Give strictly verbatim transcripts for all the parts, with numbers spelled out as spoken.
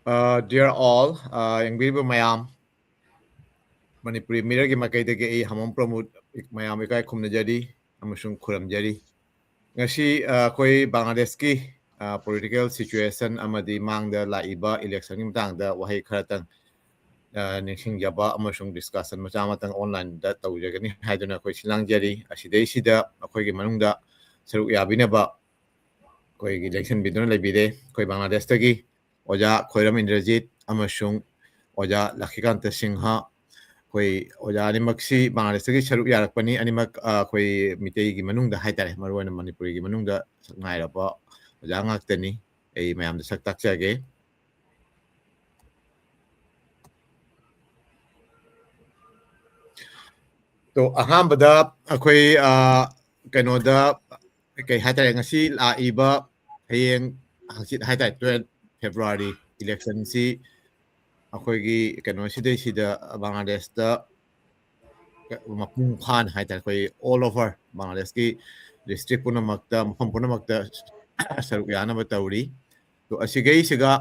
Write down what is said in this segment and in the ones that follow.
Uh, dear all, uh, ꯌꯦꯡꯕꯤꯔꯤꯕ ꯃꯌꯥꯝ, ꯃꯅꯤꯄꯨꯔꯤ ꯃꯤꯔꯒꯤ ꯃꯥꯏꯀꯩꯗꯒꯤ ꯑꯩ ꯍꯃꯝ ꯄ꯭ꯔꯃꯣꯗ ꯃꯌꯥꯝ ꯏꯀꯥꯏ ꯈꯨꯝꯅꯖꯔꯤ ꯑꯃꯁꯨꯡ ꯈꯨꯔꯨꯝꯖꯔꯤ꯫ ꯉꯁꯤ ꯑ, ꯑꯩꯈꯣꯏ ꯕꯪꯒ꯭ꯂꯥꯗꯦꯁꯀꯤ ꯄꯣꯂꯤꯇꯤꯀꯦꯜ ꯁꯤꯆꯨꯋꯦꯁꯟ ꯑꯃꯗꯤ ꯃꯥꯡꯗ ꯂꯥꯛꯏꯕ ꯏꯂꯦꯛꯁꯟꯒꯤ ꯃꯇꯥꯡꯗ ꯋꯥꯍꯩ ꯈꯔꯇꯪ ꯑ, ꯅꯤꯡꯁꯤꯡꯖꯕ ꯑꯃꯁꯨꯡ ꯗꯤꯁꯀꯁꯟ ꯃꯆꯥ ꯑꯃꯇꯪ ꯑꯣꯟꯂꯥꯏꯟꯗ ꯇꯧꯖꯒꯅꯤ ꯍꯥꯏꯗꯨꯅ ꯑꯩꯈꯣꯏ ꯁꯤꯜꯂꯥꯡꯖꯔꯤ꯫ ꯑꯁꯤꯗꯩꯁꯤꯗ ꯑꯩꯈꯣꯏꯒꯤ ꯃꯅꯨꯡꯗ ꯁꯔꯨꯛ ꯌꯥꯕꯤꯅꯕ ꯑꯩꯈꯣꯏꯒꯤ ꯂꯦꯡꯁꯤꯟꯕꯤꯗꯨꯅ ꯂꯩꯕꯤꯔꯦ꯫ ꯑꯩꯈꯣꯏ ꯕꯪꯒ꯭ꯂꯥꯗꯦꯁꯇꯒꯤ ꯑꯣꯖꯥ ꯈꯣꯏꯔꯝ ꯏꯟꯗ꯭ꯔꯖꯤꯠ ꯑꯃꯁꯨꯡ ꯑꯣꯖꯥ ꯂꯛꯈꯤꯀꯥꯟꯇ ꯁꯤꯡꯍ, ꯑꯩꯈꯣꯏ ꯑꯣꯖꯥ ꯑꯅꯤꯃꯛꯁꯤ ꯕꯪꯒ꯭ꯂꯥꯗꯦꯁꯇꯒꯤ ꯁꯔꯨꯛ ꯌꯥꯔꯛꯄꯅꯤ꯫ ꯑꯅꯤꯃꯛ ꯑ, ꯑꯩꯈꯣꯏ ꯃꯤꯇꯩꯒꯤ ꯃꯅꯨꯡꯗ ꯍꯥꯏꯇꯥꯔꯦ, ꯃꯔꯨꯑꯣꯏꯅ ꯃꯅꯤꯄꯨꯔꯒꯤ ꯃꯅꯨꯡꯗ ꯁꯛ ꯉꯥꯏꯔꯕ ꯑꯣꯖꯥ ꯉꯥꯛꯇꯅꯤ꯫ ꯑꯩ ꯃꯌꯥꯝꯗ ꯁꯛ ꯇꯥꯛꯆꯒꯦ꯫ ꯇꯣ, ꯑꯍꯥꯟꯕꯗ ꯑꯩꯈꯣꯏ ꯑ, ꯀꯩꯅꯣꯗ ꯀꯩ ꯍꯥꯏꯇꯥꯔꯦ, ꯉꯁꯤ ꯂꯥꯛꯏꯕ ꯍꯌꯦꯡ ꯍꯪꯆꯤꯠ ꯍꯥꯏꯇꯥꯔꯦ, ꯇꯨꯌꯦꯜꯞ ꯐꯦꯕ꯭ꯔꯨꯋꯥꯔꯤ ꯏꯂꯦꯛꯁꯟꯁꯤ ꯑꯩꯈꯣꯏꯒꯤ ꯀꯩꯅꯣꯁꯤꯗꯩꯁꯤꯗ ꯕꯪꯒ꯭ꯂꯥꯗꯦꯁꯇ ꯃꯄꯨꯡ ꯐꯥꯅ ꯍꯥꯏꯇꯥꯔꯦ, ꯑꯩꯈꯣꯏ ꯑꯣꯜ ꯑꯣꯚꯔ ꯕꯪꯒ꯭ꯂꯥꯗꯦꯁꯀꯤ ꯗꯤꯁꯇ꯭ꯔꯤꯛ ꯄꯨꯝꯅꯃꯛꯇ, ꯃꯐꯝ ꯄꯨꯝꯅꯃꯛꯇ ꯁꯔꯨꯛ ꯌꯥꯅꯕ ꯇꯧꯔꯤ꯫ ꯑꯗꯣ ꯑꯁꯤꯒꯩꯁꯤꯒ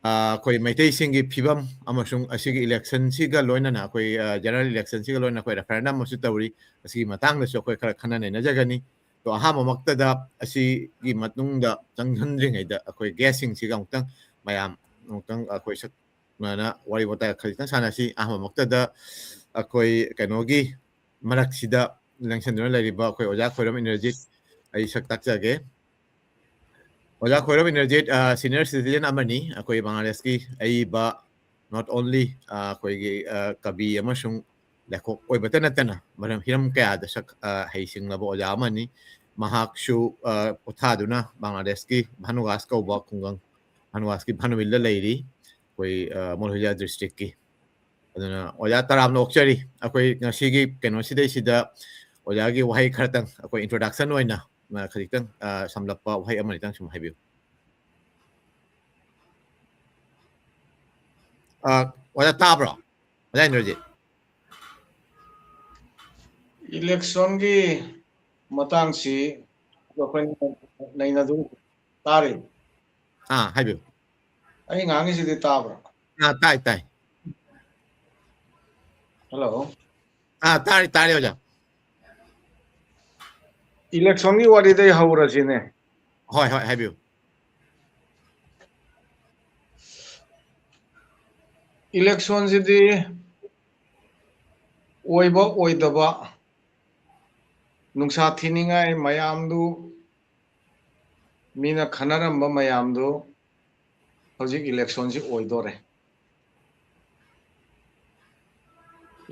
ꯑ, ꯑꯩꯈꯣꯏ ꯃꯩꯇꯩꯁꯤꯡꯒꯤ ꯐꯤꯕꯝ ꯑꯃꯁꯨꯡ ꯑꯁꯤꯒꯤ ꯏꯂꯦꯛꯁꯟꯁꯤꯒ ꯂꯣꯏꯅꯅ, ꯑꯩꯈꯣꯏ ꯖꯦꯅꯔꯦꯜ ꯏꯂꯦꯛꯁꯟꯁꯤꯒ ꯂꯣꯏꯅꯅ ꯑꯩꯈꯣꯏ ꯔꯦꯐꯔꯦꯟꯗꯝ ꯑꯃꯁꯨ ꯇꯧꯔꯤ꯫ ꯑꯁꯤꯒꯤ ꯃꯇꯥꯡꯗꯁꯨ ꯑꯩꯈꯣꯏ ꯈꯔ ꯈꯟꯅ ꯅꯩꯅꯖꯒꯅꯤ꯫ ꯑꯗꯣ ꯑꯍꯥꯟꯕꯃꯛꯇꯗ ꯑꯁꯤꯒꯤ ꯃꯇꯨꯡꯗ ꯆꯪꯍꯟꯗ꯭ꯔꯤꯉꯩꯗ ꯑꯩꯈꯣꯏ ꯒꯦꯁꯁꯤꯡꯁꯤꯒ ꯑꯃꯨꯛꯇꯪ ꯃꯌꯥꯝ ꯑꯃꯨꯛꯇꯪ ꯑꯩꯈꯣꯏ ꯁꯛ ꯎꯅꯅ ꯋꯥꯔꯤ ꯋꯥꯇꯥꯏ ꯈꯖꯤꯛꯇꯪ ꯁꯥꯟꯅꯁꯤ꯫ ꯑꯍꯥꯟꯕꯃꯛꯇꯗ ꯑꯩꯈꯣꯏ ꯀꯩꯅꯣꯒꯤ ꯃꯔꯛꯁꯤꯗ ꯂꯦꯡꯁꯤꯟꯗꯨꯅ ꯂꯩꯔꯤꯕ ꯑꯩꯈꯣꯏ ꯑꯣꯖꯥ ꯈꯣꯏꯔꯝ ꯏꯟꯗ꯭ꯔꯖꯤꯠ, ꯑꯩ ꯁꯛ ꯇꯥꯛꯆꯒꯦ꯫ ꯑꯣꯖꯥ ꯈꯣꯏꯔꯝ ꯏꯟꯗ꯭ꯔꯖꯤꯠ ꯁꯤꯅꯤꯌꯔ ꯁꯤꯇꯤꯖꯦꯟ ꯑꯃꯅꯤ꯫ ꯑꯩꯈꯣꯏ ꯕꯪꯒ꯭ꯂꯥꯗꯦꯁꯀꯤ ꯑꯏꯕ, not only ꯑꯩꯈꯣꯏꯒꯤ ꯑ, ꯀꯕꯤ ꯑꯃꯁꯨꯡ ꯂꯦꯈꯣꯛ ꯑꯣꯏꯕꯇ ꯅꯠꯇꯅ ꯃꯔꯝ ꯍꯤꯔꯝ ꯀꯌꯥꯗ ꯁꯛ ꯑ, ꯍꯩꯁꯤꯡꯂꯕ ꯑꯣꯖꯥ ꯑꯃꯅꯤ꯫ ꯃꯍꯥꯛꯁꯨ ꯑ, ꯄꯣꯊꯥꯗꯨꯅ ꯕꯪꯒ꯭ꯂꯥꯗꯦꯁꯀꯤ ꯚꯥꯅꯨꯒꯥꯁ ꯀꯧꯕ ꯈꯨꯡꯒꯪ, ꯚꯥꯅꯨꯒꯥꯁꯀꯤ ꯚꯥꯅꯨꯋꯤꯜꯗ ꯂꯩꯔꯤ, ꯑꯩꯈꯣꯏ ꯑ, ꯃꯣꯜꯍꯣꯏꯖꯥ ꯗꯤꯁꯇ꯭ꯔꯤꯛꯀꯤ꯫ ꯑꯗꯨꯅ ꯑꯣꯖꯥ ꯇꯔꯥꯝꯅ ꯑꯣꯛꯆꯔꯤ꯫ ꯑꯩꯈꯣꯏ ꯉꯁꯤꯒꯤ ꯀꯩꯅꯣꯁꯤꯗꯩꯁꯤꯗ ꯑꯣꯖꯥꯒꯤ ꯋꯥꯍꯩ ꯈꯔꯇꯪ ꯑꯩꯈꯣꯏ ꯏꯟꯇ꯭ꯔꯣꯗꯛꯁꯟ ꯑꯣꯏꯅ ꯑ, ꯈꯖꯤꯛꯇꯪ ꯑ, ꯁꯝꯂꯞꯄ ꯋꯥꯍꯩ ꯑꯃꯅꯤꯇꯪ ꯁꯨꯝ ꯍꯥꯏꯕꯤꯌꯨ꯫ ꯑ, ꯑꯣꯖꯥ ꯇꯥꯕ꯭ꯔꯣ? ꯑꯣꯖꯥ ꯏꯟꯗ꯭ꯔꯖꯤꯠ? ꯏꯂꯦꯛꯁꯟꯒꯤ ꯃꯇꯥꯡꯁꯤ ꯑꯩꯈꯣꯏꯅ ꯅꯩꯅꯗꯨ ꯇꯥꯔꯤ꯫ ꯑꯥ, ꯍꯥꯏꯕꯤꯌꯨ꯫ ꯑꯩ ꯉꯥꯡꯉꯤꯁꯤꯗꯤ ꯇꯥꯕ꯭ꯔꯥ? ꯑꯥ, ꯇꯥꯏ, ꯇꯥꯏ꯫ ꯍꯜꯂꯣ꯫ ꯑꯥ, ꯇꯥꯔꯤ, ꯇꯥꯔꯤ, ꯑꯣꯖꯥ꯫ ꯏꯂꯦꯛꯁꯟꯒꯤ ꯋꯥꯔꯤꯗꯩ ꯍꯧꯔꯁꯤꯅꯦ꯫ ꯍꯣꯏ, ꯍꯣꯏ, ꯍꯥꯏꯕꯤꯌꯨ꯫ ꯏꯂꯦꯛꯁꯟꯁꯤꯗꯤ ꯑꯣꯏꯕ ꯑꯣꯏꯗꯕ, ꯅꯨꯡꯁꯥ ꯊꯤꯅꯤꯡꯉꯥꯏ ꯃꯌꯥꯝꯗꯨ, ꯃꯤꯅ ꯈꯟꯅꯔꯝꯕ ꯃꯌꯥꯝꯗꯨ ꯍꯧꯖꯤꯛ ꯏꯂꯦꯛꯁꯟꯁꯤ ꯑꯣꯏꯗꯣꯔꯦ꯫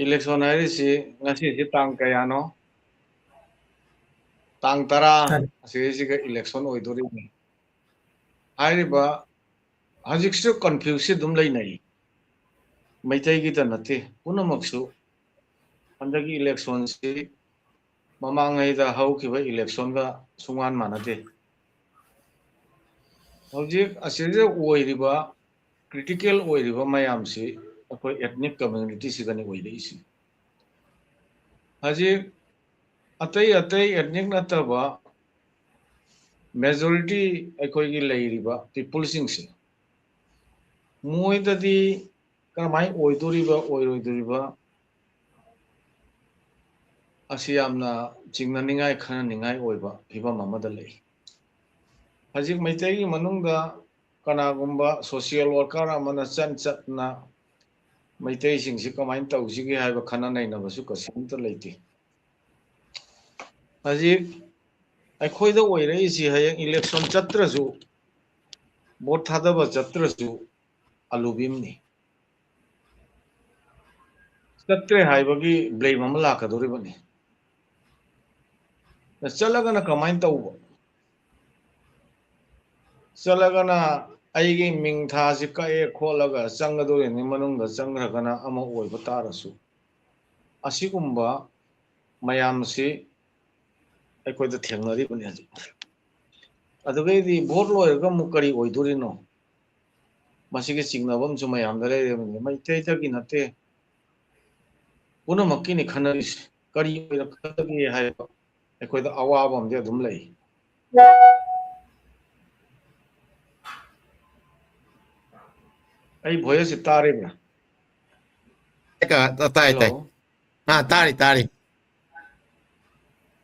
ꯏꯂꯦꯛꯁꯟ ꯍꯥꯏꯔꯤꯁꯤ ꯉꯁꯤꯁꯤ ꯇꯥꯡ ꯀꯌꯥꯅꯣ? ꯇꯥꯡ ꯇꯔꯥ꯫ ꯇꯔꯥ꯫ ꯑꯁꯤꯁꯤꯒ ꯏꯂꯦꯛꯁꯟ ꯑꯣꯏꯗꯣꯔꯤꯕꯅꯤ꯫ ꯍꯥꯏꯔꯤꯕ ꯍꯧꯖꯤꯛꯁꯨ ꯀꯟꯐ꯭ꯌꯨꯁꯁꯤ ꯑꯗꯨꯝ ꯂꯩꯅꯩ꯫ ꯃꯩꯇꯩꯒꯤꯗ ꯅꯠꯇꯦ, ꯄꯨꯝꯅꯃꯛꯁꯨ ꯍꯟꯗꯛꯀꯤ ꯏꯂꯦꯛꯁꯟꯁꯤ ꯃꯃꯥꯡꯉꯩꯗ ꯍꯧꯈꯤꯕ ꯏꯂꯦꯛꯁꯟꯒ ꯁꯨꯡꯃꯥꯟ ꯃꯥꯟꯅꯗꯦ꯫ ꯍꯧꯖꯤꯛ ꯑꯁꯤꯗ ꯑꯣꯏꯔꯤꯕ, ꯀ꯭ꯔꯤꯇꯤꯀꯦꯜ ꯑꯣꯏꯔꯤꯕ ꯃꯌꯥꯝꯁꯤ ꯑꯩꯈꯣꯏ ethnic communityꯁꯤꯒꯅꯤ ꯑꯣꯏꯔꯛꯏꯁꯤ꯫ ꯍꯧꯖꯤꯛ ꯑꯇꯩ ꯑꯇꯩ ethnic ꯅꯠꯇꯕ majority ꯑꯩꯈꯣꯏꯒꯤ ꯂꯩꯔꯤꯕ peopleꯁꯤꯡꯁꯦ, ꯃꯣꯏꯗꯗꯤ ꯀꯔꯝꯍꯥꯏꯅ ꯑꯣꯏꯗꯣꯔꯤꯕ, ꯑꯣꯏꯔꯣꯏꯗꯣꯔꯤꯕ, ꯑꯁꯤ ꯌꯥꯝꯅ ꯆꯤꯡꯅꯅꯤꯡꯉꯥꯏ, ꯈꯟꯅꯅꯤꯡꯉꯥꯏ ꯑꯣꯏꯕ ꯐꯤꯕꯝ ꯑꯃꯗ ꯂꯩ꯫ ꯍꯧꯖꯤꯛ ꯃꯩꯇꯩꯒꯤ ꯃꯅꯨꯡꯗ ꯀꯅꯥꯒꯨꯝꯕ social worker ꯑꯃꯅ ꯆꯠ ꯆꯠꯅ ꯃꯩꯇꯩꯁꯤꯡꯁꯤ ꯀꯃꯥꯏꯅ ꯇꯧꯁꯤꯒꯦ ꯍꯥꯏꯕ ꯈꯟꯅ ꯅꯩꯅꯕꯁꯨ ꯀꯩꯁꯨꯝꯇ ꯂꯩꯇꯦ꯫ ꯍꯧꯖꯤꯛ ꯑꯩꯈꯣꯏꯗ ꯑꯣꯏꯔꯛꯏꯁꯤ ꯍꯌꯦꯡ ꯏꯂꯦꯛꯁꯟ ꯆꯠꯇ꯭ꯔꯁꯨ, ꯚꯣꯠ ꯊꯥꯗꯕ ꯆꯠꯇ꯭ꯔꯁꯨ ꯑꯂꯨꯕꯤꯝꯅꯤ꯫ ꯆꯠꯇ꯭ꯔꯦ ꯍꯥꯏꯕꯒꯤ ꯕ꯭ꯂꯦꯝ ꯑꯃ ꯂꯥꯛꯀꯗꯧꯔꯤꯕꯅꯤ꯫ ꯆꯠꯂꯒꯅ ꯀꯃꯥꯏꯅ ꯇꯧꯕ? ꯆꯠꯂꯒꯅ ꯑꯩꯒꯤ ꯃꯤꯡ ꯊꯥꯁꯤ ꯀꯛꯑꯦ ꯈꯣꯠꯂꯒ ꯆꯪꯒꯗꯧꯔꯤꯅꯤ, ꯃꯅꯨꯡꯗ ꯆꯪꯈ꯭ꯔꯒꯅ ꯑꯃ ꯑꯣꯏꯕ ꯇꯥꯔꯁꯨ, ꯑꯁꯤꯒꯨꯝꯕ ꯃꯌꯥꯝꯁꯤ ꯑꯩꯈꯣꯏꯗ ꯊꯦꯡꯅꯔꯤꯕꯅꯤ ꯍꯧꯖꯤꯛ꯫ ꯑꯗꯨꯒꯩꯗꯤ ꯚꯣꯠ ꯂꯣꯏꯔꯒ ꯑꯃꯨꯛ ꯀꯔꯤ ꯑꯣꯏꯗꯣꯔꯤꯅꯣ? ꯃꯁꯤꯒꯤ ꯆꯤꯡꯅꯕ ꯑꯃꯁꯨ ꯃꯌꯥꯝꯗ ꯂꯩꯔꯤꯕꯅꯤ꯫ ꯃꯩꯇꯩꯗꯒꯤ ꯅꯠꯇꯦ, ꯄꯨꯝꯅꯃꯛꯀꯤꯅꯤ ꯈꯟꯅꯔꯤꯁꯦ꯫ ꯀꯔꯤ ꯑꯣꯏꯔꯛꯀꯗꯒꯦ ꯍꯥꯏꯕ ꯑꯩꯈꯣꯏꯗ ꯑꯋꯥꯕ ꯑꯃꯗꯤ ꯑꯗꯨꯝ ꯂꯩ꯫ ꯑꯩ ꯚꯣꯏꯁꯁꯤ ꯇꯥꯔꯤꯕ꯭ꯔꯥ? ꯇꯥꯏ ꯇꯥꯏ꯫ ꯍꯜꯂꯣ꯫ ꯑꯥ, ꯇꯥꯔꯤ ꯇꯥꯔꯤ꯫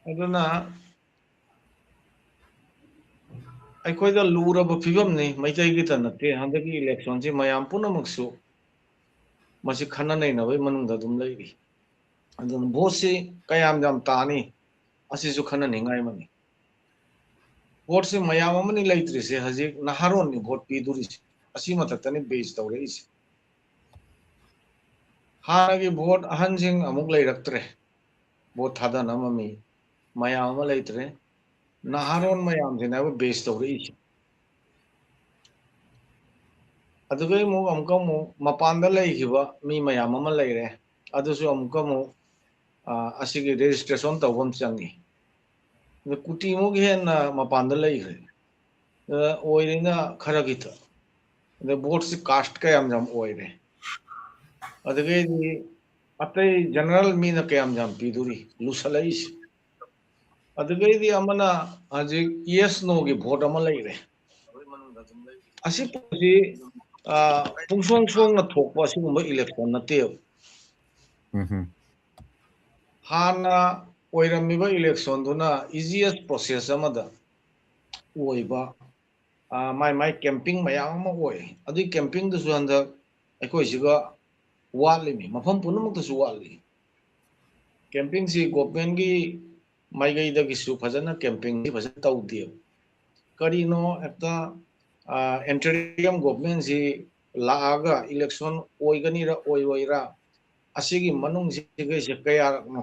ꯑꯗꯨꯅ ꯑꯩꯈꯣꯏꯗ ꯂꯨꯔꯕ ꯐꯤꯕꯝꯅꯤ, ꯃꯩꯇꯩꯒꯤꯇ ꯅꯠꯇꯦ꯫ ꯍꯟꯗꯛꯀꯤ ꯏꯂꯦꯛꯁꯟꯁꯤ ꯃꯌꯥꯝ ꯄꯨꯝꯅꯃꯛꯁꯨ ꯃꯁꯤ ꯈꯟꯅ ꯅꯩꯅꯕꯒꯤ ꯃꯅꯨꯡꯗ ꯑꯗꯨꯝ ꯂꯩꯔꯤ꯫ ꯑꯗꯨꯅ ꯚꯣꯠꯁꯤ ꯀꯌꯥꯝ ꯌꯥꯝ ꯇꯥꯅꯤ, ꯑꯁꯤꯁꯨ ꯈꯟꯅꯅꯤꯡꯉꯥꯏ ꯑꯃꯅꯤ꯫ ꯚꯣꯠꯁꯤ ꯃꯌꯥꯝ ꯑꯃꯅꯤ ꯂꯩꯇ꯭ꯔꯤꯁꯦ, ꯍꯧꯖꯤꯛ ꯅꯍꯥꯔꯣꯟꯅꯤ ꯚꯣꯠ ꯄꯤꯗꯣꯔꯤꯁꯦ, ꯑꯁꯤ ꯃꯊꯛꯇꯅꯤ ꯕꯦꯖ ꯇꯧꯔꯛꯏꯁꯦ꯫ ꯍꯥꯟꯅꯒꯤ ꯚꯣꯠ ꯑꯍꯟꯁꯤꯡ ꯑꯃꯨꯛ ꯂꯩꯔꯛꯇ꯭ꯔꯦ, ꯚꯣꯠ ꯊꯥꯗꯅꯕ ꯃꯤ ꯃꯌꯥꯝ ꯑꯃ ꯂꯩꯇ꯭ꯔꯦ꯫ ꯅꯍꯥꯔꯣꯟ ꯃꯌꯥꯝꯁꯤꯅꯦꯕ ꯕꯦꯖ ꯇꯧꯔꯛꯏꯁꯦ꯫ ꯑꯗꯨꯗꯩ ꯑꯃꯨꯛ ꯑꯃꯨꯛꯀ ꯑꯃꯨꯛ ꯃꯄꯥꯟꯗ ꯂꯩꯈꯤꯕ ꯃꯤ ꯃꯌꯥꯝ ꯑꯃ ꯂꯩꯔꯦ, ꯑꯗꯨꯁꯨ ꯑꯃꯨꯛꯀ ꯑꯃꯨꯛ ꯑ, ꯑꯁꯤꯒꯤ ꯔꯦꯖꯤꯁꯇ꯭ꯔꯦꯁꯟ ꯇꯧꯕ ꯑꯃ ꯆꯪꯉꯤ꯫ ꯑꯗ ꯀꯨꯇꯤꯃꯨꯛ ꯍꯦꯟꯅ ꯃꯄꯥꯟꯗ ꯂꯩꯈ꯭ꯔꯦ꯫ ꯑꯗ ꯑꯣꯏꯔꯤꯅ ꯈꯔ ꯈꯤꯇ꯫ ꯑꯗ ꯚꯣꯠꯁꯤ ꯀꯥꯁ ꯀꯌꯥꯝ ꯌꯥꯝ ꯑꯣꯏꯔꯦ꯫ ꯑꯗꯨꯗꯒꯤꯗꯤ ꯑꯇꯩ ꯖꯦꯅꯔꯦꯜ ꯃꯤꯅ ꯀꯌꯥꯝ ꯌꯥꯝ ꯄꯤꯗꯣꯔꯤ ꯂꯨꯁꯜꯂꯛꯏꯁꯦ꯫ ꯑꯗꯨꯗꯒꯤꯗꯤ ꯑꯃꯅ ꯍꯧꯖꯤꯛ ꯌꯦꯁ ꯅꯣꯒꯤ ꯚꯣꯠ ꯑꯃ ꯂꯩꯔꯦ꯫ ꯑꯁꯤ ꯄꯣꯠꯁꯤ, ꯑ, ꯄꯨꯡꯁꯣꯡ ꯁꯣꯡꯅ ꯊꯣꯛꯄ ꯑꯁꯤꯒꯨꯝꯕ ꯏꯂꯦꯛꯁꯟ ꯅꯠꯇꯦꯕ꯫ ꯎꯝ꯫ ꯍꯥꯟꯅ ꯑꯣꯏꯔꯝꯃꯤꯕ ꯏꯂꯦꯛꯁꯟꯗꯨꯅ ꯏꯖꯤꯌꯦꯁ ꯄ꯭ꯔꯣꯁꯦꯁ ꯑꯃꯗ ꯑꯣꯏꯕ, ꯑ, ꯃꯥꯏ ꯃꯥꯏ ꯀꯦꯝꯄꯤꯡ ꯃꯌꯥꯝ ꯑꯃ ꯑꯣꯏ꯫ ꯑꯗꯨꯒꯤ ꯀꯦꯝꯄꯤꯡꯗꯨꯁꯨ ꯍꯟꯗꯛ ꯑꯩꯈꯣꯏꯁꯤꯒ ꯋꯥꯠꯂꯤꯃꯤ, ꯃꯐꯝ ꯄꯨꯝꯅꯃꯛꯇꯁꯨ ꯋꯥꯠꯂꯤ꯫ ꯀꯦꯝꯄꯤꯡꯁꯤ ꯒꯣꯚꯔꯟꯃꯦꯟꯠꯀꯤ ꯃꯥꯏꯀꯩꯗꯒꯤꯁꯨ ꯐꯖꯅ ꯀꯦꯝꯄꯤꯡꯁꯤ ꯐꯖꯅ ꯇꯧꯗꯦꯕ꯫ ꯀꯔꯤꯅꯣ ꯍꯦꯛꯇ, ꯑ, ꯏꯟꯇꯔꯤꯝ ꯒꯣꯚꯔꯟꯃꯦꯟꯠꯁꯤ ꯂꯥꯛꯑꯒ ꯏꯂꯦꯛꯁꯟ ꯑꯣꯏꯒꯅꯤꯔ ꯑꯣꯏꯔꯣꯏꯔ, ꯑꯁꯤꯒꯤ ꯃꯅꯨꯡꯁꯤꯒꯩꯁꯦ ꯀꯌꯥꯔꯛꯅꯣ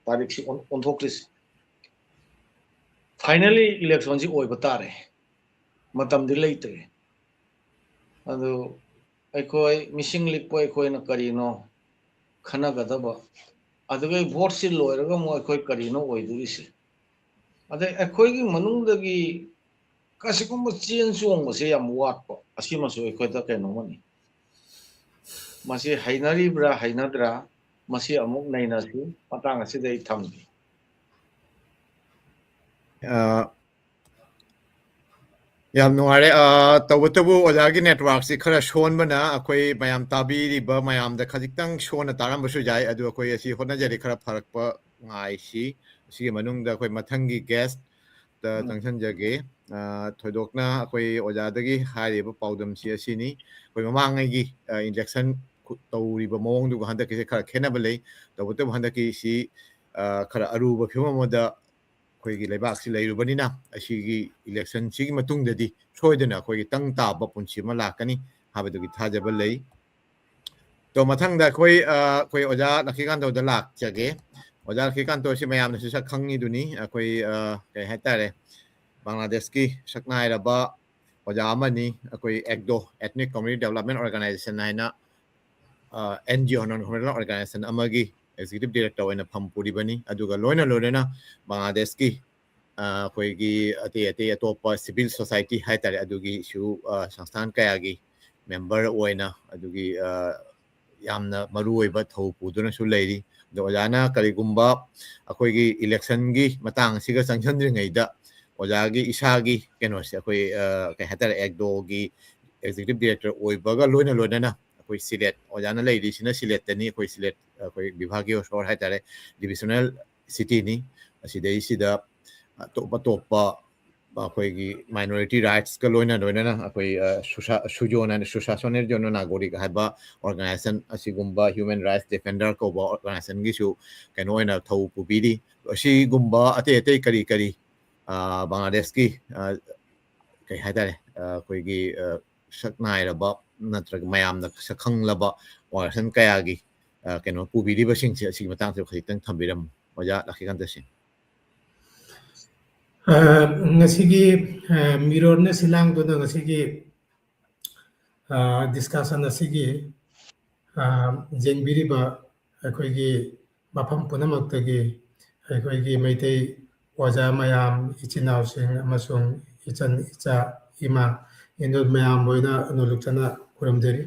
ꯇꯥꯔꯤꯛꯁꯤ ꯑꯣꯟ-, ꯑꯣꯟꯊꯣꯛꯇ꯭ꯔꯤꯁꯤ? ꯐꯥꯏꯅꯦꯜꯂꯤ ꯏꯂꯦꯛꯁꯟꯁꯤ ꯑꯣꯏꯕ ꯇꯥꯔꯦ, ꯃꯇꯝꯗꯤ ꯂꯩꯇ꯭ꯔꯦ꯫ ꯑꯗꯨ ꯑꯩꯈꯣꯏ ꯃꯤꯁꯤꯡ ꯂꯤꯛꯄ ꯑꯩꯈꯣꯏꯅ ꯀꯔꯤꯅꯣ ꯈꯟꯅꯒꯗꯕ, ꯑꯗꯨꯒ ꯚꯣꯠꯁꯤ ꯂꯣꯏꯔꯒ ꯑꯃꯨꯛ ꯑꯩꯈꯣꯏ ꯀꯔꯤꯅꯣ ꯑꯣꯏꯗꯣꯔꯤꯁꯦ? ꯑꯗꯩ ꯑꯩꯈꯣꯏꯒꯤ ꯃꯅꯨꯡꯗꯒꯤ ꯀꯁꯤꯒꯨꯝꯕ ꯆꯦꯟ ꯆꯣꯡꯕꯁꯦ ꯌꯥꯝ ꯋꯥꯠꯄ, ꯑꯁꯤꯃꯁꯨ ꯑꯩꯈꯣꯏꯗ ꯀꯩꯅꯣꯝꯃꯅꯤ꯫ ꯃꯁꯤ ꯍꯩꯅꯔꯤꯕ꯭ꯔꯥ ꯍꯩꯅꯗ꯭ꯔꯥ, ꯃꯁꯤ ꯑꯃꯨꯛ ꯅꯩꯅꯁꯤ꯫ ꯃꯇꯥꯡ ꯑꯁꯤꯗ ꯑꯩ ꯊꯝꯒꯦ꯫ ꯑ, ꯌꯥꯝ ꯅꯨꯡꯉꯥꯏꯔꯦ꯫ ꯑ, ꯇꯧꯕꯇꯕꯨ ꯑꯣꯖꯥꯒꯤ networkꯁꯤ ꯈꯔ ꯁꯣꯟꯕꯅ ꯑꯩꯈꯣꯏ ꯃꯌꯥꯝ ꯇꯥꯕꯤꯔꯤꯕ ꯃꯌꯥꯝꯗ ꯈꯖꯤꯛꯇꯪ ꯁꯣꯟꯅ ꯇꯥꯔꯝꯕꯁꯨ ꯌꯥꯏ꯫ ꯑꯗꯨ ꯑꯩꯈꯣꯏ ꯑꯁꯤ ꯍꯣꯠꯅꯖꯔꯤ, ꯈꯔ ꯐꯔꯛꯄ ꯉꯥꯏꯁꯤ꯫ ꯑꯁꯤꯒꯤ ꯃꯅꯨꯡꯗ ꯑꯩꯈꯣꯏ ꯃꯊꯪꯒꯤ guest ꯇ ꯎꯝ꯫ ꯆꯪꯁꯤꯟꯖꯒꯦ꯫ ꯑ, ꯊꯣꯏꯗꯣꯛꯅ ꯑꯩꯈꯣꯏ ꯑꯣꯖꯥꯗꯒꯤ ꯍꯥꯏꯔꯤꯕ ꯄꯥꯎꯗꯝꯁꯤ ꯑꯁꯤꯅꯤ꯫ ꯑꯩꯈꯣꯏ ꯃꯃꯥꯡꯉꯩꯒꯤ, ꯑ, election ꯈꯨ-, ꯇꯧꯔꯤꯕ ꯃꯑꯣꯡꯗꯨꯒ ꯍꯟꯗꯛꯀꯤꯁꯦ ꯈꯔ ꯈꯦꯠꯅꯕ ꯂꯩ꯫ ꯇꯧꯕꯇꯕꯨ ꯍꯟꯗꯛꯀꯤꯁꯤ, ꯑ, ꯈꯔ ꯑꯔꯨꯕ ꯐꯤꯕꯝ ꯑꯃꯗ ꯑꯩꯈꯣꯏꯒꯤ ꯂꯩꯕꯥꯛꯁꯤ ꯂꯩꯔꯨꯕꯅꯤꯅ, ꯑꯁꯤꯒꯤ electionꯁꯤꯒꯤ ꯃꯇꯨꯡꯗꯗꯤ ꯁꯣꯏꯗꯅ ꯑꯩꯈꯣꯏꯒꯤ ꯇꯪ ꯇꯥꯕ ꯄꯨꯟꯁꯤ ꯑꯃ ꯂꯥꯛꯀꯅꯤ ꯍꯥꯏꯕꯗꯨꯒꯤ ꯊꯥꯖꯕ ꯂꯩ꯫ ꯇꯣ, ꯃꯊꯪꯗ ꯑꯩꯈꯣꯏ, ꯑ, ꯑꯩꯈꯣꯏ ꯑꯣꯖꯥ ꯂꯛꯈꯤꯀꯥꯟꯇꯗ ꯂꯥꯛꯆꯒꯦ꯫ ꯑꯣꯖꯥ ꯂꯛꯈꯤꯀꯥꯟꯇꯁꯤ ꯃꯌꯥꯝꯅꯁꯨ ꯁꯛ ꯈꯪꯉꯤꯗꯨꯅꯤ꯫ ꯑꯩꯈꯣꯏ, ꯑ, ꯀꯩ ꯍꯥꯏꯇꯥꯔꯦ, ꯕꯪꯒ꯭ꯂꯥꯗꯦꯁꯀꯤ ꯁꯛꯅꯥꯏꯔꯕ ꯑꯣꯖꯥ ꯑꯃꯅꯤ꯫ ꯑꯩꯈꯣꯏ ꯑꯦꯛꯗꯣ, Ethnic Community Development Organization ꯍꯥꯏꯅ, ꯑ, NGO, non governmental organization ꯑꯃꯒꯤ executive director ꯑꯣꯏꯅ ꯐꯝ ꯄꯨꯔꯤꯕꯅꯤ꯫ ꯑꯗꯨꯒ ꯂꯣꯏꯅ ꯂꯣꯏꯅꯅ ꯕꯪꯒ꯭ꯂꯥꯗꯦꯁꯀꯤ, ꯑ, ꯑꯩꯈꯣꯏꯒꯤ ꯑꯇꯩ ꯑꯇꯩ ꯑꯇꯣꯞꯄ civil society ꯍꯥꯏꯇꯥꯔꯦ, ꯑꯗꯨꯒꯤꯁꯨ, ꯑ, ꯁꯪꯁꯊꯥꯟ ꯀꯌꯥꯒꯤ member ꯑꯣꯏꯅ ꯑꯗꯨꯒꯤ, ꯑ, ꯌꯥꯝꯅ ꯃꯔꯨꯑꯣꯏꯕ ꯊꯧ ꯄꯨꯗꯨꯅꯁꯨ ꯂꯩꯔꯤ꯫ ꯑꯗꯣ ꯑꯣꯖꯥꯅ ꯀꯔꯤꯒꯨꯝꯕ ꯑꯩꯈꯣꯏꯒꯤ electionꯒꯤ ꯃꯇꯥꯡ ꯑꯁꯤꯒ ꯆꯪꯁꯤꯟꯗ꯭ꯔꯤꯉꯩꯗ ꯑꯣꯖꯥꯒꯤ ꯏꯁꯥꯒꯤ ꯀꯩꯅꯣꯁꯦ ꯑꯩꯈꯣꯏ, ꯑ, ꯀꯩ ꯍꯥꯏꯇꯥꯔꯦ, ꯑꯦꯛꯗꯣꯒꯤ executive director ꯑꯣꯏꯕꯒ ꯂꯣꯏꯅ ꯂꯣꯏꯅꯅ ꯑꯩꯈꯣꯏ ꯁꯤꯂꯦꯠ, ꯑꯣꯖꯥꯅ ꯂꯩꯔꯤꯁꯤꯅ ꯁꯤꯂꯦꯠꯇꯅꯤ꯫ ꯑꯩꯈꯣꯏ ꯁꯤꯂꯦꯠ, ꯑꯩꯈꯣꯏ ꯕꯤꯚꯥꯒꯤꯌꯣ ꯁꯣꯍꯣꯔ ꯍꯥꯏꯇꯥꯔꯦ, divisional cityꯅꯤ꯫ ꯑꯁꯤꯗꯩꯁꯤꯗ ꯑꯇꯣꯞ ꯑꯇꯣꯞꯄ ꯑꯩꯈꯣꯏꯒꯤ minority rightsꯀ ꯂꯣꯏꯅ ꯂꯣꯏꯅꯅ ꯑꯩꯈꯣꯏ, ꯑ, ꯁꯨꯁꯥ-, ꯁꯨꯖꯣꯟ ꯍꯥꯏꯅ, ꯁꯨꯁꯥꯁꯣꯅꯦ ꯖꯣꯅꯣ ꯅꯥꯒꯣꯔꯤꯛ ꯍꯥꯏꯕ organization ꯑꯁꯤꯒꯨꯝꯕ human rights defender ꯀꯧꯕ organizationꯒꯤꯁꯨ ꯀꯩꯅꯣ ꯑꯣꯏꯅ ꯊꯧ ꯄꯨꯕꯤꯔꯤ꯫ ꯑꯁꯤꯒꯨꯝꯕ ꯑꯇꯩ ꯑꯇꯩ ꯀꯔꯤ ꯀꯔꯤ, ꯑ, ꯕꯪꯒ꯭ꯂꯥꯗꯦꯁꯀꯤ, ꯑ, ꯀꯩ ꯍꯥꯏꯇꯥꯔꯦ, ꯑ, ꯑꯩꯈꯣꯏꯒꯤ, ꯑ, ꯁꯛ ꯅꯥꯏꯔꯕ ꯅꯠꯇ꯭ꯔꯒ ꯃꯌꯥꯝꯅ ꯁꯛ ꯈꯪꯂꯕ organization ꯀꯌꯥꯒꯤ, ꯑ, ꯀꯩꯅꯣ ꯄꯨꯕꯤꯔꯤꯕꯁꯤꯡꯁꯦ ꯑꯁꯤꯒꯤ ꯃꯇꯥꯡꯗ ꯈꯖꯤꯛꯇꯪ ꯊꯝꯕꯤꯔꯝꯃꯨ, ꯑꯣꯖꯥ ꯂꯛꯈꯤꯀꯥꯟꯇ ꯁꯤꯡ꯫ ꯑ, ꯉꯁꯤꯒꯤ, ꯑ, ꯃꯤꯔꯣꯟ ꯑꯁꯤ ꯂꯥꯡꯗꯨꯅ ꯉꯁꯤꯒꯤ, ꯑ, discussion ꯑꯁꯤꯒꯤ, ꯑ, ꯌꯦꯡꯕꯤꯔꯤꯕ ꯑꯩꯈꯣꯏꯒꯤ ꯃꯐꯝ ꯄꯨꯝꯅꯃꯛꯇꯒꯤ ꯑꯩꯈꯣꯏꯒꯤ ꯃꯩꯇꯩ ꯑꯣꯖꯥ ꯃꯌꯥꯝ, ꯏꯆꯤꯟ ꯏꯅꯥꯎꯁꯤꯡ ꯑꯃꯁꯨꯡ ꯏꯆꯟ ꯏꯆꯥ, ꯏꯃꯥ ꯏꯟꯗꯣꯜ ꯃꯌꯥꯝꯕꯨ ꯑꯩꯅ ꯅꯣꯂꯨꯛꯆꯅ ꯈꯨꯔꯨꯝꯖꯔꯤ꯫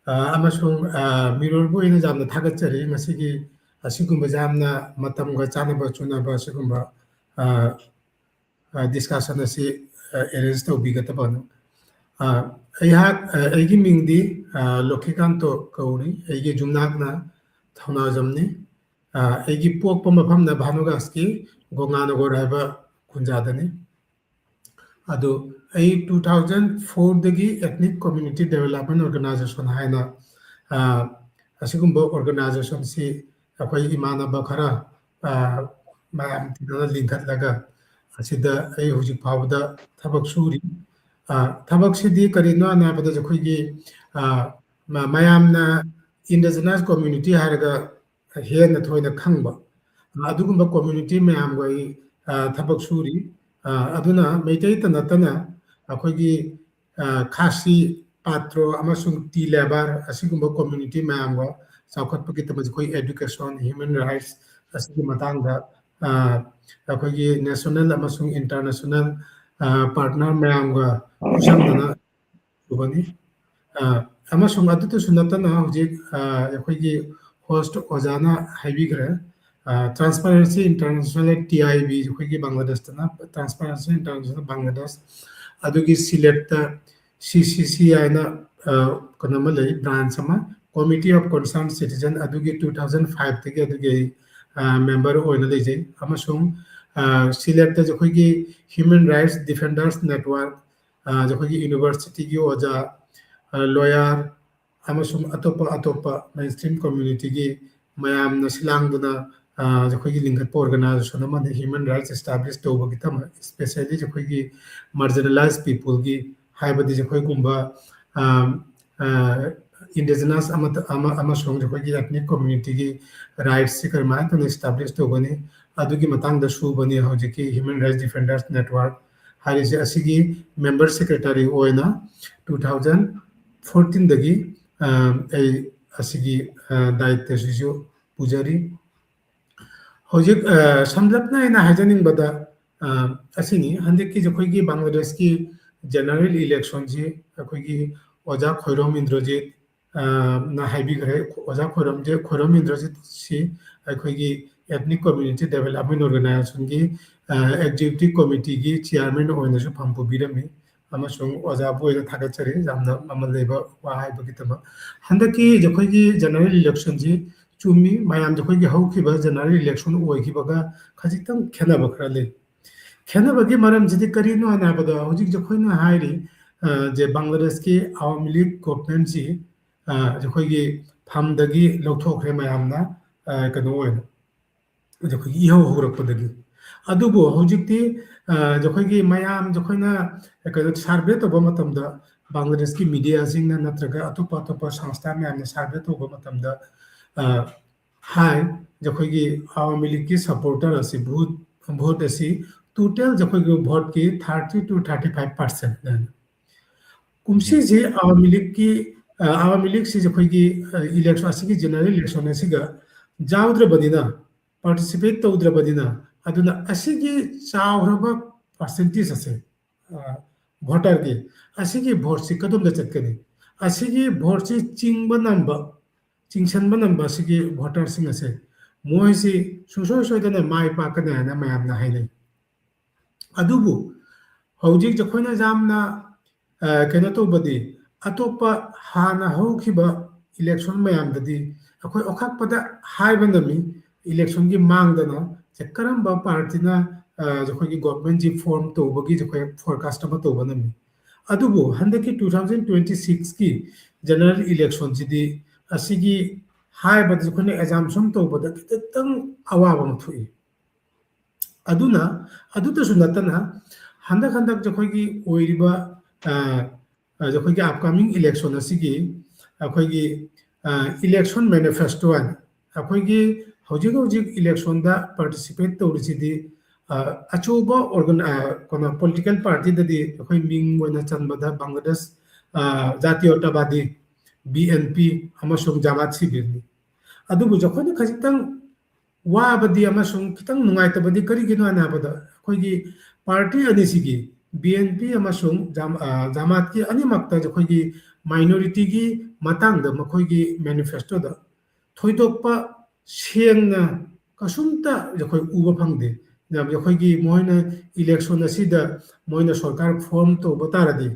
ꯑ, ꯑꯃꯁꯨꯡ, ꯑ, ꯃꯤꯔꯣꯜꯕꯨ ꯑꯩꯅ ꯌꯥꯝꯅ ꯊꯥꯒꯠꯆꯔꯤ꯫ ꯉꯁꯤꯒꯤ ꯑꯁꯤꯒꯨꯝꯕ ꯌꯥꯝꯅ ꯃꯇꯝꯒ ꯆꯥꯟꯅꯕ ꯆꯨꯅꯕ ꯑꯁꯤꯒꯨꯝꯕ, ꯑ, ꯑ, discussion ꯑꯁꯤ ꯑ, arrange ꯇꯧꯕꯤꯒꯗꯕꯅꯤ꯫ ꯑ, ꯑꯩꯍꯥꯛ, ꯑ, ꯑꯩꯒꯤ ꯃꯤꯡꯗꯤ, ꯑ, ꯂꯣꯈꯤꯀꯥꯟꯇꯣ ꯀꯧꯔꯤ꯫ ꯑꯩꯒꯤ ꯌꯨꯝꯅꯥꯛꯅ ꯊꯧꯅꯥꯖꯝꯅꯤ꯫ ꯑ, ꯑꯩꯒꯤ ꯄꯣꯛꯄ ꯃꯐꯝꯅ ꯚꯥꯅꯨꯒꯥꯁꯀꯤ ꯒꯣꯉꯥꯅꯒꯣꯔ ꯍꯥꯏꯕ ꯈꯨꯟꯖꯥꯗꯅꯤ꯫ ꯑꯗꯨ ꯑꯩ two thousand fourꯗꯒꯤ Ethnic Community Development Organization ꯍꯥꯏꯅ, ꯑ, ꯑꯁꯤꯒꯨꯝꯕ organizationꯁꯤ ꯑꯩꯈꯣꯏ ꯏꯃꯥꯟꯅꯕ ꯈꯔ, ꯑ, ꯃꯌꯥꯝ ꯇꯤꯟꯅꯅ ꯂꯤꯡꯈꯠꯂꯒ ꯑꯁꯤꯗ ꯑꯩ ꯍꯧꯖꯤꯛ ꯐꯥꯎꯕꯗ ꯊꯕꯛ ꯁꯨꯔꯤ꯫ ꯑ, ꯊꯕꯛꯁꯤꯗꯤ ꯀꯔꯤꯅꯣ ꯍꯥꯏꯅ ꯍꯥꯏꯕꯗ ꯑꯩꯈꯣꯏꯒꯤ, ꯑ, ꯃ-, ꯃꯌꯥꯝꯅ indigenous community ꯍꯥꯏꯔꯒ ꯍꯦꯟꯅ ꯊꯣꯏꯅ ꯈꯪꯕ, ꯑ, ꯑꯗꯨꯒꯨꯝꯕ community ꯃꯌꯥꯝꯒ ꯑꯩ, ꯑ, ꯊꯕꯛ ꯁꯨꯔꯤ꯫ ꯑ, ꯑꯗꯨꯅ ꯃꯩꯇꯩꯇ ꯅꯠꯇꯅ ꯑꯩꯈꯣꯏꯒꯤ, ꯑ, ꯈꯥꯁꯤ, ꯄꯥꯇ꯭ꯔꯣ ꯑꯃꯁꯨꯡ ꯇꯤ ꯂꯦꯕꯔ ꯑꯁꯤꯒꯨꯝꯕ community ꯃꯌꯥꯝꯒ ꯆꯥꯎꯈꯠꯄꯒꯤꯗꯃꯛ ꯑꯩꯈꯣꯏ education, human rights ꯑꯁꯤꯒꯤ ꯃꯇꯥꯡꯗ, ꯑ, ꯑꯩꯈꯣꯏꯒꯤ national ꯑꯃꯁꯨꯡ international, ꯑ, partner ꯃꯌꯥꯝꯒ ꯈꯨꯠꯁꯝꯅꯅ ꯇꯧꯒꯅꯤ꯫ ꯑ, ꯑꯃꯁꯨꯡ ꯑꯗꯨꯇꯁꯨ ꯅꯠꯇꯅ ꯍꯧꯖꯤꯛ, ꯑ, ꯑꯩꯈꯣꯏꯒꯤ host ꯑꯣꯖꯥꯅ ꯍꯥꯏꯕꯤꯈ꯭ꯔꯦ, ꯑ, Transparency International, T I B, ꯑꯩꯈꯣꯏꯒꯤ ꯕꯪꯒ꯭ꯂꯥꯗꯦꯁꯇꯅ Transparency International ꯕꯪꯒ꯭ꯂꯥꯗꯦꯁ, ꯑꯗꯨꯒꯤ ꯁꯤꯂꯦꯠꯇ C C C ꯍꯥꯏꯅ, ꯑ, ꯀꯩꯅꯣ ꯑꯃ ꯂꯩ, branch ꯑꯃ, Committee of Concerned Citizen, ꯑꯗꯨꯒꯤ two thousand fiveꯇꯒꯤ ꯑꯗꯨꯒꯤ ꯑꯩ, ꯑ, member ꯑꯣꯏꯅ ꯂꯩꯖꯩ꯫ ꯑꯃꯁꯨꯡ, ꯑ, ꯁꯤꯂꯦꯠꯇꯁꯨ ꯑꯩꯈꯣꯏꯒꯤ Human Rights Defenders Network, ꯑ, ꯑꯩꯈꯣꯏꯒꯤ universityꯒꯤ ꯑꯣꯖꯥ, ꯑ, lawyer, ꯑꯃꯁꯨꯡ ꯑꯇꯣꯞꯄ ꯑꯇꯣꯞꯄ mainstream communityꯒꯤ ꯃꯌꯥꯝꯅ ꯁꯤꯂꯥꯡꯗꯨꯅ, ꯑ, ꯑꯩꯈꯣꯏꯒꯤ ꯂꯤꯡꯈꯠꯄ organization ꯑꯃꯅꯤ, human rights establish ꯇꯧꯕꯒꯤꯗꯃꯛ, especially ꯑꯩꯈꯣꯏꯒꯤ marginalized peopleꯒꯤ, ꯍꯥꯏꯕꯗꯤ ꯑꯩꯈꯣꯏꯒꯨꯝꯕ, ꯑ, ꯑ, indigenous ꯑꯃꯠꯇ, ꯑꯃ, ꯑꯃꯁꯨꯡ ꯑꯩꯈꯣꯏꯒꯤ ethnic communityꯒꯤ rightsꯁꯤ ꯀꯔꯝꯍꯥꯏꯅ ꯇꯧꯅ establish ꯇꯧꯒꯅꯤ, ꯑꯗꯨꯒꯤ ꯃꯇꯥꯡꯗ ꯁꯨꯕꯅꯤ ꯍꯧꯖꯤꯛꯀꯤ Human Rights Defenders Network ꯍꯥꯏꯔꯤꯁꯦ꯫ ꯑꯁꯤꯒꯤ member secretary ꯑꯣꯏꯅ two thousand fourteenꯗꯒꯤ, ꯑ, ꯑꯩ ꯑꯁꯤꯒꯤ, ꯑ, ꯗꯥꯌꯤꯠꯇꯁꯤꯁꯨ ꯄꯨꯖꯔꯤ꯫ ꯍꯧꯖꯤꯛ, ꯑ, ꯁꯝꯂꯞꯅ ꯑꯩꯅ ꯍꯥꯏꯖꯅꯤꯡꯕꯗ, ꯑ, ꯑꯁꯤꯅꯤ, ꯍꯟꯗꯛꯀꯤ ꯑꯩꯈꯣꯏꯒꯤ ꯕꯪꯒ꯭ꯂꯥꯗꯦꯁꯀꯤ general electionꯁꯤ ꯑꯩꯈꯣꯏꯒꯤ ꯑꯣꯖꯥ ꯈꯣꯏꯔꯣꯝ ꯏꯟꯗ꯭ꯔꯖꯤꯠ, ꯑ, ꯅ ꯍꯥꯏꯕꯤꯈ꯭ꯔꯦ꯫ ꯑꯣꯖꯥ ꯈꯣꯏꯔꯣꯝꯁꯦ, ꯈꯣꯏꯔꯣꯝ ꯏꯟꯗ꯭ꯔꯖꯤꯠꯁꯤ ꯑꯩꯈꯣꯏꯒꯤ Ethnic Community Development Organizationꯒꯤ, ꯑ, Executive Committeeꯒꯤ Chairman ꯑꯣꯏꯅꯁꯨ ꯐꯝ ꯄꯨꯕꯤꯔꯝꯃꯤ꯫ ꯑꯃꯁꯨꯡ ꯑꯣꯖꯥꯕꯨ ꯑꯣꯏꯅ ꯊꯥꯒꯠꯆꯔꯤ, ꯌꯥꯝꯅ ꯃꯃꯜ ꯂꯩꯕ ꯋꯥ ꯍꯥꯏꯕꯒꯤꯗꯃꯛ꯫ ꯍꯟꯗꯛꯀꯤ ꯑꯩꯈꯣꯏꯒꯤ general electionꯁꯤ ꯆꯨꯝꯃꯤ, ꯃꯌꯥꯝꯗ ꯑꯩꯈꯣꯏꯒꯤ ꯍꯧꯈꯤꯕ general election ꯑꯣꯏꯈꯤꯕꯒ ꯈꯖꯤꯛꯇꯪ ꯈꯦꯠꯅꯕ ꯈꯔ ꯂꯩ꯫ ꯈꯦꯠꯅꯕꯒꯤ ꯃꯔꯝꯁꯤꯗꯤ ꯀꯔꯤꯅꯣ ꯍꯥꯏꯅ ꯍꯥꯏꯕꯗ, ꯍꯧꯖꯤꯛ ꯑꯩꯈꯣꯏꯅ ꯍꯥꯏꯔꯤ, ꯑ, ꯖꯦ ꯕꯪꯒ꯭ꯂꯥꯗꯦꯁꯀꯤ ꯑꯋꯥꯃꯤ ꯂꯤꯒ ꯒꯣꯚꯔꯟꯃꯦꯟꯁꯤ, ꯑ, ꯑꯩꯈꯣꯏꯒꯤ ꯐꯝꯗꯒꯤ ꯂꯧꯊꯣꯛꯈ꯭ꯔꯦ ꯃꯌꯥꯝꯅ, ꯑ, ꯀꯩꯅꯣ ꯑꯣꯏꯅ, ꯑꯩꯈꯣꯏꯒꯤ ꯏꯍꯧ ꯍꯧꯔꯛꯄꯗꯒꯤ꯫ ꯑꯗꯨꯕꯨ ꯍꯧꯖꯤꯛꯇꯤ, ꯑ, ꯑꯩꯈꯣꯏꯒꯤ ꯃꯌꯥꯝ ꯑꯩꯈꯣꯏꯅ ꯀꯩꯅꯣ survey ꯇꯧꯕ ꯃꯇꯝꯗ ꯕꯪꯒ꯭ꯂꯥꯗꯦꯁꯀꯤ mediaꯁꯤꯡꯅ ꯅꯠꯇ꯭ꯔꯒ ꯑꯇꯣꯞꯄ ꯑꯇꯣꯞꯄ ꯁꯪꯁꯊꯥ ꯃꯌꯥꯝꯅ survey ꯇꯧꯕ ꯃꯇꯝꯗ, ꯑ, ꯍꯥꯏ, ꯑꯩꯈꯣꯏꯒꯤ ꯑꯋꯥꯃꯤ ꯂꯤꯒꯀꯤ supporter ꯑꯁꯤ vote, vote ꯑꯁꯤ total ꯑꯩꯈꯣꯏꯒꯤ voteꯀꯤ thirty to thirty five percent ꯅꯦ꯫ ꯀꯨꯝꯁꯤꯁꯤ ꯑꯋꯥꯃꯤ ꯂꯤꯒꯀꯤ, ꯑ, ꯑꯋꯥꯃꯤ ꯂꯤꯒꯁꯤ ꯑꯩꯈꯣꯏꯒꯤ, ꯑ, election ꯑꯁꯤꯒꯤ general election ꯑꯁꯤꯒ ꯌꯥꯎꯗ꯭ꯔꯕꯅꯤꯅ, participate ꯇꯧꯗ꯭ꯔꯕꯅꯤꯅ, ꯑꯗꯨꯅ ꯑꯁꯤꯒꯤ ꯆꯥꯎꯔꯕ percentage ꯑꯁꯦ, ꯑ, voterꯒꯤ, ꯑꯁꯤꯒꯤ voteꯁꯤ ꯀꯗꯣꯝꯗ ꯆꯠꯀꯅꯤ? ꯑꯁꯤꯒꯤ voteꯁꯤ ꯆꯤꯡꯕ ꯅꯝꯕ, ꯆꯤꯡꯁꯟꯕ ꯅꯝꯕ ꯑꯁꯤꯒꯤ voterꯁꯤꯡ ꯑꯁꯦ, ꯃꯣꯏꯁꯤ ꯁꯨꯡꯁꯣꯏ ꯁꯣꯏꯗꯅ ꯃꯥꯏ ꯄꯥꯛꯀꯅꯤ ꯍꯥꯏꯅ ꯃꯌꯥꯝꯅ ꯍꯥꯏꯅꯩ꯫ ꯑꯗꯨꯕꯨ ꯍꯧꯖꯤꯛ ꯑꯩꯈꯣꯏꯅ ꯌꯥꯝꯅ, ꯑ, ꯀꯩꯅꯣ ꯇꯧꯕꯗꯤ, ꯑꯇꯣꯞꯄ ꯍꯥꯟꯅ ꯍꯧꯈꯤꯕ election ꯃꯌꯥꯝꯗꯗꯤ ꯑꯩꯈꯣꯏ ꯑꯣꯈꯥꯛꯄꯗ ꯍꯥꯏꯕ ꯉꯝꯃꯤ, electionꯒꯤ ꯃꯥꯡꯗꯅ ꯁꯦ ꯀꯔꯝꯕ partyꯅ, ꯑ, ꯑꯩꯈꯣꯏꯒꯤ governmentꯁꯤ form ꯇꯧꯕꯒꯤ ꯑꯩꯈꯣꯏ forecast ꯑꯃ ꯇꯧꯕ ꯉꯝꯃꯤ꯫ ꯑꯗꯨꯕꯨ ꯍꯟꯗꯛꯀꯤ two thousand twenty sixꯀꯤ general electionꯁꯤꯗꯤ ꯑꯁꯤꯒꯤ ꯍꯥꯏꯕꯗ ꯑꯩꯈꯣꯏꯅ assumption ꯇꯧꯕꯗ ꯈꯤꯇꯪ ꯑꯋꯥꯕ ꯑꯃ ꯊꯣꯛꯏ꯫ ꯑꯗꯨꯅ, ꯑꯗꯨꯇꯁꯨ ꯅꯠꯇꯅ, ꯍꯟꯗꯛ, ꯍꯟꯗꯛ ꯑꯩꯈꯣꯏꯒꯤ ꯑꯣꯏꯔꯤꯕ, ꯑ, ꯑ, ꯑꯩꯈꯣꯏꯒꯤ upcoming election ꯑꯁꯤꯒꯤ ꯑꯩꯈꯣꯏꯒꯤ, ꯑ, election manifesto ꯍꯥꯏꯅ ꯑꯩꯈꯣꯏꯒꯤ ꯍꯧꯖꯤꯛ ꯍꯧꯖꯤꯛ electionꯗ participate ꯇꯧꯔꯤꯁꯤꯗꯤ, ꯑ, ꯑꯆꯧꯕ organ-, ꯑ, ꯀꯩꯅꯣ, political partyꯗꯗꯤ ꯑꯩꯈꯣꯏ ꯃꯤꯡ ꯑꯣꯏꯅ ꯆꯟꯕꯗ ꯕꯪꯒ꯭ꯂꯥꯗꯦꯁ, ꯑ, ꯖꯥꯇꯤꯌꯣꯇꯥꯕꯥꯗꯤ, BNP, ꯑꯃꯁꯨꯡ ꯖꯃꯥꯠ ꯁꯤꯕꯤꯔꯅꯤ꯫ ꯑꯗꯨꯕꯨ ꯑꯩꯈꯣꯏꯅ ꯈꯖꯤꯛꯇꯪ ꯋꯥꯕꯗꯤ ꯑꯃꯁꯨꯡ ꯈꯤꯇꯪ ꯅꯨꯡꯉꯥꯏꯇꯕꯗꯤ ꯀꯔꯤꯒꯤꯅꯣ ꯍꯥꯏꯅ ꯍꯥꯏꯕꯗ, ꯑꯩꯈꯣꯏꯒꯤ party ꯑꯅꯤꯁꯤꯒꯤ, BNP ꯑꯃꯁꯨꯡ ꯖꯥꯝ-, ꯑ, ꯖꯃꯥꯠꯀꯤ ꯑꯅꯤꯃꯛꯇ ꯑꯩꯈꯣꯏꯒꯤ minorityꯒꯤ ꯃꯇꯥꯡꯗ ꯃꯈꯣꯏꯒꯤ manifestoꯗ ꯊꯣꯏꯗꯣꯛꯄ ꯁꯦꯡꯅ ꯀꯩꯁꯨꯝꯇ ꯑꯩꯈꯣꯏ ꯎꯕ ꯐꯪꯗꯦ꯫ ꯑꯩꯈꯣꯏꯒꯤ ꯃꯣꯏꯅ election ꯑꯁꯤꯗ ꯃꯣꯏꯅ ꯁꯔꯀꯥꯔ form ꯇꯧꯕ ꯇꯥꯔꯗꯤ,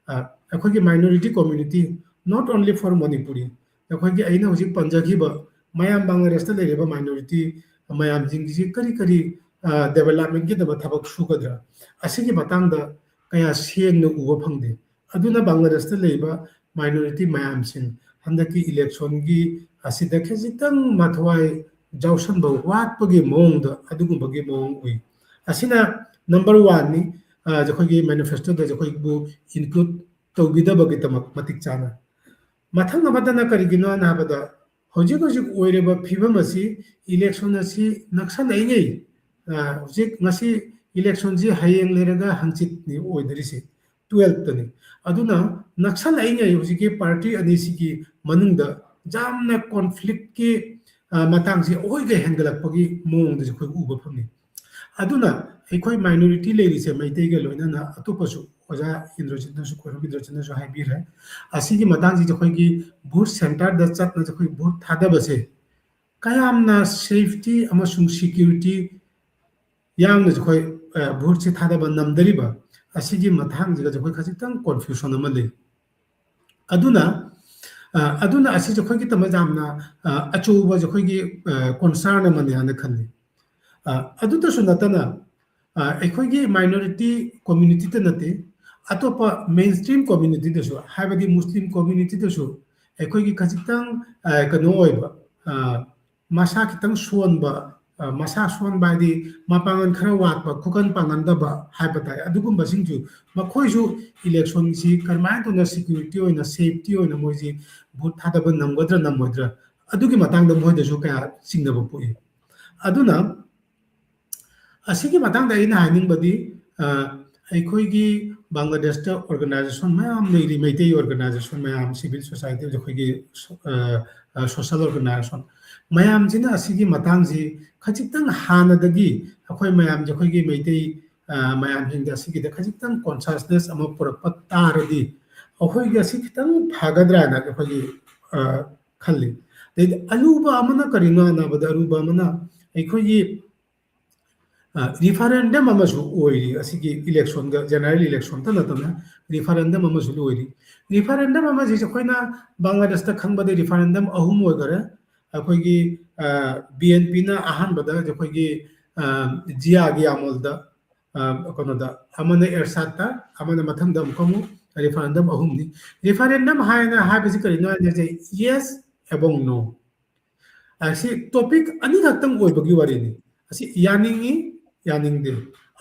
ꯑ, ꯑꯩꯈꯣꯏꯒꯤ minority community, not only for Manipuri, ꯑꯩꯈꯣꯏꯒꯤ ꯑꯩꯅ ꯍꯧꯖꯤꯛ ꯄꯟꯖꯈꯤꯕ ꯃꯌꯥꯝ ꯕꯪꯒ꯭ꯂꯥꯗꯦꯁꯇ ꯂꯩꯔꯤꯕ minority ꯃꯌꯥꯝꯁꯤꯡꯁꯤ ꯀꯔꯤ ꯀꯔꯤ, ꯑ, developmentꯀꯤꯗꯃꯛ ꯊꯕꯛ ꯁꯨꯒꯗ꯭ꯔꯥ? ꯑꯁꯤꯒꯤ ꯃꯇꯥꯡꯗ ꯀꯌꯥ ꯁꯦꯡꯅ ꯎꯕ ꯐꯪꯗꯦ꯫ ꯑꯗꯨꯅ ꯕꯪꯒ꯭ꯂꯥꯗꯦꯁꯇ ꯂꯩꯕ minority ꯃꯌꯥꯝꯁꯤꯡ ꯍꯟꯗꯛꯀꯤ electionꯒꯤ ꯑꯁꯤꯗ ꯈꯖꯤꯛꯇꯪ ꯃꯊ꯭ꯋꯥꯏ ꯌꯥꯎꯁꯟꯕ ꯋꯥꯠꯄꯒꯤ ꯃꯑꯣꯡꯗ ꯑꯗꯨꯒꯨꯝꯕꯒꯤ ꯃꯑꯣꯡ ꯎꯏ꯫ ꯑꯁꯤꯅ number oneꯅꯤ, ꯑ, ꯑꯩꯈꯣꯏꯒꯤ manifestoꯗ ꯑꯩꯈꯣꯏꯕꯨ include ꯇꯧꯕꯤꯗꯕꯒꯤꯗꯃꯛ ꯃꯇꯤꯛ ꯆꯥꯅ꯫ ꯃꯊꯪ ꯑꯃꯗꯅ ꯀꯔꯤꯒꯤꯅꯣ ꯍꯥꯏꯅ ꯍꯥꯏꯕꯗ, ꯍꯧꯖꯤꯛ ꯍꯧꯖꯤꯛ ꯑꯣꯏꯔꯤꯕ ꯐꯤꯕꯝ ꯑꯁꯤ, election ꯑꯁꯤ ꯅꯛꯁꯜꯂꯛꯏꯉꯩ, ꯑ, ꯍꯧꯖꯤꯛ ꯉꯁꯤ electionꯁꯤ ꯍꯌꯦꯡ ꯂꯩꯔꯒ ꯍꯪꯆꯤꯠꯅꯤ ꯑꯣꯏꯗꯣꯔꯤꯁꯤ, twelfthꯇꯅꯤ꯫ ꯑꯗꯨꯅ ꯅꯛꯁꯜꯂꯛꯏꯉꯩ ꯍꯧꯖꯤꯛꯀꯤ party ꯑꯅꯤꯁꯤꯒꯤ ꯃꯅꯨꯡꯗ ꯌꯥꯝꯅ conflictꯀꯤ, ꯑ, ꯃꯇꯥꯡꯁꯤ ꯑꯣꯏꯒ ꯍꯦꯟꯒꯠꯂꯛꯄꯒꯤ ꯃꯑꯣꯡꯗꯁꯨ ꯑꯩꯈꯣꯏ ꯎꯕ ꯐꯪꯉꯤ꯫ ꯑꯗꯨꯅ ꯑꯩꯈꯣꯏ minority ꯂꯩꯔꯤꯁꯦ ꯃꯩꯇꯩꯒ ꯂꯣꯏꯅꯅ ꯑꯇꯣꯞꯄꯁꯨ, ꯑꯣꯖꯥ ꯏꯟꯗ꯭ꯔꯖꯤꯠꯅꯁꯨ, ꯈꯣꯏꯔꯝ ꯏꯟꯗ꯭ꯔꯖꯤꯠꯅꯁꯨ ꯍꯥꯏꯕꯤꯔꯦ, ꯑꯁꯤꯒꯤ ꯃꯇꯥꯡꯁꯤꯗ ꯑꯩꯈꯣꯏꯒꯤ vote centreꯗ ꯆꯠꯅ ꯑꯩꯈꯣꯏ vote ꯊꯥꯗꯕꯁꯦ ꯀꯌꯥꯝꯅ safety ꯑꯃꯁꯨꯡ security ꯌꯥꯎꯅꯁꯨ ꯑꯩꯈꯣꯏ, ꯑ, voteꯁꯦ ꯊꯥꯗꯕ ꯉꯝꯗꯔꯤꯕ, ꯑꯁꯤꯒꯤ ꯃꯇꯥꯡꯁꯤꯗꯁꯨ ꯑꯩꯈꯣꯏ ꯈꯖꯤꯛꯇꯪ confusion ꯑꯃ ꯂꯩ꯫ ꯑꯗꯨꯅ, ꯑ, ꯑꯗꯨꯅ ꯑꯁꯤꯁꯦ ꯑꯩꯈꯣꯏꯒꯤꯗꯃꯛ ꯌꯥꯝꯅ, ꯑ, ꯑꯆꯧꯕ ꯑꯩꯈꯣꯏꯒꯤ, ꯑ, concern ꯑꯃꯅꯤ ꯍꯥꯏꯅ ꯈꯜꯂꯤ꯫ ꯑ, ꯑꯗꯨꯇꯁꯨ ꯅꯠꯇꯅ, ꯑ, ꯑꯩꯈꯣꯏꯒꯤ minority communityꯗ ꯅꯠꯇꯦ, ꯑꯇꯣꯞꯄ mainstream communityꯗꯁꯨ, ꯍꯥꯏꯕꯗꯤ Muslim communityꯗꯁꯨ ꯑꯩꯈꯣꯏꯒꯤ ꯈꯖꯤꯛꯇꯪ, ꯑ, ꯀꯩꯅꯣ ꯑꯣꯏꯕ, ꯑ, ꯃꯁꯥ ꯈꯤꯇꯪ ꯁꯣꯟꯕ, ꯑ, ꯃꯁꯥ ꯁꯣꯟꯕ ꯍꯥꯏꯗꯤ ꯃꯄꯥꯡꯒꯜ ꯈꯔ ꯋꯥꯠꯄ, ꯈꯨꯀꯟ ꯄꯥꯡꯒꯟꯗꯕ ꯍꯥꯏꯕ ꯇꯥꯏ, ꯑꯗꯨꯒꯨꯝꯕꯁꯤꯡꯁꯨ ꯃꯈꯣꯏꯁꯨ electionꯁꯤ ꯀꯔꯝꯍꯥꯏꯅ ꯇꯧꯅ security ꯑꯣꯏꯅ, safety ꯑꯣꯏꯅ ꯃꯣꯏꯁꯤ vote ꯊꯥꯗꯕ ꯉꯝꯒꯗ꯭ꯔꯥ ꯉꯝꯃꯣꯏꯗ꯭ꯔꯥ, ꯑꯗꯨꯒꯤ ꯃꯇꯥꯡꯗ ꯃꯣꯏꯗꯁꯨ ꯀꯌꯥ ꯆꯤꯡꯅꯕ ꯄꯣꯛꯏ꯫ ꯑꯗꯨꯅ ꯑꯁꯤꯒꯤ ꯃꯇꯥꯡꯗ ꯑꯩꯅ ꯍꯥꯏꯅꯤꯡꯕꯗꯤ, ꯑ, ꯑꯩꯈꯣꯏꯒꯤ ꯕꯪꯒ꯭ꯂꯥꯗꯦꯁꯇ organization ꯃꯌꯥꯝ ꯂꯩꯔꯤ, ꯃꯩꯇꯩ organization ꯃꯌꯥꯝ, civil society, ꯑꯩꯈꯣꯏꯒꯤ, ꯑ, ꯑ, social organization ꯃꯌꯥꯝꯁꯤꯅ ꯑꯁꯤꯒꯤ ꯃꯇꯥꯡꯁꯤ ꯈꯖꯤꯛꯇꯪ ꯍꯥꯟꯅꯗꯒꯤ ꯑꯩꯈꯣꯏ ꯃꯌꯥꯝꯁꯦ, ꯑꯩꯈꯣꯏꯒꯤ ꯃꯩꯇꯩ, ꯑ, ꯃꯌꯥꯝꯁꯤꯡꯗ ꯑꯁꯤꯒꯤꯗ ꯈꯖꯤꯛꯇꯪ consciousness ꯑꯃ ꯄꯨꯔꯛꯄ ꯇꯥꯔꯗꯤ ꯑꯩꯈꯣꯏꯒꯤ ꯑꯁꯤ ꯈꯤꯇꯪ ꯐꯒꯗ꯭ꯔꯥꯅ ꯑꯩꯈꯣꯏꯒꯤ, ꯑ, ꯈꯜꯂꯤ꯫ ꯑꯗꯩꯗꯤ ꯑꯔꯨꯕ ꯑꯃꯅ ꯀꯔꯤꯅꯣ ꯍꯥꯏꯅꯕꯗ, ꯑꯔꯨꯕ ꯑꯃꯅ ꯑꯩꯈꯣꯏꯒꯤ referendum ꯑꯃꯁꯨ ꯑꯣꯏꯔꯤ꯫ ꯑꯁꯤꯒꯤ election ꯒ, general election ꯇ ꯅꯠꯇꯅ referendum ꯑꯃꯁꯨ ꯑꯣꯏꯔꯤ꯫ Referendum ꯑꯃꯁꯤꯁꯨ ꯑꯩꯈꯣꯏꯅ ꯕꯪꯒ꯭ꯂꯥꯗꯦꯁꯇ ꯈꯪꯕꯗ referendum ꯑꯍꯨꯝ ꯑꯣꯏꯈꯔꯦ꯫ ꯑꯩꯈꯣꯏꯒꯤ ꯕꯤ ꯑꯦꯟ ꯄꯤꯅ ꯑꯍꯥꯟꯕꯗ ꯑꯩꯈꯣꯏꯒꯤ ꯖꯤꯌꯥ ꯒ꯭ꯌꯥꯃꯣꯜꯗ, ꯀꯩꯅꯣꯗ, ꯑꯃꯅ ꯑꯦꯔꯁꯥꯗꯇ, ꯑꯃꯅ ꯃꯊꯪꯗ ꯑꯃꯨꯛꯀ ꯑꯃꯨꯛ referendum ꯑꯍꯨꯝꯅꯤ꯫ Referendum ꯍꯥꯏꯅ ꯍꯥꯏꯕꯁꯤ ꯀꯔꯤꯅꯣ ꯍꯥꯏꯅ ꯍꯥꯏꯁꯦ, yes ꯑꯦꯕꯣꯡ ꯅꯣ꯫ ꯑꯁꯤ topic ꯑꯅꯤꯈꯛꯇꯪ ꯑꯣꯏꯕꯒꯤ ꯋꯥꯔꯤꯅꯤ꯫ ꯑꯁꯤ ꯌꯥꯅꯤꯡꯉꯤ, ꯌꯥꯅꯤꯡꯗꯦ꯫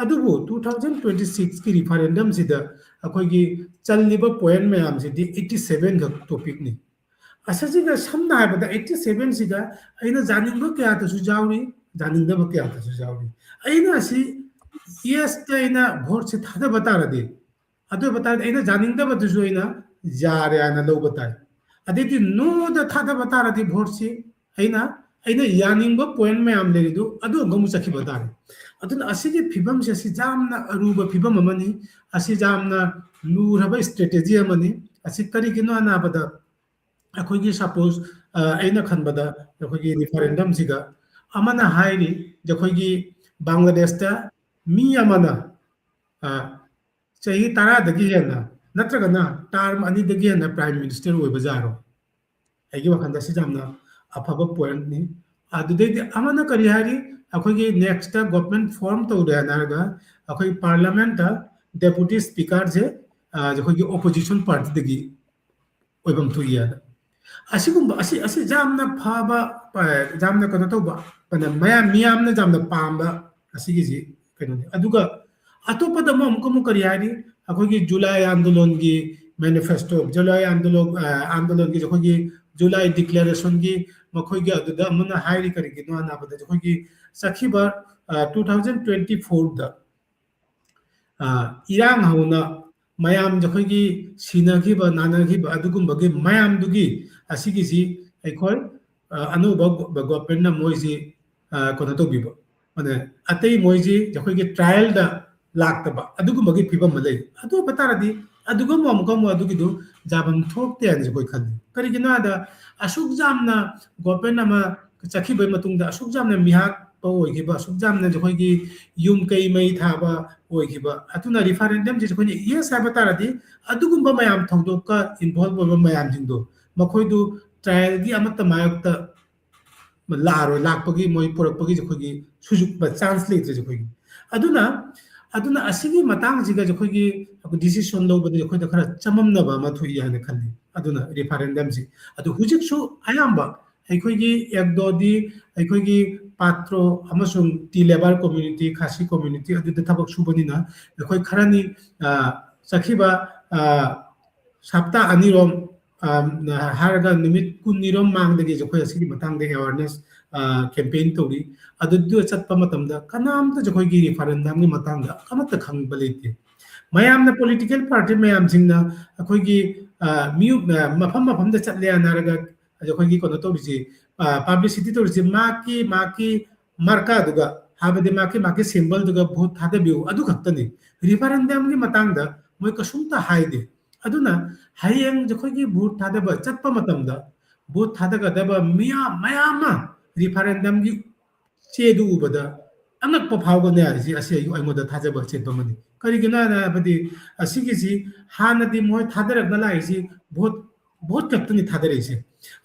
ꯑꯗꯨꯕꯨ two thousand twenty six ꯀꯤ referendum ꯁꯤꯗ ꯑꯩꯈꯣꯏꯒꯤ ꯆꯜꯂꯤꯕ point ꯃꯌꯥꯝꯁꯤꯗꯤ eighty seven ꯈꯛ topic ꯅꯤ꯫ ꯑꯁꯤꯁꯤꯒ ꯁꯝꯅ ꯍꯥꯏꯔꯕꯗ eighty seven ꯁꯤꯒ ꯑꯩꯅ ꯌꯥꯅꯤꯡꯕ ꯀꯌꯥꯗꯁꯨ ꯌꯥꯎꯔꯤ, ꯌꯥꯅꯤꯡꯗꯕ ꯀꯌꯥꯗꯁꯨ ꯌꯥꯎꯔꯤ꯫ ꯑꯩꯅ ꯑꯁꯤ yes ꯇ ꯑꯩꯅ vote ꯁꯦ ꯊꯥꯗꯕ ꯇꯥꯔꯗꯤ, ꯑꯗꯨ ꯑꯣꯏꯕ ꯇꯥꯔꯗꯤ ꯑꯩꯅ ꯌꯥꯅꯤꯡꯗꯕꯗꯨꯁꯨ ꯑꯩꯅ ꯌꯥꯔꯦ ꯍꯥꯏꯅ ꯂꯧꯕ ꯇꯥꯏ꯫ ꯑꯗꯩꯗꯤ no ꯗ ꯊꯥꯗꯕ ꯇꯥꯔꯗꯤ vote ꯁꯤ ꯑꯩꯅ, ꯑꯩꯅ ꯌꯥꯅꯤꯡꯕ point ꯃꯌꯥꯝ ꯂꯩꯔꯤꯗꯨ ꯑꯗꯨ ꯑꯃꯨꯛ ꯆꯠꯈꯤꯕ ꯇꯥꯔꯦ꯫ ꯑꯗꯨꯅ ꯑꯁꯤꯒꯤ ꯐꯤꯕꯝꯁꯦ, ꯑꯁꯤ ꯌꯥꯝꯅ ꯑꯔꯨꯕ ꯐꯤꯕꯝ ꯑꯃꯅꯤ꯫ ꯑꯁꯤ ꯌꯥꯝꯅ ꯂꯨꯔꯕ strategy ꯑꯃꯅꯤ꯫ ꯑꯁꯤ ꯀꯔꯤꯒꯤꯅꯣ ꯍꯥꯏꯅ ꯍꯥꯏꯕꯗ, ꯑꯩꯈꯣꯏꯒꯤ suppose, ꯑ, ꯑꯩꯅ ꯈꯟꯕꯗ ꯑꯩꯈꯣꯏꯒꯤ referendum ꯁꯤꯒ ꯑꯃꯅ ꯍꯥꯏꯔꯤ, ꯑꯩꯈꯣꯏꯒꯤ ꯕꯪꯒ꯭ꯂꯥꯗꯦꯁꯇ ꯃꯤ ꯑꯃꯅ, ꯑ, ꯆꯍꯤ ꯇꯔꯥꯗꯒꯤ ꯍꯦꯟꯅ ꯅꯠꯇ꯭ꯔꯒꯅ term ꯑꯅꯤꯗꯒꯤ ꯍꯦꯟꯅ prime minister ꯑꯣꯏꯕ ꯌꯥꯔꯣꯏ꯫ ꯑꯩꯒꯤ ꯋꯥꯈꯜꯗ ꯁꯤ ꯌꯥꯝꯅ ꯑꯐꯕ point ꯅꯤ꯫ ꯑꯗꯨꯗꯩꯗꯤ ꯑꯃꯅ ꯀꯔꯤ ꯍꯥꯏꯔꯤ, ꯑꯩꯈꯣꯏꯒꯤ next government form ꯇꯧꯔꯦ ꯍꯥꯏꯅ ꯍꯥꯏꯔꯒ ꯑꯩꯈꯣꯏ parliament ꯇ deputy speaker ꯁꯦ, ꯑ, ꯑꯩꯈꯣꯏꯒꯤ opposition party ꯗꯒꯤ ꯑꯣꯏꯐꯝ ꯊꯣꯛꯏ ꯍꯥꯏꯅ꯫ ꯑꯁꯤꯒꯨꯝꯕ, ꯑꯁꯤ, ꯑꯁꯤ ꯌꯥꯝꯅ ꯐꯕ, ꯑ, ꯌꯥꯝꯅ ꯀꯩꯅꯣ ꯇꯧꯕ, ꯑꯗ ꯃꯌꯥꯝ, ꯃꯤꯌꯥꯝꯅ ꯌꯥꯝꯅ ꯄꯥꯝꯕ ꯑꯁꯤꯒꯤꯁꯤ ꯀꯩꯅꯣꯅꯤ꯫ ꯑꯗꯨꯒ ꯑꯇꯣꯞꯄꯗ ꯑꯃꯨꯛ, ꯑꯃꯨꯛ, ꯑꯃꯨꯛ ꯀꯔꯤ ꯍꯥꯏꯔꯤ? ꯑꯩꯈꯣꯏꯒꯤ ꯖꯨꯂꯥꯏ ꯑꯥꯟꯗꯣꯂꯟꯒꯤ manifesto, ꯖꯨꯂꯥꯏ ꯑꯥꯟꯗꯣꯂꯟ, ꯑ, ꯑꯥꯟꯗꯣꯂꯟꯒꯤ ꯑꯩꯈꯣꯏꯒꯤ ꯖꯨꯂꯥꯏ declaration ꯒꯤ ꯃꯈꯣꯏꯒꯤ ꯑꯗꯨꯗ ꯑꯃꯅ ꯍꯥꯏꯔꯤ ꯀꯔꯤꯒꯤꯅꯣ ꯍꯥꯏꯅ ꯍꯥꯏꯕꯗ ꯑꯩꯈꯣꯏꯒꯤ ꯆꯠꯈꯤꯕ, ꯑ, two thousand twenty four ꯗ ꯑ, ꯏꯔꯥꯡ ꯍꯧꯅ ꯃꯌꯥꯝ ꯑꯩꯈꯣꯏꯒꯤ ꯁꯤꯅꯈꯤꯕ, ꯅꯥꯅꯈꯤꯕ ꯑꯗꯨꯒꯨꯝꯕꯒꯤ ꯃꯌꯥꯝꯗꯨꯒꯤ ꯑꯁꯤꯒꯤꯁꯤ ꯑꯩꯈꯣꯏ, ꯑ, ꯑꯅꯧꯕ ꯒꯣ-, government ꯅ ꯃꯣꯏꯁꯤ, ꯑ, ꯀꯩꯅꯣ ꯇꯧꯕꯤꯕ, ꯃꯥꯅꯦ, ꯑꯇꯩ ꯃꯣꯏꯁꯤ ꯑꯩꯈꯣꯏꯒꯤ trial ꯗ ꯂꯥꯛꯇꯕ ꯑꯗꯨꯒꯨꯝꯕꯒꯤ ꯐꯤꯕꯝ ꯑꯃ ꯂꯩ꯫ ꯑꯗꯨ ꯑꯣꯏꯕ ꯇꯥꯔꯗꯤ ꯑꯗꯨꯒꯨꯝꯕ ꯑꯃꯨꯛꯀ ꯑꯃꯨꯛ ꯑꯗꯨꯒꯤꯗꯨ ꯌꯥꯐꯝ ꯊꯣꯛꯇꯦ ꯍꯥꯏꯅꯁꯨ ꯑꯩꯈꯣꯏ ꯈꯜꯂꯤ꯫ ꯀꯔꯤꯒꯤꯅꯣ ꯍꯥꯏꯕꯗ ꯑꯁꯨꯛ ꯌꯥꯝꯅ government ꯑꯃ ꯆꯠꯈꯤꯕꯒꯤ ꯃꯇꯨꯡꯗ ꯑꯁꯨꯛ ꯌꯥꯝꯅ ꯃꯤꯍꯥꯠꯄ ꯑꯣꯏꯈꯤꯕ, ꯑꯁꯨꯛ ꯌꯥꯝꯅ ꯑꯩꯈꯣꯏꯒꯤ ꯌꯨꯝ ꯀꯩ ꯃꯩ ꯊꯥꯕ ꯑꯣꯏꯈꯤꯕ, ꯑꯗꯨꯅ referendumꯁꯦ ꯑꯩꯈꯣꯏꯅ yes ꯍꯥꯏꯕ ꯇꯥꯔꯗꯤ ꯑꯗꯨꯒꯨꯝꯕ ꯃꯌꯥꯝ ꯊꯧꯗꯣꯛꯀ involve ꯑꯣꯏꯕ ꯃꯌꯥꯝꯁꯤꯡꯗꯣ ꯃꯈꯣꯏꯗꯨ trialꯒꯤ ꯑꯃꯠꯇ ꯃꯥꯌꯣꯛꯇ ꯂꯥꯛꯑꯔꯣꯏ, ꯂꯥꯛꯄꯒꯤ ꯃꯣꯏ ꯄꯨꯔꯛꯄꯒꯤ ꯑꯩꯈꯣꯏꯒꯤ ꯁꯨꯖꯨꯛꯄ chance ꯂꯩꯇ꯭ꯔꯦ ꯑꯩꯈꯣꯏꯒꯤ꯫ ꯑꯗꯨꯅ, ꯑꯗꯨꯅ ꯑꯁꯤꯒꯤ ꯃꯇꯥꯡꯁꯤꯒ ꯑꯩꯈꯣꯏꯒꯤ decision ꯂꯧꯕꯗ ꯑꯩꯈꯣꯏꯗ ꯈꯔ ꯆꯃꯝꯅꯕ ꯑꯃ ꯊꯣꯛꯏ ꯍꯥꯏꯅ ꯈꯜꯂꯤ꯫ ꯑꯗꯨꯅ referendumꯁꯤ ꯑꯗꯨ ꯍꯧꯖꯤꯛꯁꯨ ꯑꯌꯥꯝꯕ ꯑꯩꯈꯣꯏꯒꯤ ꯑꯦꯛꯗꯣꯗꯤ ꯑꯩꯈꯣꯏꯒꯤ ꯄꯥꯇ꯭ꯔꯣ ꯑꯃꯁꯨꯡ ꯇꯤ ꯂꯦꯕꯔ community, ꯈꯥꯁꯤ community ꯑꯗꯨꯗ ꯊꯕꯛ ꯁꯨꯕꯅꯤꯅ ꯑꯩꯈꯣꯏ ꯈꯔꯅꯤ, ꯑ, ꯆꯠꯈꯤꯕ, ꯑ, ꯍꯞꯇꯥ ꯑꯅꯤꯔꯣꯝ, ꯑ, ꯍꯥꯏꯔꯒ ꯅꯨꯃꯤꯠ ꯀꯨꯟꯅꯤꯔꯣꯝ ꯃꯥꯡꯗꯒꯤ ꯑꯩꯈꯣꯏ ꯑꯁꯤꯒꯤ ꯃꯇꯥꯡꯗ awareness, ꯑ, campaign ꯇꯧꯔꯤ꯫ ꯑꯗꯨꯗ ꯆꯠꯄ ꯃꯇꯝꯗ ꯀꯅꯥꯝꯇꯁꯨ ꯑꯩꯈꯣꯏꯒꯤ referendumꯒꯤ ꯃꯇꯥꯡꯗ ꯑꯃꯠꯇ ꯈꯪꯕ ꯂꯩꯇꯦ꯫ ꯃꯌꯥꯝꯅ political party ꯃꯌꯥꯝꯁꯤꯡꯅ ꯑꯩꯈꯣꯏꯒꯤ, ꯑ, ꯃꯤꯌꯨ-, ꯑ, ꯃꯐꯝ ꯃꯐꯝꯗ ꯆꯠꯂꯦ ꯍꯥꯏꯅ ꯍꯥꯏꯔꯒ ꯑꯩꯈꯣꯏꯒꯤ ꯀꯩꯅꯣ ꯇꯧꯔꯤꯁꯤ, ꯑ, publicity ꯇꯧꯔꯤꯁꯤ ꯃꯥꯀꯤ, ꯃꯥꯀꯤ ꯃꯥꯔꯀꯥꯗꯨꯒ, ꯍꯥꯏꯕꯗꯤ ꯃꯥꯀꯤ, ꯃꯥꯀꯤ symbolꯗꯨꯒ vote ꯊꯥꯗꯕꯤꯌꯨ ꯑꯗꯨ ꯈꯛꯇꯅꯤ꯫ Referendumꯒꯤ ꯃꯇꯥꯡꯗ ꯃꯣꯏ ꯀꯩꯁꯨꯝꯇ ꯍꯥꯏꯗꯦ꯫ ꯑꯗꯨꯅ ꯍꯌꯦꯡ ꯑꯩꯈꯣꯏꯒꯤ vote ꯊꯥꯗꯕ ꯆꯠꯄ ꯃꯇꯝꯗ vote ꯊꯥꯗꯒꯗꯕ ꯃꯤꯌꯥꯝ ꯃꯌꯥꯝ ꯑꯃ referendumꯒꯤ ꯆꯦꯗꯨ ꯎꯕꯗ ꯑꯉꯛꯄ ꯐꯥꯎꯒꯅꯤ ꯍꯥꯏꯁꯤ ꯑꯁꯤ ꯑꯩ-, ꯑꯩꯉꯣꯟꯗ ꯊꯥꯖꯕ ꯑꯆꯦꯠꯄ ꯑꯃꯅꯤ꯫ ꯀꯔꯤꯒꯤꯅꯣ ꯍꯥꯏꯅ ꯍꯥꯏꯕꯗꯤ ꯑꯁꯤꯒꯤꯁꯤ ꯍꯥꯟꯅꯗꯤ ꯃꯣꯏ ꯊꯥꯗꯔꯛꯅ ꯂꯥꯛꯏꯁꯤ vote, vote ꯈꯛꯇꯅꯤ ꯊꯥꯗꯔꯛꯏꯁꯦ꯫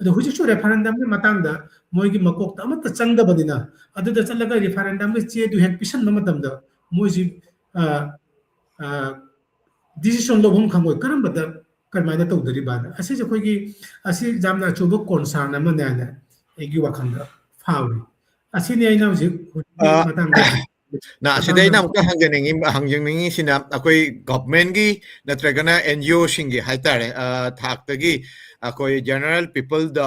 ꯑꯗꯣ ꯍꯧꯖꯤꯛꯁꯨ referendumꯒꯤ ꯃꯇꯥꯡꯗ ꯃꯣꯏꯒꯤ ꯃꯀꯣꯛꯇ ꯑꯃꯠꯇ ꯆꯪꯗꯕꯅꯤꯅ ꯑꯗꯨꯗ ꯆꯠꯂꯒ referendumꯒꯤ ꯆꯦꯗꯨ ꯍꯦꯛ ꯄꯤꯁꯟꯕ ꯃꯇꯝꯗ ꯃꯣꯏꯁꯤ, ꯑ, ꯑ, decision ꯂꯧꯐꯝ ꯈꯪꯉꯣꯏ, ꯀꯔꯝꯕꯗ ꯀꯔꯝꯍꯥꯏꯅ ꯇꯧꯗꯣꯔꯤꯕꯅ꯫ ꯑꯁꯤꯁꯦ ꯑꯩꯈꯣꯏꯒꯤ, ꯑꯁꯤ ꯌꯥꯝꯅ ꯑꯆꯧꯕ concern ꯑꯃꯅꯦ ꯍꯥꯏꯅ ꯑꯩꯒꯤ ꯋꯥꯈꯜꯗ ꯐꯥꯎꯔꯤ꯫ ꯑꯁꯤꯅꯤ ꯑꯩꯅ ꯍꯧꯖꯤꯛ, ꯍꯧꯖꯤꯛꯀꯤ ꯑ, ꯃꯇꯥꯡꯗ ꯅ, ꯑꯁꯤꯗ ꯑꯩꯅ ꯃꯇꯥꯡꯗ ꯑꯃꯨꯛꯀ ꯍꯪꯖꯅꯤꯡꯉꯤ, ꯍꯪꯖꯅꯤꯡꯉꯤꯁꯤꯅ ꯑꯩꯈꯣꯏ governmentꯀꯤ ꯅꯠꯇ꯭ꯔꯒꯅ NGOꯁꯤꯡꯒꯤ ꯍꯥꯏꯇꯥꯔꯦ, ꯑ, ꯊꯥꯛꯇꯒꯤ ꯑꯩꯈꯣꯏ general peopleꯗ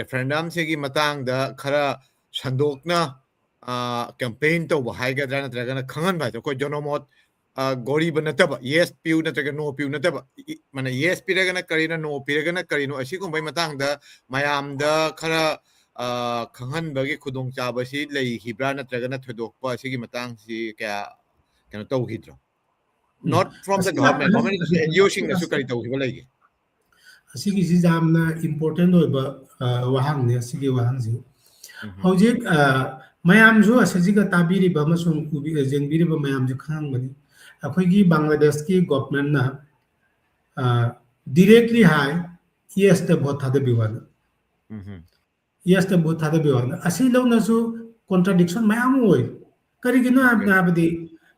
referendumꯁꯤꯒꯤ ꯃꯇꯥꯡꯗ ꯈꯔ ꯁꯟꯗꯣꯛꯅ, ꯑ, campaign ꯇꯧꯕ ꯍꯥꯏꯒꯗ꯭ꯔꯥ ꯅꯠꯇ꯭ꯔꯒꯅ ꯈꯪꯍꯟꯕ ꯍꯥꯏꯗꯣ ꯑꯩꯈꯣꯏ ꯖꯅꯃꯣꯠ, ꯑ, ꯒꯣꯔꯤꯕ ꯅꯠꯇꯕ, yes ꯄꯤꯌꯨ ꯅꯠꯇ꯭ꯔꯒ no ꯄꯤꯌꯨ ꯅꯠꯇꯕ, ꯏ-, ꯏ-, ꯃꯥꯅ yes ꯄꯤꯔꯒꯅ ꯀꯔꯤꯅꯣ, no ꯄꯤꯔꯒꯅ ꯀꯔꯤꯅꯣ, ꯑꯁꯤꯒꯨꯝꯕꯒꯤ ꯃꯇꯥꯡꯗ ꯃꯌꯥꯝꯗ ꯈꯔ, ꯑ, ꯈꯪꯍꯟꯕꯒꯤ ꯈꯨꯗꯣꯡꯆꯥꯕꯁꯤ ꯂꯩꯈꯤꯕ꯭ꯔꯥ ꯅꯠꯇ꯭ꯔꯒꯅ ꯊꯣꯏꯗꯣꯛꯄ ꯑꯁꯤꯒꯤ ꯃꯇꯥꯡꯁꯤ ꯀꯌꯥ ꯀꯩꯅꯣ ꯇꯧꯈꯤꯗ꯭ꯔꯣ? ꯎꯝ꯫ Not from the ꯑꯁꯤꯅ government, government ꯑꯁꯤ NGOꯁꯤꯡꯅꯁꯨ ꯀꯔꯤ ꯇꯧꯈꯤꯕ ꯂꯩꯒꯦ? ꯑꯁꯤꯒꯤꯁꯤ ꯌꯥꯝꯅ important ꯑꯣꯏꯕ, ꯑ, ꯋꯥꯍꯪꯅꯤ ꯑꯁꯤꯒꯤ ꯋꯥꯍꯪꯁꯤ꯫ ꯍꯧꯖꯤꯛ ꯑ, ꯃꯌꯥꯝꯁꯨ ꯑꯁꯤꯁꯤꯒ ꯇꯥꯕꯤꯔꯤꯕ ꯑꯃꯁꯨꯡ ꯎꯕꯤ- ꯌꯦꯡꯕꯤꯔꯤꯕ ꯃꯌꯥꯝꯁꯨ ꯈꯪꯉꯝꯒꯅꯤ, ꯑꯩꯈꯣꯏꯒꯤ ꯕꯪꯒ꯭ꯂꯥꯗꯦꯁꯀꯤ ꯒꯣꯚꯔꯟꯃꯦꯟꯠꯅ ꯗꯤꯔꯦꯛꯂꯤ ꯍꯥꯏ, ꯌꯦꯁꯇ ꯚꯣꯠ ꯊꯥꯗꯕꯤꯌꯨ ꯍꯥꯏꯅ꯫ ꯌꯦꯁꯇ ꯚꯣꯠ ꯊꯥꯗꯕꯤꯌꯨ ꯍꯥꯏꯅ꯫ ꯑꯁꯤ ꯂꯧꯅꯁꯨ ꯀꯣꯟꯇ꯭ꯔꯥꯗꯤꯛꯁꯟ ꯃꯌꯥꯝ ꯑꯃ ꯑꯣꯏ꯫ ꯀꯔꯤꯒꯤꯅꯣ ꯍꯥꯏꯕ- ꯍꯥꯏꯕꯗꯤ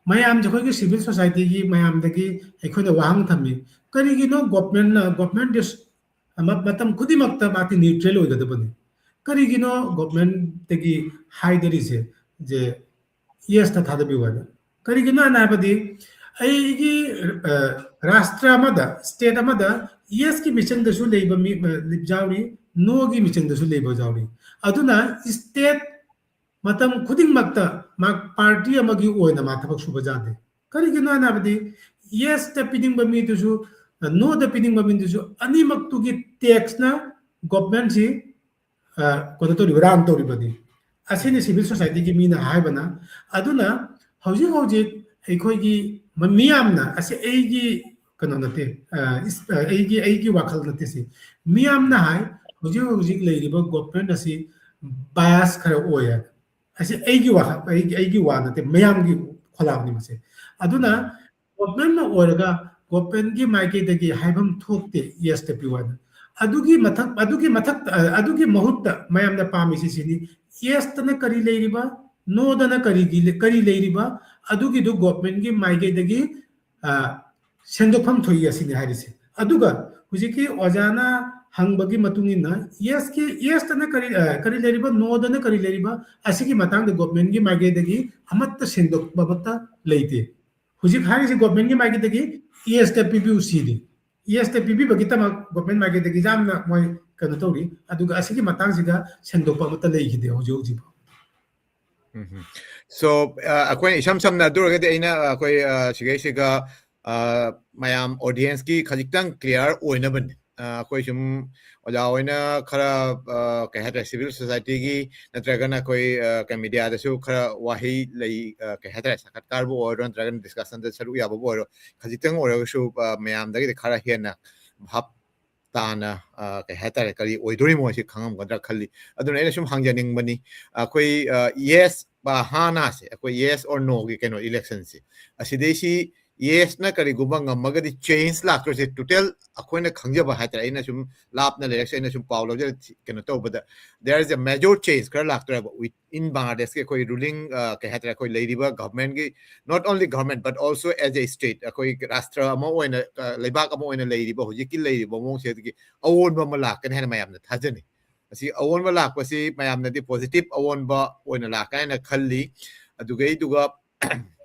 ꯃꯌꯥꯝꯁꯦ ꯑꯩꯈꯣꯏꯒꯤ ꯁꯤꯚꯤꯜ ꯁꯣꯁꯥꯏꯇꯤꯒꯤ ꯃꯌꯥꯝꯗꯒꯤ ꯑꯩꯈꯣꯏꯅ ꯋꯥꯍꯪ ꯊꯝꯃꯤ, ꯀꯔꯤꯒꯤꯅꯣ ꯒꯣꯚꯔꯟꯃꯦꯟꯠꯅ ꯒꯣꯚꯔꯟꯃꯦꯟꯠ ꯃꯇꯝ ꯈꯨꯗꯤꯡꯃꯛꯇ ꯃꯥꯗꯤ ꯅ꯭ꯌꯨꯇ꯭ꯔꯦꯜ ꯑꯣꯏꯒꯗꯕꯅꯤ? ꯀꯔꯤꯒꯤꯅꯣ ꯒꯣꯚꯔꯟꯃꯦꯟꯠꯇꯒꯤ ꯍꯥꯏꯗꯔꯤꯁꯦ ꯖꯦ ꯌꯦꯁꯇ ꯊꯥꯗꯕꯤꯌꯨ ꯍꯥꯏꯅ? ꯀꯔꯤꯒꯤꯅꯣ ꯍꯥꯏꯅ ꯍꯥꯏꯕꯗꯤ ꯑꯩꯒꯤ ꯑ, ꯔꯥꯁꯇ꯭ꯔ ꯑꯃꯗ, ꯁ꯭ꯇꯦꯠ ꯑꯃꯗ ꯌꯦꯁꯀꯤ ꯃꯤꯆꯪꯗꯁꯨ ꯂꯩꯕ ꯃꯤ ꯑ, ꯌꯥꯎꯔꯤ, ꯅꯣꯒꯤ ꯃꯤꯆꯪꯗꯁꯨ ꯂꯩꯕ ꯌꯥꯎꯔꯤ꯫ ꯑꯗꯨꯅ ꯁ꯭ꯇꯦꯠ ꯃꯇꯝ ꯈꯨꯗꯤꯡꯃꯛꯇ ꯃꯥ ꯄꯥꯔꯇꯤ ꯑꯃꯒꯤ ꯑꯣꯏꯅ ꯃꯥ ꯊꯕꯛ ꯁꯨꯕ ꯌꯥꯗꯦ꯫ ꯀꯔꯤꯒꯤꯅꯣ ꯍꯥꯏꯅ ꯍꯥꯏꯕꯗꯤ ꯌꯦꯁꯇ ꯄꯤꯅꯤꯡꯕ ꯃꯤꯗꯨꯁꯨ, ꯅꯣꯗ ꯄꯤꯅꯤꯡꯕ ꯃꯤꯗꯨꯁꯨ ꯑꯅꯤꯃꯛꯇꯨꯒꯤ ꯇꯦꯛꯁꯅ ꯒꯣꯚꯔꯟꯃꯦꯟꯠꯁꯤ ꯑ, ꯀꯩꯅꯣ ꯇꯧꯔꯤꯕ, ꯔꯥꯟ ꯇꯧꯔꯤꯕꯅꯤ꯫ ꯑꯁꯤꯅꯤ ꯁꯤꯚꯤꯜ ꯁꯣꯁꯥꯏꯇꯤꯒꯤ ꯃꯤꯅ ꯍꯥꯏꯕꯅ꯫ ꯑꯗꯨꯅ ꯍꯧꯖꯤꯛ ꯍꯧꯖꯤꯛ ꯑꯩꯈꯣꯏꯒꯤ ꯃ- ꯃꯤꯌꯥꯝꯅ, ꯑꯁꯤ ꯑꯩꯒꯤ ꯀꯩꯅꯣ ꯅꯠꯇꯦ, ꯑ, ꯏꯁ- ꯑ, ꯑꯩꯒꯤ ꯑꯩꯒꯤ ꯋꯥꯈꯜ ꯅꯠꯇꯦ ꯁꯤ꯫ ꯃꯤꯌꯥꯝꯅ ꯍꯥꯏ, ꯍꯧꯖꯤꯛ ꯍꯧꯖꯤꯛ ꯂꯩꯔꯤꯕ ꯒꯣꯚꯔꯟꯃꯦꯟꯠ ꯑꯁꯤ ꯕꯥꯏꯁ ꯈꯔ ꯑꯣꯏ ꯍꯥꯏ꯫ ꯑꯁꯤ ꯑꯩꯒꯤ ꯋꯥꯈꯜ, ꯑꯩꯒꯤ ꯑꯩꯒꯤ ꯋꯥ ꯅꯠꯇꯦ, ꯃꯌꯥꯝꯒꯤ ꯈꯣꯜꯂꯥꯎꯅꯤ ꯃꯁꯦ꯫ ꯑꯗꯨꯅ ꯒꯣꯚꯔꯟꯃꯦꯟꯠꯅ ꯑꯣꯏꯔꯒ ꯒꯣꯚꯔꯟꯃꯦꯟꯠꯀꯤ ꯃꯥꯏꯀꯩꯗꯒꯤ ꯍꯥꯏꯐꯝ ꯊꯣꯛꯇꯦ ꯌꯦꯁꯇ ꯄꯤꯌꯨ ꯍꯥꯏꯅ꯫ ꯑꯗꯨꯒꯤ ꯃꯊꯛ ꯑꯗꯨꯒꯤ ꯃꯊꯛ ꯑ, ꯑꯗꯨꯒꯤ ꯃꯍꯨꯠꯇ ꯃꯌꯥꯝꯅ ꯄꯥꯝꯃꯤꯁꯤ ꯁꯤꯅꯤ, ꯌꯦꯁꯇꯅ ꯀꯔꯤ ꯂꯩꯔꯤꯕ, ꯅꯣꯗꯅ ꯀꯔꯤꯒꯤ ꯀꯔꯤ ꯂꯩꯔꯤꯕ, ꯑꯗꯨꯒꯤꯗꯨ ꯒꯣꯚꯔꯟꯃꯦꯟꯠꯀꯤ ꯃꯥꯏꯀꯩꯗꯒꯤ ꯑ, ꯁꯦꯡꯗꯣꯛꯐꯝ ꯊꯣꯛꯏ ꯑꯁꯤꯅꯤ ꯍꯥꯏꯔꯤꯁꯦ꯫ ꯑꯗꯨꯒ ꯍꯧꯖꯤꯛꯀꯤ ꯑꯣꯖꯥꯅ ꯍꯪꯕꯒꯤ ꯃꯇꯨꯡ ꯏꯟꯅ ꯌꯦꯁꯀꯤ ꯌꯦꯁꯇꯅ ꯀꯔꯤ ꯑ, ꯀꯔꯤ ꯂꯩꯔꯤꯕ, ꯅꯣꯗꯅ ꯀꯔꯤ ꯂꯩꯔꯤꯕ, ꯑꯁꯤꯒꯤ ꯃꯇꯥꯡꯗ ꯒꯣꯚꯔꯟꯃꯦꯟꯠꯀꯤ ꯃꯥꯏꯀꯩꯗꯒꯤ ꯑꯃꯠꯇ ꯁꯦꯡꯗꯣꯛꯄ ꯑꯃꯠꯇ ꯂꯩꯇꯦ꯫ ꯍꯧꯖꯤꯛ ꯍꯥꯏꯔꯤꯁꯤ ꯒꯣꯚꯔꯟꯃꯦꯟꯠꯀꯤ ꯃꯥꯏꯀꯩꯗꯒꯤ ꯌꯦꯁꯇ ꯄꯤꯕꯤꯌꯨ ꯁꯤꯅꯤ꯫ ꯌꯦꯁꯇ ꯄꯤꯕꯤꯕꯒꯤꯗꯃꯛ ꯒꯣꯚꯔꯟꯃꯦꯟꯠ ꯃꯥꯏꯀꯩꯗꯒꯤ ꯌꯥꯝꯅ ꯃꯣꯏ ꯀꯩꯅꯣ ꯇꯧꯔꯤ꯫ ꯑꯗꯨꯒ ꯑꯁꯤꯒꯤ ꯃꯇꯥꯡꯁꯤꯗ ꯁꯦꯡꯗꯣꯛꯄ ꯑꯃꯠꯇ ꯂꯩꯈꯤꯗꯦ ꯍꯧꯖꯤꯛ ꯍꯧꯖꯤꯛ꯫ ꯎꯝ꯫ So ꯑ, ꯑꯩꯈꯣꯏꯅ ꯏꯁꯝ ꯁꯝꯅ ꯑꯗꯨ ꯑꯣꯏꯔꯒꯗꯤ ꯑꯩꯅ ꯑ, ꯑꯩꯈꯣꯏ ꯑ, ꯁꯤꯒꯩꯁꯤꯒ ꯑ, ꯃꯌꯥꯝ ꯑꯣꯗꯤꯌꯦꯟꯁꯀꯤ ꯈꯖꯤꯛꯇꯪ ꯀ꯭ꯂꯤꯌꯥꯔ ꯑꯣꯏꯅꯕꯅꯤ꯫ ꯑ, ꯑꯩꯈꯣꯏ ꯁꯨꯝ ꯑꯣꯖꯥ ꯍꯣꯏꯅ ꯈꯔ ꯑ, ꯀꯩ ꯍꯥꯏꯇꯥꯔꯦ, ꯁꯤꯚꯤꯜ ꯁꯣꯁꯥꯏꯇꯤꯒꯤ ꯅꯠꯇ꯭ꯔꯒꯅ ꯑꯩꯈꯣꯏ ꯑ, ꯀꯩ ꯃꯤꯗꯤꯌꯥꯗꯁꯨ ꯈꯔ ꯋꯥꯍꯩ ꯂꯩ, ꯑ, ꯀꯩ ꯍꯥꯏꯇꯥꯔꯦ, ꯁꯥꯈꯠꯀꯥꯔꯕꯨ ꯑꯣꯏꯔꯣ ꯅꯠꯇ꯭ꯔꯒꯅ ꯗꯤꯁꯀꯁꯟꯗ ꯁꯔꯨꯛ ꯌꯥꯕꯕꯨ ꯑꯣꯏꯔꯣ, ꯈꯖꯤꯛꯇꯪ ꯑꯣꯏꯔꯒꯁꯨ ꯑ, ꯃꯌꯥꯝꯗꯒꯤꯗꯤ ꯈꯔ ꯍꯦꯟꯅ ꯚꯥꯞ ꯇꯥꯅ, ꯑ, ꯀꯩ ꯍꯥꯏꯇꯥꯔꯦ, ꯀꯔꯤ ꯑꯣꯏꯗꯣꯔꯤꯃꯣ ꯍꯥꯏꯁꯤ ꯈꯪꯉꯝꯒꯗ꯭ꯔꯥ ꯈꯜꯂꯤ꯫ ꯑꯗꯨꯅ ꯑꯩꯅ ꯁꯨꯝ ꯍꯪꯖꯅꯤꯡꯕꯅꯤ, ꯑꯩꯈꯣꯏ, ꯑ, yes ꯕ ꯍꯥ ꯅꯥꯁꯦ, ꯑꯩꯈꯣꯏ yes or no ꯒꯤ ꯀꯩꯅꯣ election ꯁꯦ, ꯑꯁꯤꯗꯩꯁꯤ yes ꯅ ꯀꯔꯤꯒꯨꯝꯕ ꯉꯝꯃꯒꯗꯤ change ꯂꯥꯛꯇꯣꯏꯁꯦ, total ꯑꯩꯈꯣꯏꯅ ꯈꯪꯖꯕ ꯍꯥꯏꯇꯥꯔꯦ, ꯑꯩꯅ ꯁꯨꯝ ꯂꯥꯞꯅ ꯂꯩꯔꯛꯁꯦ, ꯑꯩꯅ ꯁꯨꯝ ꯄꯥꯎ ꯂꯧꯖꯔ ꯀꯩꯅꯣ ꯇꯧꯕꯗ, there is a major change ꯈꯔ ꯂꯥꯛꯇꯣꯏꯕ with in ꯕꯪꯒ꯭ꯂꯥꯗꯦꯁꯀꯤ ꯑꯩꯈꯣꯏ ruling, ꯑ, ꯀꯩ ꯍꯥꯏꯇꯥꯔꯦ, ꯑꯩꯈꯣꯏ ꯂꯩꯔꯤꯕ government ꯀꯤ, not only government but also as a state, ꯑꯩꯈꯣꯏ ꯔꯥꯁꯇ꯭ꯔ ꯑꯃ ꯑꯣꯏꯅ, ꯑ, ꯂꯩꯕꯥꯛ ꯑꯃ ꯑꯣꯏꯅ ꯂꯩꯔꯤꯕ ꯍꯧꯖꯤꯛꯀꯤ ꯂꯩꯔꯤꯕ ꯃꯑꯣꯡꯁꯤꯗꯒꯤ ꯑꯑꯣꯟꯕ ꯑꯃ ꯂꯥꯛꯀꯅꯤ ꯍꯥꯏꯅ ꯃꯌꯥꯝꯅ ꯊꯥꯖꯅꯩ꯫ ꯑꯁꯤ ꯑꯑꯣꯟꯕ ꯂꯥꯛꯄꯁꯤ ꯃꯌꯥꯝꯅꯗꯤ positive ꯑꯑꯣꯟꯕ ꯑꯣꯏꯅ ꯂꯥꯛꯀꯅꯤ ꯍꯥꯏꯅ ꯈꯜꯂꯤ꯫ ꯑꯗꯨꯒꯩꯗꯨꯒ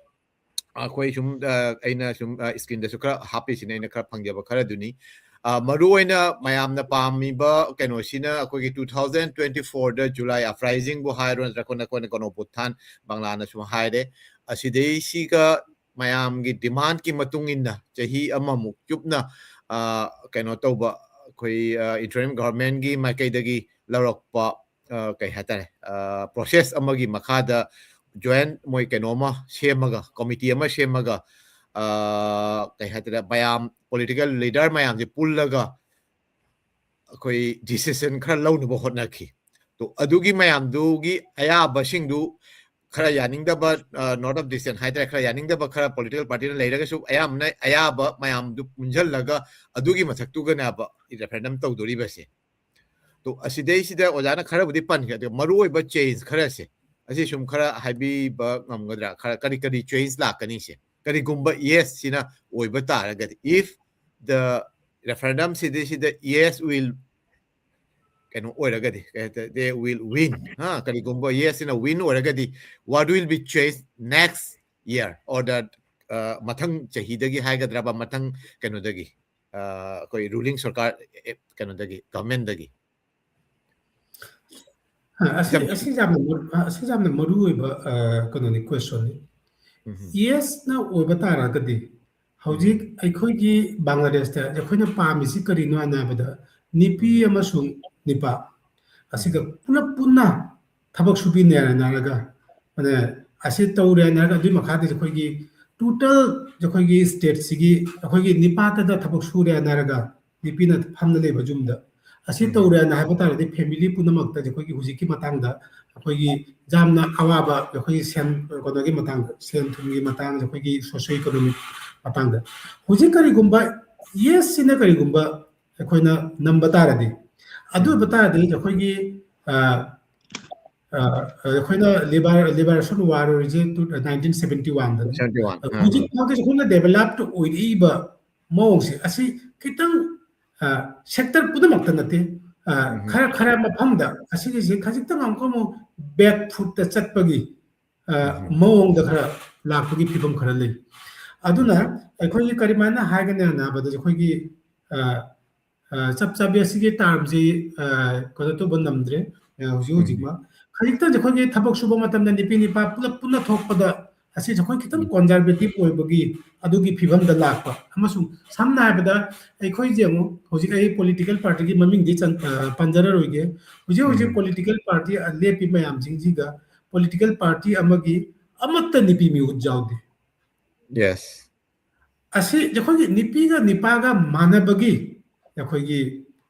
ꯑꯩꯈꯣꯏ ꯁꯨꯝ, ꯑ, ꯑꯩꯅ ꯁꯨꯝ, ꯑ, screen ꯗꯁꯨ ꯈꯔ ꯍꯥꯞꯄꯤꯁꯤꯅ ꯑꯩꯅ ꯈꯔ ꯐꯪꯖꯕ ꯈꯔꯗꯨꯅꯤ꯫ ꯑ, ꯃꯔꯨꯑꯣꯏꯅ ꯃꯌꯥꯝꯅ ꯄꯥꯝꯃꯤꯕ ꯀꯩꯅꯣꯁꯤꯅ ꯑꯩꯈꯣꯏꯒꯤ two thousand twenty four ꯗ July uprising ꯕꯨ ꯍꯥꯏꯔꯣ, ꯅꯠꯇ꯭ꯔꯒ ꯑꯩꯈꯣꯏꯅ ꯒꯣꯅꯣꯄꯨꯠꯊꯥꯟ ꯕꯪꯂꯥꯅ ꯁꯨꯝ ꯍꯥꯏꯔꯦ, ꯑꯁꯤꯗꯩꯁꯤꯒ ꯃꯌꯥꯝꯒꯤ demand ꯀꯤ ꯃꯇꯨꯡ ꯏꯟꯅ ꯆꯍꯤ ꯑꯃꯃꯨꯛ ꯆꯨꯞꯅ, ꯑ, ꯀꯩꯅꯣ ꯇꯧꯕ, ꯑꯩꯈꯣꯏ, ꯑ, interim government ꯀꯤ ꯃꯥꯏꯀꯩꯗꯒꯤ ꯂꯧꯔꯛꯄ, ꯑ, ꯀꯩ ꯍꯥꯏꯇꯥꯔꯦ, ꯑ, process ꯑꯃꯒꯤ ꯃꯈꯥꯗ joint ꯃꯣꯏ ꯀꯩꯅꯣ ꯑꯃ ꯁꯦꯝꯃꯒ, committee ꯑꯃ ꯁꯦꯝꯃꯒ, ꯑ, ꯀꯩ ꯍꯥꯏꯇꯥꯔꯦ, ꯃꯌꯥꯝ political leader ꯃꯌꯥꯝꯁꯦ ꯄꯨꯜꯂꯒ ꯑꯩꯈꯣꯏ decision ꯈꯔ ꯂꯧꯅꯕ ꯍꯣꯠꯅꯈꯤ꯫ ꯇꯣ, ꯑꯗꯨꯒꯤ ꯃꯌꯥꯝꯗꯨꯒꯤ ꯑꯌꯥꯕꯁꯤꯡꯗꯨ ꯈꯔ ꯌꯥꯅꯤꯡꯗꯕ, ꯑ, note of dissent ꯍꯥꯏꯇꯥꯔꯦ, ꯈꯔ ꯌꯥꯅꯤꯡꯗꯕ ꯈꯔ political party ꯅ ꯂꯩꯔꯒꯁꯨ, ꯑꯌꯥꯝꯕꯅ ꯑꯌꯥꯕ ꯃꯌꯥꯝꯗꯨ ꯄꯨꯟꯁꯤꯜꯂꯒ ꯑꯗꯨꯒꯤ ꯃꯊꯛꯇꯨꯒꯅꯦꯕ referendum ꯇꯧꯗꯣꯔꯤꯕꯁꯦ꯫ ꯇꯣ, ꯑꯁꯤꯗꯩꯁꯤꯗ ꯑꯣꯖꯥꯅ ꯈꯔꯕꯨꯗꯤ ꯄꯟꯈ꯭ꯔꯦ, ꯑꯗꯨꯒ ꯃꯔꯨꯑꯣꯏꯕ change ꯈꯔꯁꯦ, ꯑꯁꯤ ꯁꯨꯝ ꯈꯔ ꯍꯥꯏꯕꯤꯕ ꯉꯝꯒꯗ꯭ꯔꯥ? ꯈꯔ ꯀꯔꯤ ꯀꯔꯤ change ꯂꯥꯛꯀꯅꯤꯁꯦ? ꯀꯔꯤꯒꯨꯝꯕ yes ꯁꯤꯅ ꯑꯣꯏꯕ ꯇꯥꯔꯒꯗꯤ, if the referendum ꯁꯤꯗꯩꯁꯤꯗ yes will ꯀꯩꯅꯣ ꯑꯣꯏꯔꯒꯗꯤ, ꯀꯩ ꯍꯥꯏꯇꯥꯔꯦ, they will win, ꯍꯥ, ꯀꯔꯤꯒꯨꯝꯕ yes ꯁꯤꯅ win ꯑꯣꯏꯔꯒꯗꯤ, what will be changed next year or the, ꯑ, ꯃꯊꯪ ꯆꯍꯤꯗꯒꯤ ꯍꯥꯏꯒꯗ꯭ꯔꯕ, ꯃꯊꯪ ꯀꯩꯅꯣꯗꯒꯤ, ꯑ, ꯑꯩꯈꯣꯏ ruling ꯁꯔꯀꯥꯔ, ꯑꯦ, ꯀꯩꯅꯣꯗꯒꯤ, government ꯗꯒꯤ? ꯑ, ꯑꯁꯤ, ꯌꯥꯝ ꯑꯁꯤ ꯌꯥꯝꯅ ꯃꯔꯨ-, ꯑ, ꯑꯁꯤ ꯌꯥꯝꯅ ꯃꯔꯨ ꯑꯣꯏꯕ, ꯑ, ꯀꯩꯅꯣꯅꯤ, question ꯅꯤ꯫ ꯎꯝ꯫ Yes ꯅ ꯑꯣꯏꯕ ꯇꯥꯔꯒꯗꯤ, ꯍꯧꯖꯤꯛ ꯎꯝ꯫ ꯑꯩꯈꯣꯏꯒꯤ ꯕꯪꯒ꯭ꯂꯥꯗꯦꯁꯇ ꯑꯩꯈꯣꯏꯅ ꯄꯥꯝꯃꯤꯁꯤ ꯀꯔꯤꯅꯣ ꯍꯥꯏꯅ ꯍꯥꯏꯕꯗ, ꯅꯨꯄꯤ ꯎꯝ꯫ ꯑꯃꯁꯨꯡ ꯅꯨꯄꯥ ꯑꯁꯤꯒ ꯎꯝ꯫ ꯄꯨꯂꯞ ꯄꯨꯟꯅ ꯊꯕꯛ ꯁꯨꯕꯤꯟꯅꯔꯦ ꯍꯥꯏꯔꯒ, ꯑꯗ ꯑꯁꯤ ꯇꯧꯔꯦ ꯍꯥꯏꯔꯒ, ꯑꯗꯨꯒꯤ ꯃꯈꯥꯗ ꯑꯩꯈꯣꯏꯒꯤ total ꯑꯩꯈꯣꯏꯒꯤ state ꯁꯤꯒꯤ ꯑꯩꯈꯣꯏꯒꯤ ꯅꯤꯄꯥꯗ ꯊꯕꯛ ꯁꯨꯔꯦ ꯍꯥꯏꯔꯒ, ꯅꯨꯄꯤꯅ ꯐꯝꯅ ꯂꯩꯕ ꯌꯨꯝꯗ꯫ ꯑꯁꯤ ꯎꯝ꯫ ꯇꯧꯔꯦꯅ ꯍꯥꯏꯕ ꯇꯥꯔꯗꯤ family ꯄꯨꯝꯅꯃꯛꯇ ꯑꯩꯈꯣꯏꯒꯤ ꯍꯧꯖꯤꯛꯀꯤ ꯃꯇꯥꯡꯗ ꯑꯩꯈꯣꯏꯒꯤ ꯌꯥꯝꯅ ꯑꯋꯥꯕ, ꯑꯩꯈꯣꯏꯒꯤ ꯁꯦꯟ, ꯀꯩꯅꯣꯒꯤ ꯃꯇꯥꯡꯗ, ꯁꯦꯟ ꯊꯨꯝꯒꯤ ꯃꯇꯥꯡꯗ, ꯑꯩꯈꯣꯏꯒꯤ socio economic ꯃꯇꯥꯡꯗ꯫ ꯍꯧꯖꯤꯛ ꯀꯔꯤꯒꯨꯝꯕ yes ꯁꯤꯅ ꯀꯔꯤꯒꯨꯝꯕ ꯑꯩꯈꯣꯏꯅ ꯅꯝꯕ ꯇꯥꯔꯗꯤ, ꯑꯗꯨ ꯑꯣꯏꯕ ꯎꯝ꯫ ꯇꯥꯔꯗꯤ ꯑꯩꯈꯣꯏꯒꯤ, ꯑ, ꯑ, ꯑꯩꯈꯣꯏꯅ liber-, liberation war ꯑꯣꯏꯔꯤꯁꯦ two-, nineteen seventy one ꯗꯅꯤ꯫ Seventy one, ꯑ, ꯑ, ꯍꯧꯖꯤꯛ ꯑ꯫ ꯐꯥꯎꯗ ꯑꯩꯈꯣꯏꯅ developed ꯑꯣꯏꯔꯛꯏꯕ ꯃꯑꯣꯡꯁꯦ ꯑꯁꯤ ꯈꯤꯇꯪ, ꯑ, sector ꯄꯨꯝꯅꯃꯛꯇ ꯅꯠꯇꯦ, ꯑ, ꯎꯝ꯫ ꯈꯔ, ꯈꯔ ꯃꯐꯝꯗ ꯑꯁꯤꯒꯤꯁꯦ ꯈꯖꯤꯛꯇꯪ ꯑꯃꯨꯛꯀ ꯑꯃꯨꯛ back foot ꯇ ꯆꯠꯄꯒꯤ, ꯑ, ꯎꯝ꯫ ꯃꯑꯣꯡꯗ ꯈꯔ ꯂꯥꯛꯄꯒꯤ ꯐꯤꯕꯝ ꯈꯔ ꯂꯩ꯫ ꯑꯗꯨꯅ ꯎꯝ꯫ ꯑꯩꯈꯣꯏꯒꯤ ꯀꯔꯤꯃꯥꯏꯅ ꯍꯥꯏꯒꯅꯤ ꯍꯥꯏꯅ ꯍꯥꯏꯕꯗ ꯑꯩꯈꯣꯏꯒꯤ, ꯑ, ꯑ, ꯆꯞ ꯆꯥꯕꯤ ꯑꯁꯤꯒꯤ term ꯁꯤ, ꯑ, ꯀꯩꯅꯣ ꯇꯧꯕ ꯉꯝꯗ꯭ꯔꯦ, ꯑ, ꯍꯧꯖꯤꯛ ꯎꯝ꯫ ꯍꯧꯖꯤꯛꯃꯛ꯫ ꯈꯖꯤꯛꯇꯪꯁꯦ ꯑꯩꯈꯣꯏꯒꯤ ꯊꯕꯛ ꯁꯨꯕ ꯃꯇꯝꯗ ꯅꯨꯄꯤ ꯅꯨꯄꯥ ꯄꯨꯂꯞ ꯄꯨꯟꯅ ꯊꯣꯛꯄꯗ ꯑꯁꯤꯁꯦ ꯑꯩꯈꯣꯏ ꯈꯤꯇꯪ ꯎꯝ꯫ Conservative ꯑꯣꯏꯕꯒꯤ ꯑꯗꯨꯒꯤ ꯐꯤꯕꯝꯗ ꯂꯥꯛꯄ꯫ ꯑꯃꯁꯨꯡ ꯁꯝꯅ ꯍꯥꯏꯔꯕꯗ ꯑꯩꯈꯣꯏꯁꯦ ꯑꯃꯨꯛ ꯍꯧꯖꯤꯛ ꯑꯩ political party ꯒꯤ ꯃꯃꯤꯡꯗꯤ ꯆꯟ-, ꯑ, ꯄꯟꯖꯔꯔꯣꯏꯒꯦ꯫ ꯍꯧꯖꯤꯛ ꯍꯧꯖꯤꯛ ꯎꯝ꯫ Political party ꯂꯦꯞꯄꯤ ꯃꯌꯥꯝꯁꯤꯡꯁꯤꯒ political party ꯑꯃꯒꯤ ꯑꯃꯠꯇ ꯅꯨꯄꯤ ꯃꯤꯍꯨꯠ ꯌꯥꯎꯗꯦ꯫ Yes꯫ ꯑꯁꯤ ꯑꯩꯈꯣꯏꯒꯤ ꯅꯨꯄꯤꯒ ꯅꯨꯄꯥꯒ ꯃꯥꯟꯅꯕꯒꯤ, ꯑꯩꯈꯣꯏꯒꯤ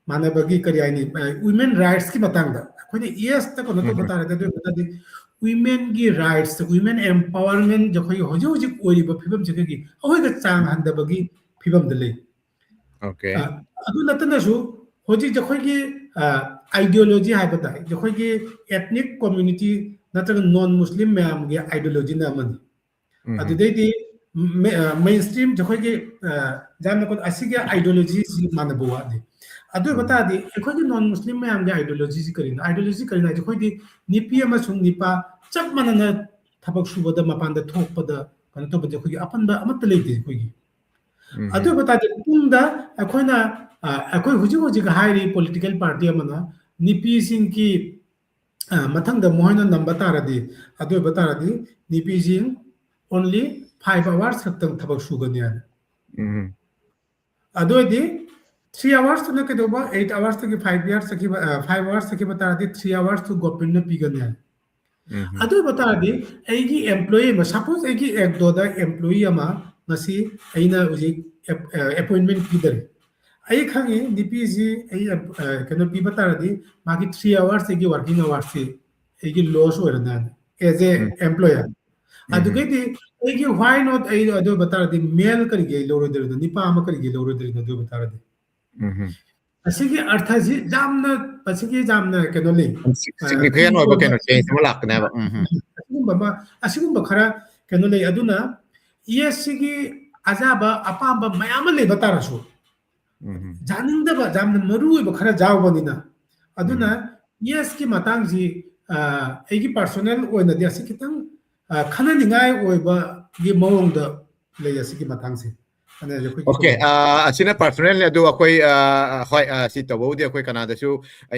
ꯃꯥꯟꯅꯕꯒꯤ ꯀꯔꯤ ꯍꯥꯏꯅꯤ, ꯑ, women rights ꯀꯤ ꯃꯇꯥꯡꯗ ꯑꯩꯈꯣꯏꯅ yes ꯇ ꯀꯩꯅꯣ ꯇꯧꯕ ꯎꯝ꯫ ꯇꯥꯔꯒꯗꯤ, ꯑꯗꯨ ꯑꯣꯏꯔꯒꯗꯤ women ꯒꯤ rights, women empowerment ꯑꯩꯈꯣꯏꯒꯤ ꯍꯧꯖꯤꯛ ꯍꯧꯖꯤꯛ ꯑꯣꯏꯔꯤꯕ ꯐꯤꯕꯝꯁꯤꯗꯒꯤ ꯑꯩꯈꯣꯏꯒ ꯆꯥꯡ ꯍꯟꯗꯕꯒꯤ ꯐꯤꯕꯝꯗ ꯂꯩ꯫ Okay꯫ ꯑ, ꯑꯗꯨ ꯅꯠꯇꯅꯁꯨ ꯍꯧꯖꯤꯛ ꯑꯩꯈꯣꯏꯒꯤ, ꯑ, ideology ꯍꯥꯏꯕ ꯇꯥꯏ, ꯑꯩꯈꯣꯏꯒꯤ ethnic community ꯅꯠꯇ꯭ꯔꯒ non Muslim ꯃꯌꯥꯝꯒꯤ ideology ꯅ ꯑꯃꯅꯤ꯫ ꯎꯝ꯫ ꯑꯗꯨꯗꯩꯗꯤ ꯃꯦ-, ꯑ, mainstream ꯑꯩꯈꯣꯏꯒꯤ, ꯑ, ꯌꯥꯝꯅ ꯀꯣ-, ꯑꯁꯤꯒꯤ ideology ꯁꯤ ꯃꯥꯟꯅꯕ ꯋꯥꯠꯂꯤ꯫ ꯑꯗꯨ ꯑꯣꯏꯕ ꯎꯝ꯫ ꯇꯥꯔꯗꯤ ꯑꯩꯈꯣꯏꯒꯤ non Muslim ꯃꯌꯥꯝꯒꯤ ideology ꯁꯤ ꯀꯔꯤꯅꯣ? Ideology ꯀꯔꯤꯅꯣ ꯍꯥꯏꯗꯤ ꯑꯩꯈꯣꯏꯗꯤ ꯅꯨꯄꯤ ꯑꯃꯁꯨꯡ ꯅꯨꯄꯥ ꯆꯞ ꯃꯥꯟꯅꯅ ꯊꯕꯛ ꯁꯨꯕꯗ, ꯃꯄꯥꯟꯗ ꯊꯣꯛꯄꯗ, ꯀꯩꯅꯣ ꯇꯧꯕꯗ ꯑꯩꯈꯣꯏꯒꯤ ꯑꯄꯟꯕ ꯑꯃꯠꯇ ꯂꯩꯇꯦ ꯑꯩꯈꯣꯏꯒꯤ꯫ ꯎꯝ꯫ ꯑꯗꯨ ꯑꯣꯏꯕ ꯇꯥꯔꯗꯤ ꯇꯨꯡꯗ ꯑꯩꯈꯣꯏꯅ, ꯑ, ꯑꯩꯈꯣꯏ ꯍꯧꯖꯤꯛ ꯍꯧꯖꯤꯛ ꯍꯥꯏꯔꯤ political party ꯑꯃꯅ ꯅꯨꯄꯤꯁꯤꯡꯒꯤ, ꯑ, ꯃꯊꯪꯗ ꯃꯈꯣꯏꯅ ꯅꯝꯕ ꯇꯥꯔꯗꯤ, ꯑꯗꯨ ꯑꯣꯏꯕ ꯇꯥꯔꯗꯤ ꯅꯨꯄꯤꯁꯤꯡ only five hours ꯈꯛꯇꯪ ꯊꯕꯛ ꯁꯨꯒꯅꯤ ꯍꯥꯏꯅ꯫ ꯎꯝ꯫ ꯑꯗꯨ ꯑꯣꯏꯔꯗꯤ three hours ꯇꯨꯅ ꯀꯩꯗꯧꯕ? Eight hours ꯇꯒꯤ five years ꯆꯠꯈꯤꯕ, ꯑ, five hours ꯆꯠꯈꯤꯕ ꯇꯥꯔꯗꯤ three hours ꯇꯨ government ꯅ ꯄꯤꯒꯅꯤ ꯍꯥꯏ꯫ ꯎꯝ꯫ ꯑꯗꯨ ꯑꯣꯏꯕ ꯇꯥꯔꯗꯤ ꯑꯩꯒꯤ employee ꯑꯃ, suppose ꯑꯩꯒꯤ ꯑꯦꯛꯗꯣꯗ employee ꯑꯃ ꯉꯁꯤ ꯑꯩꯅ ꯍꯧꯖꯤꯛ ꯑꯦꯞ-, ꯑ, appointment ꯄꯤꯗꯔꯦ꯫ ꯑꯩ ꯈꯪꯉꯤ, ꯅꯨꯄꯤꯁꯤ ꯑꯩ ꯑ, ꯀꯩꯅꯣ ꯄꯤꯕ ꯇꯥꯔꯗꯤ ꯃꯥꯒꯤ three hours ꯑꯩꯒꯤ working hours ꯁꯤ ꯑꯩꯒꯤ loss ꯑꯣꯏꯔꯅꯤ as a employer. ꯑꯗꯨꯒꯩꯗꯤ ꯑꯩꯒꯤ why not ꯑꯩ ꯑꯗꯨ ꯑꯣꯏꯕ ꯇꯥꯔꯗꯤ male ꯀꯔꯤꯒꯤ ꯑꯩ ꯂꯧꯔꯣꯏꯗꯣꯔꯤꯅꯣ, ꯅꯨꯄꯥ ꯑꯃ ꯀꯔꯤꯒꯤ ꯂꯧꯔꯣꯏꯗꯣꯔꯤꯅꯣ ꯑꯗꯨ ꯑꯣꯏꯕ ꯇꯥꯔꯗꯤ? ꯑꯁꯤꯒꯤ ꯑꯔꯊꯁꯤ ꯌꯥꯝꯅ, ꯃꯁꯤꯒꯤ ꯌꯥꯝꯅ ꯀꯩꯅꯣ ꯂꯩ, Significant ꯑꯣꯏꯕ ꯀꯩꯅꯣ change ꯑꯃ ꯂꯥꯛꯀꯅꯦꯕ. ꯑꯁꯤꯒꯨꯝꯕ ꯑꯃ, ꯑꯁꯤꯒꯨꯝꯕ ꯈꯔ ꯀꯩꯅꯣ ꯂꯩ꯫ ꯑꯗꯨꯅ yes ꯁꯤꯒꯤ ꯑꯖꯥꯕ ꯑꯄꯥꯝꯕ ꯃꯌꯥꯝ ꯑꯃ ꯂꯩꯕ ꯇꯥꯔꯁꯨ, ꯌꯥꯅꯤꯡꯗꯕ ꯌꯥꯝꯅ ꯃꯔꯨ ꯑꯣꯏꯕ ꯈꯔ ꯌꯥꯎꯕꯅꯤꯅ, ꯑꯗꯨꯅ yes ꯀꯤ ꯃꯇꯥꯡꯁꯤ ꯑ, ꯑꯩꯒꯤ personal ꯑꯣꯏꯅꯗꯤ ꯑꯁꯤ ꯈꯤꯇꯪ ꯑ, ꯈꯟꯅꯅꯤꯡꯉꯥꯏ ꯑꯣꯏꯕꯒꯤ ꯃꯑꯣꯡꯗ ꯂꯩ ꯑꯁꯤꯒꯤ ꯃꯇꯥꯡꯁꯦ꯫ ꯑꯗꯨꯅ ꯑꯩꯈꯣꯏꯒꯤ Okay, ꯑ, ꯑꯁꯤꯅ personal ꯅꯦ, ꯑꯗꯨ ꯑꯩꯈꯣꯏ, ꯑ, ꯍꯣꯏ, ꯑ, ꯁꯤ ꯇꯧꯕꯕꯨꯗꯤ ꯑꯩꯈꯣꯏ ꯀꯅꯥꯗꯁꯨ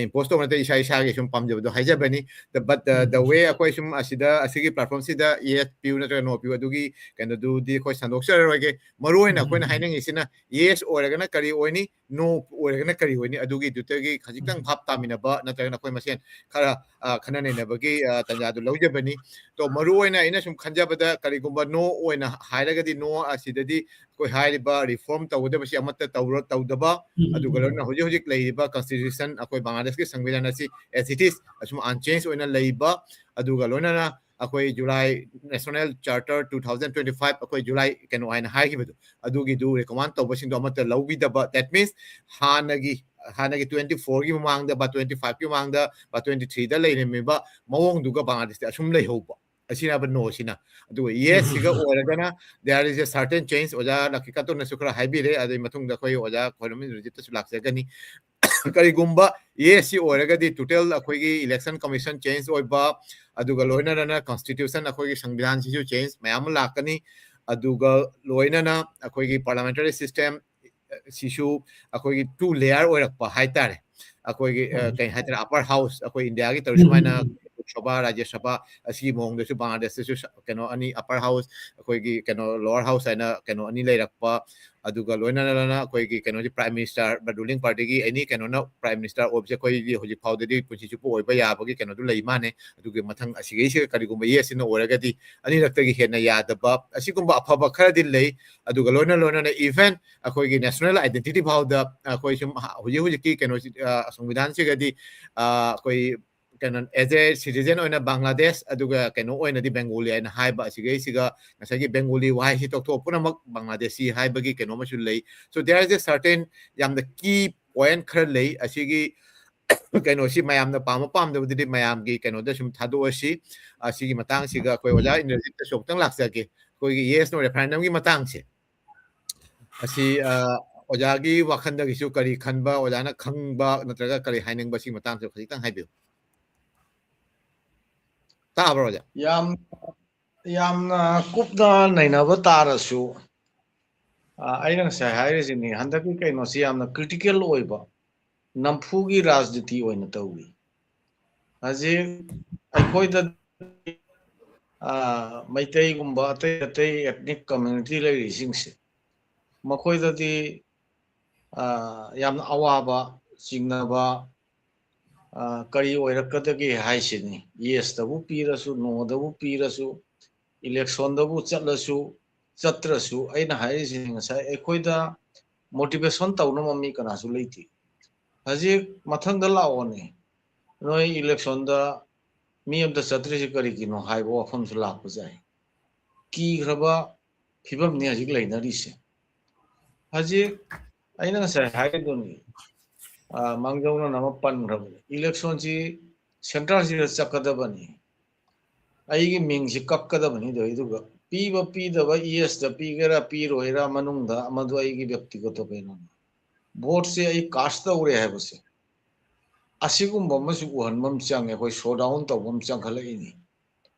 impose ꯇꯧꯕ ꯅꯠꯇꯦ, ꯏꯁꯥ ꯏꯁꯥꯒꯤ ꯁꯨꯝ ꯄꯥꯝꯖꯕꯗꯣ ꯍꯥꯏꯖꯕꯅꯤ꯫ The, but the, the way ꯑꯩꯈꯣꯏ ꯁꯨꯝ ꯑꯁꯤꯗ, ꯑꯁꯤꯒꯤ platform ꯁꯤꯗ yes ꯄꯤꯌꯨ ꯅꯠꯇ꯭ꯔꯒ no ꯄꯤꯌꯨ ꯑꯗꯨꯒꯤ ꯀꯩꯅꯣꯗꯨꯗꯤ ꯑꯩꯈꯣꯏ ꯁꯟꯗꯣꯛꯆꯔꯔꯣꯏꯒꯦ꯫ ꯃꯔꯨ ꯑꯣꯏꯅ ꯑꯩꯈꯣꯏꯅ ꯍꯥꯏꯅꯤꯡꯉꯤꯁꯤꯅ yes ꯑꯣꯏꯔꯒꯅ ꯀꯔꯤ ꯑꯣꯏꯅꯤ, no ꯑꯣꯏꯔꯒꯅ ꯀꯔꯤ ꯑꯣꯏꯅꯤ, ꯑꯗꯨꯒꯤꯗꯨꯗꯒꯤ ꯈꯖꯤꯛꯇꯪ ꯚꯥꯞ ꯇꯥꯃꯤꯟꯅꯕ ꯅꯠꯇ꯭ꯔꯒꯅ ꯑꯩꯈꯣꯏ ꯃꯁꯦꯟ ꯈꯔ, ꯑ, ꯈꯟꯅ ꯅꯩꯅꯕꯒꯤ, ꯑ, ꯇꯥꯟꯖꯥꯗꯨ ꯂꯧꯖꯕꯅꯤ꯫ ꯇꯣ, ꯃꯔꯨ ꯑꯣꯏꯅ ꯑꯩꯅ ꯁꯨꯝ ꯈꯟꯖꯕꯗ ꯀꯔꯤꯒꯨꯝꯕ no ꯑꯣꯏꯅ ꯍꯥꯏꯔꯒꯗꯤ no ꯑꯁꯤꯗꯗꯤ ꯑꯩꯈꯣꯏ ꯍꯥꯏꯔꯤꯕ reform ꯇꯧꯒꯗꯕꯁꯤ ꯑꯃꯠꯇ ꯇꯧꯔ-, ꯇꯧꯗꯕ, ꯑꯗꯨꯒ ꯂꯣꯏꯅꯅ ꯍꯧꯖꯤꯛ ꯍꯧꯖꯤꯛ ꯂꯩꯔꯤꯕ constitution, ꯑꯩꯈꯣꯏ ꯕꯪꯒ꯭ꯂꯥꯗꯦꯁꯀꯤ ꯁꯪꯕꯤꯙꯥꯟ ꯑꯁꯤ as it is ꯑꯁꯨꯝ unchange ꯑꯣꯏꯅ ꯂꯩꯕ, ꯑꯗꯨꯒ ꯂꯣꯏꯅꯅ ꯑꯩꯈꯣꯏ July National Charter two thousand twenty five ꯑꯩꯈꯣꯏ July ꯀꯩꯅꯣ ꯍꯥꯏꯅ ꯍꯥꯏꯈꯤꯕꯗꯣ, ꯑꯗꯨꯒꯤꯗꯨ recommend ꯇꯧꯕꯁꯤꯡꯗꯣ ꯑꯃꯠꯇ ꯂꯧꯕꯤꯗꯕ, that means ꯍꯥꯟꯅꯒꯤ, ꯍꯥꯟꯅꯒꯤ twenty four ꯒꯤ ꯃꯃꯥꯡꯗ, ꯕꯥ twenty five ꯀꯤ ꯃꯃꯥꯡꯗ, ꯕꯥ twenty three ꯗ ꯂꯩꯔꯝꯃꯤꯕ ꯃꯑꯣꯡꯗꯨꯒ ꯕꯪꯒ꯭ꯂꯥꯗꯦꯁꯇ ꯑꯁꯨꯝ ꯂꯩꯍꯧꯕ꯫ ꯑꯁꯤꯅ ꯍꯥꯏꯕ no ꯁꯤꯅ꯫ ꯑꯗꯨꯒ yes ꯁꯤꯒ ꯑꯣꯏꯔꯒꯅ there is a certain change, ꯑꯣꯖꯥ ꯂꯛꯀꯤꯀꯥꯟꯇꯣꯟꯅꯁꯨ ꯈꯔ ꯍꯥꯏꯕꯤꯔꯦ, ꯑꯗꯩ ꯃꯇꯨꯡꯗ ꯑꯩꯈꯣꯏ ꯑꯣꯖꯥ ꯈꯣꯏꯔꯝ ꯏꯟꯗ꯭ꯔꯖꯤꯠꯇꯁꯨ ꯂꯥꯛꯆꯒꯅꯤ꯫ ꯀꯔꯤꯒꯨꯝꯕ yes ꯁꯤ ꯑꯣꯏꯔꯒꯗꯤ total ꯑꯩꯈꯣꯏꯒꯤ election commission change ꯑꯣꯏꯕ, ꯑꯗꯨꯒ ꯂꯣꯏꯅꯅ constitution, ꯑꯩꯈꯣꯏꯒꯤ ꯁꯪꯕꯤꯙꯥꯟꯁꯤꯁꯨ change ꯃꯌꯥꯝ ꯑꯃ ꯂꯥꯛꯀꯅꯤ꯫ ꯑꯗꯨꯒ ꯂꯣꯏꯅꯅ ꯑꯩꯈꯣꯏꯒꯤ parliamentary system ꯁꯤꯁꯨ ꯑꯩꯈꯣꯏꯒꯤ two layer ꯑꯣꯏꯔꯛꯄ ꯍꯥꯏꯇꯥꯔꯦ꯫ ꯑꯩꯈꯣꯏꯒꯤ, ꯑ, ꯀꯩ ꯍꯥꯏꯇꯥꯔꯦ, upper house, ꯑꯩꯈꯣꯏ ꯏꯟꯗꯤꯌꯥꯒꯤ ꯇꯧꯔꯤ ꯁꯨꯃꯥꯏꯅ ꯁꯣꯚꯥ, ꯔꯥꯖ꯭ꯌ ꯁꯚꯥ, ꯑꯁꯤꯒꯤ ꯃꯑꯣꯡꯗꯁꯨ ꯕꯪꯒ꯭ꯂꯥꯗꯦꯁꯇꯁꯨ ꯁ-, ꯀꯩꯅꯣ ꯑꯅꯤ, upper house, ꯑꯩꯈꯣꯏꯒꯤ ꯀꯩꯅꯣ lower house ꯍꯥꯏꯅ ꯀꯩꯅꯣ ꯑꯅꯤ ꯂꯩꯔꯛꯄ, ꯑꯗꯨꯒ ꯂꯣꯏꯅꯅ ꯑꯩꯈꯣꯏꯒꯤ ꯀꯩꯅꯣꯁꯤ prime minister, ruling partyꯒꯤ any ꯀꯩꯅꯣꯅ prime minister ꯑꯣꯏꯕꯁꯦ ꯑꯩꯈꯣꯏꯒꯤ ꯍꯧꯖꯤꯛ ꯐꯥꯎꯗꯗꯤ ꯄꯨꯟꯁꯤ ꯆꯨꯞꯄ ꯑꯣꯏꯕ ꯌꯥꯕꯒꯤ ꯀꯩꯅꯣꯗꯨ ꯂꯩ ꯃꯥꯅꯦ꯫ ꯑꯗꯨꯒꯤ ꯃꯊꯪ ꯑꯁꯤꯒꯩꯁꯤꯒ ꯀꯔꯤꯒꯨꯝꯕ yes ꯁꯤꯅ ꯑꯣꯏꯔꯒꯗꯤ ꯑꯅꯤꯔꯛꯇꯒꯤ ꯍꯦꯟꯅ ꯌꯥꯗꯕ, ꯑꯁꯤꯒꯨꯝꯕ ꯑꯐꯕ ꯈꯔꯗꯤ ꯂꯩ꯫ ꯑꯗꯨꯒ ꯂꯣꯏꯅ ꯂꯣꯏꯅꯅ even ꯑꯩꯈꯣꯏꯒꯤ national identity ꯐꯥꯎꯗ ꯑꯩꯈꯣꯏ ꯁꯨꯝ ꯍ-, ꯍꯧꯖꯤꯛ ꯍꯧꯖꯤꯛꯀꯤ ꯀꯩꯅꯣꯁꯤ, ꯑ, ꯁꯪꯕꯤꯙꯥꯟꯁꯤꯒꯗꯤ, ꯑ, ꯑꯩꯈꯣꯏ ꯀꯩꯅꯣ, as a citizen ꯑꯣꯏꯅ ꯕꯪꯒ꯭ꯂꯥꯗꯦꯁ, ꯑꯗꯨꯒ ꯀꯩꯅꯣ ꯑꯣꯏꯅꯗꯤ ꯕꯦꯡꯒꯣꯂꯤ ꯍꯥꯏꯅ ꯍꯥꯏꯕ, ꯑꯁꯤꯒꯩꯁꯤꯒ ꯉꯁꯥꯏꯒꯤ ꯕꯦꯡꯒꯣꯂꯤ ꯋꯥꯍꯩꯁꯤ ꯇꯣꯛꯊꯣꯛꯑ ꯄꯨꯝꯅꯃꯛ ꯕꯪꯒ꯭ꯂꯥꯗꯦꯁꯤ ꯍꯥꯏꯕꯒꯤ ꯀꯩꯅꯣ ꯑꯃꯁꯨ ꯂꯩ꯫ So there is a certain ꯌꯥꯝꯅ key point ꯈꯔ ꯂꯩ꯫ ꯑꯁꯤꯒꯤ ꯀꯩꯅꯣꯁꯤ ꯃꯌꯥꯝꯅ ꯄꯥꯝꯕ ꯄꯥꯝꯗꯕꯗꯨꯗꯤ ꯃꯌꯥꯝꯒꯤ ꯀꯩꯅꯣꯗ ꯁꯨꯝ ꯊꯥꯗꯣꯛꯑꯁꯤ꯫ ꯑꯁꯤꯒꯤ ꯃꯇꯥꯡꯁꯤꯒ ꯑꯩꯈꯣꯏ ꯑꯣꯖꯥ ꯏꯟꯗ꯭ꯔꯖꯤꯠꯇꯁꯨ ꯑꯃꯨꯛꯇꯪ ꯂꯥꯛꯆꯒꯦ꯫ ꯑꯩꯈꯣꯏꯒꯤ yes no referendumꯒꯤ ꯃꯇꯥꯡꯁꯦ꯫ ꯑꯁꯤ, ꯑ, ꯑꯣꯖꯥꯒꯤ ꯋꯥꯈꯜꯗꯒꯤꯁꯨ ꯀꯔꯤ ꯈꯟꯕ, ꯑꯣꯖꯥꯅ ꯈꯪꯕ ꯅꯠꯇ꯭ꯔꯒ ꯀꯔꯤ ꯍꯥꯏꯅꯤꯡꯕ, ꯁꯤꯒꯤ ꯃꯇꯥꯡꯁꯨ ꯈꯖꯤꯛꯇꯪ ꯍꯥꯏꯕꯤꯌꯨ꯫ ꯇꯥꯕ꯭ꯔꯣ, ꯑꯣꯖꯥ? ꯌꯥꯝ, ꯌꯥꯝꯅ ꯀꯨꯞꯅ ꯅꯩꯅꯕ ꯇꯥꯔꯁꯨ, ꯑ, ꯑꯩꯅ ꯉꯁꯥꯏ ꯍꯥꯏꯔꯤꯁꯤꯅꯤ, ꯍꯟꯗꯛꯀꯤ ꯀꯩꯅꯣꯁꯤ ꯌꯥꯝꯅ critical ꯑꯣꯏꯕ, ꯅꯝꯐꯨꯒꯤ ꯔꯥꯖꯅꯤꯇꯤ ꯑꯣꯏꯅ ꯇꯧꯔꯤ꯫ ꯍꯧꯖꯤꯛ ꯑꯩꯈꯣꯏꯗ, ꯑ, ꯃꯩꯇꯩꯒꯨꯝꯕ ꯑꯇꯩ ꯑꯇꯩ ethnic community ꯂꯩꯔꯤꯁꯤꯡꯁꯦ, ꯃꯈꯣꯏꯗꯗꯤ, ꯑ, ꯌꯥꯝꯅ ꯑꯋꯥꯕ, ꯆꯤꯡꯅꯕ, ꯑ, ꯀꯔꯤ ꯑꯣꯏꯔꯛꯀꯗꯒꯦ ꯍꯥꯏꯁꯤꯅꯤ꯫ Yesꯇꯕꯨ ꯄꯤꯔꯁꯨ, noꯗꯕꯨ ꯄꯤꯔꯁꯨ, electionꯗꯕꯨ ꯆꯠꯂꯁꯨ, ꯆꯠꯇ꯭ꯔꯁꯨ, ꯑꯩꯅ ꯍꯥꯏꯔꯤꯁꯤꯅꯤ, ꯉꯁꯥꯏ ꯑꯩꯈꯣꯏꯗ motivation ꯇꯧꯅꯕ ꯃꯤ ꯀꯅꯥꯁꯨ ꯂꯩꯇꯦ꯫ ꯍꯧꯖꯤꯛ ꯃꯊꯪꯗ ꯂꯥꯛꯑꯣꯅꯦ, ꯅꯣꯏ electionꯗ ꯃꯤ ꯑꯝꯇ ꯆꯠꯇ꯭ꯔꯤꯁꯤ ꯀꯔꯤꯒꯤꯅꯣ ꯍꯥꯏꯕ ꯋꯥꯐꯝꯁꯨ ꯂꯥꯛꯄ ꯌꯥꯏ꯫ ꯀꯤꯈ꯭ꯔꯕ ꯐꯤꯕꯝꯅꯤ ꯍꯧꯖꯤꯛ ꯂꯩꯅꯔꯤꯁꯦ꯫ ꯍꯧꯖꯤꯛ ꯑꯩꯅ ꯉꯁꯥꯏ ꯍꯥꯏꯒꯗꯧꯅꯤ, ꯑ, ꯃꯥꯡꯖꯧꯅꯅ ꯑꯃ ꯄꯟꯈ꯭ꯔꯕꯅꯤ, electionꯁꯤ centreꯁꯤꯗ ꯆꯠꯀꯗꯕꯅꯤ, ꯑꯩꯒꯤ ꯃꯤꯡꯁꯤ ꯀꯛꯀꯗꯕꯅꯤ꯫ ꯑꯗꯨꯒ ꯄꯤꯕ ꯄꯤꯗꯕ, yesꯇ ꯄꯤꯒꯦꯔꯥ ꯄꯤꯔꯣꯏꯔꯥ ꯃꯅꯨꯡꯗ ꯃꯗꯨ ꯑꯩꯒꯤ ꯕ꯭ꯌꯛꯇꯤꯒꯇ ꯀꯩꯅꯣꯅꯤ꯫ Voteꯁꯦ ꯑꯩ cast ꯇꯧꯔꯦ ꯍꯥꯏꯕꯁꯦ, ꯑꯁꯤꯒꯨꯝꯕ ꯑꯃꯁꯨ ꯎꯍꯟꯕ ꯑꯃ ꯆꯪꯉꯦ꯫ ꯑꯩꯈꯣꯏ showdown ꯇꯧꯕ ꯑꯃ ꯆꯪꯈꯠꯂꯛꯏꯅꯤ꯫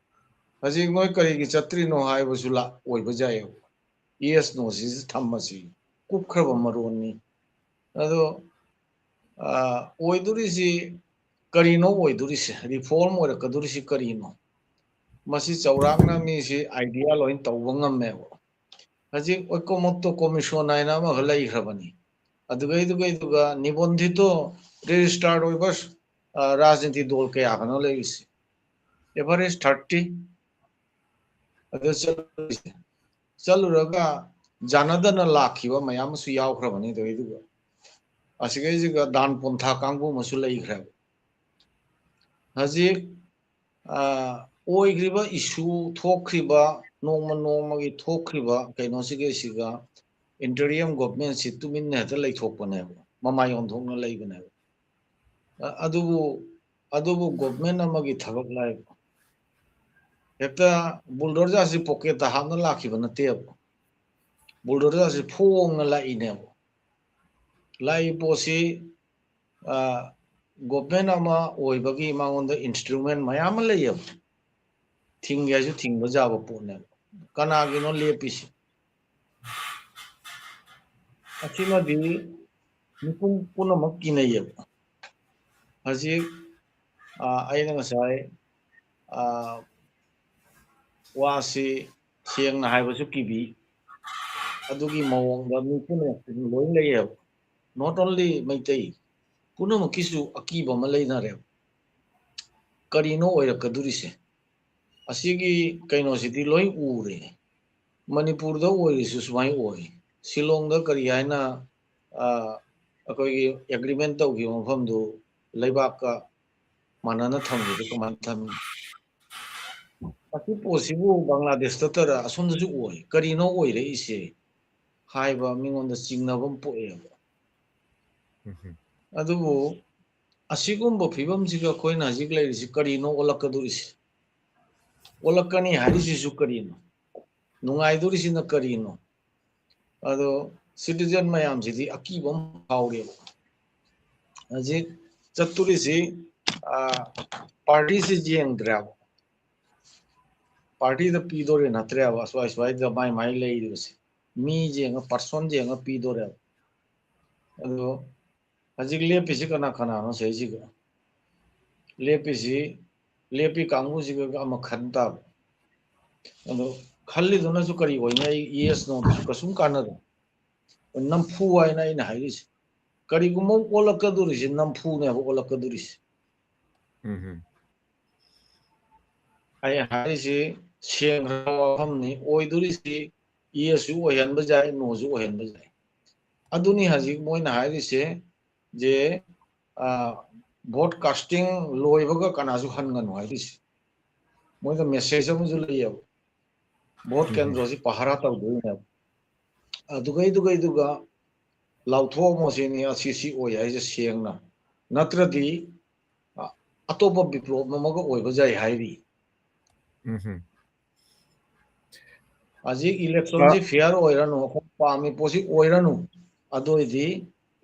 ꯍꯧꯖꯤꯛ ꯅꯣꯏ ꯀꯔꯤꯒꯤ ꯆꯠꯇ꯭ꯔꯤꯅꯣ ꯍꯥꯏꯕꯁꯨ ꯂꯥ-, ꯑꯣꯏꯕ ꯌꯥꯏꯌꯦꯕ꯫ Yes noꯁꯤꯁꯨ ꯊꯝꯃꯁꯤ, ꯀꯨꯞꯈ꯭ꯔꯕ ꯃꯔꯣꯟꯅꯤ꯫ ꯑꯗꯣ, ꯑ, ꯑꯣꯏꯗꯣꯔꯤꯁꯤ ꯀꯔꯤꯅꯣ ꯑꯣꯏꯗꯣꯔꯤꯁꯦ? ꯔꯤꯐꯣꯔꯝ ꯑꯣꯏꯔꯛꯀꯗꯣꯔꯤꯁꯤ ꯀꯔꯤꯅꯣ? ꯃꯁꯤ ꯆꯥꯎꯔꯥꯛꯅ ꯃꯤꯁꯤ ꯑꯥꯏꯗꯤꯌꯥ ꯂꯣꯏ ꯇꯧꯕ ꯉꯝꯃꯦꯕ꯫ ꯍꯧꯖꯤꯛ ꯑꯣꯏꯀꯣꯃꯣꯇꯣ ꯀꯣꯃꯤꯁꯟ ꯍꯥꯏꯅ ꯑꯃꯈꯛ ꯂꯩꯈ꯭ꯔꯕꯅꯤ꯫ ꯑꯗꯨꯒꯩꯗꯨꯒꯩꯗꯨꯒ ꯅꯤꯕꯣꯟꯙꯤꯇꯣ ꯔꯦꯖꯤꯁꯇꯥꯔ ꯑꯣꯏꯕ, ꯑ, ꯔꯥꯖꯅꯤꯇꯤ ꯗꯣꯜ ꯀꯌꯥꯒꯅꯣ ꯂꯩꯔꯤꯁꯦ? Average thirty. ꯑꯗꯨ ꯆꯠꯂꯨꯔꯤꯁꯦ꯫ ꯆꯠꯂꯨꯔꯒ ꯖꯅꯗꯅ ꯂꯥꯛꯈꯤꯕ ꯃꯌꯥꯝ ꯑꯃꯁꯨ ꯌꯥꯎꯈ꯭ꯔꯕꯅꯤ꯫ ꯑꯗꯨꯒꯩꯗꯨꯒ ꯑꯁꯤꯒꯩꯁꯤꯒ ꯗꯥꯟ ꯄꯣꯟꯊꯥ ꯀꯥꯡꯕꯨ ꯑꯃꯁꯨ ꯂꯩꯈ꯭ꯔꯦꯕ꯫ ꯍꯧꯖꯤꯛ, ꯑ, ꯑꯣꯏꯈ꯭ꯔꯤꯕ ꯏꯁꯨ ꯊꯣꯛꯈ꯭ꯔꯤꯕ, ꯅꯣꯡꯃ ꯅꯣꯡꯃꯒꯤ ꯊꯣꯛꯈ꯭ꯔꯤꯕ ꯀꯩꯅꯣꯁꯤꯒꯩꯁꯤꯒ ꯏꯟꯇꯔꯤꯌꯝ ꯒꯣꯚꯔꯟꯃꯦꯟꯠꯁꯤ ꯇꯨꯃꯤꯟꯅ ꯍꯦꯛꯇ ꯂꯩꯊꯣꯛꯄꯅꯦꯕ, ꯃꯃꯥꯏ ꯑꯣꯟꯊꯣꯛꯅ ꯂꯩꯕꯅꯦꯕ꯫ ꯑ-, ꯑꯗꯨꯕꯨ, ꯑꯗꯨꯕꯨ ꯒꯣꯚꯔꯟꯃꯦꯟꯠ ꯑꯃꯒꯤ ꯊꯕꯛ ꯂꯥꯏꯕ꯫ ꯍꯦꯛꯇ ꯕꯨꯜꯗꯣꯖꯔꯁꯤ ꯄꯣꯀꯦꯠꯇ ꯍꯥꯞꯅ ꯂꯥꯛꯈꯤꯕ ꯅꯠꯇꯦꯕ꯫ ꯕꯨꯜꯗꯣꯖꯔꯁꯤ ꯐꯣꯡꯅ ꯂꯥꯛꯏꯅꯦꯕ꯫ ꯂꯥꯛꯏ ꯄꯣꯠꯁꯤ, ꯑ, ꯒꯣꯚꯔꯟꯃꯦꯟꯠ ꯑꯃ ꯑꯣꯏꯕꯒꯤ ꯃꯉꯣꯟꯗ ꯏꯟꯁꯇ꯭ꯔꯨꯃꯦꯟꯠ ꯃꯌꯥꯝ ꯑꯃ ꯂꯩꯌꯦꯕ꯫ ꯊꯤꯡꯒꯦ ꯍꯥꯏꯁꯨ ꯊꯤꯡꯕ ꯌꯥꯕ ꯄꯣꯠꯅꯦꯕ꯫ ꯀꯅꯥꯒꯤꯅꯣ ꯂꯦꯞꯄꯤꯁꯤ? ꯑꯁꯤꯃꯗꯤ ꯃꯤꯄꯨꯝ ꯄꯨꯝꯅꯃꯛ ꯀꯤꯅꯩꯌꯦꯕ꯫ ꯍꯧꯖꯤꯛ, ꯑ, ꯑꯩꯅ ꯉꯁꯥꯏ, ꯑ, ꯋꯥꯁꯤ ꯁꯦꯡꯅ ꯍꯥꯏꯕꯁꯨ ꯀꯤꯕꯤ, ꯑꯗꯨꯒꯤ ꯃꯑꯣꯡꯗ ꯃꯤ ꯄꯨꯝꯅꯃꯛꯇ ꯂꯣꯏ ꯂꯩꯌꯦꯕ꯫ Not only ꯃꯩꯇꯩ, ꯄꯨꯝꯅꯃꯛꯀꯤꯁꯨ ꯑꯀꯤꯕ ꯑꯃ ꯂꯩꯅꯔꯦꯕ꯫ ꯀꯔꯤꯅꯣ ꯑꯣꯏꯔꯛꯀꯗꯣꯔꯤꯁꯦ? ꯑꯁꯤꯒꯤ ꯀꯩꯅꯣꯁꯤꯗꯤ ꯂꯣꯏ ꯎꯔꯦ꯫ ꯃꯅꯤꯄꯨꯔꯗ ꯑꯣꯏꯔꯤꯁꯨ ꯁꯨꯃꯥꯏꯅ ꯑꯣꯏ꯫ ꯁꯤꯂꯣꯡꯗ ꯀꯔꯤ ꯍꯥꯏꯅ, ꯑ, ꯑꯩꯈꯣꯏꯒꯤ ꯑꯦꯒ꯭ꯔꯤꯃꯦꯟ ꯇꯧꯈꯤꯕ ꯃꯐꯝꯗꯨ ꯂꯩꯕꯥꯛꯀ ꯃꯥꯟꯅꯅ ꯊꯝꯈꯤꯗꯨ ꯀꯃꯥꯏꯅ ꯊꯝꯃꯤ? ꯑꯁꯤ ꯄꯣꯠꯁꯤꯕꯨ ꯕꯪꯒ꯭ꯂꯥꯗꯦꯁꯇ ꯇꯔ ꯑꯁꯣꯝꯗꯁꯨ ꯑꯣꯏ, ꯀꯔꯤꯅꯣ ꯑꯣꯏꯔꯛꯏꯁꯦ ꯍꯥꯏꯕ ꯃꯤꯉꯣꯟꯗ ꯆꯤꯡꯅꯕ ꯑꯃ ꯄꯣꯛꯑꯦꯕ꯫ ꯎꯝꯍꯨꯝ꯫ ꯑꯗꯨꯕꯨ ꯑꯁꯤꯒꯨꯝꯕ ꯐꯤꯕꯝꯁꯤꯒ ꯑꯩꯈꯣꯏꯅ ꯍꯧꯖꯤꯛ ꯂꯩꯔꯤꯁꯤ ꯀꯔꯤꯅꯣ ꯑꯣꯜꯂꯛꯀꯗꯣꯔꯤꯁꯤ? ꯑꯣꯜꯂꯛꯀꯅꯤ ꯍꯥꯏꯔꯤꯁꯤꯁꯨ ꯀꯔꯤꯅꯣ? ꯅꯨꯡꯉꯥꯏꯗꯣꯔꯤꯁꯤꯅ ꯀꯔꯤꯅꯣ? ꯑꯗꯣ ꯁꯤꯇꯤꯖꯦꯟ ꯃꯌꯥꯝꯁꯤꯗꯤ ꯑꯀꯤꯕ ꯑꯃ ꯐꯥꯎꯔꯦꯕ꯫ ꯍꯧꯖꯤꯛ ꯆꯠꯇꯣꯔꯤꯁꯤ, ꯑ, ꯄꯥꯔꯇꯤꯁꯤ ꯌꯦꯡꯗ꯭ꯔꯦꯕ꯫ ꯄꯥꯔꯇꯤꯗ ꯄꯤꯗꯣꯔꯤ ꯅꯠꯇ꯭ꯔꯦꯕ, ꯑꯁ꯭ꯋꯥꯏ ꯁ꯭ꯋꯥꯏꯗ ꯃꯥꯏ ꯃꯥꯏ ꯂꯩꯔꯤꯕꯁꯦ꯫ ꯃꯤ ꯌꯦꯡꯉ, ꯄꯥꯔꯁꯟ ꯌꯦꯡꯉ ꯄꯤꯗꯣꯔꯦꯕ꯫ ꯑꯗꯣ ꯍꯧꯖꯤꯛ ꯂꯦꯞꯄꯤꯁꯤ ꯀꯅꯥ ꯀꯅꯥꯅꯣ ꯁꯤꯁꯤꯒ? ꯂꯦꯞꯄꯤꯁꯤ, ꯂꯦꯞꯄꯤ ꯀꯥꯡꯕꯨꯁꯤꯒ ꯑꯃ ꯈꯟ ꯇꯥꯕ꯫ ꯑꯗꯣ ꯈꯜꯂꯤꯗꯨꯅꯁꯨ ꯀꯔꯤ ꯑꯣꯏꯅꯤ? ꯑꯩ ꯌꯦꯁ ꯅꯣꯗꯨꯁꯨ ꯀꯩꯁꯨꯝ ꯀꯥꯟꯅꯔꯣꯏ꯫ ꯅꯝꯐꯨ ꯍꯥꯏꯅ ꯑꯩꯅ ꯍꯥꯏꯔꯤꯁꯦ꯫ ꯀꯔꯤꯒꯨꯝꯕ ꯑꯃ ꯑꯣꯜꯂꯛꯀꯗꯣꯔꯤꯁꯦ ꯅꯝꯐꯨꯅꯦꯕ ꯑꯣꯜꯂꯛꯀꯗꯣꯔꯤꯁꯦ꯫ ꯎꯝ ꯑꯩ ꯍꯥꯏꯔꯤꯁꯤ ꯁꯦꯡꯈ꯭ꯔꯕ ꯋꯥꯐꯝꯅꯤ꯫ ꯑꯣꯏꯗꯣꯔꯤꯁꯤ ꯌꯦꯁꯁꯨ ꯑꯣꯏꯍꯟꯕ ꯌꯥꯏ, ꯅꯣꯁꯨ ꯑꯣꯏꯍꯟꯕ ꯌꯥꯏ꯫ ꯑꯗꯨꯅꯤ ꯍꯧꯖꯤꯛ ꯃꯣꯏꯅ ꯍꯥꯏꯔꯤꯁꯦ ꯖꯦ, ꯑ, vote casting ꯂꯣꯏꯕꯒ ꯀꯅꯥꯁꯨ ꯍꯟꯒꯅꯨ ꯍꯥꯏꯔꯤꯁꯦ꯫ ꯃꯣꯏꯗ message ꯑꯃꯁꯨ ꯂꯩꯌꯦꯕ꯫ Vote ꯎꯝ꯫ ꯀꯦꯟꯗ꯭ꯔꯁꯤ ꯄꯍꯥꯔꯥ ꯇꯧꯗꯣꯏꯅꯦꯕ꯫ ꯑꯗꯨꯒꯩꯗꯨꯒꯩꯗꯨꯒ ꯂꯥꯎꯊꯣꯛꯑꯝꯃꯣ ꯁꯤꯅꯤ, ꯑꯁꯤ ꯁꯤ ꯑꯣꯏ ꯍꯥꯏꯁꯦ ꯁꯦꯡꯅ꯫ ꯅꯠꯇ꯭ꯔꯗꯤ, ꯑ, ꯑꯇꯣꯞꯄ ꯕꯤꯄ꯭ꯂꯣꯞ ꯑꯃꯒ ꯑꯣꯏꯕ ꯌꯥꯏ ꯍꯥꯏꯔꯤ꯫ ꯎꯝ꯫ ꯍꯧꯖꯤꯛ ꯏꯂꯦꯛꯁꯟꯁꯤ fair ꯑꯣꯏꯔꯅꯨ, ꯑꯩꯈꯣꯏ ꯄꯥꯝꯃꯤ ꯄꯣꯠꯁꯤ ꯑꯣꯏꯔꯅꯨ, ꯑꯗꯨ ꯑꯣꯏꯗꯤ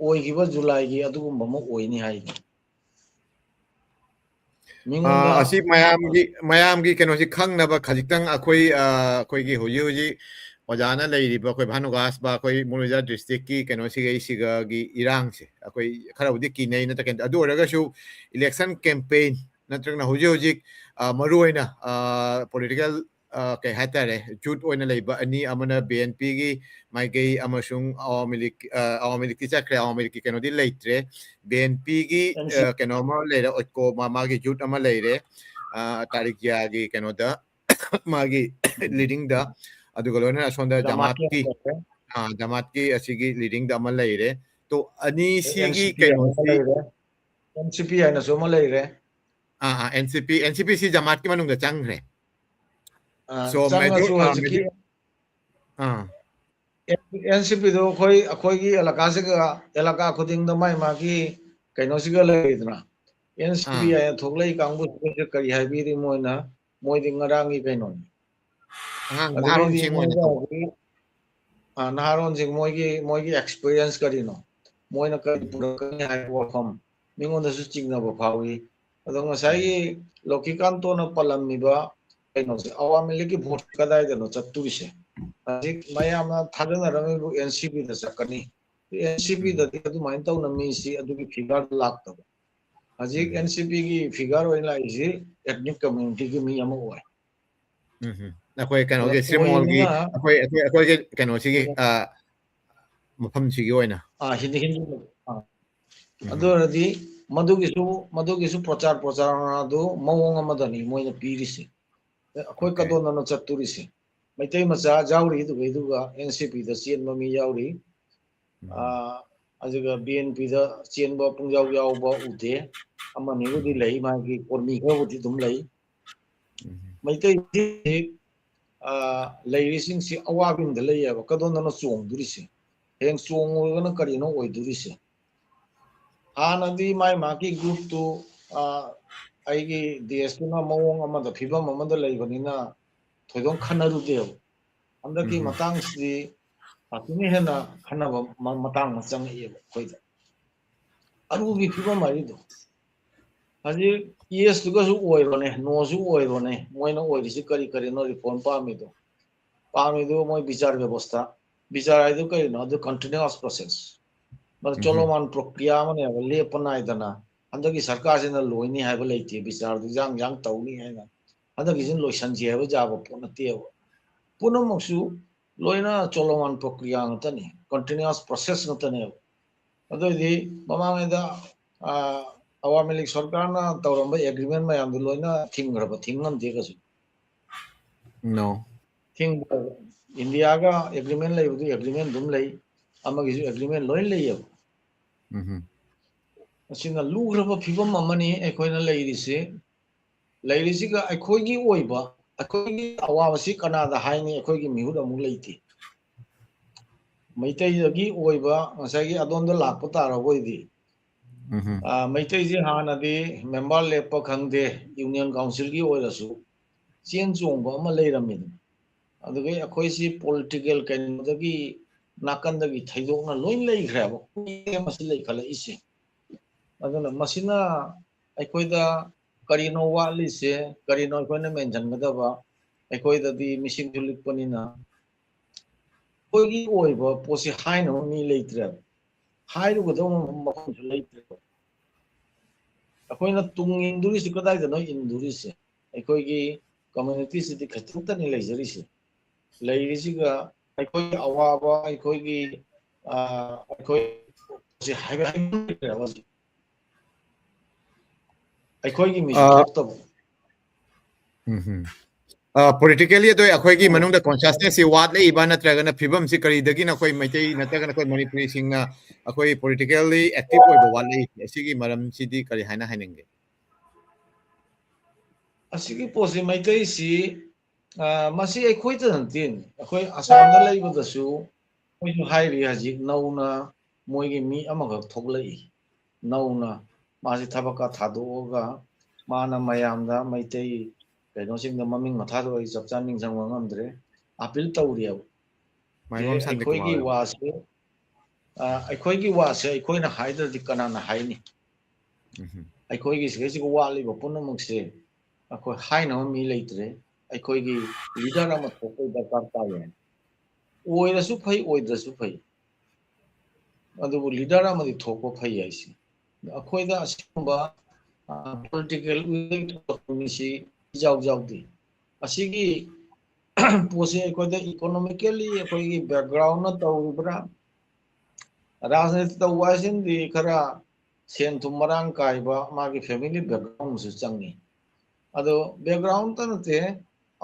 ꯑꯣꯏꯈꯤꯕ ꯖꯨꯂꯥꯏꯒꯤ ꯑꯗꯨꯒꯨꯝꯕ ꯑꯃ ꯑꯣꯏꯅꯤ ꯍꯥꯏꯅꯤ꯫ ꯑ, ꯑꯁꯤ ꯃꯌꯥꯝꯒꯤ, ꯃꯌꯥꯝꯒꯤ ꯀꯩꯅꯣꯁꯤ ꯈꯪꯅꯕ ꯈꯖꯤꯛꯇꯪ ꯑꯩꯈꯣꯏ, ꯑ, ꯑꯩꯈꯣꯏꯒꯤ ꯍꯧꯖꯤꯛ ꯍꯧꯖꯤꯛ ꯑꯣꯖꯥꯅ ꯂꯩꯔꯤꯕ ꯑꯩꯈꯣꯏ ꯚꯥꯅꯨꯒꯥꯁ ꯕꯥ, ꯑꯩꯈꯣꯏ ꯃꯨꯔꯨꯖꯥ district ꯀꯤ ꯀꯩꯅꯣꯁꯤꯒ ꯑꯩꯁꯤꯒꯒꯤ ꯏꯔꯥꯡꯁꯦ ꯑꯩꯈꯣꯏ ꯈꯔꯕꯨꯗꯤ ꯀꯤꯅꯩ, ꯅꯠꯇ꯭ꯔ ꯀꯩꯅꯣ, ꯑꯗꯨ ꯑꯣꯏꯔꯒꯁꯨ election campaign ꯅꯠꯇ꯭ꯔꯒꯅ ꯍꯧꯖꯤꯛ ꯍꯧꯖꯤꯛ, ꯑ, ꯃꯔꯨ ꯑꯣꯏꯅ, ꯑ, political, ꯑ, ꯀꯩ ꯍꯥꯏꯇꯥꯔꯦ, youth ꯑꯣꯏꯅ ꯂꯩꯕ ꯑꯅꯤ, ꯑꯃꯅ B N P ꯒꯤ ꯃꯥꯏꯀꯩ ꯑꯃꯁꯨꯡ ꯑꯋꯥꯃꯤ ꯂꯤꯛ, ꯑ, ꯑꯋꯥꯃꯤ ꯂꯤꯛꯇꯤ ꯆꯠꯈ꯭ꯔꯦ, ꯑꯋꯥꯃꯤ ꯂꯤꯛꯀꯤ ꯀꯩꯅꯣꯗꯤ ꯂꯩꯇ꯭ꯔꯦ꯫ B N P ꯒꯤ, ꯑ, ꯀꯩꯅꯣ ꯑꯃ ꯂꯩꯔꯦ, ꯑꯣꯏꯀꯣ ꯃꯥ-, ꯃꯥꯒꯤ youth ꯑꯃ ꯂꯩꯔꯦ, ꯑ, ꯇꯥꯔꯤꯛ ꯖꯤꯌꯥꯒꯤ ꯀꯩꯅꯣꯗ, ꯃꯥꯒꯤ leading ꯗ, ꯑꯗꯨꯒ ꯂꯣꯏꯅꯅ ꯑꯁꯣꯝꯗ ꯖꯃꯥꯠꯀꯤ ꯖꯃꯥꯠꯀꯤ, ꯑꯃ ꯂꯩꯔꯦ꯫ ꯑ, ꯖꯃꯥꯠꯀꯤ ꯑꯁꯤꯒꯤ leading ꯗ ꯑꯃ ꯂꯩꯔꯦ꯫ ꯇꯣ, ꯑꯅꯤꯁꯤꯒꯤ N C P ꯍꯥꯏꯅ ꯑꯃ ꯀꯩꯅꯣꯁꯤ ꯂꯩꯔꯦ꯫ N C P ꯍꯥꯏꯅꯁꯨ ꯑꯃ ꯂꯩꯔꯦ꯫ ꯑꯥ, ꯑꯥ, N C P, N C P ꯁꯤ ꯖꯃꯥꯠꯀꯤ ꯃꯅꯨꯡꯗ ꯆꯪꯈ꯭ꯔꯦ꯫ ꯑ, So, ꯆꯪꯉꯁꯨ major-, ꯑ, ꯍꯧꯖꯤꯛꯀꯤ major-, ꯑꯥ꯫ N C P ꯗꯣ ꯑꯩꯈꯣꯏ, ꯑꯩꯈꯣꯏꯒꯤ ꯑꯦꯂꯥꯀꯥꯁꯤꯒ, ꯑꯦꯂꯥꯀꯥ ꯈꯨꯗꯤꯡꯗ ꯃꯥꯏ ꯃꯥꯒꯤ ꯀꯩꯅꯣꯁꯤꯒ ꯂꯩꯔꯤꯗꯅ, N C P ꯑꯥ꯫ ꯍꯥꯏꯅ ꯊꯣꯛꯂꯛꯏ ꯀꯥꯡꯕꯨꯁꯤꯒ ꯀꯔꯤ ꯍꯥꯏꯕꯤꯔꯤ ꯃꯣꯏꯅ? ꯃꯣꯏꯗꯤ ꯉꯔꯥꯡꯒꯤ ꯀꯩꯅꯣꯅꯤ꯫ ꯑꯉꯥꯡ ꯑꯗꯨꯗꯩꯗꯤ ꯅꯍꯥꯔꯣꯟꯁꯤꯡ ꯑꯣꯏꯅ ꯃꯣꯏꯒ ꯇꯧꯕ꯫ ꯍꯧꯖꯤꯛ, ꯑ, ꯅꯍꯥꯔꯣꯟꯁꯤꯡ ꯃꯣꯏꯒꯤ, ꯃꯣꯏꯒꯤ experience ꯀꯔꯤꯅꯣ? ꯃꯣꯏꯅ ꯀꯔꯤ ꯄꯨꯔꯛꯀꯅꯤ ꯍꯥꯏꯕ ꯋꯥꯐꯝ ꯃꯤꯉꯣꯟꯗꯁꯨ ꯆꯤꯡꯅꯕ ꯐꯥꯎꯏ꯫ ꯑꯗꯣ ꯉꯁꯥꯏꯒꯤ ꯎꯝ꯫ ꯂꯣꯀꯤꯀꯥꯟꯇꯣꯅ ꯄꯜꯂꯝꯃꯤꯕ ꯀꯩꯅꯣꯁꯦ, ꯑꯋꯥꯃꯤ ꯂꯤꯛꯀꯤ vote ꯀꯗꯥꯏꯗꯅꯣ ꯆꯠꯇꯣꯔꯤꯁꯦ? ꯍꯧꯖꯤꯛ ꯃꯌꯥꯝꯅ ꯊꯥꯖꯅꯔꯝꯃꯤꯕ N C P ꯗ ꯆꯠꯀꯅꯤ꯫ N C P ꯎꯝ꯫ ꯗꯗꯤ ꯑꯗꯨꯃꯥꯏꯅ ꯇꯧꯅ ꯃꯤꯁꯤ ꯑꯗꯨꯒꯤ figure ꯂꯥꯛꯇꯕ꯫ ꯍꯧꯖꯤꯛ ꯎꯝ꯫ ꯑꯦꯟ ꯁꯤ ꯄꯤꯒꯤ ꯐꯤꯒꯔ ꯑꯣꯏꯅ ꯂꯥꯛꯏꯁꯤ ethnic communityꯒꯤ ꯃꯤ ꯑꯃ ꯑꯣꯏ꯫ ꯎꯝ꯫ ꯑꯩꯈꯣꯏ ꯀꯩꯅꯣꯒꯤ ꯑꯗ ꯁꯤꯔꯃꯣꯜꯒꯤ ꯑꯣꯏꯕꯅꯤꯅ ꯑꯩꯈꯣꯏ ꯑꯩꯈꯣꯏ ꯑꯩꯈꯣꯏꯒꯤ ꯀꯩꯅꯣꯁꯤꯒꯤ ꯑ, ꯃꯐꯝꯁꯤꯒꯤ ꯑꯣꯏꯅ꯫ ꯑꯥ, ꯍꯤꯟꯗꯤ ꯍꯤꯟꯗꯤ ꯑꯥ꯫ ꯎꯝ꯫ ꯑꯗꯨ ꯑꯣꯏꯔꯗꯤ ꯃꯗꯨꯒꯤꯁꯨ ꯃꯗꯨꯒꯤꯁꯨ ꯄ꯭ꯔꯆꯥꯔ ꯄ꯭ꯔꯆꯥꯔꯅ ꯑꯗꯨ ꯃꯑꯣꯡ ꯑꯃꯗꯅꯤ ꯃꯣꯏꯅ ꯄꯤꯔꯤꯁꯦ꯫ ꯑꯩꯈꯣꯏ Okay. ꯀꯗꯣꯝꯗꯅꯣ ꯆꯠꯇꯣꯔꯤꯁꯦ? ꯃꯩꯇꯩ ꯃꯆꯥ ꯌꯥꯎꯔꯤ, ꯑꯗꯨꯒ ꯑꯗꯨꯒ ꯑꯦꯟ ꯁꯤ ꯄꯤꯗ ꯆꯦꯟꯕ ꯃꯤ ꯌꯥꯎꯔꯤ꯫ ꯎꯝ꯫ ꯑꯥ, ꯑꯗꯨꯒ ꯕꯤ ꯑꯦꯟ ꯄꯤꯗ ꯆꯦꯟꯕ ꯄꯨꯡꯌꯥꯎ ꯌꯥꯎꯕ ꯎꯗꯦ꯫ ꯑꯃꯅꯤꯕꯨꯗꯤ ꯎꯝ꯫ ꯂꯩ, ꯃꯥꯒꯤ ꯀꯣꯔꯃꯤ ꯈꯔꯕꯨꯗꯤ ꯑꯗꯨꯝ ꯂꯩ꯫ ꯎꯝ꯫ ꯃꯩꯇꯩꯁꯤ, ꯑꯥ, ꯂꯩꯔꯤꯁꯤꯡꯁꯤ ꯑꯋꯥꯕ ꯑꯃꯗ ꯂꯩꯌꯦꯕ꯫ ꯀꯗꯣꯝꯗꯅꯣ ꯆꯣꯡꯗꯣꯔꯤꯁꯦ? ꯍꯌꯦꯡ ꯆꯣꯡꯉꯨꯔꯒꯅ ꯀꯔꯤꯅꯣ ꯑꯣꯏꯗꯣꯔꯤꯁꯦ? ꯍꯥꯟꯅꯗꯤ ꯃꯥꯏ ꯃꯥꯒꯤ ꯒ꯭ꯔꯨꯞꯇꯨ, ꯑꯥ, ꯑꯩꯒꯤ ꯗꯦꯁꯇꯨꯅ ꯃꯑꯣꯡ ꯑꯃꯗ, ꯐꯤꯕꯝ ꯑꯃꯗ ꯂꯩꯕꯅꯤꯅ ꯊꯣꯏꯗꯣꯛ ꯈꯟꯅꯔꯨꯗꯦꯕ꯫ ꯍꯟꯗꯛꯀꯤ ꯎꯝ꯫ ꯃꯇꯥꯡꯁꯤꯗꯤ ꯁꯥꯊꯤꯅ ꯍꯦꯟꯅ ꯈꯟꯅꯕ ꯃ-, ꯃꯇꯥꯡ ꯑꯃ ꯆꯪꯉꯛꯑꯦꯕ ꯑꯩꯈꯣꯏꯗ꯫ ꯑꯔꯨꯕꯤ ꯐꯤꯕꯝ ꯍꯥꯏꯔꯤꯗꯣ꯫ ꯍꯧꯖꯤꯛ ꯌꯦꯁꯇꯨꯒꯁꯨ ꯑꯣꯏꯔꯣꯅꯦ, ꯅꯣꯁꯨ ꯑꯣꯏꯔꯣꯅꯦ, ꯃꯣꯏꯅ ꯑꯣꯏꯔꯤꯁꯤ ꯀꯔꯤ ꯀꯔꯤꯅꯣ ꯔꯤꯐꯣꯔꯝ ꯄꯥꯝꯃꯤꯗꯣ? ꯄꯥꯝꯃꯤꯗꯨ ꯃꯣꯏ ꯕꯤꯆꯥꯔ ꯕꯦꯕꯣꯁꯊꯥ꯫ ꯕꯤꯆꯥꯔ ꯍꯥꯏꯗꯨ ꯀꯔꯤꯅꯣ? ꯑꯗꯨ continuous process꯫ ꯃꯗꯨ ꯎꯝ꯫ ꯆꯣꯂꯣꯃꯥꯟ ꯄ꯭ꯔꯣꯀ꯭ꯔꯤꯌꯥ ꯑꯃꯅꯦꯕ, ꯂꯦꯞꯄ ꯅꯥꯏꯗꯅ꯫ ꯍꯟꯗꯛꯀꯤ ꯁꯔꯀꯥꯔꯁꯤꯅ ꯂꯣꯏꯅꯤ ꯍꯥꯏꯕ ꯂꯩꯇꯦ, ꯕꯤꯆꯥꯔꯗꯨ ꯌꯥꯡ ꯌꯥꯡ ꯇꯧꯅꯤ ꯍꯥꯏꯅ꯫ ꯍꯟꯗꯛꯀꯤꯁꯤꯅ ꯂꯣꯏꯁꯟꯁꯤ ꯍꯥꯏꯕ ꯌꯥꯕ ꯄꯣꯠ ꯅꯠꯇꯦꯕ꯫ ꯄꯨꯝꯅꯃꯛꯁꯨ ꯂꯣꯏꯅ ꯆꯣꯂꯣꯃꯥꯟ ꯄ꯭ꯔꯣꯀ꯭ꯔꯤꯌꯥ ꯉꯥꯛꯇꯅꯤ, continuous process ꯉꯥꯛꯇꯅꯦꯕ꯫ ꯑꯗꯨꯑꯣꯏꯗꯤ ꯃꯃꯥꯡꯉꯩꯗ, ꯑ, ꯑꯋꯥꯃꯤ ꯂꯤꯛ ꯁꯔꯀꯥꯔꯅ ꯇꯧꯔꯝꯕ ꯑꯦꯒ꯭ꯔꯤꯃꯦꯟ ꯃꯌꯥꯝꯗꯨ ꯂꯣꯏꯅ ꯊꯤꯡꯈ꯭ꯔꯕ? ꯊꯤꯡ ꯉꯝꯗꯦ ꯀꯩꯁꯨ꯫ No. ꯊꯤꯡꯕ, ꯏꯟꯗꯤꯌꯥꯒ ꯑꯦꯒ꯭ꯔꯤꯃꯦꯟ ꯂꯩꯕꯗꯨ ꯑꯦꯒ꯭ꯔꯤꯃꯦꯟ ꯑꯗꯨꯝ ꯂꯩ, ꯑꯃꯒꯤꯁꯨ ꯑꯦꯒ꯭ꯔꯤꯃꯦꯟ ꯂꯣꯏ ꯂꯩꯌꯦꯕ꯫ ꯎꯝ꯫ ꯑꯁꯤꯅ ꯂꯨꯈ꯭ꯔꯕ ꯐꯤꯕꯝ ꯑꯃꯅꯤ ꯑꯩꯈꯣꯏꯅ ꯂꯩꯔꯤꯁꯤ꯫ ꯂꯩꯔꯤꯁꯤꯒ ꯑꯩꯈꯣꯏꯒꯤ ꯑꯣꯏꯕ, ꯑꯩꯈꯣꯏꯒꯤ ꯑꯋꯥꯕꯁꯤ ꯀꯅꯥꯗ ꯍꯥꯏꯅꯤ? ꯑꯩꯈꯣꯏꯒꯤ ꯃꯤꯍꯨꯠ ꯑꯃꯨꯛ ꯂꯩꯇꯦ꯫ ꯃꯩꯇꯩꯗꯒꯤ ꯑꯣꯏꯕ ꯉꯁꯥꯏꯒꯤ ꯑꯗꯣꯝꯗ ꯂꯥꯛꯄ ꯇꯥꯔꯒ ꯑꯣꯏꯗꯤ, ꯎꯝ꯫ ꯑ, ꯃꯩꯇꯩꯁꯤ ꯍꯥꯟꯅꯗꯤ ꯃꯦꯝꯕꯔ ꯂꯦꯞꯄ ꯈꯪꯗꯦ, ꯌꯨꯅꯤꯌꯟ ꯀꯥꯎꯟꯁꯤꯜꯒꯤ ꯑꯣꯏꯔꯁꯨ ꯆꯦꯟ ꯆꯣꯡꯕ ꯑꯃ ꯂꯩꯔꯝꯃꯤꯗꯅ꯫ ꯑꯗꯨꯒꯤ ꯑꯩꯈꯣꯏꯁꯤ ꯄꯣꯂꯤꯇꯤꯀꯦꯜ ꯀꯩꯅꯣꯗꯒꯤ, ꯅꯥꯀꯟꯗꯒꯤ ꯊꯩꯗꯣꯛꯅ ꯂꯣꯏ ꯂꯩꯈ꯭ꯔꯦꯕ꯫ ꯀꯨꯏꯔꯦ ꯃꯁꯤ ꯂꯩꯈꯠꯂꯛꯏꯁꯦ꯫ ꯑꯗꯨꯅ ꯃꯁꯤꯅ ꯑꯩꯈꯣꯏꯗ ꯀꯔꯤꯅꯣ ꯋꯥꯠꯂꯤꯁꯦ, ꯀꯔꯤꯅꯣ ꯑꯩꯈꯣꯏꯅ ꯃꯦꯟꯁꯤꯟꯒꯗꯕ? ꯑꯩꯈꯣꯏꯗꯗꯤ ꯃꯤꯁꯤꯡꯁꯨ ꯂꯤꯛꯄꯅꯤꯅ ꯑꯩꯈꯣꯏꯒꯤ ꯑꯣꯏꯕ ꯄꯣꯠꯁꯤ ꯍꯥꯏꯅꯕ ꯃꯤ ꯂꯩꯇ꯭ꯔꯦꯕ, ꯍꯥꯏꯔꯨꯒꯗꯕ ꯃꯐꯝꯁꯨ ꯂꯩꯇ꯭ꯔꯦꯕ꯫ ꯑꯩꯈꯣꯏꯅ ꯇꯨꯡ ꯏꯟꯗꯣꯔꯤꯁꯤ ꯀꯗꯥꯏꯗꯅꯣ ꯏꯟꯗꯣꯔꯤꯁꯦ? ꯑꯩꯈꯣꯏꯒꯤ ꯀꯝꯃ꯭ꯌꯨꯅꯤꯇꯤꯁꯤꯗꯤ ꯈꯖꯤꯛꯇꯅꯤ ꯂꯩꯖꯔꯤꯁꯦ꯫ ꯂꯩꯔꯤꯁꯤꯒ ꯑꯩꯈꯣꯏꯒꯤ ꯑꯋꯥꯕ, ꯑꯩꯈꯣꯏꯒꯤ, ꯑ, ꯑꯩꯈꯣꯏ ꯁꯤ ꯍꯥꯏꯕ, ꯍꯥꯏꯕ ꯉꯝꯗ꯭ꯔꯦꯕ ꯍꯧꯖꯤꯛ꯫ ꯑꯩꯈꯣꯏꯒꯤ ꯃꯤꯁꯨ ꯑ, ꯊꯣꯛꯇꯕ꯫ ꯎꯝ ꯍꯝ꯫ ꯑ, ꯄꯣꯂꯤꯇꯤꯀꯦꯜꯂꯤ ꯑꯗꯣ ꯑꯩꯈꯣꯏꯒꯤ ꯎꯝ꯫ ꯃꯅꯨꯡꯗ ꯀꯣꯟꯁꯤꯌꯁꯅꯦꯁꯁꯤ ꯋꯥꯠꯂꯛꯏꯕ, ꯅꯠꯇ꯭ꯔꯒꯅ ꯐꯤꯕꯝꯁꯤ ꯀꯔꯤꯗꯒꯤꯅ ꯑꯩꯈꯣꯏ ꯃꯩꯇꯩ ꯅꯠꯇ꯭ꯔꯒꯅ ꯑꯩꯈꯣꯏ ꯃꯅꯤꯄꯨꯔꯤꯁꯤꯡꯅ ꯑꯩꯈꯣꯏ ꯄꯣꯂꯤꯇꯤꯀꯦꯜꯂꯤ ꯑꯦꯛꯇꯤꯚ ꯑꯣꯏꯕ ꯋꯥꯠꯂꯛꯏ? ꯑꯁꯤꯒꯤ ꯃꯔꯝꯁꯤꯗꯤ ꯀꯔꯤ ꯍꯥꯏꯅ ꯍꯥꯏꯅꯤꯡꯒꯦ? ꯑꯁꯤꯒꯤ ꯄꯣꯠꯁꯤ ꯃꯩꯇꯩꯁꯤ, ꯑ, ꯃꯁꯤ ꯑꯩꯈꯣꯏꯗ ꯅꯠꯇꯦ, ꯑꯩꯈꯣꯏ ꯑꯁꯥꯝꯗ ꯂꯩꯕꯗꯁꯨ ꯑꯩꯈꯣꯏꯁꯨ ꯍꯥꯏꯔꯤ, ꯍꯧꯖꯤꯛ ꯅꯧꯅ ꯃꯣꯏꯒꯤ ꯃꯤ ꯑꯃꯈꯛ ꯊꯣꯛꯂꯛꯏ, ꯅꯧꯅ꯫ ꯃꯥꯁꯤ ꯊꯕꯛꯀ ꯊꯥꯗꯣꯛꯑꯒ ꯃꯥꯅ ꯃꯌꯥꯝꯗ, ꯃꯩꯇꯩ ꯀꯩꯅꯣꯁꯤꯡꯗ, ꯃꯃꯤꯡ ꯃꯊꯥꯗꯣ ꯑꯩ ꯆꯞ ꯆꯥꯅ ꯅꯤꯡꯁꯤꯡꯕ ꯉꯝꯗ꯭ꯔꯦ, ꯑꯄꯤꯜ ꯇꯧꯔꯤꯑꯕ꯫ ꯃꯥꯏꯕꯝ ꯁꯥꯟꯇꯤꯀꯨꯃꯥꯔ ꯑꯩꯈꯣꯏꯒꯤ ꯑꯣꯏꯕ꯫ ꯋꯥꯁꯦ, ꯑ, ꯑꯩꯈꯣꯏꯒꯤ ꯋꯥꯁꯦ ꯑꯩꯈꯣꯏꯅ ꯍꯥꯏꯗ꯭ꯔꯗꯤ ꯀꯅꯥꯅ ꯍꯥꯏꯅꯤ? ꯎꯝ꯫ ꯑꯩꯈꯣꯏꯒꯤ ꯁꯤꯗꯩꯁꯤꯒ ꯋꯥꯠꯂꯤꯕ ꯄꯨꯝꯅꯃꯛꯁꯦ ꯑꯩꯈꯣꯏ ꯍꯥꯏꯅꯕ ꯃꯤ ꯂꯩꯇ꯭ꯔꯦ꯫ ꯑꯩꯈꯣꯏꯒꯤ ꯂꯤꯗꯔ ꯑꯃ ꯊꯣꯛꯄꯒꯤ ꯗꯔꯀꯥꯔ ꯇꯥꯏꯌꯦ꯫ ꯑꯣꯏꯔꯁꯨ ꯐꯩ, ꯑꯣꯏꯗ꯭ꯔꯁꯨ ꯐꯩ, ꯑꯗꯨꯕꯨ ꯂꯤꯗꯔ ꯑꯃꯗꯤ ꯊꯣꯛꯄ ꯐꯩ ꯍꯥꯏꯁꯦ꯫ ꯑꯩꯈꯣꯏꯗ ꯑꯁꯤꯒꯨꯝꯕ, ꯑ, ꯄꯣꯂꯤꯇꯤꯀꯦꯜ ꯃꯤꯁꯤ ꯏꯖꯥꯎ ꯌꯥꯎꯗꯦ꯫ ꯑꯁꯤꯒꯤ ꯄꯣꯠꯁꯦ ꯑꯩꯈꯣꯏꯗ ꯏꯀꯣꯅꯣꯃꯤꯀꯦꯜꯂꯤ ꯑꯩꯈꯣꯏꯒꯤ ꯕꯦꯛꯒ꯭ꯔꯥꯎꯟꯅ ꯇꯧꯔꯤꯕ꯭ꯔꯥ? ꯔꯥꯖꯅꯤꯇꯤ ꯇꯧꯕ ꯍꯥꯏꯁꯤꯅꯗꯤ ꯈꯔ ꯁꯦꯟ ꯊꯨꯝ ꯃꯔꯥꯡ ꯀꯥꯏꯕ, ꯃꯥꯒꯤ ꯐꯦꯃꯤꯂꯤ ꯕꯦꯛꯒ꯭ꯔꯥꯎꯟꯁꯨ ꯆꯪꯉꯤ꯫ ꯑꯗꯣ ꯕꯦꯛꯒ꯭ꯔꯥꯎꯟꯇ ꯅꯠꯇꯦ,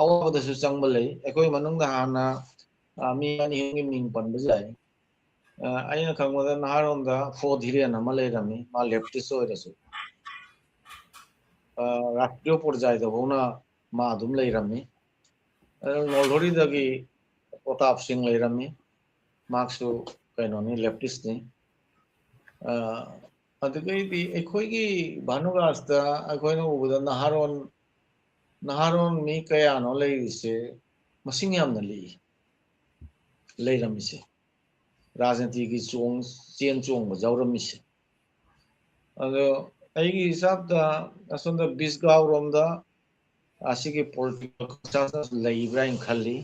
ꯑꯋꯥꯕꯗꯁꯨ ꯆꯪꯕ ꯂꯩ꯫ ꯑꯩꯈꯣꯏ ꯃꯅꯨꯡꯗ ꯍꯥꯟꯅ, ꯑ, ꯃꯤ ꯑꯅꯤ ꯑꯍꯨꯝꯒꯤ ꯃꯤꯡ ꯄꯟꯕ ꯌꯥꯏ꯫ ꯑ, ꯑꯩꯅ ꯈꯪꯕꯗ ꯅꯍꯥꯔꯣꯟꯗ ꯐꯣ ꯙꯤꯔꯦꯟ ꯑꯃ ꯂꯩꯔꯝꯃꯤ, ꯃꯥ ꯂꯦꯞꯇꯤꯁ ꯑꯣꯏꯔꯁꯨ꯫ ꯑ, ꯔꯥꯁꯇ꯭ꯔꯤꯌ ꯄꯣꯔꯖꯥꯏꯗ ꯐꯥꯎꯅ ꯃꯥ ꯑꯗꯨꯝ ꯂꯩꯔꯝꯃꯤ꯫ ꯑꯗꯨ ꯅꯣꯜꯍꯣꯔꯤꯗꯒꯤ ꯄ꯭ꯔꯣꯇꯥꯞ ꯁꯤꯡ ꯂꯩꯔꯝꯃꯤ, ꯃꯍꯥꯛꯁꯨ ꯀꯩꯅꯣꯅꯤ, ꯂꯦꯞꯇꯤꯁꯅꯤ꯫ ꯑ, ꯑꯗꯨꯗꯩꯗꯤ ꯑꯩꯈꯣꯏꯒꯤ ꯚꯥꯅꯨꯒꯥꯁꯇ ꯑꯩꯈꯣꯏꯅ ꯎꯕꯗ ꯅꯍꯥꯔꯣꯟ, ꯅꯍꯥꯔꯣꯟ ꯃꯤ ꯀꯌꯥꯅꯣ ꯂꯩꯔꯤꯁꯦ, ꯃꯁꯤꯡ ꯌꯥꯝꯅ ꯂꯤꯛꯏ ꯂꯩꯔꯝꯃꯤꯁꯦ, ꯔꯥꯖꯅꯤꯇꯤꯒꯤ ꯆꯣꯡ-, ꯆꯦꯟ ꯆꯣꯡꯕ ꯌꯥꯎꯔꯝꯃꯤꯁꯦ꯫ ꯑꯗꯣ ꯑꯩꯒꯤ ꯍꯤꯁꯥꯞꯇ ꯑꯁꯣꯝꯗ ꯕꯤꯁꯒꯥꯎ ꯔꯣꯝꯗ ꯑꯁꯤꯒꯤ ꯄꯣꯂꯤꯇꯤꯀꯦꯜ ꯀꯟꯁꯤꯌꯁꯅꯦꯁ ꯂꯩꯕ꯭ꯔꯥ ꯍꯥꯏꯅ ꯈꯜꯂꯤ꯫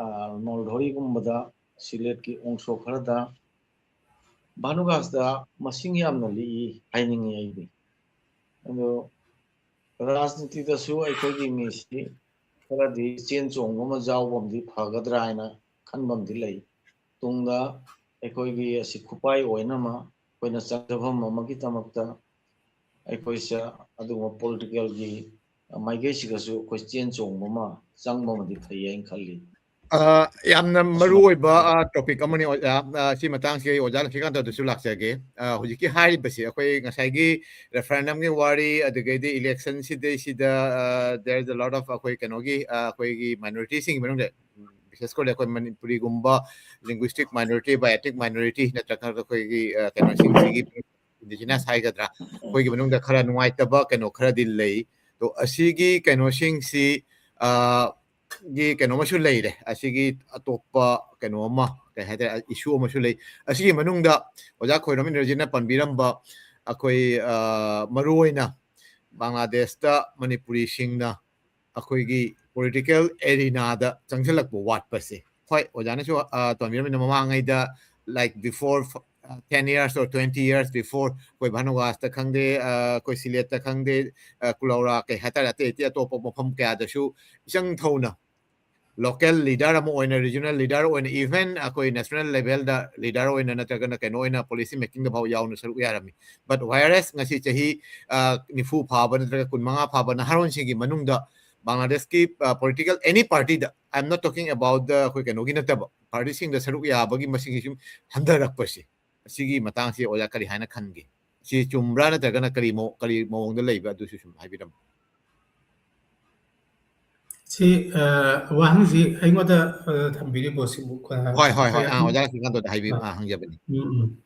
ꯑ, ꯅꯣꯜꯙꯣꯔꯤꯒꯨꯝꯕꯗ, ꯁꯤꯂꯦꯠꯀꯤ ꯑꯣꯡꯁꯣ ꯈꯔꯗ, ꯚꯥꯅꯨꯒꯥꯁꯇ ꯃꯁꯤꯡ ꯌꯥꯝꯅ ꯂꯤꯛꯏ ꯍꯥꯏꯅꯤꯡꯉꯤ ꯑꯩꯗꯤ꯫ ꯑꯗꯣ ꯔꯥꯖꯅꯤꯇꯤꯗꯁꯨ ꯑꯩꯈꯣꯏꯒꯤ ꯃꯤꯁꯤ ꯈꯔꯗꯤ ꯆꯦꯟ ꯆꯣꯡꯕ ꯑꯃ ꯌꯥꯎꯕ ꯑꯃꯗꯤ ꯐꯒꯗ꯭ꯔꯥ ꯍꯥꯏꯅ ꯈꯟꯕ ꯑꯃꯗꯤ ꯂꯩ꯫ ꯇꯨꯡꯗ ꯑꯩꯈꯣꯏꯒꯤ ꯑꯁꯤ ꯈꯨꯄꯥꯏ ꯑꯣꯏꯅꯃꯛ ꯑꯩꯈꯣꯏꯅ ꯆꯪꯖꯐꯝ ꯑꯃꯒꯤꯗꯃꯛꯇ ꯑꯩꯈꯣꯏꯁꯦ ꯑꯗꯨꯒꯨꯝꯕ ꯄꯣꯂꯤꯇꯤꯀꯦꯜꯒꯤ ꯃꯥꯏꯀꯩꯁꯤꯒꯁꯨ ꯑꯩꯈꯣꯏ ꯆꯦꯟ ꯆꯣꯡꯕ ꯑꯃ ꯆꯪꯕ ꯑꯃꯗꯤ ꯐꯩ ꯍꯥꯏꯅ ꯈꯜꯂꯤ꯫ ꯑ, ꯌꯥꯝꯅ ꯃꯔꯨ ꯑꯣꯏꯕ, ꯑ, ꯇꯣꯄꯤꯛ ꯑꯃꯅꯤ, ꯑꯣꯖꯥ꯫ ꯑ, ꯁꯤ ꯃꯇꯥꯡꯁꯤꯗ ꯑꯩ ꯑꯣꯖꯥ ꯂꯛꯁꯃꯤꯀꯥꯟꯇꯗꯁꯨ ꯂꯥꯛꯆꯒꯦ꯫ ꯑ, ꯍꯧꯖꯤꯛꯀꯤ ꯍꯥꯏꯔꯤꯕꯁꯤ ꯑꯩꯈꯣꯏ ꯉꯁꯥꯏꯒꯤ ꯔꯦꯐꯔꯦꯟꯗꯝꯒꯤ ꯋꯥꯔꯤ, ꯑꯗꯨꯗꯒꯤꯗꯤ ꯏꯂꯦꯛꯁꯟ ꯁꯤꯗꯩꯁꯤꯗ, ꯑ, there is a lot of ꯑꯩꯈꯣꯏ ꯀꯩꯅꯣꯒꯤ, ꯑ, ꯑꯩꯈꯣꯏꯒꯤ ꯃꯥꯏꯅꯣꯔꯤꯇꯤꯁꯤꯡꯒꯤ ꯃꯅꯨꯡꯗ, ꯎꯝ, ꯕꯤꯁꯦꯁ ꯀꯔꯤ ꯑꯩꯈꯣꯏ ꯃꯅꯤꯄꯨꯔꯤꯒꯨꯝꯕ ꯂꯤꯡꯒ꯭ꯋꯤꯁꯇꯤꯛ ꯃꯥꯏꯅꯣꯔꯤꯇꯤ, ꯕꯥꯏꯑꯦꯊꯅꯤꯛ ꯃꯥꯏꯅꯣꯔꯤꯇꯤ ꯅꯠꯇ꯭ꯔꯒ ꯑꯩꯈꯣꯏꯒꯤ, ꯑ, ꯀꯩꯅꯣꯁꯤꯡꯁꯤꯒꯤ ꯏꯟꯗꯤꯖꯤꯅꯁ ꯍꯥꯏꯒꯗ꯭ꯔꯥ, ꯑꯩꯈꯣꯏꯒꯤ ꯃꯅꯨꯡꯗ ꯈꯔ ꯅꯨꯡꯉꯥꯏꯇꯕ ꯀꯩꯅꯣ ꯈꯔꯗꯤ ꯂꯩ꯫ ꯑꯗꯣ ꯑꯁꯤꯒꯤ ꯀꯩꯅꯣꯁꯤꯡꯁꯤ, ꯑ, ꯒꯤ ꯀꯩꯅꯣ ꯑꯃꯁꯨ ꯂꯩꯔꯦ꯫ ꯑꯁꯤꯒꯤ ꯑꯇꯣꯞꯄ ꯀꯩꯅꯣ ꯑꯃ, ꯀꯩ ꯍꯥꯏꯇꯥꯔꯦ, ꯏꯁꯨ ꯑꯃꯁꯨ ꯂꯩ꯫ ꯑꯁꯤꯒꯤ ꯃꯅꯨꯡꯗ ꯑꯣꯖꯥ ꯈꯣꯏꯔꯝ ꯏꯟꯗ꯭ꯔꯖꯤꯠꯅ ꯄꯟꯕꯤꯔꯝꯕ ꯑꯩꯈꯣꯏ, ꯑ, ꯃꯔꯨꯑꯣꯏꯅ ꯕꯪꯒ꯭ꯂꯥꯗꯦꯁꯇ ꯃꯅꯤꯄꯨꯔꯤꯁꯤꯡꯅ ꯑꯩꯈꯣꯏꯒꯤ ꯄꯣꯂꯤꯇꯤꯀꯦꯜ ꯑꯦꯔꯤꯅꯥꯗ ꯆꯪꯁꯤꯜꯂꯛꯄ ꯋꯥꯠꯄꯁꯦ꯫ ꯍꯣꯏ, ꯑꯣꯖꯥꯅꯁꯨ, ꯑ, ꯇꯝꯕꯤꯔꯝꯃꯤꯅ ꯃꯃꯥꯡꯉꯩꯗ, like, before, uh, ten years or twenty years before, ꯑꯩꯈꯣꯏ ꯚꯥꯅꯨꯒꯥꯁꯇ ꯈꯪꯗꯦ, ꯑ, ꯑꯩꯈꯣꯏ ꯁꯤꯂꯦꯠꯇ ꯈꯪꯗꯦ, ꯑ, ꯀꯨꯂꯧꯔꯥ, ꯀꯩ ꯍꯥꯏꯇꯥꯔꯦ, ꯑꯇꯩ ꯑꯇꯩ ꯑꯇꯣꯞꯄ ꯃꯐꯝ ꯀꯌꯥꯗꯁꯨ ꯏꯆꯪ ꯊꯧꯅ ꯂꯣꯀꯦꯜ ꯂꯤꯗꯔ ꯑꯃ ꯑꯣꯏꯅ, ꯔꯤꯖꯅꯦꯜ ꯂꯤꯗꯔ ꯑꯣꯏꯅ, even ꯑꯩꯈꯣꯏ ꯅꯦꯁꯅꯦꯜ ꯂꯦꯚꯦꯜꯗ ꯂꯤꯗꯔ ꯑꯣꯏꯅ ꯅꯠꯇ꯭ꯔꯒꯅ ꯀꯩꯅꯣ ꯑꯣꯏꯅ ꯄꯣꯂꯤꯁꯤ ꯃꯦꯀꯤꯡꯗ ꯐꯥꯎ ꯌꯥꯎꯅ ꯁꯔꯨꯛ ꯌꯥꯔꯝꯃꯤ꯫ But whereas ꯉꯁꯤ ꯆꯍꯤ, ꯑ, ꯅꯤꯐꯨ ꯐꯥꯕ ꯅꯠꯇ꯭ꯔꯒ ꯀꯨꯟꯃꯉꯥ ꯐꯥꯕ ꯅꯍꯥꯔꯣꯟꯁꯤꯡꯒꯤ ꯃꯅꯨꯡꯗ ꯕꯪꯒ꯭ꯂꯥꯗꯦꯁꯀꯤ, ꯑ, ꯄꯣꯂꯤꯇꯤꯀꯦꯜ ꯑꯦꯅꯤ ꯄꯥꯔꯇꯤꯗ, I am not talking about the ꯑꯩꯈꯣꯏ ꯀꯩꯅꯣꯒꯤ ꯅꯠꯇꯕ, ꯄꯥꯔꯇꯤꯁꯤꯡꯗ ꯁꯔꯨꯛ ꯌꯥꯕꯒꯤ ꯃꯁꯤꯡꯁꯤ ꯁꯨꯝ ꯍꯟꯊꯔꯛꯄꯁꯦ, ꯑꯁꯤꯒꯤ ꯃꯇꯥꯡꯁꯤ ꯑꯣꯖꯥ ꯀꯔꯤ ꯍꯥꯏꯅ ꯈꯟꯒꯦ? ꯁꯤ ꯆꯨꯝꯕ꯭ꯔꯥ ꯅꯠꯇ꯭ꯔꯒꯅ ꯀꯔꯤ ꯃꯑꯣ-, ꯀꯔꯤ ꯃꯑꯣꯡꯗ ꯂꯩꯕ ꯑꯗꯨꯁꯨ ꯁꯨꯝ ꯍꯥꯏꯕꯤꯔꯝꯃꯨ꯫ ꯁꯤ, ꯑ, ꯋꯥꯍꯪꯁꯤ ꯑꯩꯉꯣꯟꯗ, ꯑ, ꯊꯝꯕꯤꯔꯤꯕꯣ ꯁꯤꯕꯨ? ꯑ, ꯍꯣꯏ, ꯍꯣꯏ, ꯍꯣꯏ꯫ ꯑ, ꯑꯣꯖꯥ ꯂꯛꯁꯃꯤꯀꯥꯟꯇꯗ ꯍꯥꯏꯕꯤꯌꯨ꯫ ꯑ, ꯍꯪꯖꯕꯅꯤ꯫ ꯎꯝ, ꯎꯝ꯫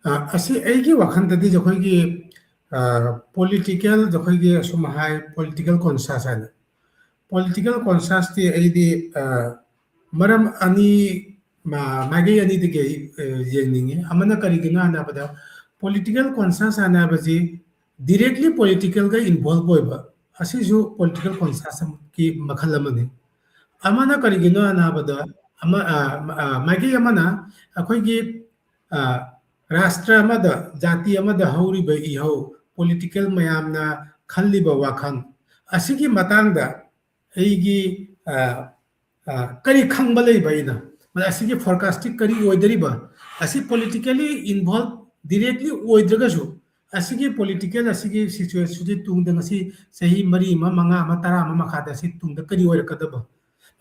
ꯑ, ꯑꯁꯤ ꯑꯩꯒꯤ ꯋꯥꯈꯜꯗꯗꯤ ꯑꯩꯈꯣꯏꯒꯤ, ꯑ, ꯄꯣꯂꯤꯇꯤꯀꯦꯜ, ꯑꯩꯈꯣꯏꯒꯤ ꯑꯁꯨꯝ ꯍꯥꯏ, ꯄꯣꯂꯤꯇꯤꯀꯦꯜ ꯀꯣꯟꯁꯥꯁ ꯍꯥꯏꯅ꯫ ꯄꯣꯂꯤꯇꯤꯀꯦꯜ ꯀꯣꯟꯁꯥꯁꯇꯤ ꯑꯩꯗꯤ, ꯑ, ꯃꯔꯝ ꯑꯅꯤ, ꯃ-, ꯃꯥꯏꯀꯩ ꯑꯅꯤꯗꯒꯤ ꯑꯩ, ꯑ, ꯌꯦꯡꯅꯤꯡꯉꯤ꯫ ꯑꯃꯅ ꯀꯔꯤꯒꯤꯅꯣ ꯍꯥꯏꯅ ꯍꯥꯏꯕꯗ, ꯄꯣꯂꯤꯇꯤꯀꯦꯜ ꯀꯣꯟꯁꯥꯁ ꯍꯥꯏꯅ ꯍꯥꯏꯕꯁꯤ ꯗꯤꯔꯦꯛꯂꯤ ꯄꯣꯂꯤꯇꯤꯀꯦꯜꯒ ꯏꯟꯚꯣꯜꯕ ꯑꯣꯏꯕ, ꯑꯁꯤꯁꯨ ꯄꯣꯂꯤꯇꯤꯀꯦꯜ ꯀꯣꯟꯁꯥꯁꯀꯤ ꯃꯈꯜ ꯑꯃꯅꯤ꯫ ꯑꯃꯅ ꯀꯔꯤꯒꯤꯅꯣ ꯍꯥꯏꯅ ꯍꯥꯏꯕꯗ, ꯑꯃ, ꯑ, ꯑ, ꯃꯥꯏꯀꯩ ꯑꯃꯅ ꯑꯩꯈꯣꯏꯒꯤ, ꯑ, ꯔꯥꯁꯇ꯭ꯔ ꯑꯃꯗ, ꯖꯥꯇꯤ ꯑꯃꯗ ꯍꯧꯔꯤꯕ ꯏꯍꯧ, ꯄꯣꯂꯤꯇꯤꯀꯦꯜ ꯃꯌꯥꯝꯅ ꯈꯜꯂꯤꯕ ꯋꯥꯈꯜ ꯑꯁꯤꯒꯤ ꯃꯇꯥꯡꯗ ꯑꯩꯒꯤ, ꯑ, ꯑ, ꯀꯔꯤ ꯈꯪꯕ ꯂꯩꯕ ꯑꯩꯅ? ꯑꯁꯤꯒꯤ ꯐꯣꯔꯀꯥꯁꯇꯤ ꯀꯔꯤ ꯑꯣꯏꯗꯣꯔꯤꯕ? ꯑꯁꯤ ꯄꯣꯂꯤꯇꯤꯀꯦꯜꯂꯤ ꯏꯟꯚꯣꯜꯕ ꯗꯤꯔꯦꯛꯂꯤ ꯑꯣꯏꯗ꯭ꯔꯒꯁꯨ, ꯑꯁꯤꯒꯤ ꯄꯣꯂꯤꯇꯤꯀꯦꯜ ꯑꯁꯤꯒꯤ ꯁꯤꯆꯨꯋꯦꯁꯟꯁꯤ ꯇꯨꯡꯗ ꯉꯁꯤ ꯆꯍꯤ ꯃꯔꯤ ꯑꯃ, ꯃꯉꯥ ꯑꯃ, ꯇꯔꯥ ꯑꯃ ꯃꯈꯥꯗ ꯑꯁꯤ ꯇꯨꯡꯗ ꯀꯔꯤ ꯑꯣꯏꯔꯛꯀꯗꯕ?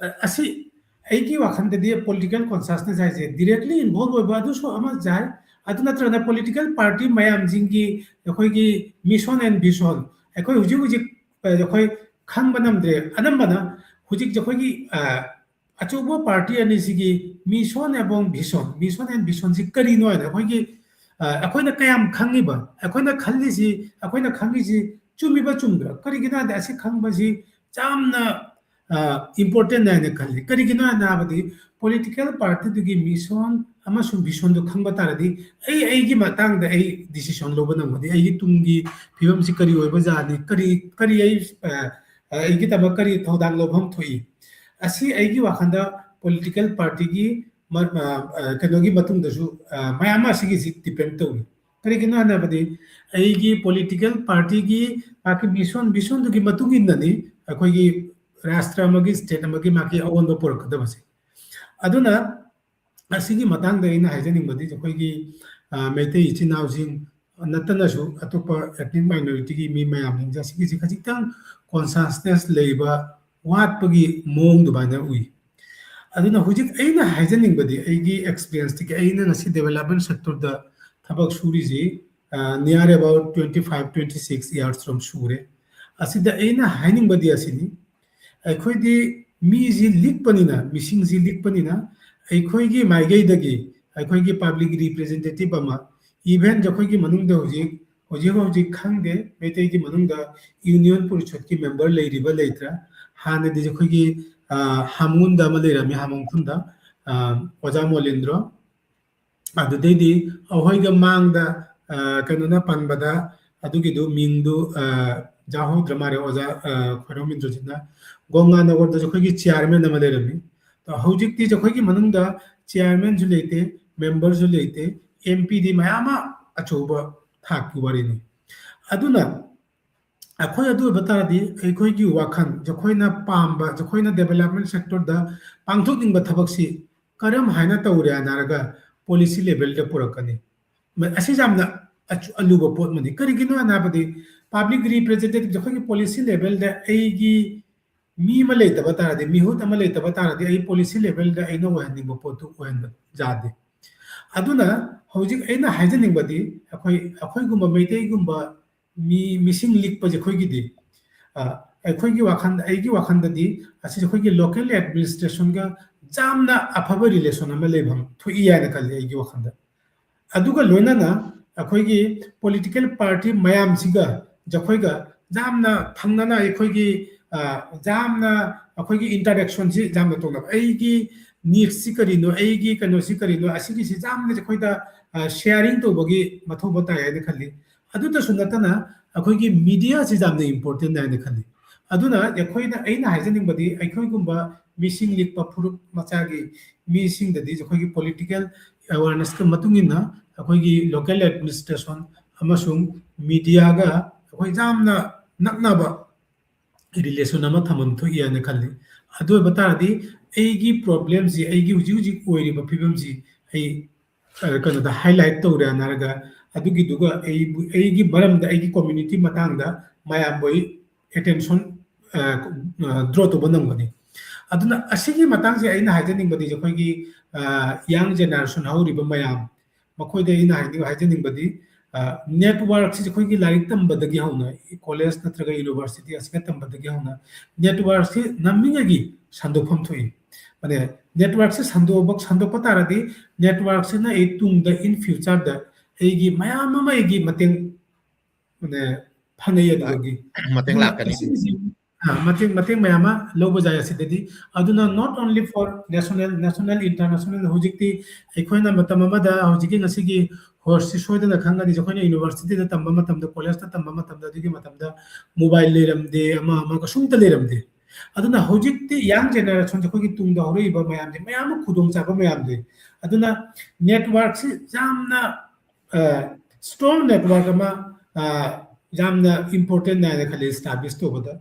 ꯑ, ꯑꯁꯤ ꯑꯩꯒꯤ ꯋꯥꯈꯜꯗꯗꯤ ꯄꯣꯂꯤꯇꯤꯀꯦꯜ ꯀꯣꯟꯁꯤꯌꯁꯅꯦꯁ ꯍꯥꯏꯁꯦ ꯗꯤꯔꯦꯛꯂꯤ ꯏꯟꯚꯣꯜꯕ ꯑꯣꯏꯕ ꯑꯗꯨꯁꯨ ꯑꯃ ꯌꯥꯏ, ꯑꯗꯨ ꯅꯠꯇ꯭ꯔꯒꯅ ꯄꯣꯂꯤꯇꯤꯀꯦꯜ ꯄꯥꯔꯇꯤ ꯃꯌꯥꯝꯁꯤꯡꯒꯤ ꯑꯩꯈꯣꯏꯒꯤ mission and vision, ꯑꯩꯈꯣꯏ ꯍꯧꯖꯤꯛ ꯍꯧꯖꯤꯛ, ꯑ, ꯑꯩꯈꯣꯏ ꯈꯪꯕ ꯉꯝꯗ꯭ꯔꯦ꯫ ꯑꯅꯝꯕꯅ ꯍꯧꯖꯤꯛ ꯑꯩꯈꯣꯏꯒꯤ, ꯑ, ꯑꯆꯧꯕ ꯄꯥꯔꯇꯤ ꯑꯅꯤꯁꯤꯒꯤ mission ꯑꯦꯕꯣꯡ vision, mission and visionꯁꯤ ꯀꯔꯤꯅꯣ ꯍꯥꯏꯅ ꯑꯩꯈꯣꯏꯒꯤ, ꯑ, ꯑꯩꯈꯣꯏꯅ ꯀꯌꯥꯝ ꯈꯪꯉꯤꯕ, ꯑꯩꯈꯣꯏꯅ ꯈꯜꯂꯤꯁꯤ, ꯑꯩꯈꯣꯏꯅ ꯈꯪꯉꯤꯁꯤ ꯆꯨꯝꯃꯤꯕ ꯆꯨꯝꯗ꯭ꯔꯥ? ꯀꯔꯤꯒꯤꯅꯣ ꯍꯥꯏꯗꯤ ꯑꯁꯤ ꯈꯪꯕꯁꯤ ꯌꯥꯝꯅ, ꯑ, important ꯍꯥꯏꯅ ꯈꯜꯂꯤ꯫ ꯀꯔꯤꯒꯤꯅꯣ ꯍꯥꯏꯅ ꯍꯥꯏꯕꯗꯤ ꯄꯣꯂꯤꯇꯤꯀꯦꯜ ꯄꯥꯔꯇꯤꯗꯨꯒꯤ mission ꯑꯃꯁꯨꯡ visionꯗꯨ ꯈꯪꯕ ꯇꯥꯔꯗꯤ ꯑꯩ ꯑꯩꯒꯤ ꯃꯇꯥꯡꯗ ꯑꯩ decision ꯂꯧꯕ ꯉꯝꯒꯅꯤ, ꯑꯩꯒꯤ ꯇꯨꯡꯒꯤ ꯐꯤꯕꯝꯁꯤ ꯀꯔꯤ ꯑꯣꯏꯕ ꯖꯥꯠꯅꯤ, ꯀꯔꯤ, ꯀꯔꯤ ꯑꯩ, ꯑ, ꯑ, ꯑꯩꯒꯤꯗꯃꯛ ꯀꯔꯤ ꯊꯧꯗꯥꯡ ꯂꯧꯐꯝ ꯊꯣꯛꯏ꯫ ꯑꯁꯤ ꯑꯩꯒꯤ ꯋꯥꯈꯜꯗ ꯄꯣꯂꯤꯇꯤꯀꯦꯜ ꯄꯥꯔꯇꯤꯒꯤ ꯃ-, ꯑ, ꯑ, ꯀꯩꯅꯣꯒꯤ ꯃꯇꯨꯡꯗꯁꯨ, ꯑ, ꯃꯌꯥꯝ ꯑꯃ ꯑꯁꯤꯒꯤꯁꯤ depend ꯇꯧꯏ꯫ ꯀꯔꯤꯒꯤꯅꯣ ꯍꯥꯏꯅꯕꯗꯤ ꯑꯩꯒꯤ ꯄꯣꯂꯤꯇꯤꯀꯦꯜ ꯄꯥꯔꯇꯤꯒꯤ ꯃꯥꯒꯤ mission, visionꯗꯨꯒꯤ ꯃꯇꯨꯡ ꯏꯟꯅꯅꯤ ꯑꯩꯈꯣꯏꯒꯤ ꯔꯥꯁꯇ꯭ꯔ ꯑꯃꯒꯤ, state ꯑꯃꯒꯤ ꯃꯥꯒꯤ ꯑꯑꯣꯟꯕ ꯄꯨꯔꯛꯀꯗꯕꯁꯦ꯫ ꯑꯗꯨꯅ ꯑꯁꯤꯒꯤ ꯃꯇꯥꯡꯗ ꯑꯩꯅ ꯍꯥꯏꯖꯅꯤꯡꯕꯗꯤ ꯑꯩꯈꯣꯏꯒꯤ, ꯑ, ꯃꯩꯇꯩ ꯏꯆꯤꯟ ꯏꯅꯥꯎꯁꯤꯡ ꯅꯠꯇꯅꯁꯨ ꯑꯇꯣꯞꯄ ethnic minorityꯒꯤ ꯃꯤ ꯃꯌꯥꯝꯁꯤꯡꯁꯦ ꯑꯁꯤꯒꯤꯁꯤ ꯈꯖꯤꯛꯇꯪ consciousness ꯂꯩꯕ ꯋꯥꯠꯄꯒꯤ ꯃꯑꯣꯡ ꯑꯗꯨꯃꯥꯏꯅ ꯎꯏ꯫ ꯑꯗꯨꯅ ꯍꯧꯖꯤꯛ ꯑꯩꯅ ꯍꯥꯏꯖꯅꯤꯡꯕꯗꯤ ꯑꯩꯒꯤ experienceꯇꯒꯤ ꯑꯩꯅ ꯉꯁꯤ development sectorꯗ ꯊꯕꯛ ꯁꯨꯔꯤꯁꯤ, ꯑ, near about twenty five, twenty six years ꯔꯣꯝ ꯁꯨꯔꯦ꯫ ꯑꯁꯤꯗ ꯑꯩꯅ ꯍꯥꯏꯅꯤꯡꯕꯗꯤ ꯑꯁꯤꯅꯤ, ꯑꯩꯈꯣꯏꯗꯤ ꯃꯤꯁꯤ ꯂꯤꯛꯄꯅꯤꯅ, ꯃꯤꯁꯤꯡꯁꯤ ꯂꯤꯛꯄꯅꯤꯅ ꯑꯩꯈꯣꯏꯒꯤ ꯃꯥꯏꯀꯩꯗꯒꯤ ꯑꯩꯈꯣꯏꯒꯤ public representative ꯑꯃ, even ꯑꯩꯈꯣꯏꯒꯤ ꯃꯅꯨꯡꯗ ꯍꯧꯖꯤꯛ, ꯍꯧꯖꯤꯛ ꯍꯧꯖꯤꯛ ꯈꯪꯗꯦ ꯃꯩꯇꯩꯒꯤ ꯃꯅꯨꯡꯗ union ꯄꯔꯤꯁꯠꯀꯤ member ꯂꯩꯔꯤꯕ ꯂꯩꯇ꯭ꯔꯥ꯫ ꯍꯥꯟꯅꯗꯤ ꯑꯩꯈꯣꯏꯒꯤ, ꯑ, ꯍꯥꯃꯨꯟꯗ ꯑꯃ ꯂꯩꯔꯝꯃꯤ, ꯍꯥꯃꯣꯡꯈꯨꯟꯗ, ꯑ, ꯑꯣꯖꯥ ꯃꯣꯂꯤꯟꯗ꯭ꯔꯣ꯫ ꯑꯗꯨꯗꯩꯗꯤ ꯑꯩꯈꯣꯏꯒ ꯃꯥꯡꯗ, ꯑ, ꯀꯩꯅꯣꯅ ꯄꯟꯕꯗ ꯑꯗꯨꯒꯤꯗꯨ ꯃꯤꯡꯗꯨ, ꯑ, ꯌꯥꯍꯧꯗ꯭ꯔ ꯃꯥꯜꯂꯦ ꯑꯣꯖꯥ, ꯑ, ꯈꯣꯏꯔꯝ ꯏꯟꯗ꯭ꯔꯖꯤꯠꯅ꯫ ꯒꯣꯡꯒꯥ ꯅꯒꯔꯗꯁꯨ ꯑꯩꯈꯣꯏꯒꯤ chairman ꯑꯃ ꯂꯩꯔꯝꯃꯤ꯫ ꯑꯗꯣ ꯍꯧꯖꯤꯛꯇꯤ ꯑꯩꯈꯣꯏꯒꯤ ꯃꯅꯨꯡꯗ chairmanꯁꯨ ꯂꯩꯇꯦ, memberꯁꯨ ꯂꯩꯇꯦ, MPꯗꯤ ꯃꯌꯥꯝ ꯑꯃ ꯑꯆꯧꯕ ꯊꯥꯛꯀꯤ ꯋꯥꯔꯤꯅꯤ꯫ ꯑꯗꯨꯅ ꯑꯩꯈꯣꯏ ꯑꯗꯨ ꯑꯣꯏꯕ ꯇꯥꯔꯗꯤ ꯑꯩꯈꯣꯏꯒꯤ ꯋꯥꯈꯜ, ꯑꯩꯈꯣꯏꯅ ꯄꯥꯝꯕ, ꯑꯩꯈꯣꯏꯅ development sector ꯗ ꯄꯥꯡꯊꯣꯛꯅꯤꯡꯕ ꯊꯕꯛꯁꯤ ꯀꯔꯝ ꯍꯥꯏꯅ ꯇꯧꯔꯦ ꯍꯥꯏꯔꯒ policy level ꯗ ꯄꯨꯔꯛꯀꯅꯤ꯫ ꯃ-, ꯑꯁꯤ ꯌꯥꯝꯅ ꯑꯆꯨ-, ꯑꯂꯨꯕ ꯄꯣꯠ ꯑꯃꯅꯤ꯫ ꯀꯔꯤꯒꯤꯅꯣ ꯍꯥꯏꯅ ꯍꯥꯏꯕꯗꯤ public representative ꯑꯩꯈꯣꯏꯒꯤ policy level ꯗ ꯑꯩꯒꯤ ꯃꯤ ꯑꯃ ꯂꯩꯇꯕ ꯇꯥꯔꯗꯤ, ꯃꯤꯍꯨꯠ ꯑꯃ ꯂꯩꯇꯕ ꯇꯥꯔꯗꯤ ꯑꯩ policy level ꯗ ꯑꯩꯅ ꯑꯣꯏꯍꯟꯅꯤꯡꯕ ꯄꯣꯠꯇꯨ ꯑꯣꯏꯍꯟꯕ ꯌꯥꯗꯦ꯫ ꯑꯗꯨꯅ ꯍꯧꯖꯤꯛ ꯑꯩꯅ ꯍꯥꯏꯖꯅꯤꯡꯕꯗꯤ ꯑꯩꯈꯣꯏ, ꯑꯩꯈꯣꯏꯒꯨꯝꯕ ꯃꯩꯇꯩꯒꯨꯝꯕ ꯃꯤ, ꯃꯤꯁꯤꯡ ꯂꯤꯛꯄꯁꯦ ꯑꯩꯈꯣꯏꯒꯤꯗꯤ, ꯑ, ꯑꯩꯈꯣꯏꯒꯤ ꯋꯥꯈꯜꯗ, ꯑꯩꯒꯤ ꯋꯥꯈꯜꯗꯗꯤ ꯑꯁꯤꯁꯦ ꯑꯩꯈꯣꯏꯒꯤ local administration ꯒ ꯌꯥꯝꯅ ꯑꯐꯕ relation ꯑꯃ ꯂꯩꯐꯝ ꯊꯣꯛꯏ ꯍꯥꯏꯅ ꯈꯜꯂꯤ ꯑꯩꯒꯤ ꯋꯥꯈꯜꯗ꯫ ꯑꯗꯨꯒ ꯂꯣꯏꯅꯅ ꯑꯩꯈꯣꯏꯒꯤ political party ꯃꯌꯥꯝꯁꯤꯒ, ꯑꯩꯈꯣꯏꯒ ꯌꯥꯝꯅ ꯊꯪꯅꯅ ꯑꯩꯈꯣꯏꯒꯤ, ꯑ, ꯌꯥꯝꯅ ꯑꯩꯈꯣꯏꯒꯤ interaction ꯁꯤ ꯌꯥꯝꯅ ꯇꯧꯅꯕ꯫ ꯑꯩꯒꯤ needs ꯁꯤ ꯀꯔꯤꯅꯣ, ꯑꯩꯒꯤ ꯀꯩꯅꯣꯁꯤ ꯀꯔꯤꯅꯣ, ꯑꯁꯤꯒꯤꯁꯤ ꯌꯥꯝꯅ ꯑꯩꯈꯣꯏꯗ, ꯑ, sharing ꯇꯧꯕꯒꯤ ꯃꯊꯧ ꯇꯥꯏ ꯍꯥꯏꯅ ꯈꯜꯂꯤ꯫ ꯑꯗꯨꯇꯁꯨ ꯅꯠꯇꯅ ꯑꯩꯈꯣꯏꯒꯤ media ꯁꯤ ꯌꯥꯝꯅ important ꯍꯥꯏꯅ ꯈꯜꯂꯤ꯫ ꯑꯗꯨꯅ ꯑꯩꯈꯣꯏꯅ, ꯑꯩꯅ ꯍꯥꯏꯖꯅꯤꯡꯕꯗꯤ ꯑꯩꯈꯣꯏꯒꯨꯝꯕ ꯃꯤꯁꯤꯡ ꯂꯤꯛꯄ ꯐꯨꯔꯨꯞ ꯃꯆꯥꯒꯤ ꯃꯤꯁꯤꯡꯗꯗꯤ ꯑꯩꯈꯣꯏꯒꯤ political awareness ꯀ ꯃꯇꯨꯡ ꯏꯟꯅ ꯑꯩꯈꯣꯏꯒꯤ local administration ꯑꯃꯁꯨꯡ media ꯒ ꯑꯩꯈꯣꯏ ꯌꯥꯝꯅ ꯅꯛꯅꯕ relation ꯑꯃ ꯊꯝꯐꯝ ꯊꯣꯛꯏ ꯍꯥꯏꯅ ꯈꯜꯂꯤ꯫ ꯑꯗꯨ ꯑꯣꯏꯕ ꯇꯥꯔꯗꯤ ꯑꯩꯒꯤ problem ꯁꯤ, ꯑꯩꯒꯤ ꯍꯧꯖꯤꯛ ꯍꯧꯖꯤꯛ ꯑꯣꯏꯔꯤꯕ ꯐꯤꯕꯝꯁꯤ ꯑꯩ, ꯑ, ꯀꯩꯅꯣꯗ highlight ꯇꯧꯔꯦ ꯍꯥꯏꯅꯔꯒ ꯑꯗꯨꯒꯤꯗꯨꯒ ꯑꯩꯕꯨ, ꯑꯩꯒꯤ ꯃꯔꯝꯗ, ꯑꯩꯒꯤ community ꯃꯇꯥꯡꯗ ꯃꯌꯥꯝꯕꯨ ꯑꯩ attention, ꯑ, ꯑ, draw ꯇꯧꯕ ꯉꯝꯒꯅꯤ꯫ ꯑꯗꯨꯅ ꯑꯁꯤꯒꯤ ꯃꯇꯥꯡꯁꯦ ꯑꯩꯅ ꯍꯥꯏꯖꯅꯤꯡꯕꯗꯤ ꯑꯩꯈꯣꯏꯒꯤ, ꯑ, young generation ꯍꯧꯔꯤꯕ ꯃꯌꯥꯝ, ꯃꯈꯣꯏꯗ ꯑꯩꯅ ꯍꯥꯏꯅꯤꯡ-, ꯍꯥꯏꯖꯅꯤꯡꯕꯗꯤ, ꯑ, network ꯁꯤ ꯑꯩꯈꯣꯏꯒꯤ ꯂꯥꯏꯔꯤꯛ ꯇꯝꯕꯗꯒꯤ ꯍꯧꯅ, college ꯅꯠꯇ꯭ꯔꯒ university ꯑꯁꯤꯗ ꯇꯝꯕꯗꯒꯤ ꯍꯧꯅ network ꯁꯤ ꯅꯝꯃꯤꯉꯩꯒꯤ ꯁꯟꯗꯣꯛꯐꯝ ꯊꯣꯛꯏ꯫ ꯃꯥꯅꯦ, network ꯁꯤ ꯁꯟꯗꯣꯛꯄ, ꯁꯟꯗꯣꯛꯄ ꯇꯥꯔꯗꯤ network ꯁꯤꯅ ꯑꯩ ꯇꯨꯡꯗ, in future ꯗ ꯑꯩꯒꯤ ꯃꯌꯥꯝ ꯑꯃ ꯑꯩꯒꯤ ꯃꯇꯦꯡ, ꯃꯥꯅꯦ, ꯐꯪꯉꯤ ꯑꯗꯨꯗꯒꯤ꯫ ꯃꯇꯦꯡ ꯑꯗꯨꯅ ꯂꯥꯛꯀꯅꯤ꯫ ꯑꯁꯤꯒꯤꯁꯤ, ꯑ, ꯃꯇꯦꯡ, ꯃꯇꯦꯡ ꯃꯌꯥꯝ ꯑꯃ ꯂꯧꯕ ꯌꯥꯏ ꯑꯁꯤꯗꯗꯤ꯫ ꯑꯗꯨꯅ not only for national, national, international, ꯍꯧꯖꯤꯛꯇꯤ ꯑꯩꯈꯣꯏꯅ ꯃꯇꯝ ꯑꯃꯗ, ꯍꯧꯖꯤꯛꯀꯤ ꯉꯁꯤꯒꯤ host ꯁꯤ ꯁꯣꯏꯗꯅ ꯈꯪꯒꯅꯤ, ꯑꯩꯈꯣꯏꯅ university ꯗ ꯇꯝꯕ ꯃꯇꯝꯗ, college ꯇ ꯇꯝꯕ ꯃꯇꯝꯗ, ꯑꯗꯨꯒꯤ ꯃꯇꯝꯗ mobile ꯂꯩꯔꯝꯗꯦ, ꯑꯃ, ꯑꯃ ꯀꯩꯁꯨꯝꯇ ꯂꯩꯔꯝꯗꯦ꯫ ꯑꯗꯨꯅ ꯍꯧꯖꯤꯛꯇꯤ young generation ꯁꯦ, ꯑꯩꯈꯣꯏꯒꯤ ꯇꯨꯡꯗ ꯍꯧꯔꯛꯏꯕ ꯃꯌꯥꯝꯁꯦ, ꯃꯌꯥꯝ ꯑꯃ ꯈꯨꯗꯣꯡꯆꯥꯕ ꯃꯌꯥꯝ ꯂꯩ꯫ ꯑꯗꯨꯅ network ꯁꯤ ꯌꯥꯝꯅ, ꯑ, strong network ꯑꯃ, ꯑ, ꯌꯥꯝꯅ important ꯍꯥꯏꯅ ꯈꯜꯂꯤ establish ꯇꯧꯕꯗ꯫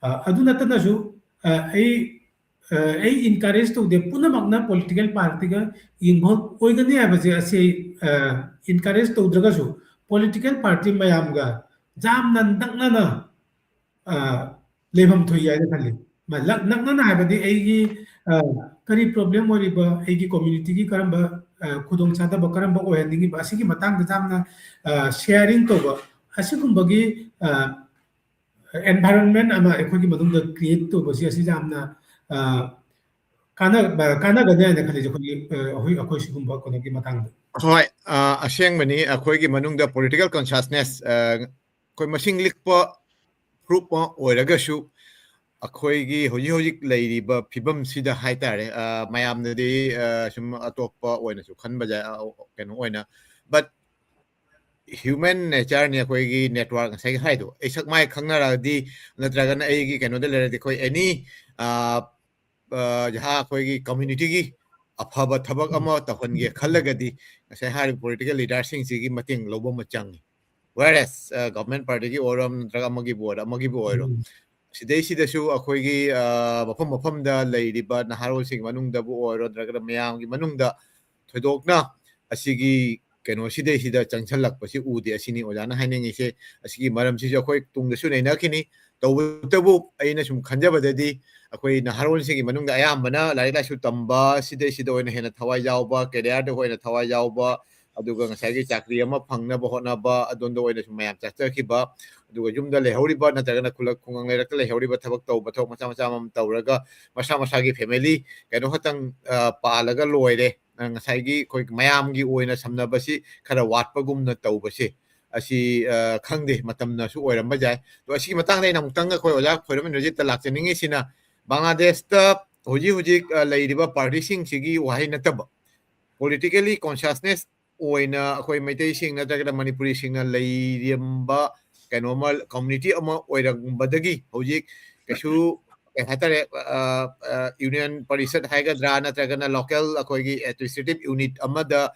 ꯑ, ꯑꯗꯨ ꯅꯠꯇꯅꯁꯨ, ꯑ, ꯑꯩ, ꯑ, ꯑꯩ encourage ꯇꯧꯗꯦ, ꯄꯨꯝꯅꯃꯛꯅ political partyꯒ involve ꯑꯣꯏꯒꯅꯤ ꯍꯥꯏꯕꯁꯦ ꯑꯁꯤ, ꯑ, encourage ꯇꯧꯗ꯭ꯔꯒꯁꯨ political party ꯃꯌꯥꯝꯒ ꯌꯥꯝꯅ ꯅꯛꯅꯅ, ꯑ, ꯂꯩꯐꯝ ꯊꯣꯛꯏ ꯍꯥꯏꯅ ꯈꯜꯂꯤ꯫ ꯃ-, ꯂꯛ-, ꯅꯛꯅꯅ ꯍꯥꯏꯕꯗꯤ ꯑꯩꯒꯤ, ꯑ, ꯀꯔꯤ problem ꯑꯣꯏꯔꯤꯕ, ꯑꯩꯒꯤ communityꯒꯤ ꯀꯔꯝꯕ, ꯑ, ꯈꯨꯗꯣꯡꯆꯥꯗꯕ ꯀꯔꯝꯕ ꯑꯣꯏꯍꯟꯅꯤꯡꯉꯤꯕ, ꯑꯁꯤꯒꯤ ꯃꯇꯥꯡꯗ ꯌꯥꯝꯅ, ꯑ, sharing ꯇꯧꯕ, ꯑꯁꯤꯒꯨꯝꯕꯒꯤ, ꯑ, environment ꯑꯃ ꯑꯩꯈꯣꯏꯒꯤ ꯃꯅꯨꯡꯗ create ꯇꯧꯕꯁꯤ ꯑꯁꯤ ꯌꯥꯝꯅ, ꯑ, ꯀꯥꯟꯅ-, ꯀꯥꯟꯅꯒꯅꯤ ꯍꯥꯏꯅ ꯈꯜꯂꯤ ꯑꯩꯈꯣꯏꯒꯤ, ꯑ, ꯑꯩꯈꯣꯏ, ꯑꯩꯈꯣꯏ ꯁꯤꯒꯨꯝꯕ ꯀꯩꯅꯣꯒꯤ ꯃꯇꯥꯡꯗ꯫ ꯍꯣꯏ, ꯑ, ꯑꯁꯦꯡꯕꯅꯤ, ꯑꯩꯈꯣꯏꯒꯤ ꯃꯅꯨꯡꯗ political consciousness, ꯑ, ꯑꯩꯈꯣꯏ ꯃꯁꯤꯡ ꯂꯤꯛꯄ group ꯑꯃ ꯑꯣꯏꯔꯒꯁꯨ, ꯑꯩꯈꯣꯏꯒꯤ ꯍꯧꯖꯤꯛ ꯍꯧꯖꯤꯛ ꯂꯩꯔꯤꯕ ꯐꯤꯕꯝꯁꯤꯗ ꯍꯥꯏꯇꯥꯔꯦ, ꯑ, ꯃꯌꯥꯝꯅꯗꯤ, ꯑ, ꯁꯨꯝ ꯑꯇꯣꯞꯄ ꯑꯣꯏꯅꯁꯨ ꯈꯟꯕ ꯌꯥꯏ, ꯑ, ꯀꯩꯅꯣ ꯑꯣꯏꯅ, but human natureꯅꯤ ꯑꯩꯈꯣꯏꯒꯤ network ꯉꯁꯥꯏꯒꯤ ꯍꯥꯏꯗꯣ, ꯑꯩ ꯁꯛ ꯃꯥꯏ ꯈꯪꯅꯔꯒꯗꯤ ꯅꯠꯇ꯭ꯔꯒꯅ ꯑꯩꯒꯤ ꯀꯩꯅꯣꯗ ꯂꯩꯔꯗꯤ ꯑꯩꯈꯣꯏ any, ꯑ, ꯑ, ꯖꯍꯥ ꯑꯩꯈꯣꯏꯒꯤ communityꯒꯤ ꯑꯐꯕ ꯊꯕꯛ ꯑꯃ ꯇꯧꯍꯟꯒꯦ ꯈꯜꯂꯒꯗꯤ ꯉꯁꯥꯏ ꯍꯥꯏꯔꯤꯕ political leaderꯁꯤꯡꯁꯤꯒꯤ ꯃꯇꯦꯡ ꯂꯧꯕ ꯑꯃ ꯆꯪꯉꯤ꯫ Whereas, ꯑ, government partyꯒꯤ ꯑꯣꯏꯔꯣ ꯅꯠꯇ꯭ꯔꯒ ꯑꯃꯒꯤꯕꯨ ꯑꯣꯏꯔꯣ, ꯑꯃꯒꯤꯕꯨ ꯑꯣꯏꯔꯣ, ꯎꯝ꯫ ꯁꯤꯗꯩꯁꯤꯗꯁꯨ ꯑꯩꯈꯣꯏꯒꯤ, ꯑ, ꯃꯐꯝ ꯃꯐꯝꯗ ꯂꯩꯔꯤꯕ ꯅꯍꯥꯔꯣꯜꯁꯤꯡꯒꯤ ꯃꯅꯨꯡꯗꯕꯨ ꯑꯣꯏꯔꯣ ꯅꯠꯇ꯭ꯔꯒꯅ ꯃꯌꯥꯝꯒꯤ ꯃꯅꯨꯡꯗ ꯊꯣꯏꯗꯣꯛꯅ ꯑꯁꯤꯒꯤ ꯀꯩꯅꯣꯁꯤꯗꯩꯁꯤꯗ ꯆꯪꯁꯤꯜꯂꯛꯄꯁꯤ ꯎꯗꯦ꯫ ꯑꯁꯤꯅꯤ ꯑꯣꯖꯥꯅ ꯍꯥꯏꯅꯤꯡꯉꯤꯁꯦ꯫ ꯑꯁꯤꯒꯤ ꯃꯔꯝꯁꯤꯁꯨ ꯑꯩꯈꯣꯏ ꯇꯨꯡꯗꯁꯨ ꯅꯩꯅꯈꯤꯅꯤ꯫ ꯇꯧꯕꯇꯕꯨ ꯑꯩꯅ ꯁꯨꯝ ꯈꯟꯖꯕꯗꯗꯤ ꯑꯩꯈꯣꯏ ꯅꯍꯥꯔꯣꯜꯁꯤꯡꯒꯤ ꯃꯅꯨꯡꯗ ꯑꯌꯥꯝꯕꯅ ꯂꯥꯏꯔꯤꯛ ꯂꯥꯏꯁꯨ ꯇꯝꯕ ꯁꯤꯗꯩꯁꯤꯗ ꯑꯣꯏꯅ ꯍꯦꯟꯅ ꯊꯋꯥꯏ ꯌꯥꯎꯕ, careerꯗ ꯑꯣꯏꯅ ꯊꯋꯥꯏ ꯌꯥꯎꯕ, ꯑꯗꯨꯒ ꯉꯁꯥꯏꯒꯤ ꯆꯥꯀ꯭ꯔꯤ ꯑꯃ ꯐꯪꯅꯕ ꯍꯣꯠꯅꯕ ꯑꯗꯣꯝꯗ ꯑꯣꯏꯅ ꯁꯨꯝ ꯃꯌꯥꯝ ꯆꯠꯆꯈꯤꯕ, ꯑꯗꯨꯒ ꯌꯨꯝꯗ ꯂꯩꯍꯧꯔꯤꯕ ꯅꯠꯇ꯭ꯔꯒꯅ ꯈꯨꯂꯛ ꯈꯨꯡꯒꯪ ꯂꯩꯔꯛꯇ ꯂꯩꯍꯧꯔꯤꯕ ꯊꯕꯛ ꯇꯧꯕ, ꯊꯕꯛ ꯃꯆꯥ ꯃꯆꯥ ꯑꯃꯃꯝ ꯇꯧꯔꯒ ꯃꯁꯥ ꯃꯁꯥꯒꯤ family ꯀꯩꯅꯣ ꯈꯛꯇꯪ, ꯑ, ꯄꯥꯜꯂꯒ ꯂꯣꯏꯔꯦ꯫ ꯑ, ꯉꯁꯥꯏꯒꯤ ꯑꯩꯈꯣꯏ ꯃꯌꯥꯝꯒꯤ ꯑꯣꯏꯅ ꯁꯝꯅꯕꯁꯤ ꯈꯔ ꯋꯥꯠꯄꯒꯨꯝꯅ ꯇꯧꯕꯁꯦ, ꯑꯁꯤ, ꯑ, ꯈꯪꯗꯦ, ꯃꯇꯝꯅꯁꯨ ꯑꯣꯏꯔꯝꯕ ꯌꯥꯏ꯫ ꯑꯗꯣ ꯑꯁꯤꯒꯤ ꯃꯇꯥꯡꯗ ꯑꯩꯅ ꯑꯃꯨꯛꯇꯪ ꯑꯩꯈꯣꯏ ꯑꯣꯖꯥ ꯈꯣꯏꯔꯝ ꯏꯟꯗ꯭ꯔꯖꯤꯠꯇ ꯂꯥꯛꯆꯅꯤꯡꯉꯤꯁꯤꯅ, ꯕꯪꯒ꯭ꯂꯥꯗꯦꯁꯇ ꯍꯧꯖꯤꯛ ꯍꯧꯖꯤꯛ, ꯑ, ꯂꯩꯔꯤꯕ partyꯁꯤꯡꯁꯤꯒꯤ ꯋꯥꯍꯩ ꯅꯠꯇꯕ, politically consciousness ꯑꯣꯏꯅ ꯑꯩꯈꯣꯏ ꯃꯩꯇꯩꯁꯤꯡ ꯅꯠꯇ꯭ꯔꯒꯅ ꯃꯅꯤꯄꯨꯔꯤꯁꯤꯡꯅ ꯂꯩꯔꯝꯕ ꯀꯩꯅꯣꯃ, community ꯑꯃ ꯑꯣꯏꯔꯝꯕꯗꯒꯤ ꯍꯧꯖꯤꯛ ꯀꯩꯁꯨ, ꯀꯩ ꯍꯥꯏꯇꯥꯔꯦ, ꯑ, ꯑ, union ꯄꯔꯤꯁꯠ ꯍꯥꯏꯒꯗ꯭ꯔꯥ ꯅꯠꯇ꯭ꯔꯒꯅ local ꯑꯩꯈꯣꯏꯒꯤ administrative unit ꯑꯃꯗ,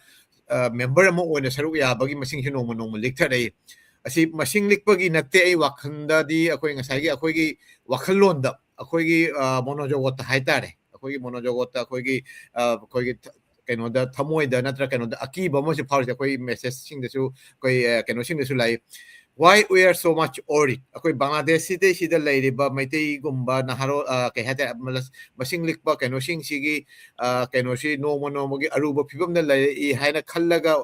ꯑ, member ꯑꯃ ꯑꯣꯏꯅ ꯁꯔꯨꯛ ꯌꯥꯕꯒꯤ ꯃꯁꯤꯡꯁꯦ ꯅꯣꯡꯃ ꯅꯣꯡꯃ ꯂꯦꯛꯊꯔꯛꯏ꯫ ꯑꯁꯤ ꯃꯁꯤꯡ ꯂꯤꯛꯄꯒꯤ ꯅꯠꯇꯦ꯫ ꯑꯩ ꯋꯥꯈꯜꯗꯗꯤ ꯑꯩꯈꯣꯏ ꯉꯁꯥꯏꯒꯤ ꯑꯩꯈꯣꯏꯒꯤ ꯋꯥꯈꯜꯂꯣꯟꯗ, ꯑꯩꯈꯣꯏꯒꯤ ꯃꯣꯅꯣꯖꯣꯒꯣꯠꯇ ꯍꯥꯏꯇꯥꯔꯦ, ꯑꯩꯈꯣꯏꯒꯤ ꯃꯣꯅꯣꯖꯣꯒꯣꯠꯇ ꯑꯩꯈꯣꯏꯒꯤ ꯑꯩꯈꯣꯏꯒꯤ ꯀꯩꯅꯣꯗ, ꯊꯃꯣꯏꯗ ꯅꯠꯇ꯭ꯔ ꯀꯩꯅꯣꯗ ꯑꯀꯤꯕ ꯑꯃꯁꯨ ꯐꯥꯎꯔꯤꯁꯦ꯫ ꯑꯩꯈꯣꯏ ꯃꯦꯁꯦꯖꯁꯤꯡꯗꯁꯨ, ꯑꯩꯈꯣꯏ ꯀꯩꯅꯣꯁꯤꯡꯗꯁꯨ ꯂꯥꯛꯏ, "Why we are so much worried?" ꯑꯩꯈꯣꯏ ꯕꯪꯒ꯭ꯂꯥꯗꯦꯁꯁꯤꯗꯩꯁꯤꯗ ꯂꯩꯔꯤꯕ ꯃꯩꯇꯩꯒꯨꯝꯕ ꯅꯍꯥꯔꯣꯜ, ꯀꯩ ꯍꯥꯏꯇꯥꯔꯦ, ꯃꯁꯤꯡ ꯂꯤꯛꯄ ꯀꯩꯅꯣꯁꯤꯡꯁꯤꯒꯤ ꯀꯩꯅꯣꯁꯤ ꯅꯣꯡꯃ ꯅꯣꯡꯃꯒꯤ ꯑꯔꯨꯕ ꯐꯤꯕꯝꯗ ꯂꯩꯔꯛꯏ ꯍꯥꯏꯅ ꯈꯜꯂꯒ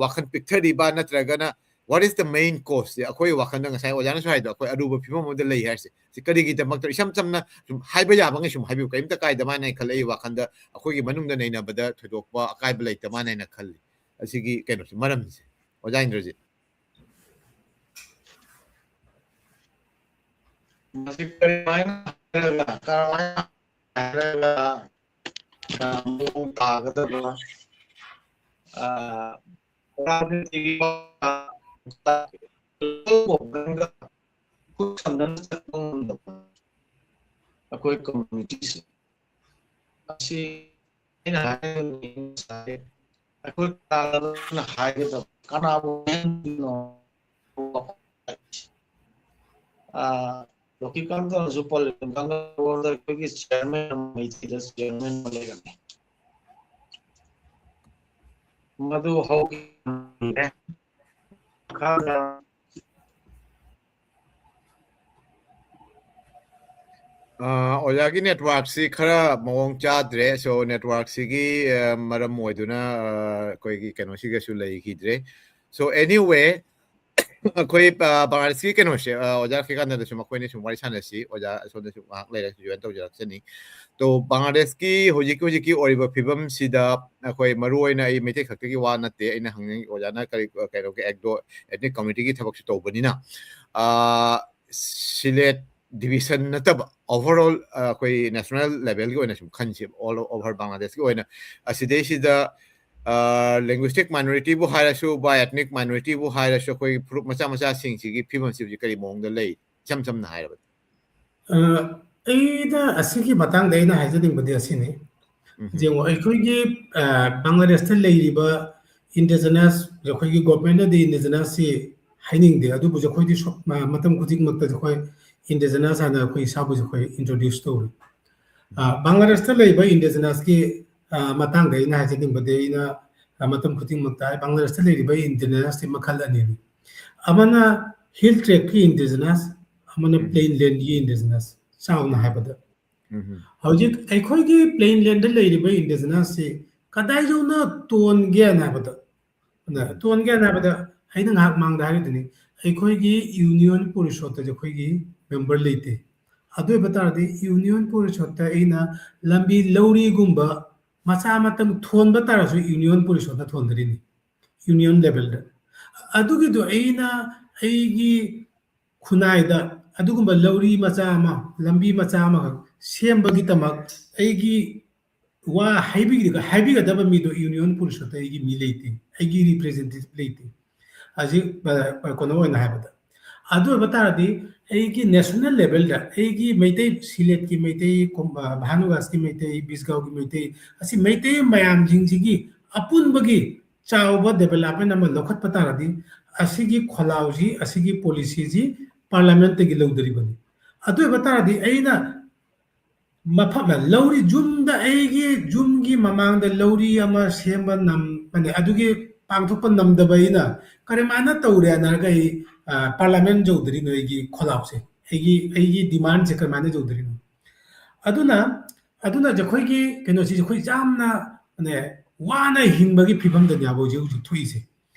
ꯋꯥꯈꯜ ꯄꯤꯛꯊꯔꯤꯕ, ꯅꯠꯇ꯭ꯔꯒꯅ what is the main cause? ꯑꯩꯈꯣꯏ ꯋꯥꯈꯜꯗ, ꯉꯁꯥꯏ ꯑꯣꯖꯥꯅꯁꯨ ꯍꯥꯏꯗꯣ, ꯑꯩꯈꯣꯏ ꯑꯔꯨꯕ ꯐꯤꯕꯝ ꯑꯃꯗ ꯂꯩ ꯍꯥꯏꯔꯤꯁꯦ, ꯁꯤ ꯀꯔꯤꯒꯤꯗꯃꯛꯇ? ꯏꯁꯝ ꯆꯝꯅ ꯁꯨꯝ ꯍꯥꯏꯕ ꯌꯥꯕꯉꯩ ꯁꯨꯝ ꯍꯥꯏꯕꯤꯌꯨ, ꯀꯔꯤꯝꯇ ꯀꯥꯏꯗ ꯃꯥꯅ ꯈꯜꯂꯛꯏ ꯋꯥꯈꯜꯗ꯫ ꯑꯩꯈꯣꯏꯒꯤ ꯃꯅꯨꯡꯗ ꯅꯩꯅꯕꯗ ꯊꯣꯏꯗꯣꯛꯄ ꯑꯀꯥꯏꯕ ꯂꯩꯇ ꯃꯥꯅ ꯍꯥꯏꯅ ꯈꯜꯂꯤ꯫ ꯑꯁꯤꯒꯤ ꯀꯩꯅꯣꯁꯦ, ꯃꯔꯝꯁꯦ, ꯑꯣꯖꯥ ꯏꯟꯗ꯭ꯔꯖꯤꯠ꯫ ꯃꯁꯤ ꯀꯔꯝꯍꯥꯏꯅ ꯍꯥꯏꯔꯒ, ꯀꯔꯝꯍꯥꯏꯅ ꯍꯥꯏꯔꯒ, ꯑ, ꯃꯑꯣꯡ ꯇꯥꯒꯗꯕ, ꯑ, ꯈꯨꯠ ꯁꯝꯅꯅ ꯆꯠꯄ ꯉꯝꯗꯕ ꯑꯩꯈꯣꯏ ꯀꯝꯃ꯭ꯌꯨꯅꯤꯇꯤꯁꯦ꯫ ꯑꯁꯤ ꯑꯩꯅ ꯍꯥꯏꯅꯤꯡꯉꯤ ꯉꯁꯥꯏ ꯑꯩꯈꯣꯏ ꯀꯅꯥꯅ ꯍꯥꯏꯒꯗꯕ, ꯀꯅꯥꯕꯨ ꯍꯥꯏꯍꯟꯗꯣꯏꯅꯣ? ꯑ, ꯂꯣꯀꯤ ꯀꯥꯡꯊꯣꯟꯁꯨ ꯄꯜꯂꯤꯕ ꯀꯥꯡꯊꯣꯟꯗ ꯑꯩꯈꯣꯏꯒꯤ ꯆꯤꯌꯔꯃꯦꯟ ꯑꯃ, ꯃꯩꯇꯩꯗ ꯆꯤꯌꯔꯃꯦꯟ ꯑꯃ ꯂꯩꯔꯝꯃꯤ꯫ ꯃꯗꯨ ꯍꯧꯈꯤꯕ ꯃꯈꯥꯗ ꯑ, ꯑꯣꯖꯥꯒꯤ ꯅꯦꯠꯋꯥꯔꯛꯁꯤ ꯈꯔ ꯃꯑꯣꯡ ꯆꯥꯗ꯭ꯔꯦ꯫ So, ꯅꯦꯠꯋꯥꯔꯛꯁꯤꯒꯤ, ꯑ, ꯃꯔꯝ ꯑꯣꯏꯗꯨꯅ, ꯑ, ꯑꯩꯈꯣꯏꯒꯤ ꯀꯩꯅꯣꯁꯤꯒꯁꯨ ꯂꯩꯈꯤꯗ꯭ꯔꯦ꯫ So, anyway, ꯑꯩꯈꯣꯏ, ꯑ, ꯕꯪꯒ꯭ꯂꯥꯗꯦꯁꯀꯤ ꯀꯩꯅꯣꯁꯦ, ꯑ, ꯑꯣꯖꯥ ꯀꯩꯀꯥꯟꯗꯗ ꯁꯨꯝ ꯑꯩꯈꯣꯏꯅ ꯁꯨꯝ ꯋꯥꯔꯤ ꯁꯥꯟꯅꯁꯤ꯫ ꯑꯣꯖꯥ ꯑꯁꯣꯝꯗꯁꯨ ꯉꯥꯏꯍꯥꯛ ꯂꯩꯔꯒ join ꯇꯧꯖꯔꯛꯆꯅꯤ꯫ ꯇꯣ, ꯕꯪꯒ꯭ꯂꯥꯗꯦꯁꯀꯤ ꯍꯧꯖꯤꯛ ꯍꯧꯖꯤꯛꯀꯤ ꯑꯣꯏꯔꯤꯕ ꯐꯤꯕꯝꯁꯤꯗ ꯑꯩꯈꯣꯏ ꯃꯔꯨ ꯑꯣꯏꯅ ꯑꯩ ꯃꯩꯇꯩ ꯈꯛꯇꯒꯤ ꯋꯥ ꯅꯠꯇꯦ ꯑꯩꯅ ꯍꯪꯅꯤꯡ-, ꯑꯣꯖꯥꯅ ꯀꯔꯤ, ꯀꯩꯅꯣꯒꯤ ꯑꯦꯛꯗꯣ ethnic communityꯒꯤ ꯊꯕꯛꯁꯨ ꯇꯧꯕꯅꯤꯅ, ꯑ, ꯁꯤꯂꯦꯠ division ꯅꯠꯇꯕ, overall, ꯑ, ꯑꯩꯈꯣꯏ national levelꯒꯤ ꯑꯣꯏꯅ ꯁꯨꯝ ꯈꯟꯁꯦꯕ, all over ꯕꯪꯒ꯭ꯂꯥꯗꯦꯁꯀꯤ ꯑꯣꯏꯅ꯫ ꯑꯁꯤꯗꯩꯁꯤꯗ, ꯑ, linguistic minorityꯕꯨ ꯍꯥꯏꯔꯁꯨ, ꯕꯥꯏ ethnic minorityꯕꯨ ꯍꯥꯏꯔꯁꯨ, ꯑꯩꯈꯣꯏꯒꯤ ꯐꯨꯔꯨꯞ ꯃꯆꯥ ꯃꯆꯥꯁꯤꯡꯁꯤꯒꯤ ꯐꯤꯕꯝꯁꯤ ꯍꯧꯖꯤꯛ ꯀꯔꯤ ꯃꯑꯣꯡꯗ ꯂꯩ? ꯏꯁꯝ ꯁꯝꯅ ꯍꯥꯏꯔꯕꯗ꯫ ꯑ, ꯑꯩꯅ ꯑꯁꯤꯒꯤ ꯃꯇꯥꯡꯗ ꯑꯩꯅ ꯍꯥꯏꯖꯅꯤꯡꯕꯗꯤ ꯑꯁꯤꯅꯤ꯫ ꯎꯝ꯫ ꯌꯦꯡꯉꯣ, ꯑꯩꯈꯣꯏꯒꯤ, ꯑ, ꯕꯪꯒ꯭ꯂꯥꯗꯦꯁꯇ ꯂꯩꯔꯤꯕ indigenous, ꯑꯩꯈꯣꯏꯒꯤ governmentꯅꯗꯤ indigenousꯁꯤ ꯍꯥꯏꯅꯤꯡꯗꯦ꯫ ꯑꯗꯨꯕꯨꯁꯨ ꯑꯩꯈꯣꯏꯗꯤ ꯁꯨ-, ꯃ-, ꯃꯇꯝ ꯈꯨꯗꯤꯡꯃꯛꯇ ꯑꯩꯈꯣꯏ indigenous ꯍꯥꯏꯅ ꯑꯩꯈꯣꯏ ꯏꯁꯥꯕꯨꯁꯨ ꯑꯩꯈꯣꯏ introduce ꯇꯧꯔꯤ꯫ ꯑ, ꯕꯪꯒ꯭ꯂꯥꯗꯦꯁꯇ ꯂꯩꯕ indigenous ꯀꯤ, ꯑ, ꯃꯇꯥꯡꯗ ꯑꯩꯅ ꯍꯥꯏꯖꯅꯤꯡꯕꯗꯤ, ꯑꯩꯅ, ꯑ, ꯃꯇꯝ ꯈꯨꯗꯤꯡꯃꯛꯇ ꯍꯥꯏ, ꯕꯪꯒ꯭ꯂꯥꯗꯦꯁꯇ ꯂꯩꯔꯤꯕ indigenous ꯁꯤ ꯃꯈꯜ ꯑꯅꯤꯅꯤ꯫ ꯑꯃꯅ hill tract ꯀꯤ indigenous, ꯑꯃꯅ ꯎꯝ꯫ Plain land ꯒꯤ indigenous, ꯆꯥꯎꯅ ꯍꯥꯏꯕꯗ꯫ ꯎꯝ꯫ ꯍꯧꯖꯤꯛ ꯑꯩꯈꯣꯏꯒꯤ plain land ꯗ ꯂꯩꯔꯤꯕ indigenous ꯁꯤ ꯀꯗꯥꯏ ꯌꯧꯅ ꯇꯣꯟꯒꯦꯅ ꯍꯥꯏꯕꯗ, ꯑꯗ ꯎꯝ꯫ ꯇꯣꯟꯒꯦꯅ ꯍꯥꯏꯕꯗ, ꯑꯩꯅ ꯉꯥꯏꯍꯥꯛ ꯃꯥꯡꯗ ꯍꯥꯏꯔꯤꯗꯨꯅꯤ, ꯑꯩꯈꯣꯏꯒꯤ ꯌꯨꯅꯤꯌꯟ ꯄꯣꯔꯤꯁꯣꯠꯇꯁꯨ ꯑꯩꯈꯣꯏꯒꯤ member ꯂꯩꯇꯦ꯫ ꯑꯗꯨ ꯑꯣꯏꯕ ꯇꯥꯔꯗꯤ ꯌꯨꯅꯤꯌꯟ ꯄꯣꯔꯤꯁꯣꯠꯇ ꯑꯩꯅ ꯂꯝꯕꯤ ꯂꯧꯔꯤꯒꯨꯝꯕ ꯃꯆꯥ ꯃꯇꯝ ꯊꯣꯟꯕ ꯇꯥꯔꯁꯨ ꯌꯨꯅꯤꯌꯟ ꯄꯣꯔꯤꯁꯣꯠꯅ ꯊꯣꯟꯗꯔꯤꯅꯤ, ꯌꯨꯅꯤꯌꯟ level ꯗ꯫ ꯑꯗꯨꯒꯤꯗꯣ ꯑꯩꯅ ꯑꯩꯒꯤ ꯈꯨꯟꯅꯥꯏꯗ ꯑꯗꯨꯒꯨꯝꯕ ꯂꯧꯔꯤ ꯃꯆꯥ ꯑꯃ, ꯂꯝꯕꯤ ꯃꯆꯥ ꯑꯃꯈꯛ ꯁꯦꯝꯕꯒꯤꯗꯃꯛ ꯑꯩꯒꯤ ꯋꯥ ꯍꯥꯏꯕꯤꯒ-, ꯍꯥꯏꯕꯤꯒꯗꯕ ꯃꯤꯗꯣ ꯌꯨꯅꯤꯌꯟ ꯄꯣꯔꯤꯁꯣꯠꯇ ꯑꯩꯒꯤ ꯃꯤ ꯂꯩꯇꯦ, ꯑꯩꯒꯤ representative ꯂꯩꯇꯦ꯫ ꯍꯧꯖꯤꯛ, ꯑ, ꯑ, ꯀꯩꯅꯣ ꯑꯣꯏꯅ ꯍꯥꯏꯕꯗ, ꯑꯗꯨ ꯑꯣꯏꯕ ꯇꯥꯔꯗꯤ ꯑꯩꯒꯤ national level ꯗ ꯑꯩꯒꯤ ꯃꯩꯇꯩ, ꯁꯤꯂꯦꯠꯀꯤ ꯃꯩꯇꯩ, ꯀꯣꯝ-, ꯑ, ꯚꯥꯅꯨꯒꯥꯁꯀꯤ ꯃꯩꯇꯩ, ꯕꯤꯁꯒꯥꯎꯒꯤ ꯃꯩꯇꯩ, ꯑꯁꯤ ꯃꯩꯇꯩ ꯃꯌꯥꯝꯁꯤꯡꯁꯤꯒꯤ ꯑꯄꯨꯟꯕꯒꯤ ꯆꯥꯎꯕ development ꯑꯃ ꯂꯧꯈꯠꯄ ꯇꯥꯔꯗꯤ ꯑꯁꯤꯒꯤ ꯈꯣꯜꯂꯥꯎꯁꯤ, ꯑꯁꯤꯒꯤ policy ꯁꯤ parliament ꯇꯒꯤ ꯂꯧꯗꯣꯔꯤꯕꯅꯤ꯫ ꯑꯗꯨ ꯑꯣꯏꯕ ꯇꯥꯔꯗꯤ ꯑꯩꯅ ꯃꯐꯝ, ꯂꯧꯔꯤ, ꯌꯨꯝꯗ, ꯑꯩꯒꯤ ꯌꯨꯝꯒꯤ ꯃꯃꯥꯡꯗ ꯂꯧꯔꯤ ꯑꯃ ꯁꯦꯝꯕ ꯅꯝ-, ꯃꯥꯅꯦ, ꯑꯗꯨꯒꯤ ꯄꯥꯡꯊꯣꯛꯄ ꯅꯝꯗꯕ ꯑꯩꯅ ꯀꯔꯝꯍꯥꯏꯅ ꯇꯧꯔꯦꯅ ꯍꯥꯏꯔꯒ ꯑꯩ, ꯑ, parliament ꯌꯧꯗ꯭ꯔꯤꯅꯣ? ꯑꯩꯒꯤ ꯈꯣꯜꯂꯥꯎꯁꯦ, ꯑꯩꯒꯤ, ꯑꯩꯒꯤ demand ꯁꯦ ꯀꯔꯝꯍꯥꯏꯅ ꯌꯧꯗ꯭ꯔꯤꯅꯣ? ꯑꯗꯨꯅ, ꯑꯗꯨꯅ ꯑꯩꯈꯣꯏꯒꯤ ꯀꯩꯅꯣꯁꯤ ꯑꯩꯈꯣꯏ ꯌꯥꯝꯅ, ꯃꯥꯅꯦ, ꯋꯥꯅ ꯍꯤꯡꯕꯒꯤ ꯐꯤꯕꯝꯗꯅꯦꯕ ꯍꯧꯖꯤꯛ, ꯍꯧꯖꯤꯛ ꯊꯣꯛꯏꯁꯦ꯫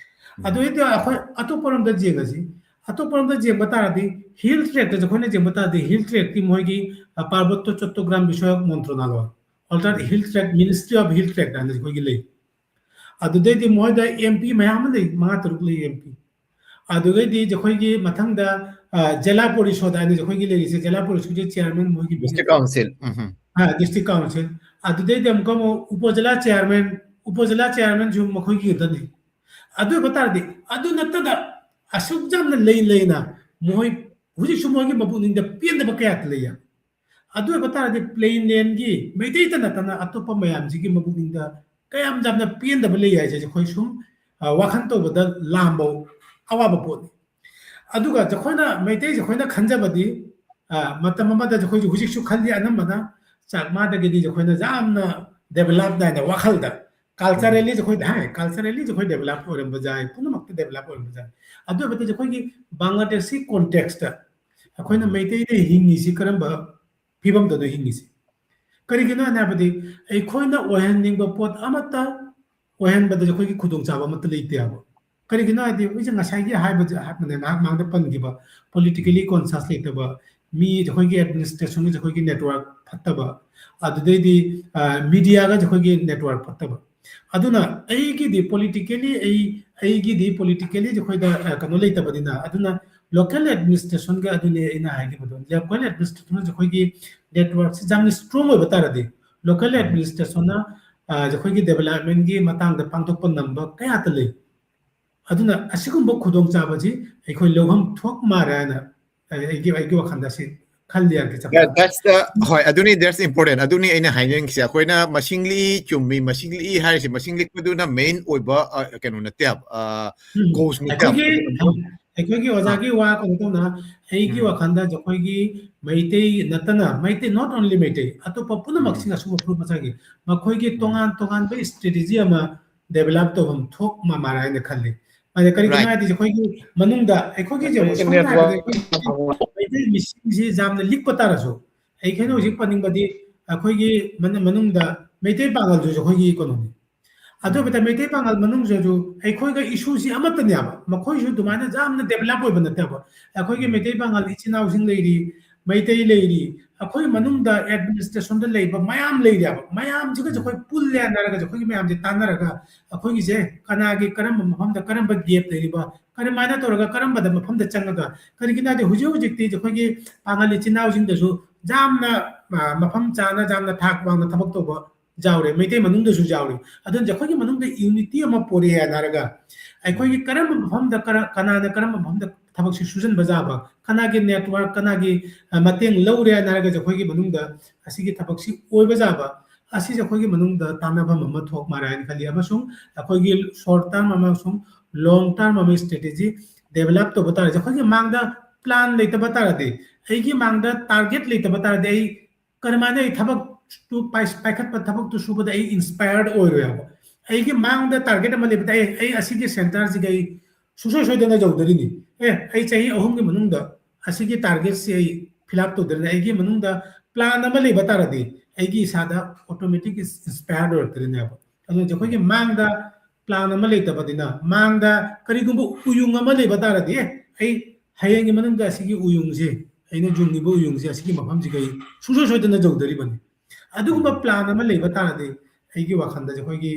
ꯎꯝ꯫ ꯑꯗꯨ ꯑꯣꯏꯗꯤ ꯑꯩꯈꯣꯏ ꯑꯇꯣꯞꯄꯔꯣꯝꯗ ꯌꯦꯡꯉꯁꯤ꯫ ꯑꯇꯣꯞꯄꯔꯣꯝꯗ ꯌꯦꯡꯕ ꯇꯥꯔꯗꯤ hill tract ꯇꯁꯨ ꯑꯩꯈꯣꯏꯅ ꯌꯦꯡꯕ ꯇꯥꯔꯗꯤ hill tract ꯀꯤ ꯃꯣꯏꯒꯤ, ꯑ, ꯄꯥꯔꯕꯇ꯭ꯌ ꯆꯠꯇꯣꯒ꯭ꯔꯥꯝ ꯕꯤꯁꯌꯛ ꯃꯟꯇ꯭ꯔꯅꯥꯂꯌ, ꯑꯣꯔꯊꯥꯠ ꯎꯝ꯫ Hill tract, Ministry of Hill tract ꯍꯥꯏꯅ ꯑꯩꯈꯣꯏꯒꯤ ꯂꯩ꯫ ꯑꯗꯨꯗꯩꯗꯤ ꯃꯣꯏꯗ MP ꯃꯌꯥꯝ ꯑꯃ ꯂꯩ, ꯃꯉꯥ ꯇꯔꯨꯛ ꯂꯩ MP꯫ ꯑꯗꯨꯗꯩꯗꯤ ꯑꯩꯈꯣꯏꯒꯤ ꯃꯊꯪꯗ, ꯑ, ꯖꯤꯂꯥ ꯄꯣꯔꯤꯁꯣꯗ ꯍꯥꯏꯅ ꯑꯩꯈꯣꯏꯒꯤ ꯂꯩꯔꯤꯁꯦ, ꯖꯤꯂꯥ ꯄꯣꯔꯤꯁꯣꯗꯀꯤ chairman ꯃꯣꯏꯒꯤ district council꯫ ꯎꯝ꯫ ꯑ, district council꯫ ꯑꯗꯨꯗꯩꯗꯤ ꯑꯃꯨꯛꯀ ꯑꯃꯨꯛ ꯎꯄ ꯖꯤꯂꯥ chairman, ꯎꯄ ꯖꯤꯂꯥ chairman ꯁꯨ ꯃꯈꯣꯏꯒꯤ ꯈꯛꯇꯅꯤ꯫ ꯑꯗꯨ ꯑꯣꯏꯕ ꯇꯥꯔꯗꯤ ꯑꯗꯨ ꯅꯠꯇꯅ ꯑꯁꯨꯛ ꯌꯥꯝꯅ ꯂꯩ ꯂꯩꯅ ꯃꯣꯏ ꯍꯧꯖꯤꯛꯁꯨ ꯃꯣꯏꯒꯤ ꯃꯄꯨꯛꯅꯤꯡꯗ ꯄꯦꯟꯗꯕ ꯀꯌꯥ ꯂꯩꯌꯦ꯫ ꯑꯗꯨ ꯑꯣꯏꯕ ꯇꯥꯔꯗꯤ plain land ꯒꯤ ꯃꯩꯇꯩꯇ ꯅꯠꯇꯅ ꯑꯇꯣꯞꯄ ꯃꯌꯥꯝꯁꯤꯒꯤ ꯃꯄꯨꯛꯅꯤꯡꯗ ꯀꯌꯥꯝ ꯌꯥꯝꯅ ꯄꯦꯟꯗꯕ ꯂꯩ ꯍꯥꯏꯁꯦ ꯑꯩꯈꯣꯏ ꯁꯨꯝ, ꯑ, ꯋꯥꯈꯜ ꯇꯧꯕꯗ ꯂꯥꯝꯕ ꯑꯋꯥꯕ ꯄꯣꯠꯅꯤ꯫ ꯑꯗꯨꯒ ꯑꯩꯈꯣꯏꯅ, ꯃꯩꯇꯩꯁꯦ ꯑꯩꯈꯣꯏꯅ ꯈꯟꯖꯕꯗꯤ, ꯑ, ꯃꯇꯝ ꯑꯃꯗ ꯑꯩꯈꯣꯏꯁꯨ ꯍꯧꯖꯤꯛꯁꯨ ꯈꯜꯂꯤ, ꯑꯅꯝꯕꯅ ꯆꯥꯛꯃꯥꯗꯒꯤꯗꯤ ꯑꯩꯈꯣꯏꯅ ꯌꯥꯝꯅ developed ꯍꯥꯏꯅ ꯋꯥꯈꯜꯗ, culturally ꯑꯩꯈꯣꯏ, ꯍꯥꯏ, culturally ꯑꯩꯈꯣꯏ developed ꯑꯣꯏꯔꯝꯕ ꯌꯥꯏ, ꯄꯨꯝꯅꯃꯛꯇ developed ꯑꯣꯏꯔꯝꯕ ꯌꯥꯏ꯫ ꯑꯗꯨ ꯑꯣꯏꯕꯗ ꯑꯩꯈꯣꯏꯒꯤ ꯕꯪꯒ꯭ꯂꯥꯗꯦꯁꯀꯤ context-ꯇ ꯑꯩꯈꯣꯏꯅ ꯃꯩꯇꯩꯅ ꯍꯤꯡꯉꯤꯁꯤ ꯀꯔꯝꯕ ꯐꯤꯕꯝꯗꯅꯣ ꯍꯤꯡꯉꯤꯁꯤ? ꯀꯔꯤꯒꯤꯅꯣ ꯍꯥꯏꯅ ꯍꯥꯏꯕꯗꯤ, ꯑꯩꯈꯣꯏꯅ ꯑꯣꯏꯍꯟꯅꯤꯡꯕ ꯄꯣꯠ ꯑꯃꯠꯇ ꯑꯣꯏꯍꯟꯕꯗ ꯑꯩꯈꯣꯏꯒꯤ ꯈꯨꯗꯣꯡꯆꯥꯕ ꯑꯃꯠꯇ ꯂꯩꯇꯦ ꯍꯥꯏꯕ꯫ ꯀꯔꯤꯒꯤꯅꯣ ꯍꯥꯏꯗꯤ, ꯑꯩꯁꯦ ꯉꯁꯥꯏꯒꯤ ꯍꯥꯏꯕꯁꯦ, ꯍꯥꯏꯕꯅꯦ, ꯉꯥꯏꯍꯥꯛ ꯃꯥꯡꯗ ꯄꯟꯈꯤꯕ, politically conscious ꯂꯩꯇꯕ, ꯃꯤ ꯑꯩꯈꯣꯏꯒꯤ administration-ꯒꯤꯁꯦ ꯑꯩꯈꯣꯏꯒꯤ network ꯐꯠꯇꯕ, ꯑꯗꯨꯗꯩꯗꯤ, ꯑ, media-ꯒꯁꯦ ꯑꯩꯈꯣꯏꯒꯤ network ꯐꯠꯇꯕ꯫ ꯑꯗꯨꯅ ꯑꯩꯒꯤꯗꯤ politically, ꯑꯩ, ꯑꯩꯒꯤꯗꯤ politically ꯑꯩꯈꯣꯏꯗ, ꯑ, ꯀꯩꯅꯣ ꯂꯩꯇꯕꯅꯤꯅ, ꯑꯗꯨꯅ local administration-ꯒ ꯑꯗꯨꯅꯦ ꯑꯩꯅ ꯍꯥꯏꯈꯤꯕꯗꯣ, local administration-ꯁꯦ ꯑꯩꯈꯣꯏꯒꯤ network-ꯁꯤ ꯌꯥꯝꯅ strong ꯑꯣꯏꯕ ꯇꯥꯔꯗꯤ, local administration-ꯅ, ꯑ, ꯑꯩꯈꯣꯏꯒꯤ development-ꯀꯤ ꯃꯇꯥꯡꯗ ꯄꯥꯡꯊꯣꯛꯄ ꯉꯝꯕ ꯀꯌꯥꯇ ꯂꯩ꯫ ꯑꯗꯨꯅ ꯑꯁꯤꯒꯨꯝꯕ ꯈꯨꯗꯣꯡꯆꯥꯕꯁꯤ ꯑꯩꯈꯣꯏ ꯂꯧꯐꯝ ꯊꯣꯛ ꯃꯥꯜꯂꯦ ꯍꯥꯏꯅ ꯑꯩ-, ꯑꯩꯒꯤ, ꯑꯩꯒꯤ ꯋꯥꯈꯜꯗ ꯑꯁꯤ ꯈꯜꯂꯤ, R K Champa. Yeah, that's the, ꯍꯣꯏ, ꯑꯗꯨꯅꯤ, that's important꯫ ꯑꯗꯨꯅꯤ ꯑꯩꯅ ꯍꯥꯏꯅꯤꯡꯉꯤꯁꯦ꯫ ꯑꯩꯈꯣꯏꯅ ꯃꯁꯤꯡ ꯂꯤꯛꯏ, ꯆꯨꯝꯃꯤ, ꯃꯁꯤꯡ ꯂꯤꯛꯏ ꯍꯥꯏꯔꯤꯁꯦ, ꯃꯁꯤꯡ ꯂꯤꯛꯄꯗꯨꯅ main ꯑꯣꯏꯕ, ꯑ, ꯀꯩꯅꯣ ꯅꯠꯇꯦ ꯍꯥꯏꯕ, ꯑ, ꯎꯝ꯫ Cause ꯅꯠꯇꯦ ꯍꯥꯏꯕ꯫ ꯑꯩꯈꯣꯏꯒꯤ, ꯑꯩꯈꯣꯏꯒꯤ ꯑꯥ꯫ ꯑꯣꯖꯥꯒꯤ ꯋꯥ ꯀꯩꯅꯣ ꯇꯧꯅ, ꯑꯩꯒꯤ ꯎꯝ꯫ ꯋꯥꯈꯜꯗ ꯑꯩꯈꯣꯏꯒꯤ ꯃꯩꯇꯩ ꯅꯠꯇꯅ, ꯃꯩꯇꯩ, not only ꯃꯩꯇꯩ, ꯑꯇꯣꯞꯄ ꯄꯨꯝꯅꯃꯛꯁꯤꯡ ꯎꯝ꯫ ꯑꯁꯨꯝꯕ ꯐꯨꯔꯨꯞ ꯃꯆꯥꯒꯤ ꯃꯈꯣꯏꯒꯤ ꯎꯝ꯫ ꯇꯣꯉꯥꯟ ꯇꯣꯉꯥꯟꯕ strategy ꯑꯃ develop ꯇꯧꯐꯝ ꯊꯣꯛ ꯃꯥꯜꯂꯦ ꯍꯥꯏꯅ ꯈꯜꯂꯤ꯫ ꯍꯥꯏꯗꯤ ꯀꯔꯤꯒꯤꯅꯣ Right. ꯍꯥꯏꯔꯗꯤ ꯑꯩꯈꯣꯏꯒꯤ ꯃꯅꯨꯡꯗ, ꯑꯩꯈꯣꯏꯒꯤ ꯑꯩꯈꯣꯏꯒꯤ ꯁꯝꯅ ꯍꯥꯏꯔꯕꯗ network ꯑꯩꯈꯣꯏꯒꯤ ꯃꯩꯇꯩ ꯃꯤꯁꯤꯡꯁꯤ ꯌꯥꯝꯅ ꯂꯤꯛꯄ ꯇꯥꯔꯁꯨ, ꯑꯩꯈꯣꯏꯅ ꯎꯝ꯫ ꯍꯧꯖꯤꯛ ꯄꯟꯅꯤꯡꯕꯗꯤ ꯑꯩꯈꯣꯏꯒꯤ ꯃꯅꯨꯡ-, ꯃꯅꯨꯡꯗ ꯃꯩꯇꯩ ꯄꯥꯡꯒꯜꯗꯨꯁꯨ ꯑꯩꯈꯣꯏꯒꯤ economy꯫ ꯑꯗꯨ ꯎꯝ꯫ ꯑꯣꯏꯕꯗ ꯃꯩꯇꯩ ꯄꯥꯡꯒꯜ ꯃꯅꯨꯡꯁꯤꯗꯁꯨ ꯑꯩꯈꯣꯏꯒ issue-ꯁꯤ ꯑꯃꯠꯇꯅꯦꯕ꯫ ꯃꯈꯣꯏꯁꯨ ꯑꯗꯨꯃꯥꯏꯅ ꯌꯥꯝꯅ develop ꯑꯣꯏꯕ ꯅꯠꯇꯦꯕ꯫ ꯑꯩꯈꯣꯏꯒꯤ ꯎꯝ꯫ ꯃꯩꯇꯩ ꯄꯥꯡꯒꯜ ꯏꯆꯤꯟ ꯏꯅꯥꯎꯁꯤꯡ ꯂꯩꯔꯤ, ꯃꯩꯇꯩ ꯂꯩꯔꯤ꯫ ꯑꯩꯈꯣꯏ ꯃꯅꯨꯡꯗ administration-ꯗ ꯂꯩꯕ ꯃꯌꯥꯝ ꯂꯩꯔꯦꯕ꯫ ꯃꯌꯥꯝꯁꯤꯒꯁꯨ ꯎꯝ꯫ ꯑꯩꯈꯣꯏ ꯄꯨꯜꯂꯦ ꯍꯥꯏꯅꯔꯒꯁꯨ ꯑꯩꯈꯣꯏꯒꯤ ꯃꯌꯥꯝꯁꯦ ꯇꯥꯟꯅꯔꯒ ꯑꯩꯈꯣꯏꯒꯤꯁꯦ ꯀꯅꯥꯒꯤ ꯀꯔꯝꯕ ꯃꯐꯝꯗ ꯀꯔꯝꯕ gap ꯂꯩꯔꯤꯕ, ꯀꯔꯝꯍꯥꯏꯅ ꯇꯧꯔꯒ ꯀꯔꯝꯕꯗ ꯃꯐꯝꯗ ꯆꯪꯉꯒ, ꯀꯔꯤꯒꯤꯅꯣ ꯍꯥꯏꯗꯤ ꯍꯧꯖꯤꯛ ꯍꯧꯖꯤꯛꯇꯤ ꯑꯩꯈꯣꯏꯒꯤ ꯄꯥꯡꯒꯜ ꯏꯆꯤꯟ ꯏꯅꯥꯎꯁꯤꯡꯗꯁꯨ ꯌꯥꯝꯅ, ꯑ, ꯃꯐꯝ ꯆꯥꯅ ꯌꯥꯝꯅ ꯊꯥꯛ ꯋꯥꯡꯅ ꯊꯕꯛ ꯇꯧꯕ ꯌꯥꯎꯔꯦ, ꯃꯩꯇꯩ ꯃꯅꯨꯡꯗꯁꯨ ꯌꯥꯎꯔꯦ꯫ ꯑꯗꯨꯅ ꯑꯩꯈꯣꯏꯒꯤ ꯃꯅꯨꯡꯗ unity ꯑꯃ ꯄꯣꯔꯛꯑꯦ ꯍꯥꯏꯅ ꯍꯥꯏꯔꯒ, ꯑꯩꯈꯣꯏꯒꯤ ꯎꯝ꯫ ꯀꯔꯝꯕ ꯃꯐꯝꯗ ꯀꯔ-, ꯀꯅꯥꯅ ꯀꯔꯝꯕ ꯃꯐꯝꯗ ꯊꯕꯛꯁꯤ ꯁꯨꯖꯟꯕ ꯌꯥꯕ, ꯀꯅꯥꯒꯤ network, ꯀꯅꯥꯒꯤ, ꯑ, ꯃꯇꯦꯡ ꯂꯧꯔꯦ ꯍꯥꯏꯅ ꯍꯥꯏꯔꯒꯁꯨ ꯑꯩꯈꯣꯏꯒꯤ ꯃꯅꯨꯡꯗ ꯑꯁꯤꯒꯤ ꯊꯕꯛꯁꯤ ꯑꯣꯏꯕ ꯌꯥꯕ, ꯑꯁꯤꯁꯦ ꯑꯩꯈꯣꯏꯒꯤ ꯃꯅꯨꯡꯗ ꯇꯥꯟꯅꯐꯝ ꯑꯃ ꯊꯣꯛ ꯃꯥꯜꯂꯦ ꯍꯥꯏꯅ ꯈꯜꯂꯤ꯫ ꯑꯃꯁꯨꯡ ꯑꯩꯈꯣꯏꯒꯤ short term ꯑꯃꯁꯨꯡ long term ꯑꯃ strategy ꯗꯦꯕꯂꯞ ꯇꯧꯕ ꯇꯥꯔꯗꯤ, ꯑꯩꯈꯣꯏꯒꯤ ꯃꯥꯡꯗ ꯄ꯭ꯂꯥꯟ ꯂꯩꯇꯕ ꯇꯥꯔꯗꯤ, ꯑꯩꯒꯤ ꯃꯥꯡꯗ ꯇꯥꯔꯒꯦꯠ ꯂꯩꯇꯕ ꯇꯥꯔꯗꯤ, ꯑꯩ ꯀꯔꯝꯍꯥꯏꯅ ꯑꯩ ꯊꯕꯛꯇꯨ ꯄꯥꯏ-, ꯄꯥꯏꯈꯠꯄ ꯊꯕꯛꯇꯨ ꯁꯨꯕꯗ ꯑꯩ ꯏꯟꯁꯄꯥꯌꯔ ꯑꯣꯏꯔꯣꯏꯕ꯫ ꯑꯩꯒꯤ ꯃꯥꯡꯗ ꯇꯥꯔꯒꯦꯠ ꯑꯃ ꯂꯩꯕꯗ ꯑꯩ, ꯑꯩ ꯑꯁꯤꯒꯤ ꯁꯦꯟꯇꯔꯁꯤꯗ ꯑꯩ ꯁꯨꯡꯁꯣꯏ ꯁꯣꯏꯗꯅ ꯌꯧꯗꯣꯔꯤꯅꯤ꯫ ꯑꯦ, ꯑꯩ ꯆꯍꯤ ꯑꯍꯨꯝꯒꯤ ꯃꯅꯨꯡꯗ ꯑꯁꯤꯒꯤ ꯇꯥꯔꯒꯦꯠꯁꯤ ꯑꯩ ꯐꯤꯜ ꯑꯞ ꯇꯧꯗꯣꯔꯤꯅꯤ, ꯑꯩꯒꯤ ꯃꯅꯨꯡꯗ ꯄ꯭ꯂꯥꯟ ꯑꯃ ꯂꯩꯕ ꯇꯥꯔꯗꯤ ꯑꯩꯒꯤ ꯏꯁꯥꯗ ꯑꯣꯇꯣꯃꯦꯇꯤꯛ ꯏꯟꯁꯄꯥꯌꯔ ꯑꯣꯏꯔꯛꯇꯣꯏꯅꯦꯕ꯫ ꯑꯗꯨꯅ ꯑꯩꯈꯣꯏꯒꯤ ꯃꯥꯡꯗ ꯄ꯭ꯂꯥꯟ ꯑꯃ ꯂꯩꯇꯕꯅꯤꯅ, ꯃꯥꯡꯗ ꯀꯔꯤꯒꯨꯝꯕ ꯎꯌꯨꯡ ꯑꯃ ꯂꯩꯕ ꯇꯥꯔꯗꯤ, "ꯑꯦ, ꯑꯩ ꯍꯌꯦꯡꯒꯤ ꯃꯅꯨꯡꯗ ꯑꯁꯤꯒꯤ ꯎꯌꯨꯡꯁꯦ, ꯑꯩꯅ ꯌꯨꯡꯉꯤꯕ ꯎꯌꯨꯡꯁꯦ, ꯑꯁꯤꯒꯤ ꯃꯐꯝꯁꯤꯒ ꯑꯩ ꯁꯨꯡꯁꯣꯏ ꯁꯣꯏꯗꯅ ꯌꯧꯗꯣꯔꯤꯕꯅꯤ"꯫ ꯑꯗꯨꯒꯨꯝꯕ ꯎꯝ꯫ ꯄ꯭ꯂꯥꯟ ꯑꯃ ꯂꯩꯕ ꯇꯥꯔꯗꯤ, ꯑꯩꯒꯤ ꯋꯥꯈꯜꯗ ꯑꯩꯈꯣꯏꯒꯤ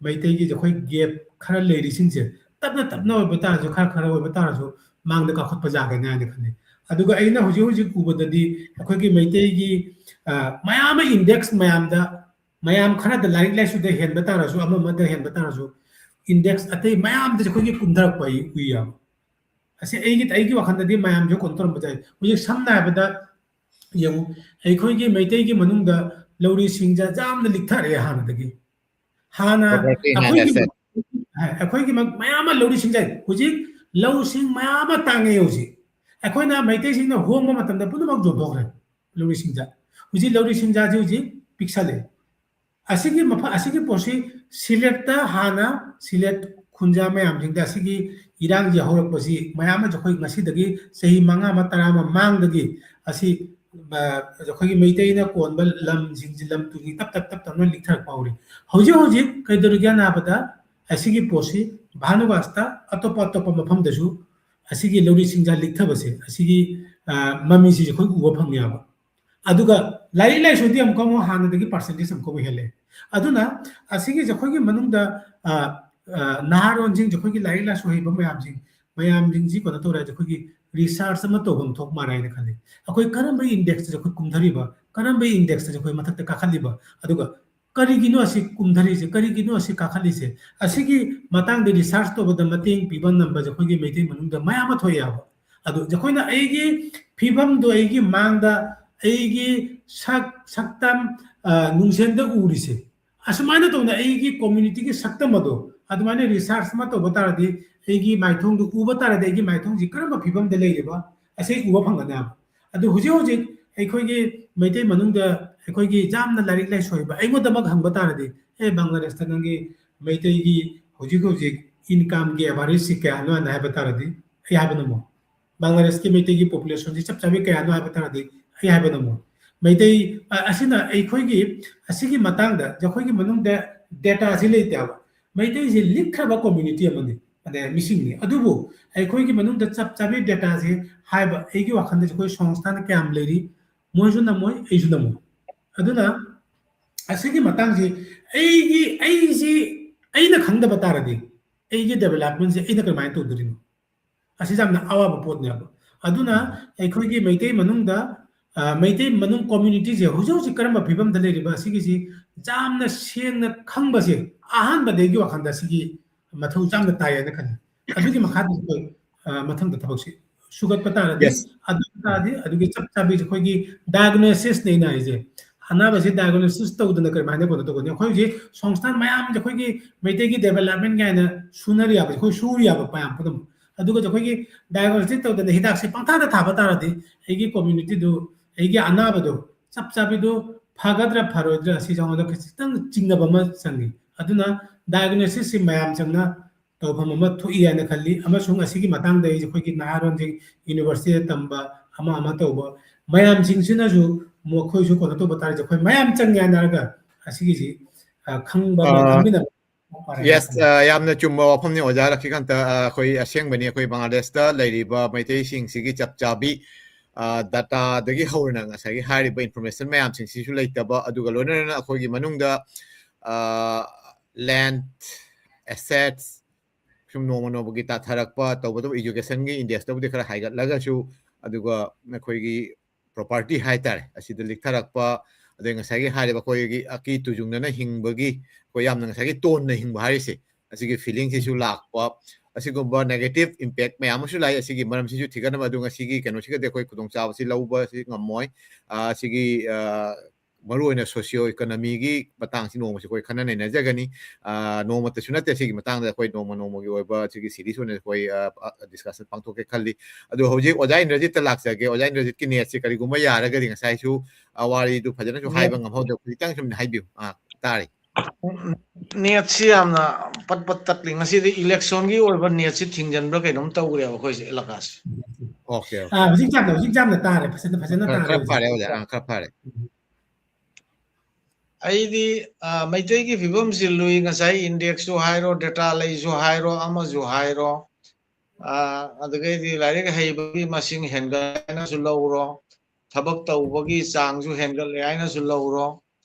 ꯃꯩꯇꯩꯒꯤ ꯑꯩꯈꯣꯏ ꯒꯦꯞ ꯈꯔ ꯂꯩꯔꯤꯁꯤꯡꯁꯦ, ꯇꯞꯅ ꯇꯞꯅ ꯑꯣꯏꯕ ꯇꯥꯔꯁꯨ, ꯈꯔ ꯈꯔ ꯑꯣꯏꯕ ꯇꯥꯔꯁꯨ, ꯃꯥꯡꯗ ꯀꯥꯈꯠꯄ ꯌꯥꯒꯅꯤ ꯍꯥꯏꯅ ꯈꯜꯂꯤ꯫ ꯑꯗꯨꯒ ꯑꯩꯅ ꯍꯧꯖꯤꯛ ꯍꯧꯖꯤꯛ ꯎꯕꯗꯗꯤ, ꯑꯩꯈꯣꯏꯒꯤ ꯃꯩꯇꯩꯒꯤ, ꯑ, ꯃꯌꯥꯝ ꯑꯃ ꯏꯟꯗꯦꯛꯁ ꯃꯌꯥꯝꯗ, ꯃꯌꯥꯝ ꯈꯔꯗ ꯂꯥꯏꯔꯤꯛ ꯂꯥꯏꯁꯨꯗ ꯍꯦꯟꯕ ꯇꯥꯔꯁꯨ, ꯑꯃ ꯑꯃꯗ ꯍꯦꯟꯕ ꯇꯥꯔꯁꯨ, ꯏꯟꯗꯦꯛꯁ ꯑꯇꯩ ꯃꯌꯥꯝꯗꯁꯨ ꯑꯩꯈꯣꯏꯒꯤ ꯀꯨꯝꯊꯔꯛꯄ ꯑꯩ ꯎꯏꯌꯦꯕ꯫ ꯑꯁꯤ ꯑꯩꯒꯤ, ꯑꯩꯒꯤ ꯋꯥꯈꯜꯗꯗꯤ ꯃꯌꯥꯝꯁꯨ ꯀꯩꯅꯣ ꯇꯧꯔꯝꯕ ꯌꯥꯏ꯫ ꯍꯧꯖꯤꯛ ꯁꯝꯅ ꯍꯥꯏꯔꯕꯗ ꯌꯦꯡꯉꯨ, ꯑꯩꯈꯣꯏꯒꯤ ꯃꯩꯇꯩꯒꯤ ꯃꯅꯨꯡꯗ ꯂꯧꯔꯤ ꯁꯤꯡꯖꯥ ꯌꯥꯝꯅ ꯂꯤꯛꯊꯔꯛꯑꯦ ꯍꯥꯟꯅꯗꯒꯤ꯫ ꯍꯥꯟꯅ Property ꯑꯩꯈꯣꯏꯒꯤ, ꯍꯥꯟꯅ ꯁꯦ-, ꯑꯩꯈꯣꯏꯒꯤ ꯃ-, ꯃꯌꯥꯝ ꯑꯃ ꯂꯧꯔꯤ ꯁꯤꯡꯖꯥ, ꯍꯧꯖꯤꯛ ꯂꯧꯁꯤꯡ ꯃꯌꯥꯝ ꯑꯃ ꯇꯥꯡꯉꯦ ꯍꯧꯖꯤꯛ꯫ ꯑꯩꯈꯣꯏꯅ ꯃꯩꯇꯩꯁꯤꯡꯅ ꯍꯣꯡꯕ ꯃꯇꯝꯗ ꯄꯨꯝꯅꯃꯛ ꯌꯣꯟꯊꯣꯛꯈ꯭ꯔꯦ ꯂꯧꯔꯤ ꯁꯤꯡꯖꯥ꯫ ꯍꯧꯖꯤꯛ ꯂꯧꯔꯤ ꯁꯤꯡꯖꯥꯁꯤ ꯍꯧꯖꯤꯛ ꯄꯤꯛꯁꯜꯂꯦ꯫ ꯑꯁꯤꯒꯤ ꯃꯐꯝ, ꯑꯁꯤꯒꯤ ꯄꯣꯠꯁꯤ ꯁꯤꯂꯦꯠꯇ ꯍꯥꯟꯅ ꯁꯤꯂꯦꯠ ꯈꯨꯟꯖꯥ ꯃꯌꯥꯝꯁꯤꯡꯗ ꯑꯁꯤꯒꯤ ꯏꯔꯥꯡꯁꯤ ꯍꯧꯔꯛꯄꯁꯤ ꯃꯌꯥꯝ ꯑꯃꯁꯨ ꯑꯩꯈꯣꯏ ꯉꯁꯤꯗꯒꯤ ꯆꯍꯤ ꯃꯉꯥ ꯑꯃ, ꯇꯔꯥ ꯑꯃ ꯃꯥꯡꯗꯒꯤ ꯑꯁꯤ, ꯑ, ꯑꯩꯈꯣꯏꯒꯤ ꯃꯩꯇꯩꯅ ꯀꯣꯟꯕ ꯂꯝꯁꯤꯡꯁꯤ, ꯂꯝ ꯇꯨꯒꯤ ꯇꯞ ꯇꯞ ꯇꯞ ꯇꯞꯅ ꯂꯤꯛꯊꯔꯛꯄ ꯍꯧꯔꯤ꯫ ꯍꯧꯖꯤꯛ ꯍꯧꯖꯤꯛ ꯀꯩꯗꯧꯔꯤꯒꯦ ꯍꯥꯏꯕꯗ, ꯑꯁꯤꯒꯤ ꯄꯣꯠꯁꯤ ꯚꯥꯅꯨꯒꯥꯁꯇ ꯑꯇꯣꯞꯄ ꯑꯇꯣꯞꯄ ꯃꯐꯝꯗꯁꯨ ꯑꯁꯤꯒꯤ ꯂꯧꯔꯤ ꯁꯤꯡꯖꯥ ꯂꯤꯛꯊꯕꯁꯦ, ꯑꯁꯤꯒꯤ, ꯑ, ꯃꯃꯤꯁꯤ ꯑꯩꯈꯣꯏ ꯎꯕ ꯐꯪꯉꯦꯕ꯫ ꯑꯗꯨꯒ ꯂꯥꯏꯔꯤꯛ ꯂꯥꯏꯁꯨꯗꯤ ꯑꯃꯨꯛꯀ ꯑꯃꯨꯛ ꯍꯥꯟꯅꯗꯒꯤ ꯄꯥꯔꯁꯦꯟꯇꯦꯖ ꯑꯃꯨꯛꯀ ꯑꯃꯨꯛ ꯍꯦꯜꯂꯦ꯫ ꯑꯗꯨꯅ ꯑꯁꯤꯒꯤꯁꯦ ꯑꯩꯈꯣꯏꯒꯤ ꯃꯅꯨꯡꯗ, ꯑ, ꯑ, ꯅꯍꯥꯔꯣꯟꯁꯤꯡꯁꯦ, ꯑꯩꯈꯣꯏꯒꯤ ꯂꯥꯏꯔꯤꯛ ꯂꯥꯏꯁꯨ ꯍꯩꯕ ꯃꯌꯥꯝꯁꯤꯡ, ꯃꯌꯥꯝꯁꯤꯡꯁꯤ ꯀꯩꯅꯣ ꯇꯧꯔꯦ ꯍꯥꯏꯁꯦ, ꯑꯩꯈꯣꯏꯒꯤ ꯔꯤꯁꯥꯔꯆ ꯑꯃ ꯇꯧꯐꯝ ꯊꯣꯛ ꯃꯥꯜꯂꯦ ꯍꯥꯏꯅ ꯈꯜꯂꯤ꯫ ꯑꯩꯈꯣꯏ ꯀꯔꯝꯕ ꯏꯟꯗꯦꯛꯁꯇ ꯑꯩꯈꯣꯏ ꯀꯨꯝꯊꯔꯤꯕ, ꯀꯔꯝꯕ ꯏꯟꯗꯦꯛꯁꯇ ꯑꯩꯈꯣꯏ ꯃꯊꯛꯇ ꯀꯥꯈꯠꯂꯤꯕ, ꯑꯗꯨꯒ ꯀꯔꯤꯒꯤꯅꯣ ꯑꯁꯤ ꯀꯨꯝꯊꯔꯤꯁꯦ, ꯀꯔꯤꯒꯤꯅꯣ ꯑꯁꯤ ꯀꯥꯈꯠꯂꯤꯁꯦ? ꯑꯁꯤꯒꯤ ꯃꯇꯥꯡꯗ ꯔꯤꯁꯥꯔꯆ ꯇꯧꯕꯗ ꯃꯇꯦꯡ ꯄꯤꯕ ꯉꯝꯕꯁꯦ ꯑꯩꯈꯣꯏꯒꯤ ꯃꯩꯇꯩ ꯃꯅꯨꯡꯗ ꯃꯌꯥꯝ ꯑꯃ ꯊꯣꯛꯑꯦ ꯍꯥꯏꯕ꯫ ꯑꯗꯨ ꯑꯩꯈꯣꯏꯅ ꯑꯩꯒꯤ ꯐꯤꯕꯝꯗꯣ, ꯑꯩꯒꯤ ꯃꯥꯡꯗ ꯑꯩꯒꯤ ꯁꯛ, ꯁꯛꯇꯝ, ꯑ, ꯅꯨꯡꯁꯦꯟꯗ ꯎꯔꯤꯁꯦ, ꯑꯁꯨꯃꯥꯏꯅ ꯇꯧꯅ ꯑꯩꯒꯤ ꯀꯝꯃ꯭ꯌꯨꯅꯤꯇꯤꯒꯤ ꯁꯛꯇꯝ ꯑꯗꯣ ꯑꯗꯨꯃꯥꯏꯅ ꯔꯤꯁꯥꯔꯆ ꯑꯃ ꯇꯧꯕ ꯇꯥꯔꯗꯤ, ꯑꯩꯒꯤ ꯃꯥꯏꯊꯣꯡꯗꯨ ꯎꯕ ꯇꯥꯔꯗꯤ ꯑꯩꯒꯤ ꯃꯥꯏꯊꯣꯡꯁꯤ ꯀꯔꯝꯕ ꯐꯤꯕꯝꯗ ꯂꯩꯔꯤꯕ ꯑꯁꯤ ꯎꯕ ꯐꯪꯒꯅꯤ ꯍꯥꯏꯕ꯫ ꯑꯗꯨ ꯍꯧꯖꯤꯛ ꯍꯧꯖꯤꯛ ꯑꯩꯈꯣꯏꯒꯤ ꯃꯩꯇꯩ ꯃꯅꯨꯡꯗ ꯑꯩꯈꯣꯏꯒꯤ ꯌꯥꯝꯅ ꯂꯥꯏꯔꯤꯛ ꯂꯥꯏꯁꯨ ꯍꯩꯕ ꯑꯩꯉꯣꯟꯗꯃꯛ ꯍꯪꯕ ꯇꯥꯔꯗꯤ, "ꯑꯦ, ꯕꯪꯒ꯭ꯂꯥꯗꯦꯁꯇ ꯅꯪꯒꯤ ꯃꯩꯇꯩꯒꯤ ꯍꯧꯖꯤꯛ ꯍꯧꯖꯤꯛ incomeꯒꯤ averageꯁꯤ ꯀꯌꯥꯅꯣ?" ꯍꯥꯏꯅ ꯍꯥꯏꯕ ꯇꯥꯔꯗꯤ ꯑꯩ ꯍꯥꯏꯕ ꯉꯝꯃꯣꯏ꯫ ꯕꯪꯒ꯭ꯂꯥꯗꯦꯁꯀꯤ ꯃꯩꯇꯩꯒꯤ populationꯁꯤ ꯆꯞ ꯆꯥꯕꯤ ꯀꯌꯥꯅꯣ ꯍꯥꯏꯕ ꯇꯥꯔꯗꯤ ꯑꯩ ꯍꯥꯏꯕ ꯉꯝꯃꯣꯏ꯫ ꯃꯩꯇꯩ, ꯑ, ꯑꯁꯤꯅ ꯑꯩꯈꯣꯏꯒꯤ, ꯑꯁꯤꯒꯤ ꯃꯇꯥꯡꯗ ꯑꯩꯈꯣꯏꯒꯤ ꯃꯅꯨꯡꯗ dataꯁꯤ ꯂꯩꯇꯦ ꯍꯥꯏꯕ꯫ ꯃꯩꯇꯩꯁꯤ ꯂꯤꯛꯈ꯭ꯔꯕ community ꯑꯃꯅꯤ, ꯑꯗꯩ ꯃꯤꯁꯤꯡꯅꯤ꯫ ꯑꯗꯨꯕꯨ ꯑꯩꯈꯣꯏꯒꯤ ꯃꯅꯨꯡꯗ ꯆꯞ ꯆꯥꯕꯤ dataꯁꯤ ꯍꯥꯏꯕ ꯑꯩꯒꯤ ꯋꯥꯈꯜꯗ ꯑꯩꯈꯣꯏ ꯁꯪꯁꯊꯥꯟ ꯀꯌꯥꯝ ꯂꯩꯔꯤ, ꯃꯣꯏꯁꯨ ꯅꯝꯃꯣꯏ, ꯑꯩꯁꯨ ꯅꯝꯃꯣꯏ꯫ ꯑꯗꯨꯅ ꯑꯁꯤꯒꯤ ꯃꯇꯥꯡꯁꯤ ꯑꯩꯒꯤ, ꯑꯩꯁꯤ, ꯑꯩꯅ ꯈꯪꯗꯕ ꯇꯥꯔꯗꯤ ꯑꯩꯒꯤ developmentꯁꯦ ꯑꯩꯅ ꯀꯔꯝꯍꯥꯏꯅ ꯇꯧꯗꯣꯔꯤꯅꯣ? ꯑꯁꯤ ꯌꯥꯝꯅ ꯑꯋꯥꯕ ꯄꯣꯠꯅꯦꯕ꯫ ꯑꯗꯨꯅ ꯑꯩꯈꯣꯏꯒꯤ ꯃꯩꯇꯩ ꯃꯅꯨꯡꯗ, ꯑ, ꯃꯩꯇꯩ ꯃꯅꯨꯡ communityꯁꯦ ꯍꯧꯖꯤꯛ ꯍꯧꯖꯤꯛ ꯀꯔꯝꯕ ꯐꯤꯕꯝꯗ ꯂꯩꯔꯤꯕ ꯑꯁꯤꯒꯤꯁꯤ ꯌꯥꯝꯅ ꯁꯦꯡꯅ ꯈꯪꯕꯁꯦ ꯑꯍꯥꯟꯕꯗ ꯑꯩꯒꯤ ꯋꯥꯈꯜꯗ ꯑꯁꯤꯒꯤ ꯃꯊꯧ ꯌꯥꯝꯅ ꯇꯥꯏ ꯍꯥꯏꯅ ꯈꯜꯂꯤ꯫ ꯑꯗꯨꯒꯤ ꯃꯈꯥꯗ ꯑꯩꯈꯣꯏ, ꯑ, ꯃꯊꯪꯗ ꯊꯕꯛꯁꯤ ꯁꯨꯒꯠꯄ ꯇꯥꯔꯗꯤ, Yes. ꯑꯗꯨ ꯇꯥꯔꯗꯤ ꯑꯗꯨꯒꯤ ꯆꯞ ꯆꯥꯕꯤꯁꯦ ꯑꯩꯈꯣꯏꯒꯤ diagnosisꯅꯦ ꯑꯩꯅ ꯍꯥꯏꯁꯦ꯫ ꯑꯅꯥꯕꯁꯤ diagnosis ꯇꯧꯗꯅ ꯀꯔꯝꯍꯥꯏꯅ ꯀꯩꯅꯣ ꯇꯧꯒꯅꯤ? ꯑꯩꯈꯣꯏ ꯍꯧꯖꯤꯛ ꯁꯪꯁꯊꯥꯟ ꯃꯌꯥꯝꯁꯦ ꯑꯩꯈꯣꯏꯒꯤ ꯃꯩꯇꯩꯒꯤ development ꯀꯥꯏꯅ ꯁꯨꯅꯔꯤ ꯍꯥꯏꯕꯁꯦ, ꯑꯩꯈꯣꯏ ꯁꯨꯔꯤ ꯍꯥꯏꯕ ꯃꯌꯥꯝ ꯄꯨꯝꯅꯃꯛ꯫ ꯑꯗꯨꯒ ꯑꯩꯈꯣꯏꯒꯤ diagnostic ꯇꯧꯗꯅ ꯍꯤꯗꯥꯛꯁꯦ ꯄꯪꯊꯥꯗ ꯊꯥꯕ ꯇꯥꯔꯗꯤ ꯑꯩꯒꯤ communityꯗꯨ, ꯑꯩꯒꯤ ꯑꯅꯥꯕꯗꯨ ꯆꯞ ꯆꯥꯕꯤꯗꯨ ꯐꯒꯗ꯭ꯔꯥ ꯐꯔꯣꯏꯗ꯭ꯔꯥ ꯑꯁꯤ ꯑꯩꯉꯣꯟꯗ ꯈꯤꯇꯪ ꯆꯤꯡꯅꯕ ꯑꯃ ꯆꯪꯉꯤ꯫ ꯑꯗꯨꯅ diagnosisꯁꯤ ꯃꯌꯥꯝ ꯆꯪꯅ ꯇꯧꯐꯝ ꯑꯃ ꯊꯣꯛꯏ ꯍꯥꯏꯅ ꯈꯜꯂꯤ꯫ ꯑꯃꯁꯨꯡ ꯑꯁꯤꯒꯤ ꯃꯇꯥꯡꯗ ꯑꯩꯁꯦ ꯑꯩꯈꯣꯏꯒꯤ ꯅꯍꯥꯔꯣꯟꯁꯤꯡ universityꯗ ꯇꯝꯕ ꯑꯃ ꯑꯃ ꯇꯧꯕ ꯃꯌꯥꯝꯁꯤꯡꯁꯤꯅꯁꯨ ꯃꯈꯣꯏꯁꯨ ꯀꯩꯅꯣ ꯇꯧꯕ ꯇꯥꯔꯗꯤ ꯑꯩꯈꯣꯏ ꯃꯌꯥꯝ ꯆꯪꯉꯦ ꯍꯥꯏꯅꯔꯒ ꯑꯁꯤꯒꯤꯁꯤ, ꯑ, ꯈꯪꯕ ꯑꯃ, ꯑ, ꯈꯪꯃꯤꯟꯅꯕ ꯑꯃ ꯐꯔꯦ ꯍꯥꯏꯅ Yes, ꯈꯜꯂꯤ꯫ ꯑ, ꯌꯥꯝꯅ ꯆꯨꯝꯕ ꯋꯥꯐꯝꯅꯤ, ꯑꯣꯖꯥ ꯔꯐꯤꯀꯥꯟꯇ꯫ ꯑ, ꯑꯩꯈꯣꯏ ꯑꯁꯦꯡꯕꯅꯤ, ꯑꯩꯈꯣꯏ ꯕꯪꯒ꯭ꯂꯥꯗꯦꯁꯇ ꯂꯩꯔꯤꯕ ꯃꯩꯇꯩꯁꯤꯡꯁꯤꯒꯤ ꯆꯞ ꯆꯥꯕꯤ, ꯑ, dataꯗꯒꯤ ꯍꯧꯔꯅ ꯉꯁꯥꯏꯒꯤ ꯍꯥꯏꯔꯤꯕ information ꯃꯌꯥꯝꯁꯤꯡꯁꯤꯁꯨ ꯂꯩꯇꯕ, ꯑꯗꯨꯒ ꯂꯣꯏꯅꯅ ꯑꯩꯈꯣꯏꯒꯤ ꯃꯅꯨꯡꯗ, ꯑ, land, assets, ꯁꯨꯝ ꯅꯣꯡꯃ ꯅꯣꯡꯃꯒꯤ ꯇꯥꯊꯔꯛꯄ, ꯇꯧꯕꯇꯕꯨ educationꯒꯤ indexꯇꯕꯨꯗꯤ ꯈꯔ ꯍꯥꯏꯒꯠꯂꯒꯁꯨ, ꯑꯗꯨꯒ ꯑꯩꯈꯣꯏꯒꯤ property ꯍꯥꯏꯇꯥꯔꯦ, ꯑꯁꯤꯗ ꯂꯤꯛꯊꯔꯛꯄ, ꯑꯗꯩ ꯉꯁꯥꯏꯒꯤ ꯍꯥꯏꯔꯤꯕ ꯑꯩꯈꯣꯏꯒꯤ ꯑꯀꯤ ꯇꯨꯖꯨꯡꯅꯅ ꯍꯤꯡꯕꯒꯤ, ꯑꯩꯈꯣꯏ ꯌꯥꯝꯅ ꯉꯁꯥꯏꯒꯤ ꯇꯣꯟꯅ ꯍꯤꯡꯕ ꯍꯥꯏꯔꯤꯁꯦ, ꯑꯁꯤꯒꯤ feelingꯁꯤꯁꯨ ꯎꯝ꯫ ꯂꯥꯛꯄ, ꯑꯁꯤꯒꯨꯝꯕ negative impact ꯃꯌꯥꯝ ꯑꯃꯁꯨ ꯂꯥꯛꯏ꯫ ꯑꯁꯤꯒꯤ ꯃꯔꯝꯁꯤꯁꯨ ꯊꯤꯒꯠꯅꯕ, ꯑꯗꯨ ꯉꯁꯤꯒꯤ ꯀꯩꯅꯣꯁꯤꯒꯗꯤ ꯑꯩꯈꯣꯏ ꯈꯨꯗꯣꯡꯆꯥꯕꯁꯤ ꯂꯧꯕꯁꯤ ꯉꯝꯃꯣꯏ꯫ ꯑ, ꯑꯁꯤꯒꯤ, ꯑ, ꯃꯔꯨꯑꯣꯏꯅ socio economyꯒꯤ ꯃꯇꯥꯡꯁꯤ ꯅꯣꯡꯃꯁꯤ ꯑꯩꯈꯣꯏ ꯈꯟꯅ ꯅꯩꯅꯖꯒꯅꯤ꯫ ꯑ, ꯅꯣꯡꯃꯇꯁꯨ ꯅꯠꯇꯦ, ꯁꯤꯒꯤ ꯃꯇꯥꯡꯗ ꯑꯩꯈꯣꯏ ꯅꯣꯡꯃ ꯅꯣꯡꯃꯒꯤ ꯑꯣꯏꯕ ꯁꯤꯒꯤ series ꯑꯣꯏꯅ ꯑꯩꯈꯣꯏ, ꯑ, ꯑ, discussion ꯄꯥꯡꯊꯣꯛꯀꯦ ꯈꯜꯂꯤ꯫ ꯑꯗꯣ ꯍꯧꯖꯤꯛ ꯑꯣꯖꯥ ꯏꯟꯗ꯭ꯔꯖꯤꯠꯇ ꯂꯥꯛꯆꯒꯦ꯫ ꯑꯣꯖꯥ ꯏꯟꯗ꯭ꯔꯖꯤꯠꯀꯤ netꯁꯦ ꯀꯔꯤꯒꯨꯝꯕ ꯌꯥꯔꯒꯗꯤ ꯉꯁꯥꯏꯁꯨ, ꯑ, ꯋꯥꯔꯤꯗꯨ ꯐꯖꯅꯁꯨ ꯍꯥꯏꯕ ꯉꯝꯍꯧꯗꯕ, ꯈꯤꯇꯪ ꯁꯨꯝ ꯍꯥꯏꯕꯤꯌꯨ꯫ ꯑ, ꯇꯥꯔꯦ꯫ Netꯁꯤ ꯌꯥꯝꯅ ꯄꯠ ꯄꯠ ꯇꯠꯂꯤ꯫ ꯉꯁꯤꯗꯤ electionꯒꯤ ꯑꯣꯏꯕ netꯁꯤ ꯊꯤꯡꯖꯤꯟꯕ꯭ꯔꯥ ꯀꯩꯅꯣꯝ ꯇꯧꯈ꯭ꯔꯦꯕ ꯑꯩꯈꯣꯏꯁꯦ ꯑꯦꯂꯥꯀꯥꯁꯦ꯫ Okay, okay. ꯑꯥ, ꯍꯧꯖꯤꯛ ꯌꯥꯝꯅ, ꯍꯧꯖꯤꯛ ꯌꯥꯝꯅ ꯇꯥꯔꯦ, ꯐꯖꯅ, ꯐꯖꯅ ꯈꯔ, ꯇꯥꯔꯦ ꯈꯔ ꯍꯧꯖꯤꯛ꯫ ꯐꯔꯦ ꯑꯣꯖꯥ, ꯑꯥ, ꯈꯔ ꯐꯔꯦ꯫ ꯑꯩꯗꯤ, ꯑ, ꯃꯩꯇꯩꯒꯤ ꯐꯤꯕꯝꯁꯤ ꯂꯨꯏ꯫ ꯉꯁꯥꯏ indexꯁꯨ ꯍꯥꯏꯔꯣ, data ꯂꯩꯁꯨ ꯍꯥꯏꯔꯣ, ꯑꯃꯁꯨ ꯍꯥꯏꯔꯣ, ꯑ, ꯑꯗꯨꯗꯒꯤꯗꯤ ꯂꯥꯏꯔꯤꯛ ꯍꯩꯕꯒꯤ ꯃꯁꯤꯡ ꯍꯦꯟꯒꯠꯂꯦ ꯍꯥꯏꯅꯁꯨ ꯂꯧꯔꯣ, ꯊꯕꯛ ꯇꯧꯕꯒꯤ ꯆꯥꯡꯁꯨ ꯍꯦꯟꯒꯠꯂꯦ ꯍꯥꯏꯅꯁꯨ ꯂꯧꯔꯣ,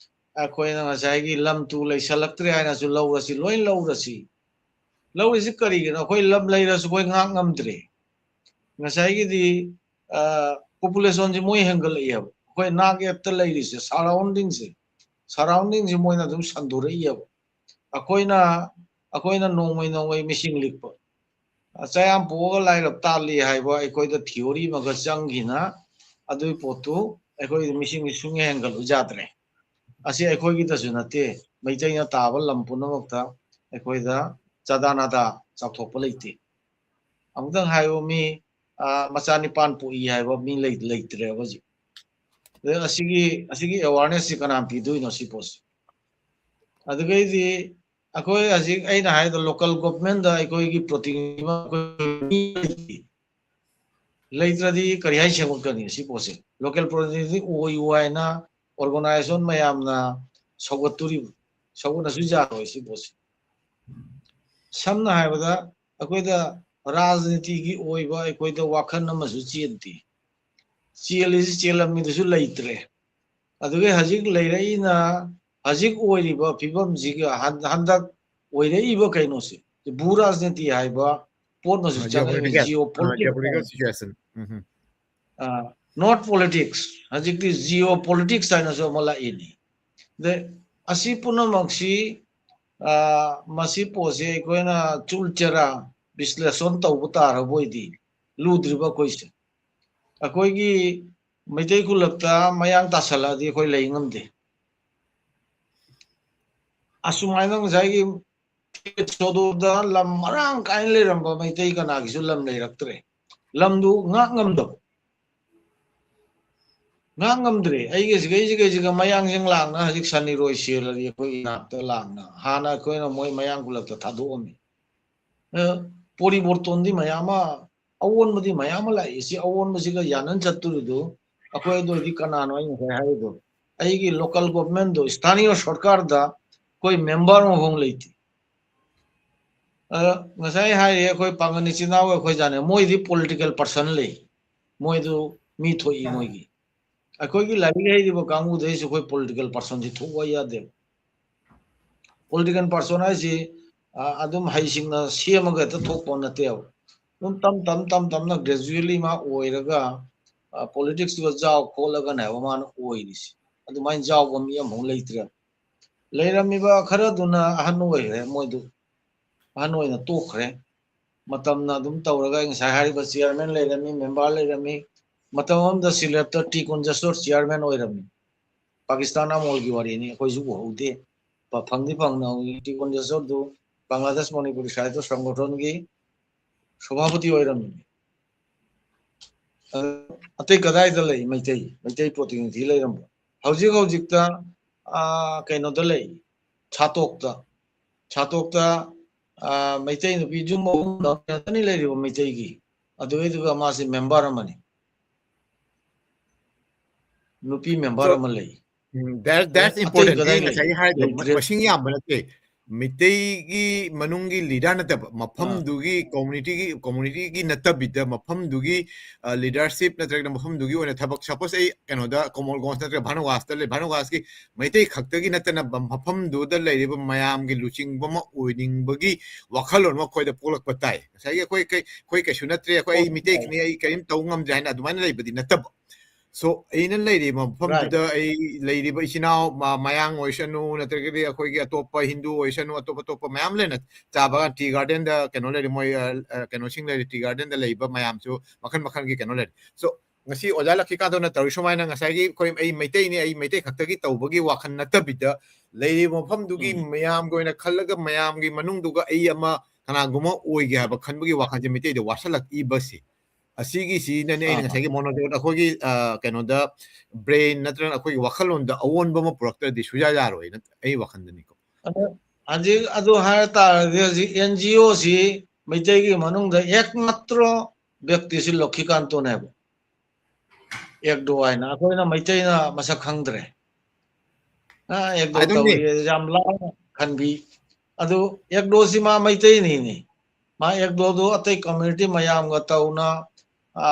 ꯑꯩꯈꯣꯏꯅ ꯉꯁꯥꯏꯒꯤ ꯂꯝ ꯇꯨ ꯂꯩꯁꯜꯂꯛꯇ꯭ꯔꯦ ꯍꯥꯏꯅꯁꯨ ꯂꯧꯔꯁꯤ, ꯂꯣꯏ ꯂꯧꯔꯁꯤ꯫ ꯂꯧꯔꯤꯁꯤ ꯀꯔꯤꯒꯤꯅꯣ? ꯑꯩꯈꯣꯏ ꯂꯝ ꯂꯩꯔꯁꯨ ꯑꯩꯈꯣꯏ ꯉꯥꯛ ꯉꯝꯗ꯭ꯔꯦ꯫ ꯉꯁꯥꯏꯒꯤꯗꯤ, ꯑ, populationꯁꯤ ꯃꯣꯏ ꯍꯦꯟꯒꯠꯂꯛꯏ ꯍꯥꯏꯕ꯫ ꯑꯩꯈꯣꯏ ꯅꯥꯛ ꯌꯦꯠꯇ ꯂꯩꯔꯤꯁꯦ, surroundingꯁꯦ, surroundingꯁꯦ ꯃꯣꯏꯅ ꯑꯗꯨꯝ ꯁꯟꯗꯣꯔꯛꯏꯑꯕ꯫ ꯑꯩꯈꯣꯏꯅ, ꯑꯩꯈꯣꯏꯅ ꯅꯣꯡꯃꯩ ꯅꯣꯡꯃꯩ ꯃꯤꯁꯤꯡ ꯂꯤꯛꯄ꯫ ꯑ, ꯆꯥ ꯌꯥꯝ ꯄꯣꯛꯑꯒ ꯂꯥꯏꯔꯕ ꯇꯥꯜꯂꯤ ꯍꯥꯏꯕ ꯑꯩꯈꯣꯏꯗ theory ꯑꯃꯒ ꯆꯪꯈꯤꯅ ꯑꯗꯨꯒꯤ ꯄꯣꯠꯇꯨ ꯑꯩꯈꯣꯏ ꯃꯤꯁꯤꯡ ꯁꯨꯡꯍꯦꯟ ꯍꯦꯟꯒꯠꯂꯨ ꯌꯥꯗ꯭ꯔꯦ꯫ ꯑꯁꯤ ꯑꯩꯈꯣꯏꯒꯤꯗꯁꯨ ꯅꯠꯇꯦ, ꯃꯩꯇꯩꯅ ꯇꯥꯕ ꯂꯝ ꯄꯨꯝꯅꯃꯛꯇ ꯑꯩꯈꯣꯏꯗ ꯆꯥꯗꯥ ꯅꯥꯗꯥ ꯆꯥꯎꯊꯣꯛꯄ ꯂꯩꯇꯦ꯫ ꯑꯃꯨꯛꯇꯪ ꯍꯥꯏꯌꯨ, ꯃꯤ, ꯑ, ꯃꯆꯥ ꯅꯤꯄꯥꯟ ꯄꯣꯛꯏ ꯍꯥꯏꯕ ꯃꯤ ꯂꯩ-, ꯂꯩꯇ꯭ꯔꯦꯕ ꯍꯧꯖꯤꯛ꯫ ꯑꯗ ꯑꯁꯤꯒꯤ, ꯑꯁꯤꯒꯤ awarenessꯁꯤ ꯀꯅꯥ ꯄꯤꯗꯣꯏꯅꯣ ꯁꯤ ꯄꯣꯠꯁꯦ? ꯑꯗꯨꯗꯒꯤꯗꯤ ꯑꯩꯈꯣꯏ ꯍꯧꯖꯤꯛ ꯑꯩꯅ ꯍꯥꯏꯗꯣ local governmentꯗ ꯑꯩꯈꯣꯏꯒꯤ ꯄ꯭ꯔꯣꯇꯤꯅꯤꯙꯤ ꯑꯃ ꯑꯩꯈꯣꯏ ꯃꯤ ꯂꯩꯇꯦ꯫ ꯂꯩꯇ꯭ꯔꯗꯤ ꯀꯔꯤ ꯍꯥꯏ ꯁꯦꯝꯒꯠꯀꯅꯤ ꯁꯤ ꯄꯣꯠꯁꯦ? Local ꯄ꯭ꯔꯣꯇꯤꯅꯤꯙꯤ ꯑꯣꯏꯌꯨ ꯍꯥꯏꯅ organization ꯃꯌꯥꯝꯅ ꯁꯧꯒꯠꯇꯣꯔꯤꯕ, ꯁꯧꯒꯠꯅꯁꯨ ꯌꯥꯔꯣꯏ ꯁꯤ ꯄꯣꯠꯁꯦ꯫ ꯁꯝꯅ ꯍꯥꯏꯔꯕꯗ ꯑꯩꯈꯣꯏꯗ ꯔꯥꯖꯅꯤꯇꯤꯒꯤ ꯑꯣꯏꯕ ꯑꯩꯈꯣꯏꯗ ꯋꯥꯈꯜ ꯑꯃꯁꯨ ꯆꯦꯟꯗꯦ꯫ ꯆꯦꯜꯂꯤꯁꯤ ꯆꯦꯜꯂꯝꯃꯤꯗꯨꯁꯨ ꯂꯩꯇ꯭ꯔꯦ꯫ ꯑꯗꯨꯒ ꯍꯧꯖꯤꯛ ꯂꯩꯔꯛꯏꯅ, ꯍꯧꯖꯤꯛ ꯑꯣꯏꯔꯤꯕ ꯐꯤꯕꯝꯁꯤꯒ ꯍꯟ-, ꯍꯟꯗꯛ ꯑꯣꯏꯔꯛꯏꯕ ꯀꯩꯅꯣꯁꯦ, ꯚꯨ ꯔꯥꯖꯅꯤꯇꯤ ꯍꯥꯏꯕ ꯄꯣꯠ ꯑꯃꯁꯨ ꯆꯪꯉꯛꯏꯅꯦ꯫ Geopolitical, Geopolitics geopolitical ꯍꯥꯏꯕ꯫ Situation. ꯎꯝ꯫ ꯑ, not politics, ꯍꯧꯖꯤꯛꯇꯤ geopolitics ꯍꯥꯏꯅꯁꯨ ꯑꯃ ꯂꯥꯛꯏꯅꯤ꯫ ꯑꯗ ꯑꯁꯤ ꯄꯨꯝꯅꯃꯛꯁꯤ, ꯑ, ꯃꯁꯤ ꯄꯣꯠꯁꯦ ꯑꯩꯈꯣꯏꯅ ꯆꯨꯜ ꯆꯦꯔꯥ ꯕꯤꯁꯂꯦꯁꯣꯟ ꯇꯧꯕ ꯇꯥꯔꯕ ꯑꯣꯏꯗꯤ ꯂꯨꯗ꯭ꯔꯤꯕ ꯑꯩꯈꯣꯏꯁꯦ꯫ ꯑꯩꯈꯣꯏꯒꯤ ꯃꯩꯇꯩ ꯈꯨꯜꯂꯛꯇ ꯃꯌꯥꯡ ꯇꯥꯁꯜꯂꯛꯑꯗꯤ ꯑꯩꯈꯣꯏ ꯂꯩ ꯉꯝꯗꯦ꯫ ꯑꯁꯨꯃꯥꯏꯅ ꯉꯁꯥꯏꯒꯤ ꯁꯣꯗꯣꯗ ꯂꯝ ꯃꯔꯥꯡ ꯀꯥꯏꯅ ꯂꯩꯔꯝꯕ ꯃꯩꯇꯩ ꯀꯅꯥꯒꯤꯁꯨ ꯂꯝ ꯂꯩꯔꯛꯇ꯭ꯔꯦ꯫ ꯂꯝꯗꯨ ꯉꯥꯛ ꯉꯝꯗꯕ꯫ ꯉꯥꯛ ꯉꯝꯗ꯭ꯔꯦ꯫ ꯑꯩꯒ ꯁꯤꯒꯩ ꯁꯤꯒꯩꯁꯤꯒ ꯃꯌꯥꯡꯁꯤꯡ ꯂꯥꯛꯅ ꯍꯧꯖꯤꯛ ꯁꯟ ꯏꯔꯣꯏ ꯁꯦꯜꯂꯗꯤ ꯑꯩꯈꯣꯏ ꯏꯅꯥꯛꯇ ꯂꯥꯛꯅ ꯍꯥꯟꯅ ꯑꯩꯈꯣꯏꯅ ꯃꯣꯏ ꯃꯌꯥꯡ ꯈꯨꯜꯂꯛꯇ ꯊꯥꯗꯣꯛꯑꯝꯃꯤ꯫ ꯑ, ꯄꯣꯔꯤꯕꯣꯔꯇꯣꯟꯗꯤ ꯃꯌꯥꯝ ꯑꯃ, ꯑꯑꯣꯟꯕꯗꯤ ꯃꯌꯥꯝ ꯑꯃ ꯂꯥꯛꯏ꯫ ꯁꯤ ꯑꯑꯣꯟꯕꯁꯤꯒ ꯌꯥꯅꯟ ꯆꯠꯇꯣꯔꯤꯗꯨ ꯑꯩꯈꯣꯏ ꯑꯗꯨ ꯑꯣꯏꯔꯗꯤ ꯀꯅꯥꯅꯣ ꯑꯩ ꯉꯁꯥꯏ ꯍꯥꯏꯔꯤꯗꯣ? ꯑꯩꯒꯤ local government ꯗꯣ, ꯏꯁꯊꯥꯅꯤꯌ ꯁꯔꯀꯥꯔꯗ ꯑꯩꯈꯣꯏ member ꯑꯃꯐꯥꯎ ꯂꯩꯇꯦ꯫ ꯑ, ꯉꯁꯥꯏ ꯍꯥꯏꯔꯦ ꯑꯩꯈꯣꯏ ꯄꯥꯡꯒꯜ ꯏꯆꯤꯟ ꯏꯅꯥꯎ ꯑꯩꯈꯣꯏ ꯖꯥꯠꯅꯦ, ꯃꯣꯏꯗꯤ political person ꯂꯩ, ꯃꯣꯏꯗꯨ ꯃꯤ ꯊꯣꯛꯏ ꯃꯣꯏꯒꯤ꯫ ꯑꯩꯈꯣꯏꯒꯤ ꯂꯥꯏꯔꯤꯛ ꯍꯩꯔꯤꯕ ꯀꯥꯡꯕꯨꯗꯩꯁꯨ ꯑꯩꯈꯣꯏ political personꯁꯤ ꯊꯣꯛꯄ ꯌꯥꯗꯦꯕ꯫ Political person ꯍꯥꯏꯁꯤ, ꯑ, ꯑꯗꯨꯝ ꯍꯩꯁꯤꯡꯅ ꯁꯦꯝꯃꯒ ꯍꯦꯛꯇ ꯊꯣꯛꯄ ꯅꯠꯇꯦꯕ꯫ ꯑꯗꯨꯝ ꯇꯝ ꯇꯝ ꯇꯝ ꯇꯝꯅ gradually ꯃꯥ ꯑꯣꯏꯔꯒ, ꯑ, politicsꯇꯨꯒ ꯌꯥꯎ ꯈꯣꯠꯂꯒꯅꯦꯕ ꯃꯥꯅ ꯑꯣꯏꯔꯤꯁꯤ꯫ ꯑꯗꯨꯃꯥꯏꯅ ꯌꯥꯎꯕ ꯃꯤ ꯑꯃꯐꯥꯎ ꯂꯩꯇ꯭ꯔꯦꯕ꯫ ꯂꯩꯔꯝꯃꯤꯕ ꯈꯔꯗꯨꯅ ꯑꯍꯟ ꯑꯣꯏꯈ꯭ꯔꯦ, ꯃꯣꯏꯗꯨ ꯑꯍꯟ ꯑꯣꯏꯅ ꯇꯣꯛꯈ꯭ꯔꯦ꯫ ꯃꯇꯝꯅ ꯑꯗꯨꯝ ꯇꯧꯔꯒ ꯑꯩ ꯉꯁꯥꯏ ꯍꯥꯏꯔꯤꯕ chairman ꯂꯩꯔꯝꯃꯤ, member ꯂꯩꯔꯝꯃꯤ꯫ ꯃꯇꯝ ꯑꯃꯗ ꯁꯤꯂꯦꯠꯇ ꯇꯤ ꯀꯨꯟꯖꯦꯁꯣꯔ chairman ꯑꯣꯏꯔꯝꯃꯤ꯫ ꯄꯥꯀꯤꯁꯇꯥꯟ ꯑꯃꯣꯜꯒꯤ ꯋꯥꯔꯤꯅꯤ, ꯑꯩꯈꯣꯏꯁꯨ ꯎꯍꯧꯗꯦ꯫ ꯐ-, ꯐꯪꯗꯤ ꯐꯪꯅ ꯍꯧꯏ꯫ ꯇꯤ ꯀꯨꯟꯖꯦꯁꯣꯔꯗꯨ ꯕꯪꯒ꯭ꯂꯥꯗꯦꯁ ꯃꯅꯤꯄꯨꯔꯤ ꯁꯥꯍꯤꯇ꯭ꯌ ꯁꯪꯒꯣꯊꯟꯒꯤ ꯁꯚꯥꯄꯇꯤ ꯑꯣꯏꯔꯝꯃꯤ꯫ ꯑ, ꯑꯇꯩ ꯀꯗꯥꯏꯗ ꯂꯩ ꯃꯩꯇꯩ? ꯃꯩꯇꯩ ꯄ꯭ꯔꯣꯇꯤꯅꯤꯙꯤ ꯂꯩꯔꯝꯕ? ꯍꯧꯖꯤꯛ ꯍꯧꯖꯤꯛꯇ, ꯑ, ꯀꯩꯅꯣꯗ ꯂꯩ, ꯁꯥꯇꯣꯛꯇ꯫ ꯁꯥꯇꯣꯛꯇ, ꯑ, ꯃꯩꯇꯩ ꯅꯨꯄꯤ ꯌꯨꯝ ꯑꯍꯨꯝ ꯉꯥꯛꯇꯅꯤ ꯂꯩꯔꯤꯕ ꯃꯩꯇꯩꯒꯤ꯫ ꯑꯗꯨꯒꯤꯗꯨꯒ ꯃꯥꯁꯤ member ꯑꯃꯅꯤ꯫ ꯅꯨꯄꯤ member So, ꯑꯃ ꯂꯩ꯫ ꯎꯝ, that, that's ꯑꯦ, ꯑꯇꯩ important꯫ ꯀꯗꯥꯏ ꯑꯩ ꯂꯩ? ꯉꯁꯥꯏꯒꯤ ꯍꯥꯏꯗꯣ, ꯃ-, ꯂꯩꯇ꯭ꯔꯦ꯫ ꯃꯁꯤꯡ ꯌꯥꯝꯕ ꯅꯠꯇꯦ꯫ ꯃꯤꯇꯩꯒꯤ ꯃꯅꯨꯡꯒꯤ leader ꯅꯠꯇꯕ, ꯑꯥ꯫ ꯃꯐꯝꯗꯨꯒꯤ communityꯒꯤ, communityꯒꯤ ꯅꯠꯇꯕꯤꯗ, ꯃꯐꯝꯗꯨꯒꯤ, ꯑ, leadership ꯅꯠꯇ꯭ꯔꯒꯅ ꯃꯐꯝꯗꯨꯒꯤ ꯑꯣꯏꯅ ꯊꯕꯛ, suppose ꯑꯩ ꯀꯩꯅꯣꯗ ꯀꯣꯃꯣꯜꯒꯣꯟꯖ ꯅꯠꯇ꯭ꯔꯒ ꯚꯥꯅꯨꯒꯥꯁꯇ ꯂꯩ, ꯚꯥꯅꯨꯒꯥꯁꯀꯤ ꯃꯩꯇꯩ ꯈꯛꯇꯒꯤ ꯅꯠꯇꯅ ꯃ-, ꯃꯐꯝꯗꯨꯗ ꯂꯩꯔꯤꯕ ꯃꯌꯥꯝꯒꯤ ꯂꯨꯆꯤꯡꯕ ꯑꯃ ꯑꯣꯏꯅꯤꯡꯕꯒꯤ ꯋꯥꯈꯜꯂꯣꯟ ꯑꯃ ꯑꯩꯈꯣꯏꯗ ꯄꯣꯛꯂꯛꯄ ꯇꯥꯏ꯫ ꯉꯁꯥꯏꯒꯤ ꯑꯩꯈꯣꯏ ꯀꯩ-, ꯑꯩꯈꯣꯏ ꯀꯩꯁꯨ ꯅꯠꯇ꯭ꯔꯦ, ꯑꯩꯈꯣꯏ, ꯑꯩ ꯍꯣꯏ, ꯃꯤꯇꯩ ꯍꯣꯏ꯫ ꯈꯛꯅꯤ, ꯑꯩ ꯀꯔꯤꯝ ꯇꯧ ꯉꯝꯗ꯭ꯔꯦ ꯍꯥꯏꯅ ꯑꯗꯨꯃꯥꯏꯅ ꯂꯩꯕꯗꯤ ꯅꯠꯇꯕ꯫ So, ꯑꯩꯅ ꯂꯩꯔꯤꯕ ꯃꯐꯝꯗꯨꯗ Right. ꯑꯩ ꯂꯩꯔꯤꯕ ꯏꯆꯤꯟ ꯏꯅꯥꯎ ꯃ-, ꯃꯌꯥꯡ ꯑꯣꯏꯁꯅꯨ, ꯅꯠꯇ꯭ꯔꯒꯗꯤ ꯑꯩꯈꯣꯏꯒꯤ ꯑꯇꯣꯞꯄ ꯍꯤꯟꯗꯨ ꯑꯣꯏꯁꯅꯨ, ꯑꯇꯣꯞ ꯑꯇꯣꯞꯄ ꯃꯌꯥꯝ ꯂꯩꯅ ꯆꯥꯕ ꯇꯤ ꯒꯥꯔꯗꯦꯟꯗ ꯀꯩꯅꯣ ꯂꯩꯔꯤ, ꯃꯣꯏ, ꯑ, ꯑ, ꯀꯩꯅꯣꯁꯤꯡ ꯂꯩꯔꯤ, ꯇꯤ ꯒꯥꯔꯗꯦꯟꯗ ꯂꯩꯕ ꯃꯌꯥꯝꯁꯨ ꯃꯈꯜ ꯃꯈꯜꯒꯤ ꯀꯩꯅꯣ ꯂꯩꯔꯤ꯫ So, ꯉꯁꯤ ꯑꯣꯖꯥ ꯂꯛꯈꯤꯀꯥꯟꯇꯅ ꯇꯧꯔꯤ ꯁꯨꯃꯥꯏꯅ ꯉꯁꯥꯏꯒꯤ ꯑꯩꯈꯣꯏ ꯑꯩ ꯃꯩꯇꯩꯅꯤ, ꯑꯩ ꯃꯩꯇꯩ ꯈꯛꯇꯒꯤ ꯇꯧꯕꯒꯤ ꯋꯥꯈꯜ ꯅꯠꯇꯕꯤꯗ, ꯂꯩꯔꯤꯕ ꯃꯐꯝꯗꯨꯒꯤ ꯎꯝ꯫ ꯃꯌꯥꯝꯒꯤ ꯑꯣꯏꯅ ꯈꯜꯂꯒ ꯃꯌꯥꯝꯒꯤ ꯃꯅꯨꯡꯗꯨꯒ ꯑꯩ ꯑꯃ ꯀꯅꯥꯒꯨꯝꯕ ꯑꯣꯏꯒꯦ ꯍꯥꯏꯕ ꯈꯟꯕꯒꯤ ꯋꯥꯈꯜꯁꯦ ꯃꯩꯇꯩꯗ ꯋꯥꯁꯜꯂꯛꯏꯕꯁꯤ, ꯑꯁꯤꯒꯤꯁꯤꯅꯅꯦ ꯑꯩꯅ ꯑꯥ꯫ ꯉꯁꯥꯏꯒꯤ ꯃꯣꯅꯣꯖꯣꯠ ꯑꯩꯈꯣꯏꯒꯤ, ꯑ, ꯀꯩꯅꯣꯗ, ꯕ꯭ꯔꯦꯟ ꯅꯠꯇ꯭ꯔꯒ ꯑꯩꯈꯣꯏꯒꯤ ꯋꯥꯈꯜꯂꯣꯟꯗ ꯑꯑꯣꯟꯕ ꯑꯃ ꯄꯨꯔꯛꯇ꯭ꯔꯗꯤ ꯁꯨꯌꯥ ꯌꯥꯔꯣꯏꯅ ꯑꯩ ꯋꯥꯈꯜꯗꯅꯤꯀꯣ꯫ ꯑꯗꯣ ꯍꯧꯖꯤꯛ ꯑꯗꯨ ꯍꯥꯏꯔ ꯇꯥꯔꯗꯤ ꯍꯧꯖꯤꯛ NGO ꯁꯤ ꯃꯩꯇꯩꯒꯤ ꯃꯅꯨꯡꯗ ꯑꯦꯛꯃꯥꯇ꯭ꯔꯣ ꯕ꯭ꯌꯛꯇꯤꯁꯤ ꯂꯛꯈꯤꯀꯥꯟꯇꯅꯦꯕ꯫ ꯑꯦꯛꯗꯣ ꯍꯥꯏꯅ ꯑꯩꯈꯣꯏꯅ ꯃꯩꯇꯩꯅ ꯃꯁꯛ ꯈꯪꯗ꯭ꯔꯦ꯫ ꯑ, ꯑꯦꯛꯗꯣ ꯑꯗꯨꯅꯤ꯫ ꯇꯧꯔꯤ, ꯌꯥꯝ ꯂꯥꯎꯅ ꯈꯟꯕꯤ꯫ ꯑꯗꯨ ꯑꯦꯛꯗꯣꯁꯤ ꯃꯥ ꯃꯩꯇꯩꯅꯤꯅꯦ꯫ ꯃꯥ ꯑꯦꯛꯗꯣꯗꯨ ꯑꯇꯩ community ꯃꯌꯥꯝꯒ ꯇꯧꯅ, ꯑ,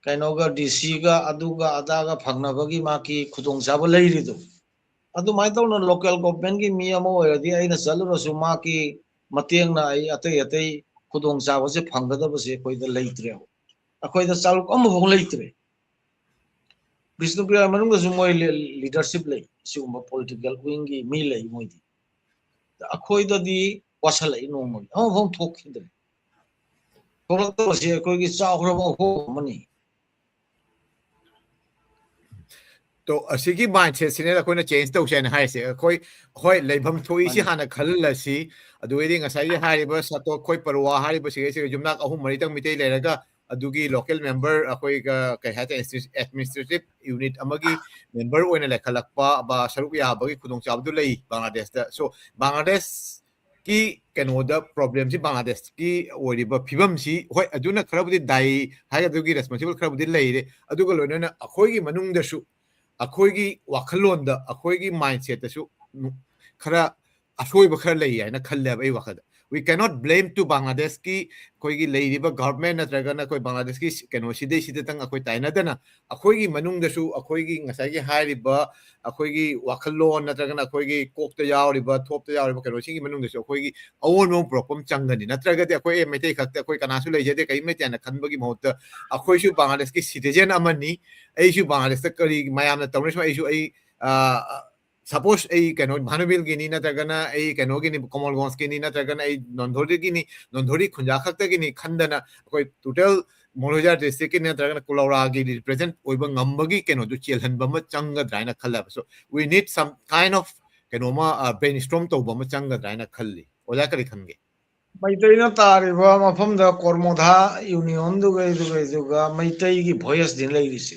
ꯀꯩꯅꯣꯒ, DC ꯒ ꯑꯗꯨꯒ ꯑꯗꯥꯒ ꯐꯪꯅꯕꯒꯤ ꯃꯥꯒꯤ ꯈꯨꯗꯣꯡꯆꯥꯕ ꯂꯩꯔꯤꯗꯨ꯫ ꯑꯗꯨꯃꯥꯏꯅ ꯇꯧꯅ local government ꯀꯤ ꯃꯤ ꯑꯃ ꯑꯣꯏꯔꯗꯤ ꯑꯩꯅ ꯆꯠꯂꯨꯔꯁꯨ ꯃꯥꯒꯤ ꯃꯇꯦꯡꯅ ꯑꯩ ꯑꯇꯩ ꯑꯇꯩ ꯈꯨꯗꯣꯡꯆꯥꯕꯁꯦ ꯐꯪꯒꯗꯕꯁꯦ ꯑꯩꯈꯣꯏꯗ ꯂꯩꯇ꯭ꯔꯦꯕ꯫ ꯑꯩꯈꯣꯏꯗ ꯆꯥꯂꯨꯛ ꯑꯃꯐꯥꯎ ꯂꯩꯇ꯭ꯔꯦ꯫ ꯕꯤꯁꯅꯨꯄ꯭ꯔꯤꯌꯥ ꯃꯅꯨꯡꯗꯁꯨ ꯃꯣꯏ ꯂꯤ-, leadership ꯂꯩ, ꯁꯤꯒꯨꯝꯕ political wing ꯒꯤ ꯃꯤ ꯂꯩ ꯃꯣꯏꯗꯤ꯫ ꯑꯩꯈꯣꯏꯗꯗꯤ ꯋꯥꯁꯜꯂꯛꯏ ꯅꯣꯡꯃꯒꯤ, ꯑꯃꯐꯥꯎ ꯊꯣꯛꯈꯤꯗ꯭ꯔꯦ꯫ ꯊꯣꯛꯂꯛꯇꯕꯁꯤ ꯑꯩꯈꯣꯏꯒꯤ ꯆꯥꯎꯈ꯭ꯔꯕ ꯑꯍꯣꯕ ꯑꯃꯅꯤ꯫ ꯇꯣ, ꯑꯁꯤꯒꯤ mindset ꯁꯤꯅꯦ ꯑꯩꯈꯣꯏꯅ change ꯇꯧꯁꯦ ꯍꯥꯏꯅ ꯍꯥꯏꯔꯤꯁꯦ꯫ ꯑꯩꯈꯣꯏ, ꯍꯣꯏ, ꯂꯩꯐꯝ ꯊꯣꯛꯏꯁꯤ ꯃꯥꯅꯤ꯫ ꯍꯥꯟꯅ ꯈꯜꯍꯜꯂꯁꯤ, ꯑꯗꯨ ꯑꯣꯏꯔꯗꯤ ꯉꯁꯥꯏꯒꯤ ꯍꯥꯏꯔꯤꯕ ꯁꯥꯇꯣꯛ, ꯑꯩꯈꯣꯏ ꯄꯔꯋꯥ ꯍꯥꯏꯔꯤꯕ ꯁꯤꯒꯩꯁꯤꯒ ꯌꯨꯝꯅꯥꯛ ꯑꯍꯨꯝ ꯃꯔꯤꯇꯪ ꯃꯤꯇꯩ ꯂꯩꯔꯒ ꯑꯗꯨꯒꯤ local member ꯑꯩꯈꯣꯏꯒ ꯀꯩ ꯍꯥꯏꯇꯥꯔꯦ, administrative unit ꯑꯃꯒꯤ member ꯑꯣꯏꯅ ꯂꯩꯈꯠꯂꯛꯄ, ꯕ-, ꯁꯔꯨꯛ ꯌꯥꯕꯒꯤ ꯈꯨꯗꯣꯡꯆꯥꯕꯗꯨ ꯂꯩ ꯕꯪꯒ꯭ꯂꯥꯗꯦꯁꯇ꯫ So, ꯕꯪꯒ꯭ꯂꯥꯗꯦꯁ ꯀꯤ ꯀꯩꯅꯣꯗ problem ꯁꯤ, ꯕꯪꯒ꯭ꯂꯥꯗꯦꯁꯀꯤ ꯑꯣꯏꯔꯤꯕ ꯐꯤꯕꯝꯁꯤ, ꯍꯣꯏ, ꯑꯗꯨꯅ ꯈꯔꯕꯨꯗꯤ ꯗꯥꯏ ꯍꯥꯏꯒꯗꯕꯒꯤ responsible ꯈꯔꯕꯨꯗꯤ ꯂꯩꯔꯦ, ꯑꯗꯨꯒ ꯂꯣꯏꯅꯅ ꯑꯩꯈꯣꯏꯒꯤ ꯃꯅꯨꯡꯗꯁꯨ, ꯑꯩꯈꯣꯏꯒꯤ ꯋꯥꯈꯜꯂꯣꯟꯗ, ꯑꯩꯈꯣꯏꯒꯤ mindset ꯇꯁꯨ ꯈꯔ ꯑꯁꯣꯏꯕ ꯈꯔ ꯂꯩ ꯍꯥꯏꯅ ꯈꯜꯂꯦꯕ ꯑꯩ ꯋꯥꯈꯜꯗ꯫ We cannot blame to ꯕꯪꯒ꯭ꯂꯥꯗꯦꯁꯀꯤ ꯑꯩꯈꯣꯏꯒꯤ ꯂꯩꯔꯤꯕ government ꯅꯠꯇ꯭ꯔꯒꯅ ꯑꯩꯈꯣꯏ ꯕꯪꯒ꯭ꯂꯥꯗꯦꯁꯀꯤ ꯀꯩꯅꯣ ꯁꯤꯗꯩꯁꯤꯗꯇꯪ ꯑꯩꯈꯣꯏ ꯇꯥꯏꯅꯗꯅ, ꯑꯩꯈꯣꯏꯒꯤ ꯃꯅꯨꯡꯗꯁꯨ ꯑꯩꯈꯣꯏꯒꯤ ꯉꯁꯥꯏꯒꯤ ꯍꯥꯏꯔꯤꯕ ꯑꯩꯈꯣꯏꯒꯤ ꯋꯥꯈꯜꯂꯣꯟ ꯅꯠꯇ꯭ꯔꯒꯅ ꯑꯩꯈꯣꯏꯒꯤ ꯀꯣꯛꯇ ꯌꯥꯎꯔꯤꯕ, ꯊꯣꯞꯇ ꯌꯥꯎꯔꯤꯕ ꯀꯩꯅꯣꯁꯤꯡꯒꯤ ꯃꯅꯨꯡꯗꯁꯨ ꯑꯩꯈꯣꯏꯒꯤ ꯑꯑꯣꯟꯕ ꯑꯃ ꯄꯨꯔꯛꯄ ꯑꯃ ꯆꯪꯒꯅꯤ꯫ ꯅꯠꯇ꯭ꯔꯒꯗꯤ ꯑꯩꯈꯣꯏ, "ꯑꯦ, ꯃꯩꯇꯩ ꯈꯛꯇ, ꯑꯩꯈꯣꯏ ꯀꯅꯥꯁꯨ ꯂꯩꯖꯗꯦ, ꯀꯔꯤꯝ ꯂꯩꯇꯦ" ꯍꯥꯏꯅ ꯈꯟꯕꯒꯤ ꯃꯍꯨꯠꯇ, ꯑꯩꯈꯣꯏꯁꯨ ꯕꯪꯒ꯭ꯂꯥꯗꯦꯁꯀꯤ citizen ꯑꯃꯅꯤ, ꯑꯩꯁꯨ ꯕꯪꯒ꯭ꯂꯥꯗꯦꯁꯇ ꯀꯔꯤ ꯃꯌꯥꯝꯅ ꯇꯧꯅꯔꯤꯁꯨ ꯑꯩꯁꯨ, ꯑꯩ, ꯑ, suppose ꯑꯩ ꯀꯩꯅꯣ ꯚꯥꯅꯨꯕꯤꯜꯒꯤꯅꯤ, ꯅꯠꯇ꯭ꯔꯒꯅ ꯑꯩ ꯀꯩꯅꯣꯒꯤꯅꯤ, ꯀꯣꯃꯣꯜꯒꯣꯟꯁꯀꯤꯅꯤ, ꯅꯠꯇ꯭ꯔꯒꯅ ꯑꯩ ꯅꯣꯟꯊꯣꯔꯤꯒꯤꯅꯤ, ꯅꯣꯟꯊꯣꯔꯤ ꯈꯨꯟꯖꯥ ꯈꯛꯇꯒꯤꯅꯤ ꯈꯟꯗꯅ ꯑꯩꯈꯣꯏ total ꯃꯣꯔꯣꯖꯥ ꯗꯤꯁꯇ꯭ꯔꯤꯛꯀꯤ ꯅꯠꯇ꯭ꯔꯒꯅ ꯀꯨꯂꯧꯔꯥꯒꯤ ꯔꯤꯄ꯭ꯔꯖꯦꯟ ꯑꯣꯏꯕ ꯉꯝꯕꯒꯤ ꯀꯩꯅꯣꯗꯨ ꯆꯦꯜꯍꯟꯕ ꯑꯃ ꯆꯪꯒꯗ꯭ꯔꯥ ꯍꯥꯏꯅ ꯈꯜꯂꯦꯕ꯫ So we need some kind of ꯀꯩꯅꯣꯃ ꯕ꯭ꯔꯦꯟ ꯁ꯭ꯇꯣꯔꯝ ꯇꯧꯕ ꯑꯃ ꯆꯪꯒꯗ꯭ꯔꯥ ꯍꯥꯏꯅ ꯈꯜꯂꯤ꯫ ꯑꯣꯖꯥ ꯀꯔꯤ ꯈꯟꯒꯦ? ꯃꯩꯇꯩꯅ ꯇꯥꯔꯤꯕ ꯃꯐꯝꯗ ꯀꯣꯔꯃꯣꯙꯥ ꯌꯨꯅꯤꯌꯟꯗꯨꯒ ꯑꯗꯨꯒ ꯃꯩꯇꯩꯒꯤ ꯚꯣꯏꯁꯅꯤ ꯂꯩꯔꯤꯁꯦ꯫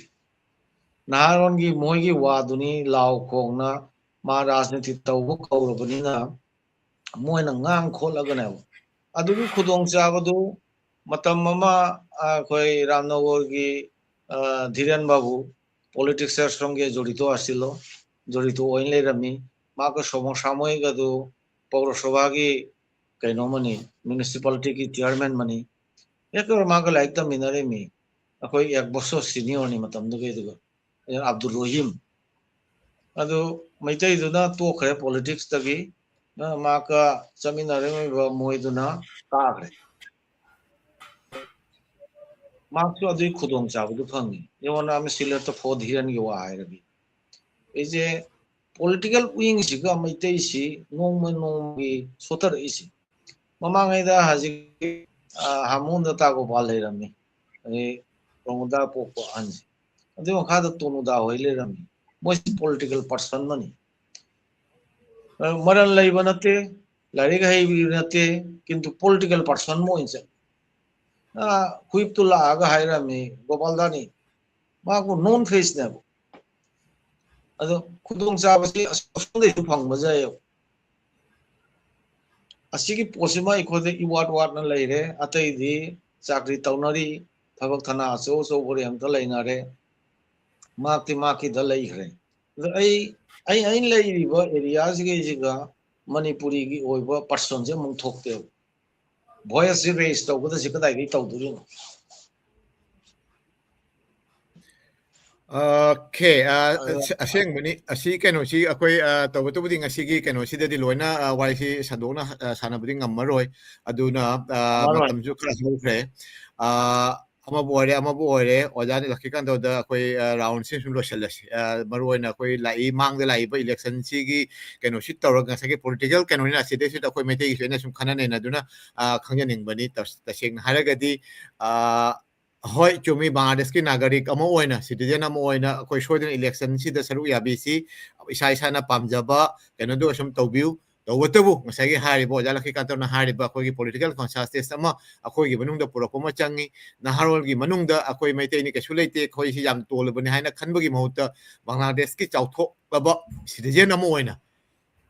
ꯅꯍꯥꯔꯣꯟꯒꯤ ꯃꯣꯏꯒꯤ ꯋꯥꯗꯨꯅꯤ ꯂꯥꯎ ꯈꯣꯡꯅ ꯃꯥ ꯔꯥꯖꯅꯤꯇꯤ ꯇꯧꯕ ꯀꯧꯔꯕꯅꯤꯅ ꯃꯣꯏꯅ ꯉꯥꯡ ꯈꯣꯠꯂꯒꯅꯦꯕ꯫ ꯑꯗꯨꯒꯤ ꯈꯨꯗꯣꯡꯆꯥꯕꯗꯨ ꯃꯇꯝ ꯑꯃ ꯑꯩꯈꯣꯏ ꯔꯥꯝꯅꯒꯔꯒꯤ ꯙꯤꯔꯦꯟ ꯕꯥꯕꯨ ꯄꯣꯂꯤꯇꯤꯛꯁꯇ ꯁꯣꯝꯒꯤ ꯖꯣꯔꯤꯇꯣ ꯑꯁꯤꯜꯂꯣ ꯖꯣꯔꯤꯇꯣ ꯑꯣꯏꯅ ꯂꯩꯔꯝꯃꯤ꯫ ꯃꯥꯒ ꯁꯣꯃꯣ ꯁꯥꯃꯣꯏꯒꯗꯨ ꯄꯧꯔꯁꯚꯥꯒꯤ ꯀꯩꯅꯣꯃꯅꯤ, ꯃ꯭ꯌꯨꯅꯤꯁꯤꯄꯥꯂꯤꯇꯤꯒꯤ ꯆꯤꯌꯔꯃꯦꯟ ꯃꯅꯤ꯫ ꯑꯦ ꯃꯥꯒ ꯂꯥꯏꯔꯤꯛ ꯇꯝꯃꯤꯟꯅꯔꯤꯃꯤ꯫ ꯑꯩꯈꯣꯏ ꯑꯦꯛ ꯕꯣꯁꯣ ꯁꯤꯅꯤꯌꯔꯅꯤ ꯃꯇꯝꯗꯨꯒꯤꯗꯨꯒ꯫ ꯑꯕꯗꯨꯜ ꯔꯣꯍꯤꯝ꯫ ꯑꯗꯨ ꯃꯩꯇꯩꯗꯨꯅ ꯇꯣꯛꯈ꯭ꯔꯦ ꯄꯣꯂꯤꯇꯤꯛꯁꯇꯒꯤ꯫ ꯃꯥꯒ ꯆꯠꯃꯤꯟꯅꯔꯝꯃꯤꯕ ꯃꯣꯏꯗꯨꯅ ꯀꯥꯈ꯭ꯔꯦ꯫ ꯃꯥꯁꯨ ꯑꯗꯨꯒꯤ ꯈꯨꯗꯣꯡꯆꯥꯕꯗꯨ ꯐꯪꯉꯤ꯫ ꯌꯦꯡꯉꯣ, ꯅꯍꯥꯟ ꯁꯤꯂꯦꯠꯇ ꯐꯣꯔ ꯙꯤꯔꯟꯒꯤ ꯋꯥ ꯍꯥꯏꯔꯗꯤ꯫ ꯑꯩꯁꯦ ꯄꯣꯂꯤꯇꯤꯀꯦꯜ ꯋꯤꯡꯁꯤꯒ ꯃꯩꯇꯩꯁꯤ ꯅꯣꯡꯃ ꯅꯣꯡꯃꯒꯤ ꯁꯣꯊꯔꯛꯏꯁꯤ꯫ ꯃꯃꯥꯡꯉꯩꯗ ꯍꯧꯖꯤꯛ ꯍꯥꯃꯣꯟꯗ ꯇꯥꯒꯣꯄꯥꯜ ꯂꯩꯔꯝꯃꯤ, ꯑꯗꯩ ꯄ꯭ꯔꯃꯣꯗꯥ ꯄꯣꯛꯄ ꯑꯍꯟꯁꯦ, ꯑꯗꯨꯒꯤ ꯃꯈꯥꯗ ꯇꯣꯅꯨꯗꯥ ꯍꯣꯏ ꯂꯩꯔꯝꯃꯤ꯫ ꯃꯣꯏꯁꯤ ꯄꯣꯂꯤꯇꯤꯀꯦꯜ ꯄꯥꯔꯁꯟ ꯑꯃꯅꯤ꯫ ꯃꯔꯜ ꯂꯩꯕ ꯅꯠꯇꯦ, ꯂꯥꯏꯔꯤꯛ ꯍꯩꯕ ꯅꯠꯇꯦ, ꯀꯤꯟꯇꯨ ꯄꯣꯂꯤꯇꯤꯀꯦꯜ ꯄꯥꯔꯁꯟ ꯑꯃ ꯑꯣꯏꯅ ꯆꯠꯂꯤ꯫ ꯍꯨꯏꯞꯇꯨ ꯂꯥꯛꯑꯒ ꯍꯥꯏꯔꯝꯃꯤ, "ꯒꯣꯄꯥꯜꯗꯥꯅꯤ", ꯃꯥꯕꯨ ꯅꯣꯟ ꯐꯦꯁꯅꯦꯕ꯫ ꯑꯗꯣ ꯈꯨꯗꯣꯡꯆꯥꯕꯁꯤ ꯑꯁꯣꯝꯗꯩꯁꯨ ꯐꯪꯕ ꯌꯥꯏꯌꯦꯕ꯫ ꯑꯁꯤꯒꯤ ꯄꯣꯠꯁꯤꯃ ꯑꯩꯈꯣꯏꯗ ꯏꯋꯥꯠ ꯋꯥꯠꯅ ꯂꯩꯔꯦ꯫ ꯑꯇꯩꯗꯤ ꯆꯥꯀ꯭ꯔꯤ ꯇꯧꯅꯔꯤ, ꯊꯕꯛ ꯊꯅꯥ ꯑꯆꯧ ꯑꯆꯧꯕ ꯔꯦꯡꯇ ꯂꯩꯅꯔꯦ, ꯃꯥꯛꯇꯤ ꯃꯥꯛꯀꯤꯗ ꯂꯩꯈ꯭ꯔꯦ꯫ ꯑꯗꯣ ꯑꯩ ꯑꯩ ꯑꯩꯅ ꯂꯩꯔꯤꯕ ꯑꯦꯔꯤꯌꯥꯁꯤꯒꯩꯁꯤꯒ ꯃꯅꯤꯄꯨꯔꯤꯒꯤ ꯑꯣꯏꯕ ꯄꯥꯔꯁꯟꯁꯦ ꯑꯃꯨꯛ ꯊꯣꯛꯇꯦꯕ꯫ ꯚꯣꯏꯁꯁꯤ ꯔꯦꯁ ꯇꯧꯒꯗꯕꯁꯤ ꯀꯗꯥꯏꯗꯒꯤ ꯇꯧꯗꯣꯔꯤꯅꯣ? ꯑꯣꯀꯦ, ꯑꯁꯦꯡꯕꯅꯤ꯫ ꯑꯁꯤ ꯀꯩꯅꯣꯁꯤ ꯑꯩꯈꯣꯏ ꯇꯧꯕꯇꯕꯨꯗꯤ ꯉꯁꯤꯒꯤ ꯀꯩꯅꯣꯁꯤꯗꯗꯤ ꯂꯣꯏꯅ ꯋꯥꯔꯤꯁꯤ ꯁꯟꯗꯣꯛꯅ ꯁꯥꯟꯅꯕꯗꯤ ꯉꯝꯃꯔꯣꯏ꯫ ꯑꯗꯨꯅ ꯃꯇꯝꯁꯨ ꯈꯔ ꯍꯧꯈ꯭ꯔꯦ꯫ ꯑꯃꯕꯨ ꯑꯣꯏꯔꯦ, ꯑꯃꯕꯨ ꯑꯣꯏꯔꯦ, ꯑꯣꯖꯥ ꯂꯛꯈꯤꯀꯥꯟꯇꯗ ꯑꯩꯈꯣꯏ ꯔꯥꯎꯟꯁꯤ ꯁꯨꯝ ꯂꯣꯏꯁꯤꯜꯂꯁꯤ꯫ ꯃꯔꯨ ꯑꯣꯏꯅ ꯑꯩꯈꯣꯏ ꯂꯥꯛꯏ, ꯃꯥꯡꯗ ꯂꯥꯛꯏꯕ ꯏꯂꯦꯛꯁꯟꯁꯤꯒꯤ ꯀꯩꯅꯣꯁꯤ ꯇꯧꯔꯒ ꯉꯁꯥꯏꯒꯤ ꯄꯣꯂꯤꯇꯤꯀꯦꯜ ꯀꯩꯅꯣꯅꯤꯅ ꯑꯁꯤꯗꯩꯁꯤꯗ ꯑꯩꯈꯣꯏ ꯃꯩꯇꯩꯒꯤꯁꯨ ꯑꯩꯅ ꯁꯨꯝ ꯈꯟꯅ ꯅꯩꯅꯗꯨꯅ ꯈꯪꯖꯅꯤꯡꯕꯅꯤ꯫ ꯇꯁꯦꯡꯅ ꯍꯥꯏꯔꯒꯗꯤ ꯍꯣꯏ, ꯆꯨꯝꯃꯤ꯫ ꯕꯪꯒ꯭ꯂꯥꯗꯦꯁꯀꯤ ꯅꯥꯒꯔꯤꯛ ꯑꯃ ꯑꯣꯏꯅ, ꯁꯤꯇꯤꯖꯦꯟ ꯑꯃ ꯑꯣꯏꯅ ꯑꯩꯈꯣꯏ ꯁꯣꯏꯗꯅ ꯏꯂꯦꯛꯁꯟꯁꯤꯗ ꯁꯔꯨꯛ ꯌꯥꯕꯤꯁꯤ, ꯏꯁꯥ ꯏꯁꯥꯅ ꯄꯥꯝꯖꯕ ꯀꯩꯅꯣꯗꯨ ꯑꯁꯨꯝ ꯇꯧꯕꯤꯌꯨ꯫ ꯇꯧꯕꯇꯕꯨ ꯉꯁꯥꯏꯒꯤ ꯍꯥꯏꯔꯤꯕ ꯑꯣꯖꯥ ꯂꯛꯈꯤꯀꯥꯟꯇꯅ ꯍꯥꯏꯔꯤꯕ ꯑꯩꯈꯣꯏꯒꯤ ꯄꯣꯂꯤꯇꯤꯀꯦꯜ ꯀꯟꯁꯤꯌꯁꯅꯦꯁ ꯑꯃ ꯑꯩꯈꯣꯏꯒꯤ ꯃꯅꯨꯡꯗ ꯄꯨꯔꯛꯄ ꯑꯃ ꯆꯪꯉꯤ꯫ ꯅꯍꯥꯔꯣꯜꯒꯤ ꯃꯅꯨꯡꯗ ꯑꯩꯈꯣꯏ ꯃꯩꯇꯩꯅꯤ ꯀꯩꯁꯨ ꯂꯩꯇꯦ, ꯑꯩꯈꯣꯏꯁꯤ ꯌꯥꯝ ꯇꯣꯜꯂꯕꯅꯤ ꯍꯥꯏꯅ ꯈꯟꯕꯒꯤ ꯃꯍꯨꯠꯇ ꯕꯪꯒ꯭ꯂꯥꯗꯦꯁꯀꯤ ꯆꯥꯎꯊꯣꯛꯂꯕ ꯁꯤꯇꯤꯖꯦꯟ ꯑꯃ ꯑꯣꯏꯅ,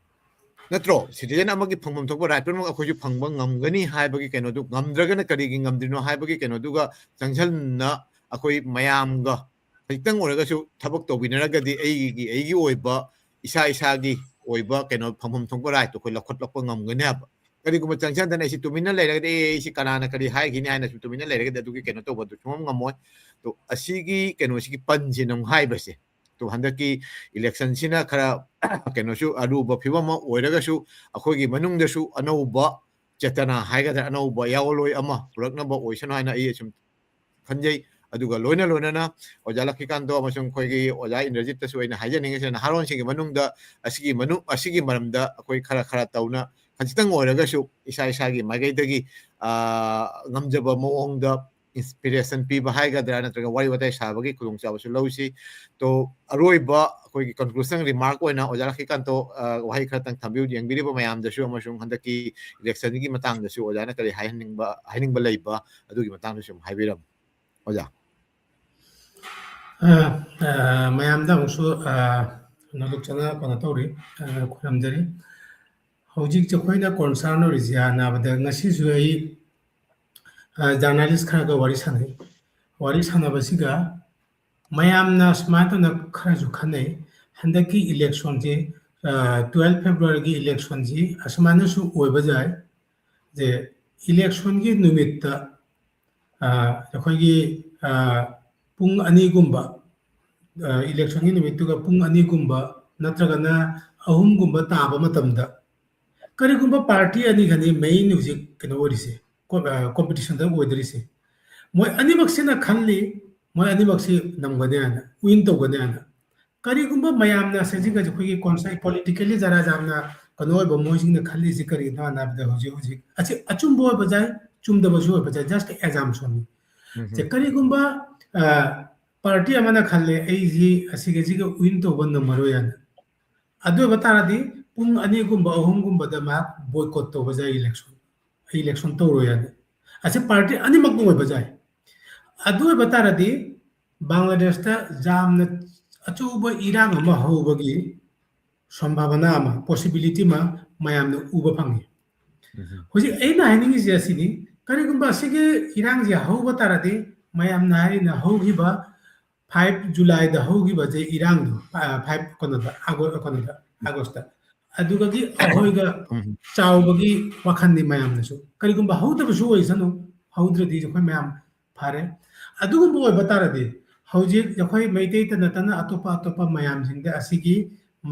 ꯅꯠꯇ꯭ꯔꯣ? ꯁꯤꯇꯤꯖꯦꯟ ꯑꯃꯒꯤ ꯐꯪꯐꯝ ꯊꯣꯛꯄ ꯔꯥꯏꯠ ꯄꯨꯝꯅꯃꯛ ꯑꯩꯈꯣꯏꯁꯨ ꯐꯪꯕ ꯉꯝꯒꯅꯤ ꯍꯥꯏꯕꯒꯤ ꯀꯩꯅꯣꯗꯨ, ꯉꯝꯗ꯭ꯔꯒꯅ ꯀꯔꯤꯒꯤ ꯉꯝꯗ꯭ꯔꯤꯅꯣ ꯍꯥꯏꯕꯒꯤ ꯀꯩꯅꯣꯗꯨꯒ ꯆꯪꯁꯤꯟꯅ ꯑꯩꯈꯣꯏ ꯃꯌꯥꯝꯒ ꯈꯖꯤꯛꯇꯪ ꯑꯣꯏꯔꯒꯁꯨ ꯊꯕꯛ ꯇꯧꯕꯤꯅꯔꯒꯗꯤ ꯑꯩꯒꯤ, ꯑꯩꯒꯤ ꯑꯣꯏꯕ, ꯏꯁꯥ ꯏꯁꯥꯒꯤ ꯑꯣꯏꯕ ꯀꯩꯅꯣ ꯐꯪꯐꯝ ꯊꯣꯛꯄ ꯔꯥꯏꯠꯇꯨ ꯑꯩꯈꯣꯏ ꯂꯧꯈꯠꯂꯛꯄ ꯉꯝꯒꯅꯤ ꯍꯥꯏꯕ꯫ ꯀꯔꯤꯒꯨꯝꯕ ꯆꯪꯁꯤꯟꯗꯅ ꯑꯩꯁꯤ ꯇꯨꯃꯤꯟꯅ ꯂꯩꯔꯒꯗꯤ, "ꯑꯦ, ꯑꯩꯁꯤ ꯀꯅꯥꯅ ꯀꯔꯤ ꯍꯥꯏꯈꯤꯅꯤ?" ꯍꯥꯏꯅ ꯁꯨꯝ ꯇꯨꯃꯤꯟꯅ ꯂꯩꯔꯒꯗꯤ ꯑꯗꯨꯒꯤ ꯀꯩꯅꯣ ꯇꯧꯕꯗꯨ ꯁꯨꯡꯉꯝ ꯉꯝꯃꯣꯏ꯫ ꯑꯗꯣ ꯑꯁꯤꯒꯤ ꯀꯩꯅꯣꯁꯤꯒꯤ ꯄꯟꯁꯤꯅ ꯑꯃꯨꯛ ꯍꯥꯏꯕꯁꯦ, ꯑꯗꯣ ꯍꯟꯗꯛꯀꯤ ꯏꯂꯦꯛꯁꯟꯁꯤꯅ ꯈꯔ ꯀꯩꯅꯣꯁꯨ ꯑꯔꯨꯕ ꯐꯤꯕꯝ ꯑꯃ ꯑꯣꯏꯔꯒꯁꯨ, ꯑꯩꯈꯣꯏꯒꯤ ꯃꯅꯨꯡꯗꯁꯨ ꯑꯅꯧꯕ ꯆꯦꯇꯅꯥ ꯍꯥꯏꯒꯗ꯭ꯔꯥ, ꯑꯅꯧꯕ ꯌꯥꯑꯣꯟꯂꯣꯏ ꯑꯃ ꯄꯨꯔꯛꯅꯕ ꯑꯣꯏꯁꯅꯨ ꯍꯥꯏꯅ ꯑꯩ ꯑꯁꯨꯝ ꯈꯟꯖꯩ꯫ ꯑꯗꯨꯒ ꯂꯣꯏꯅ ꯂꯣꯏꯅꯅ ꯑꯣꯖꯥ ꯂꯛꯈꯤꯀꯥꯟꯇꯣ ꯑꯃꯁꯨꯡ ꯑꯩꯈꯣꯏꯒꯤ ꯑꯣꯖꯥ ꯏꯟꯗ꯭ꯔꯖꯤꯠꯇꯁꯨ ꯑꯩꯅ ꯍꯥꯏꯖꯅꯤꯡꯉꯤꯁꯦ, ꯅꯍꯥꯔꯣꯟꯁꯤꯡꯒꯤ ꯃꯅꯨꯡꯗ ꯑꯁꯤꯒꯤ ꯃꯅꯨꯡ, ꯑꯁꯤꯒꯤ ꯃꯔꯝꯗ ꯑꯩꯈꯣꯏ ꯈꯔ ꯈꯔ ꯇꯧꯅ, ꯈꯖꯤꯛꯇꯪ ꯑꯣꯏꯔꯒꯁꯨ ꯏꯁꯥ ꯏꯁꯥꯒꯤ ꯃꯥꯏꯀꯩꯗꯒꯤ, ꯑ, ꯉꯝꯖꯕ ꯃꯑꯣꯡꯗ ꯏꯟꯁꯄꯤꯔꯦꯁꯟ ꯄꯤꯕ ꯍꯥꯏꯒꯗ꯭ꯔꯥ, ꯅꯠꯇ꯭ꯔꯒ ꯋꯥꯔꯤ ꯋꯥꯇꯥꯏ ꯁꯥꯕꯒꯤ ꯈꯨꯗꯣꯡꯆꯥꯕꯁꯨ ꯂꯧꯁꯤ꯫ ꯇꯣ, ꯑꯔꯣꯏꯕ ꯑꯩꯈꯣꯏꯒꯤ ꯀꯟꯀ꯭ꯂꯨꯖꯟ ꯔꯤꯃꯥꯔꯛ ꯑꯣꯏꯅ ꯑꯣꯖꯥ ꯂꯛꯈꯤꯀꯥꯟꯇꯣ, ꯑ, ꯋꯥꯍꯩ ꯈꯔꯇꯪ ꯊꯝꯕꯤꯌꯨ, ꯌꯦꯡꯕꯤꯔꯤꯕ ꯃꯌꯥꯝꯗꯁꯨ, ꯑꯃꯁꯨꯡ ꯍꯟꯗꯛꯀꯤ ꯏꯂꯦꯛꯁꯟꯒꯤ ꯃꯇꯥꯡꯗꯁꯨ ꯑꯣꯖꯥꯅ ꯀꯔꯤ ꯍꯥꯏꯍꯟꯅꯤꯡꯕ, ꯍꯥꯏꯅꯤꯡꯕ ꯂꯩꯕ, ꯑꯗꯨꯒꯤ ꯃꯇꯥꯡꯗꯁꯨ ꯑꯃꯨꯛ ꯍꯥꯏꯕꯤꯔꯝꯃꯨ꯫ ꯑꯣꯖꯥ꯫ ꯑ, ꯑ, ꯃꯌꯥꯝꯗ ꯑꯃꯨꯛꯁꯨ, ꯑ, ꯅꯣꯂꯨꯛꯆꯅ ꯀꯩꯅꯣ ꯇꯧꯔꯤ, ꯑ, ꯈꯨꯔꯨꯝꯖꯔꯤ꯫ ꯍꯧꯖꯤꯛꯁꯦ ꯑꯩꯈꯣꯏꯅ ꯀꯣꯟꯁꯔꯟ ꯑꯣꯏꯔꯤꯁꯦ ꯍꯥꯟꯅꯕꯗ ꯉꯁꯤꯁꯨ ꯑꯩ, ꯑ, ꯖꯔꯅꯦꯂꯤꯁ ꯈꯔꯒ ꯋꯥꯔꯤ ꯁꯥꯟꯅꯩ꯫ ꯋꯥꯔꯤ ꯁꯥꯟꯅꯕꯁꯤꯒ ꯃꯌꯥꯝꯅ ꯁꯨꯃꯥꯏꯅ ꯇꯧꯅ ꯈꯔꯁꯨ ꯈꯟꯅꯩ, ꯍꯟꯗꯛꯀꯤ ꯏꯂꯦꯛꯁꯟꯁꯤ, ꯑ, ꯇꯨꯋꯦꯜꯐ ꯐꯦꯕ꯭ꯔꯨꯋꯥꯔꯤꯒꯤ ꯏꯂꯦꯛꯁꯟꯁꯤ ꯑꯁꯨꯃꯥꯏꯅꯁꯨ ꯑꯣꯏꯕ ꯌꯥꯏ꯫ ꯖꯦ, ꯏꯂꯦꯛꯁꯟꯒꯤ ꯅꯨꯃꯤꯠꯇ, ꯑ, ꯑꯩꯈꯣꯏꯒꯤ, ꯑ, ꯄꯨꯡ ꯑꯅꯤꯒꯨꯝꯕ, ꯑ, ꯏꯂꯦꯛꯁꯟꯒꯤ ꯅꯨꯃꯤꯠꯇꯨꯒ ꯄꯨꯡ ꯑꯅꯤꯒꯨꯝꯕ ꯅꯠꯇ꯭ꯔꯒꯅ ꯑꯍꯨꯝꯒꯨꯝꯕ ꯇꯥꯕ ꯃꯇꯝꯗ, ꯀꯔꯤꯒꯨꯝꯕ ꯄꯥꯔꯇꯤ ꯑꯅꯤꯈꯛꯅꯤ ꯃꯦꯟ ꯍꯧꯖꯤꯛ ꯀꯩꯅꯣ ꯑꯣꯏꯔꯤꯁꯦ, ꯀꯣ-, ꯑ, ꯀꯣꯝꯄꯤꯇꯤꯁꯟꯗ ꯑꯣꯏꯗꯣꯔꯤꯁꯦ, ꯃꯣꯏ ꯑꯅꯤꯃꯛꯁꯤꯅ ꯈꯜꯂꯤ, ꯃꯣꯏ ꯑꯅꯤꯃꯛꯁꯤ ꯉꯝꯒꯅꯤ ꯍꯥꯏꯅ, ꯋꯤꯟ ꯇꯧꯒꯅꯤ ꯍꯥꯏꯅ꯫ ꯀꯔꯤꯒꯨꯝꯕ ꯃꯌꯥꯝꯅ ꯁꯤꯁꯤꯡꯒꯁꯦ ꯑꯩꯈꯣꯏꯒꯤ ꯀꯣꯟꯁꯥꯏ ꯄꯣꯂꯤꯇꯤꯀꯦꯜꯂꯤ ꯖꯔꯥ ꯖꯥꯝꯅ ꯀꯩꯅꯣ ꯑꯣꯏꯕ ꯃꯣꯏꯁꯤꯡꯅ ꯈꯜꯂꯤꯁꯤ ꯀꯔꯤꯅꯣ ꯍꯥꯏꯅ ꯍꯥꯏꯕꯗ, ꯍꯧꯖꯤꯛ ꯍꯧꯖꯤꯛ ꯑꯁꯤ ꯑꯆꯨꯝꯕ ꯑꯣꯏꯕ ꯌꯥꯏ, ꯆꯨꯝꯗꯕꯁꯨ ꯑꯣꯏꯕ ꯌꯥꯏ, just assumption ꯅꯤ꯫ ꯁꯦ, ꯎꯝ꯫ ꯀꯔꯤꯒꯨꯝꯕ, ꯑ, ꯄꯥꯔꯇꯤ ꯑꯃꯅ ꯈꯜꯂꯦ, "ꯑꯩꯁꯤ ꯑꯁꯤꯒꯁꯤꯒ ꯋꯤꯟ ꯇꯧꯕ ꯉꯝꯃꯔꯣꯏ" ꯍꯥꯏꯅ꯫ ꯑꯗꯨ ꯑꯣꯏꯕ ꯇꯥꯔꯗꯤ ꯄꯨꯡ ꯑꯅꯤꯒꯨꯝꯕ, ꯑꯍꯨꯝꯒꯨꯝꯕꯗ ꯃꯍꯥꯛ ꯕꯣꯏꯀꯣꯠ ꯇꯧꯕ ꯌꯥꯏ ꯏꯂꯦꯛꯁꯟ꯫ "ꯑꯩ ꯏꯂꯦꯛꯁꯟ ꯇꯧꯔꯣꯏ" ꯍꯥꯏꯅ꯫ ꯑꯁꯤ ꯄꯥꯔꯇꯤ ꯑꯅꯤꯃꯛꯅ ꯑꯣꯏꯕ ꯌꯥꯏ꯫ ꯑꯗꯨ ꯑꯣꯏꯕ ꯇꯥꯔꯗꯤ ꯕꯪꯒ꯭ꯂꯥꯗꯦꯁꯇ ꯌꯥꯝꯅ ꯑꯆꯧꯕ ꯏꯔꯥꯡ ꯑꯃ ꯍꯧꯕꯒꯤ ꯁꯝꯚꯥꯕꯅꯥ ꯑꯃ, ꯄꯣꯁꯤꯕꯤꯂꯤꯇꯤ ꯑꯃ ꯃꯌꯥꯝꯅ ꯎꯕ ꯐꯪꯉꯤ꯫ ꯎꯝ꯫ ꯍꯧꯖꯤꯛ ꯑꯩꯅ ꯍꯥꯏꯅꯤꯡꯉꯤꯁꯦ ꯑꯁꯤꯅꯤ, ꯀꯔꯤꯒꯨꯝꯕ ꯑꯁꯤꯒꯤ ꯏꯔꯥꯡꯁꯦ ꯍꯧꯕ ꯇꯥꯔꯗꯤ ꯃꯌꯥꯝꯅ ꯍꯥꯏꯔꯤꯅ ꯍꯧꯈꯤꯕ ꯐꯥꯏꯚ ꯖꯨꯂꯥꯏꯗ ꯍꯧꯈꯤꯕꯁꯦ ꯏꯔꯥꯡꯗꯣ, ꯑ, ꯐꯥꯏꯚ ꯀꯩꯅꯣꯗ, ꯑꯥꯒꯣ-, ꯀꯩꯅꯣꯗ, ꯑꯥꯒꯁꯇ, ꯑꯗꯨꯒꯗꯤ ꯑꯩꯈꯣꯏꯒ ꯎꯝ꯫ ꯆꯥꯎꯕꯒꯤ ꯋꯥꯈꯜꯅꯤ ꯃꯌꯥꯝꯅꯁꯨ꯫ ꯀꯔꯤꯒꯨꯝꯕ ꯍꯧꯗꯕꯁꯨ ꯑꯣꯏꯁꯅꯨ, ꯍꯧꯗ꯭ꯔꯗꯤ ꯑꯩꯈꯣꯏ ꯃꯌꯥꯝ ꯐꯔꯦ꯫ ꯑꯗꯨꯒꯨꯝꯕ ꯑꯣꯏꯕ ꯇꯥꯔꯗꯤ ꯍꯧꯖꯤꯛ ꯑꯩꯈꯣꯏ ꯃꯩꯇꯩꯇ ꯅꯠꯇꯅ ꯑꯇꯣꯞꯄ ꯑꯇꯣꯞꯄ ꯃꯌꯥꯝꯁꯤꯡꯗ ꯑꯁꯤꯒꯤ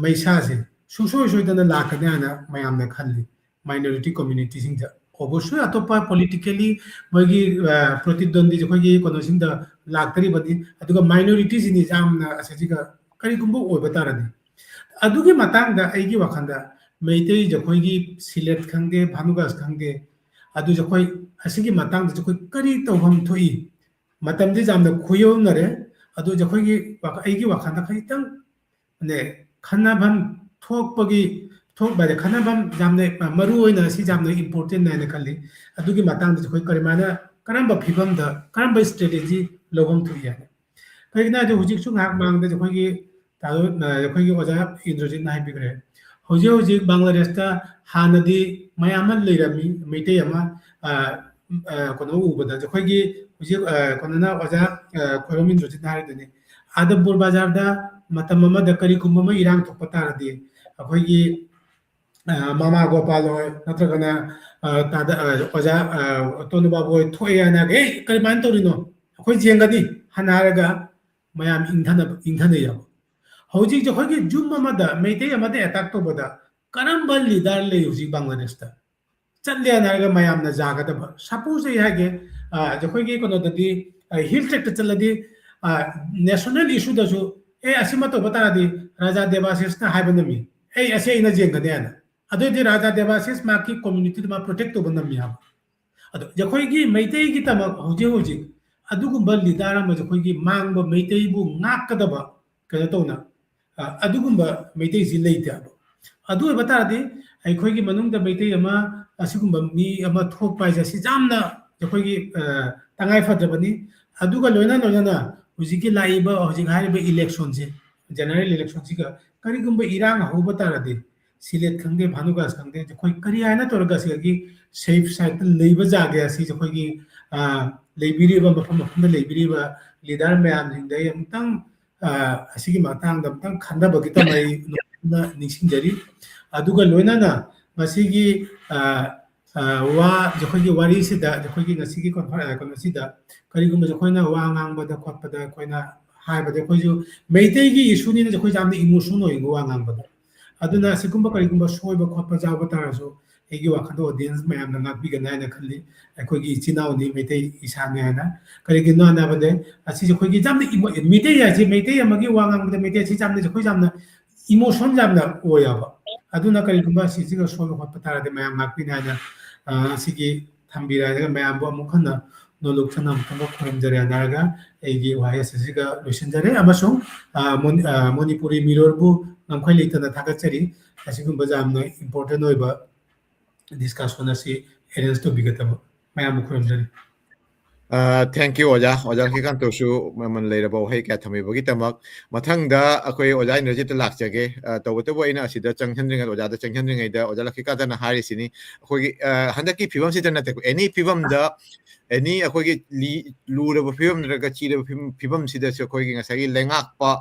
ꯃꯩꯁꯥꯁꯦ ꯁꯨꯡꯁꯣꯏ ꯁꯣꯏꯗꯅ ꯂꯥꯛꯀꯅꯤ ꯍꯥꯏꯅ ꯃꯌꯥꯝꯅ ꯈꯜꯂꯤ꯫ ꯃꯥꯏꯅꯣꯔꯤꯇꯤ ꯀꯝꯃ꯭ꯌꯨꯅꯤꯇꯤꯁꯤꯡꯗ ꯑꯣꯕꯣꯏꯁꯣꯏ ꯑꯇꯣꯞꯄ ꯄꯣꯂꯤꯇꯤꯀꯦꯂꯤ ꯃꯣꯏꯒꯤ, ꯑ, ꯄ꯭ꯔꯣꯇꯤꯗ꯭ꯋꯟꯗꯤ ꯑꯩꯈꯣꯏꯒꯤ ꯀꯩꯅꯣꯁꯤꯡꯗ ꯂꯥꯛꯇꯔꯤꯕꯅꯤ꯫ ꯑꯗꯨꯒ ꯃꯥꯏꯅꯣꯔꯤꯇꯤꯁꯤꯡꯁꯤ ꯌꯥꯝꯅ ꯑꯁꯤꯁꯤꯒ ꯀꯔꯤꯒꯨꯝꯕ ꯑꯣꯏꯕ ꯇꯥꯔꯗꯤ, ꯑꯗꯨꯒꯤ ꯃꯇꯥꯡꯗ ꯑꯩꯒꯤ ꯋꯥꯈꯜꯗ ꯃꯩꯇꯩꯁꯦ ꯑꯩꯈꯣꯏꯒꯤ ꯁꯤꯂꯦꯠ ꯈꯪꯗꯦ, ꯚꯥꯅꯨꯒꯥꯁ ꯈꯪꯗꯦ, ꯑꯗꯨꯁꯨ ꯑꯩꯈꯣꯏ ꯑꯁꯤꯒꯤ ꯃꯇꯥꯡꯗꯁꯨ ꯑꯩꯈꯣꯏ ꯀꯔꯤ ꯇꯧꯐꯝ ꯊꯣꯛꯏ? ꯃꯇꯝꯗꯤ ꯌꯥꯝꯅ ꯈꯨꯌꯧꯅꯔꯦ꯫ ꯑꯗꯨꯁꯨ ꯑꯩꯈꯣꯏꯒꯤ ꯋꯥꯈ-, ꯑꯩꯒꯤ ꯋꯥꯈꯜꯗ ꯈꯖꯤꯛꯇꯪ ꯅꯦ, ꯈꯟꯅꯐꯝ ꯊꯣꯛꯄꯒꯤ, ꯊꯣꯛꯄ ꯍꯥꯏꯗꯤ ꯈꯟꯅꯐꯝ ꯌꯥꯝꯅ ꯃꯔꯨ ꯑꯣꯏꯅ ꯁꯤ ꯌꯥꯝꯅ ꯏꯝꯄꯣꯔꯇꯦꯟ ꯍꯥꯏꯅ ꯈꯜꯂꯤ꯫ ꯑꯗꯨꯒꯤ ꯃꯇꯥꯡꯗꯁꯨ ꯑꯩꯈꯣꯏ ꯀꯔꯝꯍꯥꯏꯅ, ꯀꯔꯝꯕ ꯐꯤꯕꯝꯗ, ꯀꯔꯝꯕ ꯏꯁꯇ꯭ꯔꯦꯇꯦꯖꯤ ꯂꯧꯐꯝ ꯊꯣꯛꯏ ꯍꯥꯏꯅ? ꯀꯩꯒꯤꯅꯣ ꯍꯥꯏꯗꯤ ꯍꯧꯖꯤꯛꯁꯨ ꯉꯥꯏꯍꯥꯛ ꯃꯥꯡꯗ ꯑꯩꯈꯣꯏꯒꯤ ꯇꯥꯗꯣ-, ꯑ, ꯑꯩꯈꯣꯏꯒꯤ ꯑꯣꯖꯥ ꯏꯟꯗ꯭ꯔꯖꯤꯠꯅ ꯍꯥꯏꯕꯤꯈ꯭ꯔꯦ꯫ ꯍꯧꯖꯤꯛ ꯍꯧꯖꯤꯛ ꯕꯪꯒ꯭ꯂꯥꯗꯦꯁꯇ ꯍꯥꯟꯅꯗꯤ ꯃꯌꯥꯝ ꯑꯃ ꯂꯩꯔꯝꯃꯤ, ꯃꯩꯇꯩ ꯑꯃ, ꯑ, ꯑ, ꯀꯩꯅꯣ ꯎꯕꯗ ꯑꯩꯈꯣꯏꯒꯤ ꯍꯧꯖꯤꯛ, ꯑ, ꯀꯩꯅꯣꯅ ꯑꯣꯖꯥ, ꯑ, ꯈꯣꯏꯔꯣꯝ ꯏꯟꯗ꯭ꯔꯖꯤꯠꯅ ꯍꯥꯏꯔꯤꯗꯨꯅꯤ, ꯑꯥꯗꯝꯄꯨꯔ ꯕꯖꯥꯔꯗ ꯃꯇꯝ ꯑꯃꯗ ꯀꯔꯤꯒꯨꯝꯕ ꯑꯃ ꯏꯔꯥꯡ ꯊꯣꯛꯄ ꯇꯥꯔꯗꯤ ꯑꯩꯈꯣꯏꯒꯤ, ꯑ, ꯃꯃꯥ ꯒꯣꯄꯥꯜ ꯍꯣꯏ ꯅꯠꯇ꯭ꯔꯒꯅ, ꯑ, ꯇꯥꯗ-, ꯑ, ꯑꯣꯖꯥ, ꯑ, ꯇꯣꯅꯨ ꯕꯥꯕꯨ ꯍꯣꯏ ꯊꯣꯛꯑꯦ ꯍꯥꯏꯅ, "ꯑꯦ, ꯀꯔꯝꯍꯥꯏꯅ ꯇꯧꯔꯤꯅꯣ? ꯑꯩꯈꯣꯏ ꯌꯦꯡꯒꯅꯤ" ꯍꯥꯏꯅ ꯍꯥꯏꯔꯒ ꯃꯌꯥꯝ ꯏꯪꯊꯅꯕ, ꯏꯪꯊꯅꯩꯌꯦꯕ꯫ ꯍꯧꯖꯤꯛꯁꯦ ꯑꯩꯈꯣꯏꯒꯤ ꯌꯨꯝ ꯑꯃꯗ ꯃꯩꯇꯩ ꯑꯃꯗ ꯑꯦꯇꯥꯛ ꯇꯧꯕꯗ ꯀꯔꯝꯕ ꯂꯤꯗꯔ ꯂꯩ ꯍꯧꯖꯤꯛ ꯕꯪꯒ꯭ꯂꯥꯗꯦꯁꯇ? ꯆꯠꯂꯦꯅ ꯍꯥꯏꯔꯒ ꯃꯌꯥꯝꯅ ꯌꯥꯒꯗꯕ꯫ ꯁꯄꯣꯁ ꯑꯩ ꯍꯥꯏꯒꯦ, ꯑ, ꯑꯩꯈꯣꯏꯒꯤ ꯀꯩꯅꯣꯗꯗꯤ, ꯑ, ꯍꯤꯜ ꯇ꯭ꯔꯦꯛꯇ ꯆꯠꯂꯗꯤ, ꯑ, ꯅꯦꯁꯅꯦꯜ ꯏꯁꯨꯗꯁꯨ, "ꯑꯦ, ꯑꯁꯤꯃ ꯇꯧꯕ ꯇꯥꯔꯗꯤ ꯔꯥꯖꯥ ꯗꯦꯕꯥꯁꯤꯁꯅ ꯍꯥꯏꯕ ꯉꯝꯃꯤ, 'ꯑꯩ ꯑꯁꯤ ꯑꯩꯅ ꯌꯦꯡꯒꯅꯤ' ꯍꯥꯏꯅ"꯫ ꯑꯗꯨꯑꯣꯏꯗꯤ ꯔꯥꯖꯥ ꯗꯦꯕꯥꯁꯤꯁ ꯃꯍꯥꯛꯀꯤ ꯀꯝꯃ꯭ꯌꯨꯅꯤꯇꯤꯗꯨ ꯃꯥ ꯄ꯭ꯔꯣꯇꯦꯛ ꯇꯧꯕ ꯉꯝꯃꯤ ꯍꯥꯏꯕ꯫ ꯑꯗꯣ ꯑꯩꯈꯣꯏꯒꯤ ꯃꯩꯇꯩꯒꯤꯗꯃꯛ ꯍꯧꯖꯤꯛ ꯍꯧꯖꯤꯛ ꯑꯗꯨꯒꯨꯝꯕ ꯂꯤꯗꯔ ꯑꯃꯁꯦ ꯑꯩꯈꯣꯏꯒꯤ ꯃꯥꯡꯕ ꯃꯩꯇꯩꯕꯨ ꯉꯥꯛꯀꯗꯕ ꯀꯩꯅꯣ ꯇꯧꯅ, ꯑ, ꯑꯗꯨꯒꯨꯝꯕ ꯃꯩꯇꯩꯁꯤ ꯂꯩꯇꯦ ꯍꯥꯏꯕ꯫ ꯑꯗꯨ ꯑꯣꯏꯕ ꯇꯥꯔꯗꯤ ꯑꯩꯈꯣꯏꯒꯤ ꯃꯅꯨꯡꯗ ꯃꯩꯇꯩ ꯑꯃ, ꯑꯁꯤꯒꯨꯝꯕ ꯃꯤ ꯑꯃ ꯊꯣꯛꯄ ꯍꯥꯏꯁꯦ ꯁꯤ ꯌꯥꯝꯅ ꯑꯩꯈꯣꯏꯒꯤ, ꯑ, ꯇꯉꯥꯏ ꯐꯗ꯭ꯔꯕꯅꯤ꯫ ꯑꯗꯨꯒ ꯂꯣꯏꯅ ꯂꯣꯏꯅꯅ ꯍꯧꯖꯤꯛꯀꯤ ꯂꯥꯛꯏꯕ, ꯍꯧꯖꯤꯛ ꯍꯥꯏꯔꯤꯕ ꯏꯂꯦꯛꯁꯟꯁꯦ, ꯖꯦꯅꯔꯦꯜ ꯏꯂꯦꯛꯁꯟꯁꯤꯒ ꯀꯔꯤꯒꯨꯝꯕ ꯏꯔꯥꯡ ꯍꯧꯕ ꯇꯥꯔꯗꯤ, ꯁꯤꯂꯦꯠ ꯈꯪꯗꯦ, ꯚꯥꯅꯨꯒꯥꯁ ꯈꯪꯗꯦ, ꯑꯩꯈꯣꯏ ꯀꯔꯤ ꯍꯥꯏꯅ ꯇꯧꯔꯒ ꯁꯤꯗꯒꯤ ꯁꯦꯐ ꯁꯥꯏꯠꯇ ꯂꯩꯕ ꯖꯒꯥ ꯑꯁꯤ ꯑꯩꯈꯣꯏꯒꯤ, ꯑ, ꯂꯩꯕꯤꯔꯤꯕ ꯃꯐꯝ ꯃꯐꯝꯗ ꯂꯩꯕꯤꯔꯤꯕ ꯂꯤꯗꯔ ꯃꯌꯥꯝꯁꯤꯡꯗ ꯑꯩ ꯑꯃꯨꯛꯇꯪ, ꯑ, ꯑꯁꯤꯒꯤ ꯃꯇꯥꯡꯗ ꯑꯃꯨꯛꯇꯪ ꯈꯟꯅꯕꯒꯤꯗꯃꯛ ꯑꯩ ꯅꯣꯡꯃ ꯅꯤꯡꯁꯤꯡꯖꯔꯤ꯫ ꯑꯗꯨꯒ ꯂꯣꯏꯅꯅ ꯃꯁꯤꯒꯤ, ꯑ, ꯑ, ꯋꯥ, ꯑꯩꯈꯣꯏꯒꯤ ꯋꯥꯔꯤꯁꯤꯗ, ꯑꯩꯈꯣꯏꯒꯤ ꯉꯁꯤꯒꯤ ꯀꯣꯟꯐꯔ-, ꯑ, ꯀꯩꯅꯣꯁꯤꯗ ꯀꯔꯤꯒꯨꯝꯕ ꯑꯩꯈꯣꯏꯅ ꯋꯥ ꯉꯥꯡꯕꯗ ꯈꯣꯠꯄꯗ ꯑꯩꯈꯣꯏꯅ ꯍꯥꯏꯕꯗ ꯑꯩꯈꯣꯏꯁꯨ ꯃꯩꯇꯩꯒꯤ ꯏꯁꯨꯅꯤꯅ ꯑꯩꯈꯣꯏꯁꯦ ꯌꯥꯝꯅ ꯏꯃꯣꯁꯅꯦꯜ ꯑꯣꯏꯕ ꯋꯥ ꯉꯥꯡꯕꯗ꯫ ꯑꯗꯨꯅ ꯑꯁꯤꯒꯨꯝꯕ ꯀꯔꯤꯒꯨꯝꯕ ꯁꯣꯏꯕ ꯈꯣꯠꯄ ꯌꯥꯎꯕ ꯇꯥꯔꯁꯨ ꯑꯩꯒꯤ ꯋꯥꯈꯜꯗ ꯑꯣꯗꯤꯌꯦꯟꯁ ꯃꯌꯥꯝꯅ ꯉꯥꯛꯄꯤꯒꯅꯤ ꯍꯥꯏꯅ ꯈꯜꯂꯤ꯫ ꯑꯩꯈꯣꯏꯒꯤ ꯏꯆꯤꯟ ꯏꯅꯥꯎꯅꯤ, ꯃꯩꯇꯩ ꯏꯁꯥꯅꯤ ꯍꯥꯏꯅ꯫ ꯀꯔꯤꯒꯤꯅꯣ ꯍꯥꯏꯕꯗ ꯑꯁꯤꯁꯦ ꯑꯩꯈꯣꯏꯒꯤ ꯌꯥꯝꯅ ꯏꯃꯣ-, ꯃꯩꯇꯩ ꯍꯥꯏꯁꯦ, ꯃꯩꯇꯩ ꯑꯃꯒꯤ ꯋꯥ ꯉꯥꯡꯕꯗ ꯃꯩꯇꯩ ꯑꯁꯤ ꯌꯥꯝꯅ, ꯑꯩꯈꯣꯏ ꯌꯥꯝꯅ ꯏꯃꯣꯁꯟ ꯌꯥꯝꯅ ꯑꯣꯏꯌꯦꯕ꯫ ꯑꯗꯨꯅ ꯀꯔꯤꯒꯨꯝꯕ ꯑꯁꯤꯁꯤꯒ ꯁꯣꯏꯕ ꯈꯣꯠꯄ ꯇꯥꯔꯗꯤ ꯃꯌꯥꯝ ꯉꯥꯛꯄꯤꯅꯤ ꯍꯥꯏꯅ, ꯑ, ꯑꯁꯤꯒꯤ ꯊꯝꯕꯤꯔꯦ ꯍꯥꯏꯔꯒ ꯃꯌꯥꯝꯕꯨ ꯑꯃꯨꯛ ꯍꯟꯅ ꯅꯣꯂꯨꯛ ꯆꯅ ꯑꯃꯨꯛꯇꯪꯒ ꯈꯨꯔꯨꯝꯖꯔꯦ ꯍꯥꯏꯔꯒ ꯑꯩꯒꯤ ꯋꯥꯍꯩ ꯑꯁꯤꯁꯤꯒ ꯂꯣꯏꯁꯤꯟꯖꯔꯦ꯫ ꯑꯃꯁꯨꯡ, ꯑ, ꯃꯣꯅꯤ-, ꯑ, ꯃꯣꯅꯤꯄꯨꯔꯤ ꯃꯤꯔꯣꯜꯕꯨ ꯉꯝꯈꯩ ꯂꯩꯇꯅ ꯊꯥꯒꯠꯆꯔꯤ꯫ ꯑꯁꯤꯒꯨꯝꯕ ꯌꯥꯝꯅ ꯏꯝꯄꯣꯔꯇꯦꯟ ꯑꯣꯏꯕ ꯗꯤꯁꯀꯁꯟ ꯑꯁꯤ ꯑꯦꯔꯦꯟꯖ ꯇꯧꯕꯤꯒꯗꯕ ꯃꯌꯥꯝꯕꯨ ꯈꯨꯔꯨꯝꯖꯔꯤ꯫ ꯑ, thank you, ꯑꯣꯖꯥ꯫ ꯑꯣꯖꯥ ꯂꯛꯈꯤꯀꯥꯟꯇꯁꯨ ꯃꯃꯜ ꯂꯩꯔꯕ ꯋꯥꯍꯩ ꯀꯌꯥ ꯊꯝꯕꯤꯕꯒꯤꯗꯃꯛ꯫ ꯃꯊꯪꯗ ꯑꯩꯈꯣꯏ ꯑꯣꯖꯥ ꯏꯟꯗ꯭ꯔꯖꯤꯠꯇ ꯂꯥꯛꯆꯒꯦ꯫ ꯑ, ꯇꯧꯕꯇꯕꯨ ꯑꯩꯅ ꯑꯁꯤꯗ ꯆꯪꯍꯟꯗ꯭ꯔꯤꯉꯩꯗ, ꯑꯣꯖꯥꯗ ꯆꯪꯍꯟꯗ꯭ꯔꯤꯉꯩꯗ ꯑꯣꯖꯥ ꯂꯛꯈꯤꯀꯥꯟꯇꯅ ꯍꯥꯏꯔꯤꯁꯤꯅꯤ, ꯑꯩꯈꯣꯏꯒꯤ, ꯑ, ꯍꯟꯗꯛꯀꯤ ꯐꯤꯕꯝꯁꯤꯗ ꯅꯠꯇꯦꯀꯣ, ꯑꯦꯅꯤ ꯐꯤꯕꯝꯗ, ꯑꯦꯅꯤ ꯑꯩꯈꯣꯏꯒꯤ ꯂꯤ-, ꯂꯨꯔꯕ ꯐꯤꯕꯝ ꯅꯠꯇ꯭ꯔꯒ ꯆꯤꯔꯕ ꯐꯤꯕꯝ, ꯐꯤꯕꯝꯁꯤꯗꯁꯨ ꯑꯩꯈꯣꯏꯒꯤ ꯉꯁꯥꯏꯒꯤ ꯂꯩꯉꯥꯛꯄ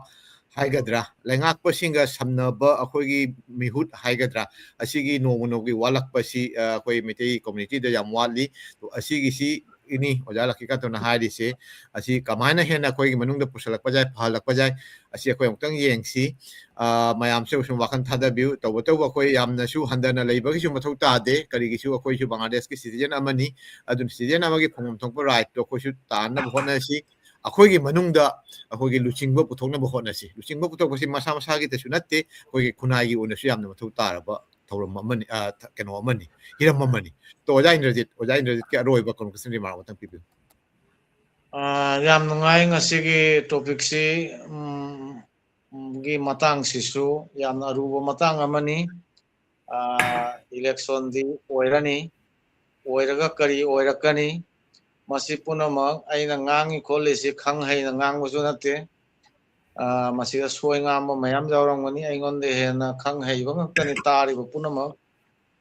ꯍꯥꯏꯒꯗ꯭ꯔꯥ, ꯂꯩꯉꯥꯛꯄꯁꯤꯡꯒ ꯁꯝꯅꯕ ꯑꯩꯈꯣꯏꯒꯤ ꯃꯤꯍꯨꯠ ꯍꯥꯏꯒꯗ꯭ꯔꯥ, ꯑꯁꯤꯒꯤ ꯅꯣꯡꯃ ꯅꯣꯡꯃꯒꯤ ꯋꯥꯠꯂꯛꯄꯁꯤ, ꯑ, ꯑꯩꯈꯣꯏ ꯃꯩꯇꯩ ꯀꯝꯃ꯭ꯌꯨꯅꯤꯇꯤꯗ ꯌꯥꯝ ꯋꯥꯠꯂꯤ꯫ ꯑꯗꯣ ꯑꯁꯤꯒꯤꯁꯤ ꯏꯅꯤ ꯑꯣꯖꯥ ꯂꯛꯈꯤꯀꯥꯟꯇꯅ ꯍꯥꯏꯔꯤꯁꯦ, ꯑꯁꯤ ꯀꯃꯥꯏꯅ ꯍꯦꯟꯅ ꯑꯩꯈꯣꯏꯒꯤ ꯃꯅꯨꯡꯗ ꯄꯨꯁꯜꯂꯛꯄ ꯌꯥꯏ, ꯐꯍꯜꯂꯛꯄ ꯌꯥꯏ, ꯑꯁꯤ ꯑꯩꯈꯣꯏ ꯑꯃꯨꯛꯇꯪ ꯌꯦꯡꯁꯤ꯫ ꯑ, ꯃꯌꯥꯝꯁꯨ ꯁꯨꯝ ꯋꯥꯈꯜ ꯊꯥꯗꯕꯤꯌꯨ꯫ ꯇꯧꯕꯇꯕꯨ ꯑꯩꯈꯣꯏ ꯌꯥꯝꯅꯁꯨ ꯍꯟꯊꯅ ꯂꯩꯕꯒꯤꯁꯨ ꯃꯊꯧ ꯇꯥꯗꯦ꯫ ꯀꯔꯤꯒꯤꯁꯨ ꯑꯩꯈꯣꯏꯁꯨ ꯕꯪꯒ꯭ꯂꯥꯗꯦꯁꯀꯤ ꯁꯤꯇꯤꯖꯦꯟ ꯑꯃꯅꯤ꯫ ꯑꯗꯨꯅ ꯁꯤꯇꯤꯖꯦꯟ ꯑꯃꯒꯤ ꯐꯪꯐꯝ ꯊꯣꯛꯄ ꯔꯥꯏꯠꯇꯣ ꯑꯩꯈꯣꯏꯁꯨ ꯇꯥꯟꯅꯕ ꯍꯣꯠꯅꯁꯤ꯫ ꯑꯩꯈꯣꯏꯒꯤ ꯃꯅꯨꯡꯗ ꯑꯩꯈꯣꯏꯒꯤ ꯂꯨꯆꯤꯡꯕ ꯄꯨꯊꯣꯛꯅꯕ ꯍꯣꯠꯅꯁꯤ꯫ ꯂꯨꯆꯤꯡꯕ ꯄꯨꯊꯣꯛꯄꯁꯤ ꯃꯁꯥ ꯃꯁꯥꯒꯤꯗꯁꯨ ꯅꯠꯇꯦ, ꯑꯩꯈꯣꯏꯒꯤ ꯈꯨꯟꯅꯥꯏꯒꯤ ꯑꯣꯏꯅꯁꯨ ꯌꯥꯝꯅ ꯃꯊꯧ ꯇꯥꯔꯕ ꯊꯧꯔꯝ ꯑꯃꯅꯤ, ꯑ, ꯊ-, ꯀꯩꯅꯣ ꯑꯃꯅꯤ, ꯍꯤꯔꯝ ꯑꯃꯅꯤ꯫ ꯇꯣ, ꯑꯣꯖꯥ ꯏꯟꯗ꯭ꯔꯖꯤꯠ, ꯑꯣꯖꯥ ꯏꯟꯗ꯭ꯔꯖꯤꯠꯀꯤ ꯑꯔꯣꯏꯕ concluding remark ꯑꯃꯇꯪ ꯄꯤꯕꯤꯌꯨ꯫ ꯑꯥ, ꯌꯥꯝ ꯅꯨꯡꯉꯥꯏ ꯉꯁꯤꯒꯤ ꯇꯣꯄꯤꯛꯁꯤ, ꯎꯝ, ꯒꯤ ꯃꯇꯥꯡꯁꯤꯁꯨ ꯌꯥꯝꯅ ꯑꯔꯨꯕ ꯃꯇꯥꯡ ꯑꯃꯅꯤ꯫ ꯑꯥ, ꯏꯂꯦꯛꯁꯟꯗꯤ ꯑꯣꯏꯔꯅꯤ, ꯑꯣꯏꯔꯒ ꯀꯔꯤ ꯑꯣꯏꯔꯛꯀꯅꯤ? ꯃꯁꯤ ꯄꯨꯝꯅꯃꯛ ꯑꯩꯅ ꯉꯥꯡꯉꯤ ꯈꯣꯠꯂꯤꯁꯤ ꯈꯪ ꯍꯩꯅ ꯉꯥꯡꯕꯁꯨ ꯅꯠꯇꯦ꯫ ꯑꯥ, ꯃꯁꯤꯗ ꯁꯣꯏ ꯉꯥꯝꯕ ꯃꯌꯥꯝ ꯌꯥꯎꯔꯝꯒꯅꯤ꯫ ꯑꯩꯉꯣꯟꯗ ꯍꯦꯟꯅ ꯈꯪ ꯍꯩꯕ ꯉꯥꯛꯇꯅꯤ ꯇꯥꯔꯤꯕ ꯄꯨꯝꯅꯃꯛ꯫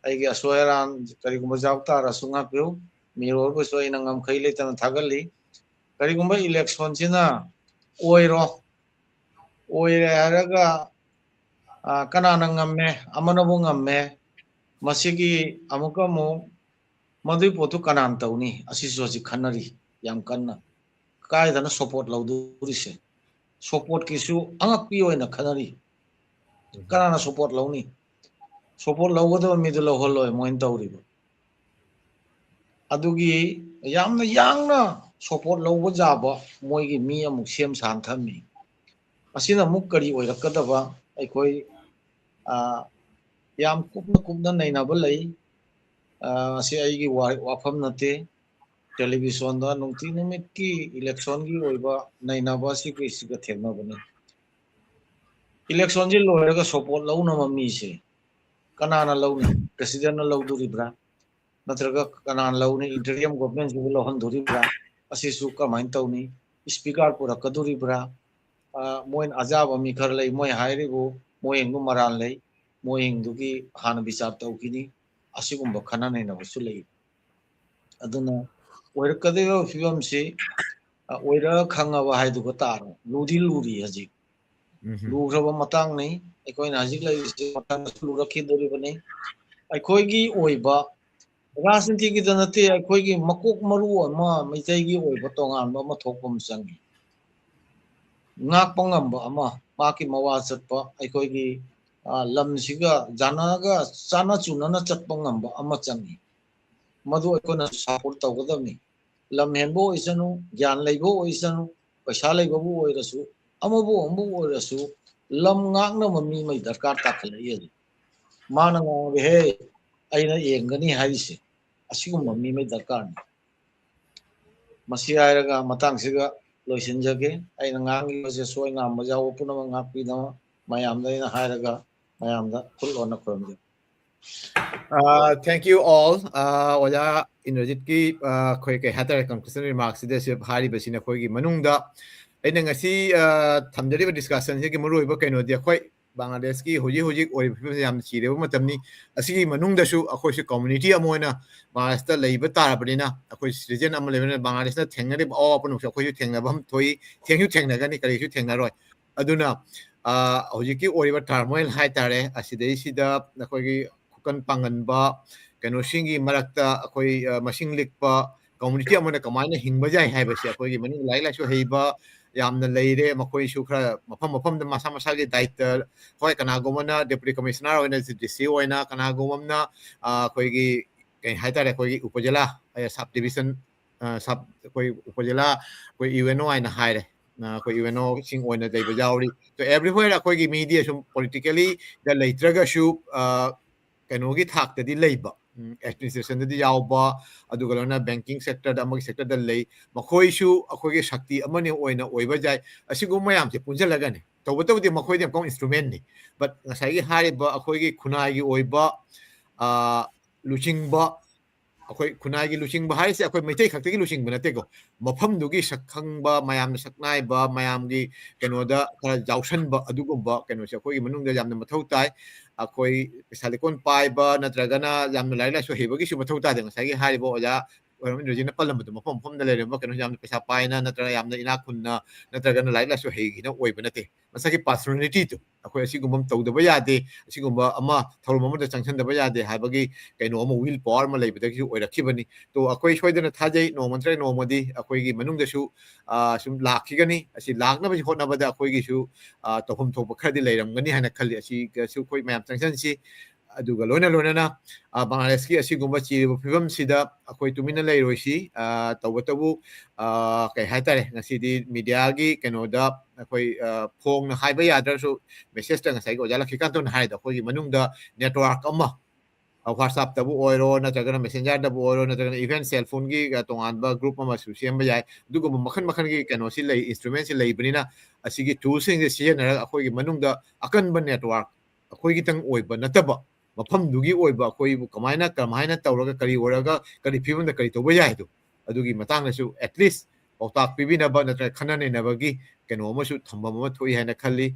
ꯑꯩꯒꯤ ꯑꯁꯣꯏ ꯑꯔꯥꯟ ꯀꯔꯤꯒꯨꯝꯕ ꯌꯥꯎ ꯇꯥꯔꯁꯨ ꯉꯥꯛꯄꯤꯌꯨ꯫ ꯃꯤꯔꯣꯜꯕꯨꯁꯨ ꯑꯩꯅ ꯉꯝꯈꯩ ꯂꯩꯇꯅ ꯊꯥꯒꯠꯂꯤ꯫ ꯀꯔꯤꯒꯨꯝꯕ ꯏꯂꯦꯛꯁꯟꯁꯤꯅ ꯑꯣꯏꯔꯣ, ꯑꯣꯏꯔꯦ ꯍꯥꯏꯔꯒ, ꯑꯥ, ꯀꯅꯥꯅ ꯉꯝꯃꯦ? ꯑꯃꯅꯕꯨ ꯉꯝꯃꯦ꯫ ꯃꯁꯤꯒꯤ ꯑꯃꯨꯛꯀ ꯑꯃꯨꯛ ꯃꯗꯨꯏ ꯄꯣꯠꯇꯨ ꯀꯅꯥꯅ ꯇꯧꯅꯤ? ꯑꯁꯤꯁꯨ ꯍꯧꯖꯤꯛ ꯈꯟꯅꯔꯤ ꯌꯥꯝ ꯀꯟꯅ꯫ ꯀꯥꯏꯗꯅ ꯁꯣꯄꯣꯠ ꯂꯧꯗꯣꯔꯤꯁꯦ? ꯁꯣꯄꯣꯠꯀꯤꯁꯨ ꯑꯉꯛꯄꯤ ꯑꯣꯏꯅ ꯈꯟꯅꯔꯤ꯫ ꯀꯅꯥꯅ ꯁꯣꯄꯣꯠ ꯂꯧꯅꯤ? ꯁꯣꯄꯣꯠ ꯂꯧꯒꯗꯕ ꯃꯤꯗꯨ ꯂꯧꯍꯜꯂꯣꯏ ꯃꯣꯏꯅ ꯇꯧꯔꯤꯕ꯫ ꯑꯗꯨꯒꯤ ꯌꯥꯝꯅ ꯌꯥꯡꯅ ꯁꯣꯄꯣꯠ ꯂꯧꯕ ꯌꯥꯕ ꯃꯣꯏꯒꯤ ꯃꯤ ꯑꯃꯨꯛ ꯁꯦꯝ ꯁꯥꯅ ꯊꯝꯃꯤ꯫ ꯑꯁꯤꯅ ꯑꯃꯨꯛ ꯀꯔꯤ ꯑꯣꯏꯔꯛꯀꯗꯕ? ꯑꯩꯈꯣꯏ, ꯑꯥ, ꯌꯥꯝ ꯀꯨꯞꯅ ꯀꯨꯞꯅ ꯅꯩꯅꯕ ꯂꯩ꯫ ꯑꯥ, ꯑꯁꯤ ꯑꯩꯒꯤ ꯋꯥ-, ꯋꯥꯐꯝ ꯅꯠꯇꯦ꯫ ꯇꯦꯂꯤꯚꯤꯖꯟꯗ ꯅꯨꯡꯇꯤ ꯅꯨꯃꯤꯠꯀꯤ ꯏꯂꯦꯛꯁꯟꯒꯤ ꯑꯣꯏꯕ ꯅꯩꯅꯕ ꯑꯁꯤꯒꯤꯁꯤꯒ ꯊꯦꯡꯅꯕꯅꯤ꯫ ꯏꯂꯦꯛꯁꯟꯁꯤ ꯂꯣꯏꯔꯒ ꯁꯣꯄꯣꯠ ꯂꯧꯅꯕ ꯃꯤꯁꯦ ꯀꯅꯥꯅ ꯂꯧꯅꯤ? ꯄ꯭ꯔꯦꯁꯤꯗꯦꯟꯅ ꯂꯧꯗꯣꯔꯤꯕ꯭ꯔꯥ? ꯅꯠꯇ꯭ꯔꯒ ꯀꯅꯥꯅ ꯂꯧꯅꯤ? ꯏꯟꯇꯔꯤꯝ ꯒꯣꯚꯔꯟꯃꯦꯟꯠꯁꯤꯕꯨ ꯂꯧꯍꯟꯗꯣꯔꯤꯕ꯭ꯔꯥ? ꯑꯁꯤꯁꯨ ꯀꯃꯥꯏꯅ ꯇꯧꯅꯤ? ꯏꯁꯄꯤꯀꯔ ꯄꯨꯔꯛꯀꯗꯣꯔꯤꯕ꯭ꯔꯥ? ꯑ, ꯃꯣꯏꯅ ꯑꯖꯥꯕ ꯃꯤ ꯈꯔ ꯂꯩ, ꯃꯣꯏ ꯍꯥꯏꯔꯤꯕꯨ ꯃꯣꯏ ꯍꯤꯡꯗꯨ ꯃꯔꯥꯜ ꯂꯩ, ꯃꯣꯏ ꯍꯤꯡꯗꯨꯒꯤ ꯍꯥꯟꯅ ꯕꯤꯆꯥꯔ ꯇꯧꯈꯤꯅꯤ꯫ ꯑꯁꯤꯒꯨꯝꯕ ꯈꯟꯅ ꯅꯩꯅꯕꯁꯨ ꯂꯩ꯫ ꯑꯗꯨꯅ ꯑꯣꯏꯔꯛꯀꯗꯧꯔꯤꯕ ꯐꯤꯕꯝꯁꯤ, ꯑ, ꯑꯣꯏꯔ ꯈꯪꯉꯕ ꯍꯥꯏꯗꯨꯒ ꯇꯥꯔꯦ꯫ ꯂꯨꯗꯤ ꯂꯨꯔꯤ ꯍꯧꯖꯤꯛ꯫ ꯎꯝꯍꯨꯝ꯫ ꯂꯨꯈ꯭ꯔꯕ ꯃꯇꯥꯡꯅꯤ꯫ ꯑꯩꯈꯣꯏꯅ ꯍꯧꯖꯤꯛ ꯂꯩꯔꯤꯁꯤ ꯃꯊꯪꯗꯁꯨ ꯂꯨꯔꯛꯈꯤꯗꯣꯔꯤꯕꯅꯤ꯫ ꯑꯩꯈꯣꯏꯒꯤ ꯑꯣꯏꯕ ꯔꯥꯖꯅꯤꯇꯤꯒꯤꯗ ꯅꯠꯇꯦ, ꯑꯩꯈꯣꯏꯒꯤ ꯃꯀꯣꯛ ꯃꯔꯨ ꯑꯃ, ꯃꯩꯇꯩꯒꯤ ꯑꯣꯏꯕ ꯇꯣꯉꯥꯟꯕ ꯑꯃ ꯊꯣꯛꯄ ꯑꯃ ꯆꯪꯉꯤ꯫ ꯉꯥꯛꯄ ꯉꯝꯕ ꯑꯃ, ꯃꯍꯥꯛꯀꯤ ꯃꯋꯥ ꯆꯠꯄ, ꯑꯩꯈꯣꯏꯒꯤ, ꯑ, ꯂꯝꯁꯤꯒ ꯌꯥꯅꯒ ꯆꯥꯅ ꯆꯨꯅꯅ ꯆꯠꯄ ꯉꯝꯕ ꯑꯃ ꯆꯪꯉꯤ꯫ ꯃꯗꯨ ꯑꯩꯈꯣꯏꯅ ꯁꯄꯣꯔꯠ ꯇꯧꯒꯗꯕꯅꯤ꯫ ꯂꯝ ꯍꯦꯟꯕ ꯑꯣꯏꯁꯅꯨ, ꯒ꯭ꯌꯥꯟ ꯂꯩꯕ ꯑꯣꯏꯁꯅꯨ, ꯄꯩꯁꯥ ꯂꯩꯕꯕꯨ ꯑꯣꯏꯔꯁꯨ, ꯑꯃꯕꯨ ꯑꯃꯕꯨ ꯑꯣꯏꯔꯁꯨ, ꯂꯝ ꯉꯥꯛꯅꯕ ꯃꯤ ꯑꯃꯒꯤ ꯗꯔꯀꯥꯔ ꯇꯥꯈꯠꯂꯛꯏ ꯍꯧꯖꯤꯛ꯫ ꯃꯥꯅ ꯉꯥꯡꯉꯒ, "ꯍꯦ, ꯑꯩꯅ ꯌꯦꯡꯒꯅꯤ" ꯍꯥꯏꯔꯤꯁꯦ, ꯑꯁꯤꯒꯨꯝꯕ ꯃꯤ ꯑꯃꯒꯤ ꯗꯔꯀꯥꯔꯅꯤ꯫ ꯃꯁꯤ ꯍꯥꯏꯔꯒ ꯃꯇꯥꯡꯁꯤꯒ ꯂꯣꯏꯁꯤꯟꯖꯒꯦ꯫ ꯑꯩꯅ ꯉꯥꯡꯈꯤꯕꯁꯦ ꯁꯣꯏ ꯉꯥꯝꯕ ꯌꯥꯎꯕ ꯄꯨꯝꯅꯃꯛ ꯉꯥꯛꯄꯤꯅꯕ ꯃꯌꯥꯝꯗ ꯑꯩꯅ ꯍꯥꯏꯔꯒ ꯃꯌꯥꯝꯗ ꯈꯨꯠ ꯑꯣꯟꯅ ꯈꯨꯔꯨꯝꯖꯒꯦ꯫ Uh, thank you all. Uh, ꯑꯣꯖꯥ ꯏꯟꯗ꯭ꯔꯖꯤꯠꯀꯤ, uh, ꯑꯩꯈꯣꯏ ꯀꯩ ꯍꯥꯏꯇꯥꯔꯦ, conclusion remarks ꯁꯤꯗ ꯁꯤ ꯍꯥꯏꯔꯤꯕꯁꯤꯅ ꯑꯩꯈꯣꯏꯒꯤ ꯃꯅꯨꯡꯗ ꯑꯩꯅ ꯉꯁꯤ, uh, ꯊꯝꯖꯔꯤꯕ discussion ꯁꯤꯒꯤ ꯃꯔꯨꯑꯣꯏꯕ ꯀꯩꯅꯣꯗꯤ ꯑꯩꯈꯣꯏ ꯕꯪꯒ꯭ꯂꯥꯗꯦꯁꯀꯤ ꯍꯧꯖꯤꯛ ꯍꯧꯖꯤꯛ ꯑꯣꯏꯔꯤꯕ ꯐꯤꯕꯝꯁꯤ ꯌꯥꯝꯅ ꯆꯤꯔꯕ ꯃꯇꯝꯅꯤ꯫ ꯑꯁꯤꯒꯤ ꯃꯅꯨꯡꯗꯁꯨ ꯑꯩꯈꯣꯏꯁꯨ community ꯑꯃ ꯑꯣꯏꯅ ꯕꯪꯒ꯭ꯂꯥꯗꯦꯁꯇ ꯂꯩꯕ ꯇꯥꯔꯕꯅꯤꯅ, ꯑꯩꯈꯣꯏ citizen ꯑꯃ ꯂꯩꯕꯅꯤꯅ ꯕꯪꯒ꯭ꯂꯥꯗꯦꯁꯅ ꯊꯦꯡꯅꯔꯤꯕ ꯑꯋꯥꯕ ꯄꯨꯝꯅꯃꯛꯁꯨ ꯑꯩꯈꯣꯏꯁꯨ ꯊꯦꯡꯅꯕ ꯑꯃ ꯊꯣꯛꯏ, ꯊꯦꯡꯁꯨ ꯊꯦꯡꯅꯒꯅꯤ, ꯀꯔꯤꯁꯨ ꯊꯦꯡꯅꯔꯣꯏ꯫ ꯑꯗꯨꯅ, ꯑ, ꯍꯧꯖꯤꯛꯀꯤ ꯑꯣꯏꯔꯤꯕ turmoil ꯍꯥꯏꯇꯥꯔꯦ, ꯑꯁꯤꯗꯩꯁꯤꯗ ꯑꯩꯈꯣꯏꯒꯤ ꯈꯨꯀꯟ ꯄꯥꯡꯒꯟꯕ ꯀꯩꯅꯣꯁꯤꯡꯒꯤ ꯃꯔꯛꯇ ꯑꯩꯈꯣꯏ, ꯑ, ꯃꯁꯤꯡ ꯂꯤꯛꯄ community ꯑꯃꯅ ꯀꯃꯥꯏꯅ ꯍꯤꯡꯕ ꯌꯥꯏ ꯍꯥꯏꯕꯁꯦ ꯑꯩꯈꯣꯏꯒꯤ ꯃꯅꯨꯡꯗ ꯂꯥꯏꯔꯤꯛ ꯂꯥꯏꯁꯨ ꯍꯩꯕ ꯌꯥꯝꯅ ꯂꯩꯔꯦ꯫ ꯃꯈꯣꯏꯁꯨ ꯈꯔ ꯃꯐꯝ ꯃꯐꯝꯗ ꯃꯁꯥ ꯃꯁꯥꯒꯤ ꯗꯥꯏꯇ, ꯍꯣꯏ, ꯀꯅꯥꯒꯨꯝꯕꯅ deputy commissioner ꯑꯣꯏꯅ, DC ꯑꯣꯏꯅ, ꯀꯅꯥꯒꯨꯝꯕ ꯑꯃꯅ, ꯑ, ꯑꯩꯈꯣꯏꯒꯤ ꯀꯩ ꯍꯥꯏꯇꯥꯔꯦ, ꯑꯩꯈꯣꯏꯒꯤ ꯎꯄꯖꯤꯂꯥ, ꯑ, sub division, ꯑ, sub, ꯑꯩꯈꯣꯏ ꯎꯄꯖꯤꯂꯥ, ꯑꯩꯈꯣꯏ UNO ꯍꯥꯏꯅ ꯍꯥꯏꯔꯦ꯫ ꯑ, ꯑꯩꯈꯣꯏ UNO ꯁꯤꯡ ꯑꯣꯏꯅ ꯂꯩꯕ ꯌꯥꯎꯔꯤ꯫ So everywhere ꯑꯩꯈꯣꯏꯒꯤ media ꯁꯨꯝ politically ꯗ ꯂꯩꯇ꯭ꯔꯒꯁꯨ, ꯑ, ꯀꯩꯅꯣꯒꯤ ꯊꯥꯛꯇꯗꯤ ꯂꯩꯕ, ꯎꯝ, administration ꯗꯗꯤ ꯌꯥꯎꯕ, ꯑꯗꯨꯒ ꯂꯣꯏꯅ banking sector ꯗ, ꯑꯃꯒꯤ sector ꯗ ꯂꯩ꯫ ꯃꯈꯣꯏꯁꯨ ꯑꯩꯈꯣꯏꯒꯤ ꯁꯛꯇꯤ ꯑꯃꯅꯤ ꯑꯣꯏꯅ ꯑꯣꯏꯕ ꯌꯥꯏ꯫ ꯑꯁꯤꯒꯨꯝꯕ ꯃꯌꯥꯝꯁꯦ ꯄꯨꯟꯁꯤꯜꯂꯒꯅꯤ꯫ ꯇꯧꯕꯇꯕꯨꯗꯤ ꯃꯈꯣꯏꯗꯤ ꯑꯃꯨꯛ instrument ꯅꯤ꯫ But ꯉꯁꯥꯏꯒꯤ ꯍꯥꯏꯔꯤꯕ ꯑꯩꯈꯣꯏꯒꯤ ꯈꯨꯟꯅꯥꯏꯒꯤ ꯑꯣꯏꯕ, ꯑ, ꯂꯨꯆꯤꯡꯕ, ꯑꯩꯈꯣꯏ ꯈꯨꯟꯅꯥꯏꯒꯤ ꯂꯨꯆꯤꯡꯕ ꯍꯥꯏꯔꯤꯁꯦ ꯑꯩꯈꯣꯏ ꯃꯩꯇꯩ ꯈꯛꯇꯒꯤ ꯂꯨꯆꯤꯡꯕ ꯅꯠꯇꯦꯀꯣ꯫ ꯃꯐꯝꯗꯨꯒꯤ ꯁꯛꯈꯪꯕ, ꯃꯌꯥꯝꯅ ꯁꯛꯅꯥꯏꯕ, ꯃꯌꯥꯝꯒꯤ ꯀꯩꯅꯣꯗ ꯈꯔ ꯌꯥꯎꯁꯟꯕ, ꯑꯗꯨꯒꯨꯝꯕ ꯀꯩꯅꯣꯁꯦ ꯑꯩꯈꯣꯏꯒꯤ ꯃꯅꯨꯡꯗ ꯌꯥꯝꯅ ꯃꯊꯧ ꯇꯥꯏ꯫ ꯑꯩꯈꯣꯏ ꯄꯩꯁꯥ ꯂꯩꯀꯣꯟ ꯄꯥꯏꯕ ꯅꯠꯇ꯭ꯔꯒꯅ ꯌꯥꯝꯅ ꯂꯥꯏꯔꯤꯛ ꯂꯥꯏꯁꯨ ꯍꯩꯕꯒꯤꯁꯨ ꯃꯊꯧ ꯇꯥꯗꯦ꯫ ꯉꯁꯥꯏꯒꯤ ꯍꯥꯏꯔꯤꯕ ꯑꯣꯖꯥ ꯑꯣꯏꯔꯝ ꯏꯟꯗ꯭ꯔꯖꯤꯠꯅ ꯄꯜꯂꯝꯕꯗꯣ, ꯃꯐꯝ ꯃꯐꯝꯗ ꯂꯩꯔꯝꯕ ꯀꯩꯅꯣ ꯌꯥꯝꯅ ꯄꯩꯁꯥ ꯄꯥꯏꯅ ꯅꯠꯇ꯭ꯔꯒ ꯌꯥꯝꯅ ꯏꯅꯥꯛ ꯈꯨꯟꯅ ꯅꯠꯇ꯭ꯔꯒꯅ ꯂꯥꯏꯔꯤꯛ ꯂꯥꯏꯁꯨ ꯍꯩꯒꯤꯅ ꯑꯣꯏꯕ ꯅꯠꯇꯦ꯫ ꯃꯁꯥꯒꯤ personality ꯗꯨ ꯑꯩꯈꯣꯏ ꯑꯁꯤꯒꯨꯝꯕ ꯑꯃ ꯇꯧꯗꯕ ꯌꯥꯗꯦ, ꯑꯁꯤꯒꯨꯝꯕ ꯑꯃ ꯊꯧꯔꯝ ꯑꯃꯗ ꯆꯪꯁꯤꯟꯗꯕ ꯌꯥꯗꯦ ꯍꯥꯏꯕꯒꯤ ꯀꯩꯅꯣ ꯑꯃ, will power ꯑꯃ ꯂꯩꯕꯗꯒꯤꯁꯨ ꯑꯣꯏꯔꯛꯈꯤꯕꯅꯤ꯫ ꯇꯣ, ꯑꯩꯈꯣꯏ ꯁꯣꯏꯗꯅ ꯊꯥꯖꯩ, ꯅꯣꯡꯃ ꯅꯠꯇ꯭ꯔꯒ ꯅꯣꯡꯃꯗꯤ ꯑꯩꯈꯣꯏꯒꯤ ꯃꯅꯨꯡꯗꯁꯨ, ꯑ, ꯁꯨꯝ ꯂꯥꯛꯈꯤꯒꯅꯤ꯫ ꯑꯁꯤ ꯂꯥꯛꯅꯕꯒꯤ ꯍꯣꯠꯅꯕꯗ ꯑꯩꯈꯣꯏꯒꯤꯁꯨ, ꯑ, ꯇꯧꯐꯝ ꯊꯣꯛꯄ ꯈꯔꯗꯤ ꯂꯩꯔꯝꯒꯅꯤ ꯍꯥꯏꯅ ꯈꯜꯂꯤ꯫ ꯑꯁꯤꯒꯁꯨ ꯑꯩꯈꯣꯏ ꯃꯌꯥꯝ ꯆꯪꯁꯤꯟꯁꯤ꯫ ꯑꯗꯨꯒ ꯂꯣꯏꯅ ꯂꯣꯏꯅꯅ, ꯑ, ꯕꯪꯒ꯭ꯂꯥꯗꯦꯁꯀꯤ ꯑꯁꯤꯒꯨꯝꯕ ꯆꯤꯔꯤꯕ ꯐꯤꯕꯝꯁꯤꯗ ꯑꯩꯈꯣꯏ ꯇꯨꯃꯤꯟꯅ ꯂꯩꯔꯣꯏꯁꯤ꯫ ꯑ, ꯇꯧꯕꯇꯕꯨ, ꯑ, ꯀꯩ ꯍꯥꯏꯇꯥꯔꯦ, ꯉꯁꯤꯗꯤ media ꯒꯤ ꯀꯩꯅꯣꯗ ꯑꯩꯈꯣꯏ, ꯑ, ꯐꯣꯡꯅ ꯍꯥꯏꯕ ꯌꯥꯗ꯭ꯔꯁꯨ message ꯇ ꯉꯁꯥꯏꯒꯤ ꯑꯣꯖꯥ ꯂꯛꯈꯤꯀꯥꯟꯇꯅ ꯍꯥꯏꯔꯤꯗꯣ, ꯑꯩꯈꯣꯏꯒꯤ ꯃꯅꯨꯡꯗ network ꯑꯃ WhatsApp-ꯇꯕꯨ ꯑꯣꯏꯔꯣ, ꯅꯠꯇ꯭ꯔꯒꯅ Messenger-ꯗꯕꯨ ꯑꯣꯏꯔꯣ, ꯅꯠꯇ꯭ꯔꯒꯅ even cell phone-ꯒꯤ ꯇꯣꯉꯥꯟꯕ group ꯑꯃꯁꯨ ꯁꯦꯝꯕ ꯌꯥꯏ꯫ ꯑꯗꯨꯒꯨꯝꯕ ꯃꯈꯜ ꯃꯈꯜꯒꯤ ꯀꯩꯅꯣꯁꯤ ꯂꯩ, instrument-ꯁꯤ ꯂꯩꯕꯅꯤꯅ, ꯑꯁꯤꯒꯤ tool-ꯁꯤꯡꯁꯦ ꯁꯤꯖꯤꯟꯅꯔꯒ ꯑꯩꯈꯣꯏꯒꯤ ꯃꯅꯨꯡꯗ ꯑꯀꯟꯕ network ꯑꯩꯈꯣꯏꯒꯤꯇꯪ ꯑꯣꯏꯕ ꯅꯠꯇꯕ, ꯃꯐꯝꯗꯨꯒꯤ ꯑꯣꯏꯕ ꯑꯩꯈꯣꯏꯕꯨ ꯀꯃꯥꯏꯅ, ꯀꯃꯥꯏꯅ ꯇꯧꯔꯒ, ꯀꯔꯤ ꯑꯣꯏꯔꯒ, ꯀꯔꯤ ꯐꯤꯕꯝꯗ ꯀꯔꯤ ꯇꯧꯕ ꯌꯥꯏ ꯍꯥꯏꯗꯣ, ꯑꯗꯨꯒꯤ ꯃꯇꯥꯡꯗꯁꯨ at least ꯄꯥꯎꯇꯥꯛ ꯄꯤꯕꯤꯅꯕ ꯅꯠꯇ꯭ꯔꯒ ꯈꯟꯅ ꯅꯩꯅꯕꯒꯤ ꯀꯩꯅꯣ ꯑꯃꯁꯨ ꯊꯝꯐꯝ ꯑꯃ ꯊꯣꯛꯏ ꯍꯥꯏꯅ ꯈꯜꯂꯤ꯫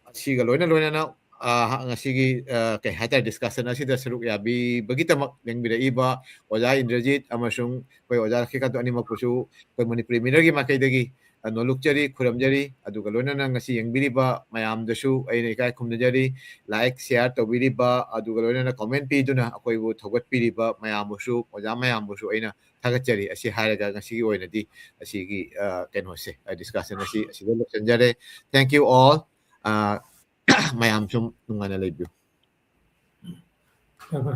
ꯑꯁꯤꯒ ꯂꯣꯏꯅ ꯂꯣꯏꯅꯅ, ꯑ, ꯉꯁꯤꯒꯤ, ꯑ, ꯀꯩ ꯍꯥꯏꯇꯥꯔꯦ, discussion ꯑꯁꯤꯗ ꯁꯔꯨꯛ ꯌꯥꯕꯤꯕꯒꯤꯗꯃꯛ ꯌꯦꯡꯕꯤꯔꯛꯏꯕ ꯑꯣꯖꯥ ꯏꯟꯗ꯭ꯔꯖꯤꯠ ꯑꯃꯁꯨꯡ ꯑꯩꯈꯣꯏ ꯑꯣꯖꯥ ꯂꯛꯁꯃꯤꯀꯥꯟꯇ ꯑꯅꯤꯃꯛꯄꯨꯁꯨ ꯑꯩꯈꯣꯏ ꯃꯅꯤꯄꯨꯔꯤ ꯃꯤꯔꯔꯒꯤ ꯃꯥꯏꯀꯩꯗꯒꯤ, ꯑ, ꯅꯣꯂꯨꯛꯆꯔꯤ, ꯈꯨꯔꯨꯝꯖꯔꯤ꯫ ꯑꯗꯨꯒ ꯂꯣꯏꯅꯅ ꯉꯁꯤ ꯌꯦꯡꯕꯤꯔꯤꯕ ꯃꯌꯥꯝꯗꯁꯨ ꯑꯩꯅ ꯏꯀꯥꯏ ꯈꯨꯝꯅꯖꯔꯤ꯫ Like, share ꯇꯧꯕꯤꯔꯤꯕ, ꯑꯗꯨꯒ ꯂꯣꯏꯅꯅ comment ꯄꯤꯗꯨꯅ ꯑꯩꯈꯣꯏꯕꯨ ꯊꯧꯒꯠꯄꯤꯔꯤꯕ ꯃꯌꯥꯝꯕꯨꯁꯨ, ꯑꯣꯖꯥ ꯃꯌꯥꯝꯕꯨꯁꯨ ꯑꯩꯅ ꯊꯥꯒꯠꯆꯔꯤ꯫ ꯑꯁꯤ ꯍꯥꯏꯔꯒ ꯉꯁꯤꯒꯤ ꯑꯣꯏꯅꯗꯤ ꯑꯁꯤꯒꯤ, ꯑ, ꯀꯩꯅꯣꯁꯦ, ꯑ, discussion ꯑꯁꯤ ꯑꯁꯤꯗ ꯂꯣꯏꯁꯤꯟꯖꯔꯦ꯫ Thank you all꯫ ꯑ, ꯃꯌꯥꯝ ꯁꯨꯝ ꯅꯨꯡꯉꯥꯏꯅ ꯂꯩꯕꯤꯌꯨ꯫ ꯍꯣꯏ, ꯍꯣꯏ꯫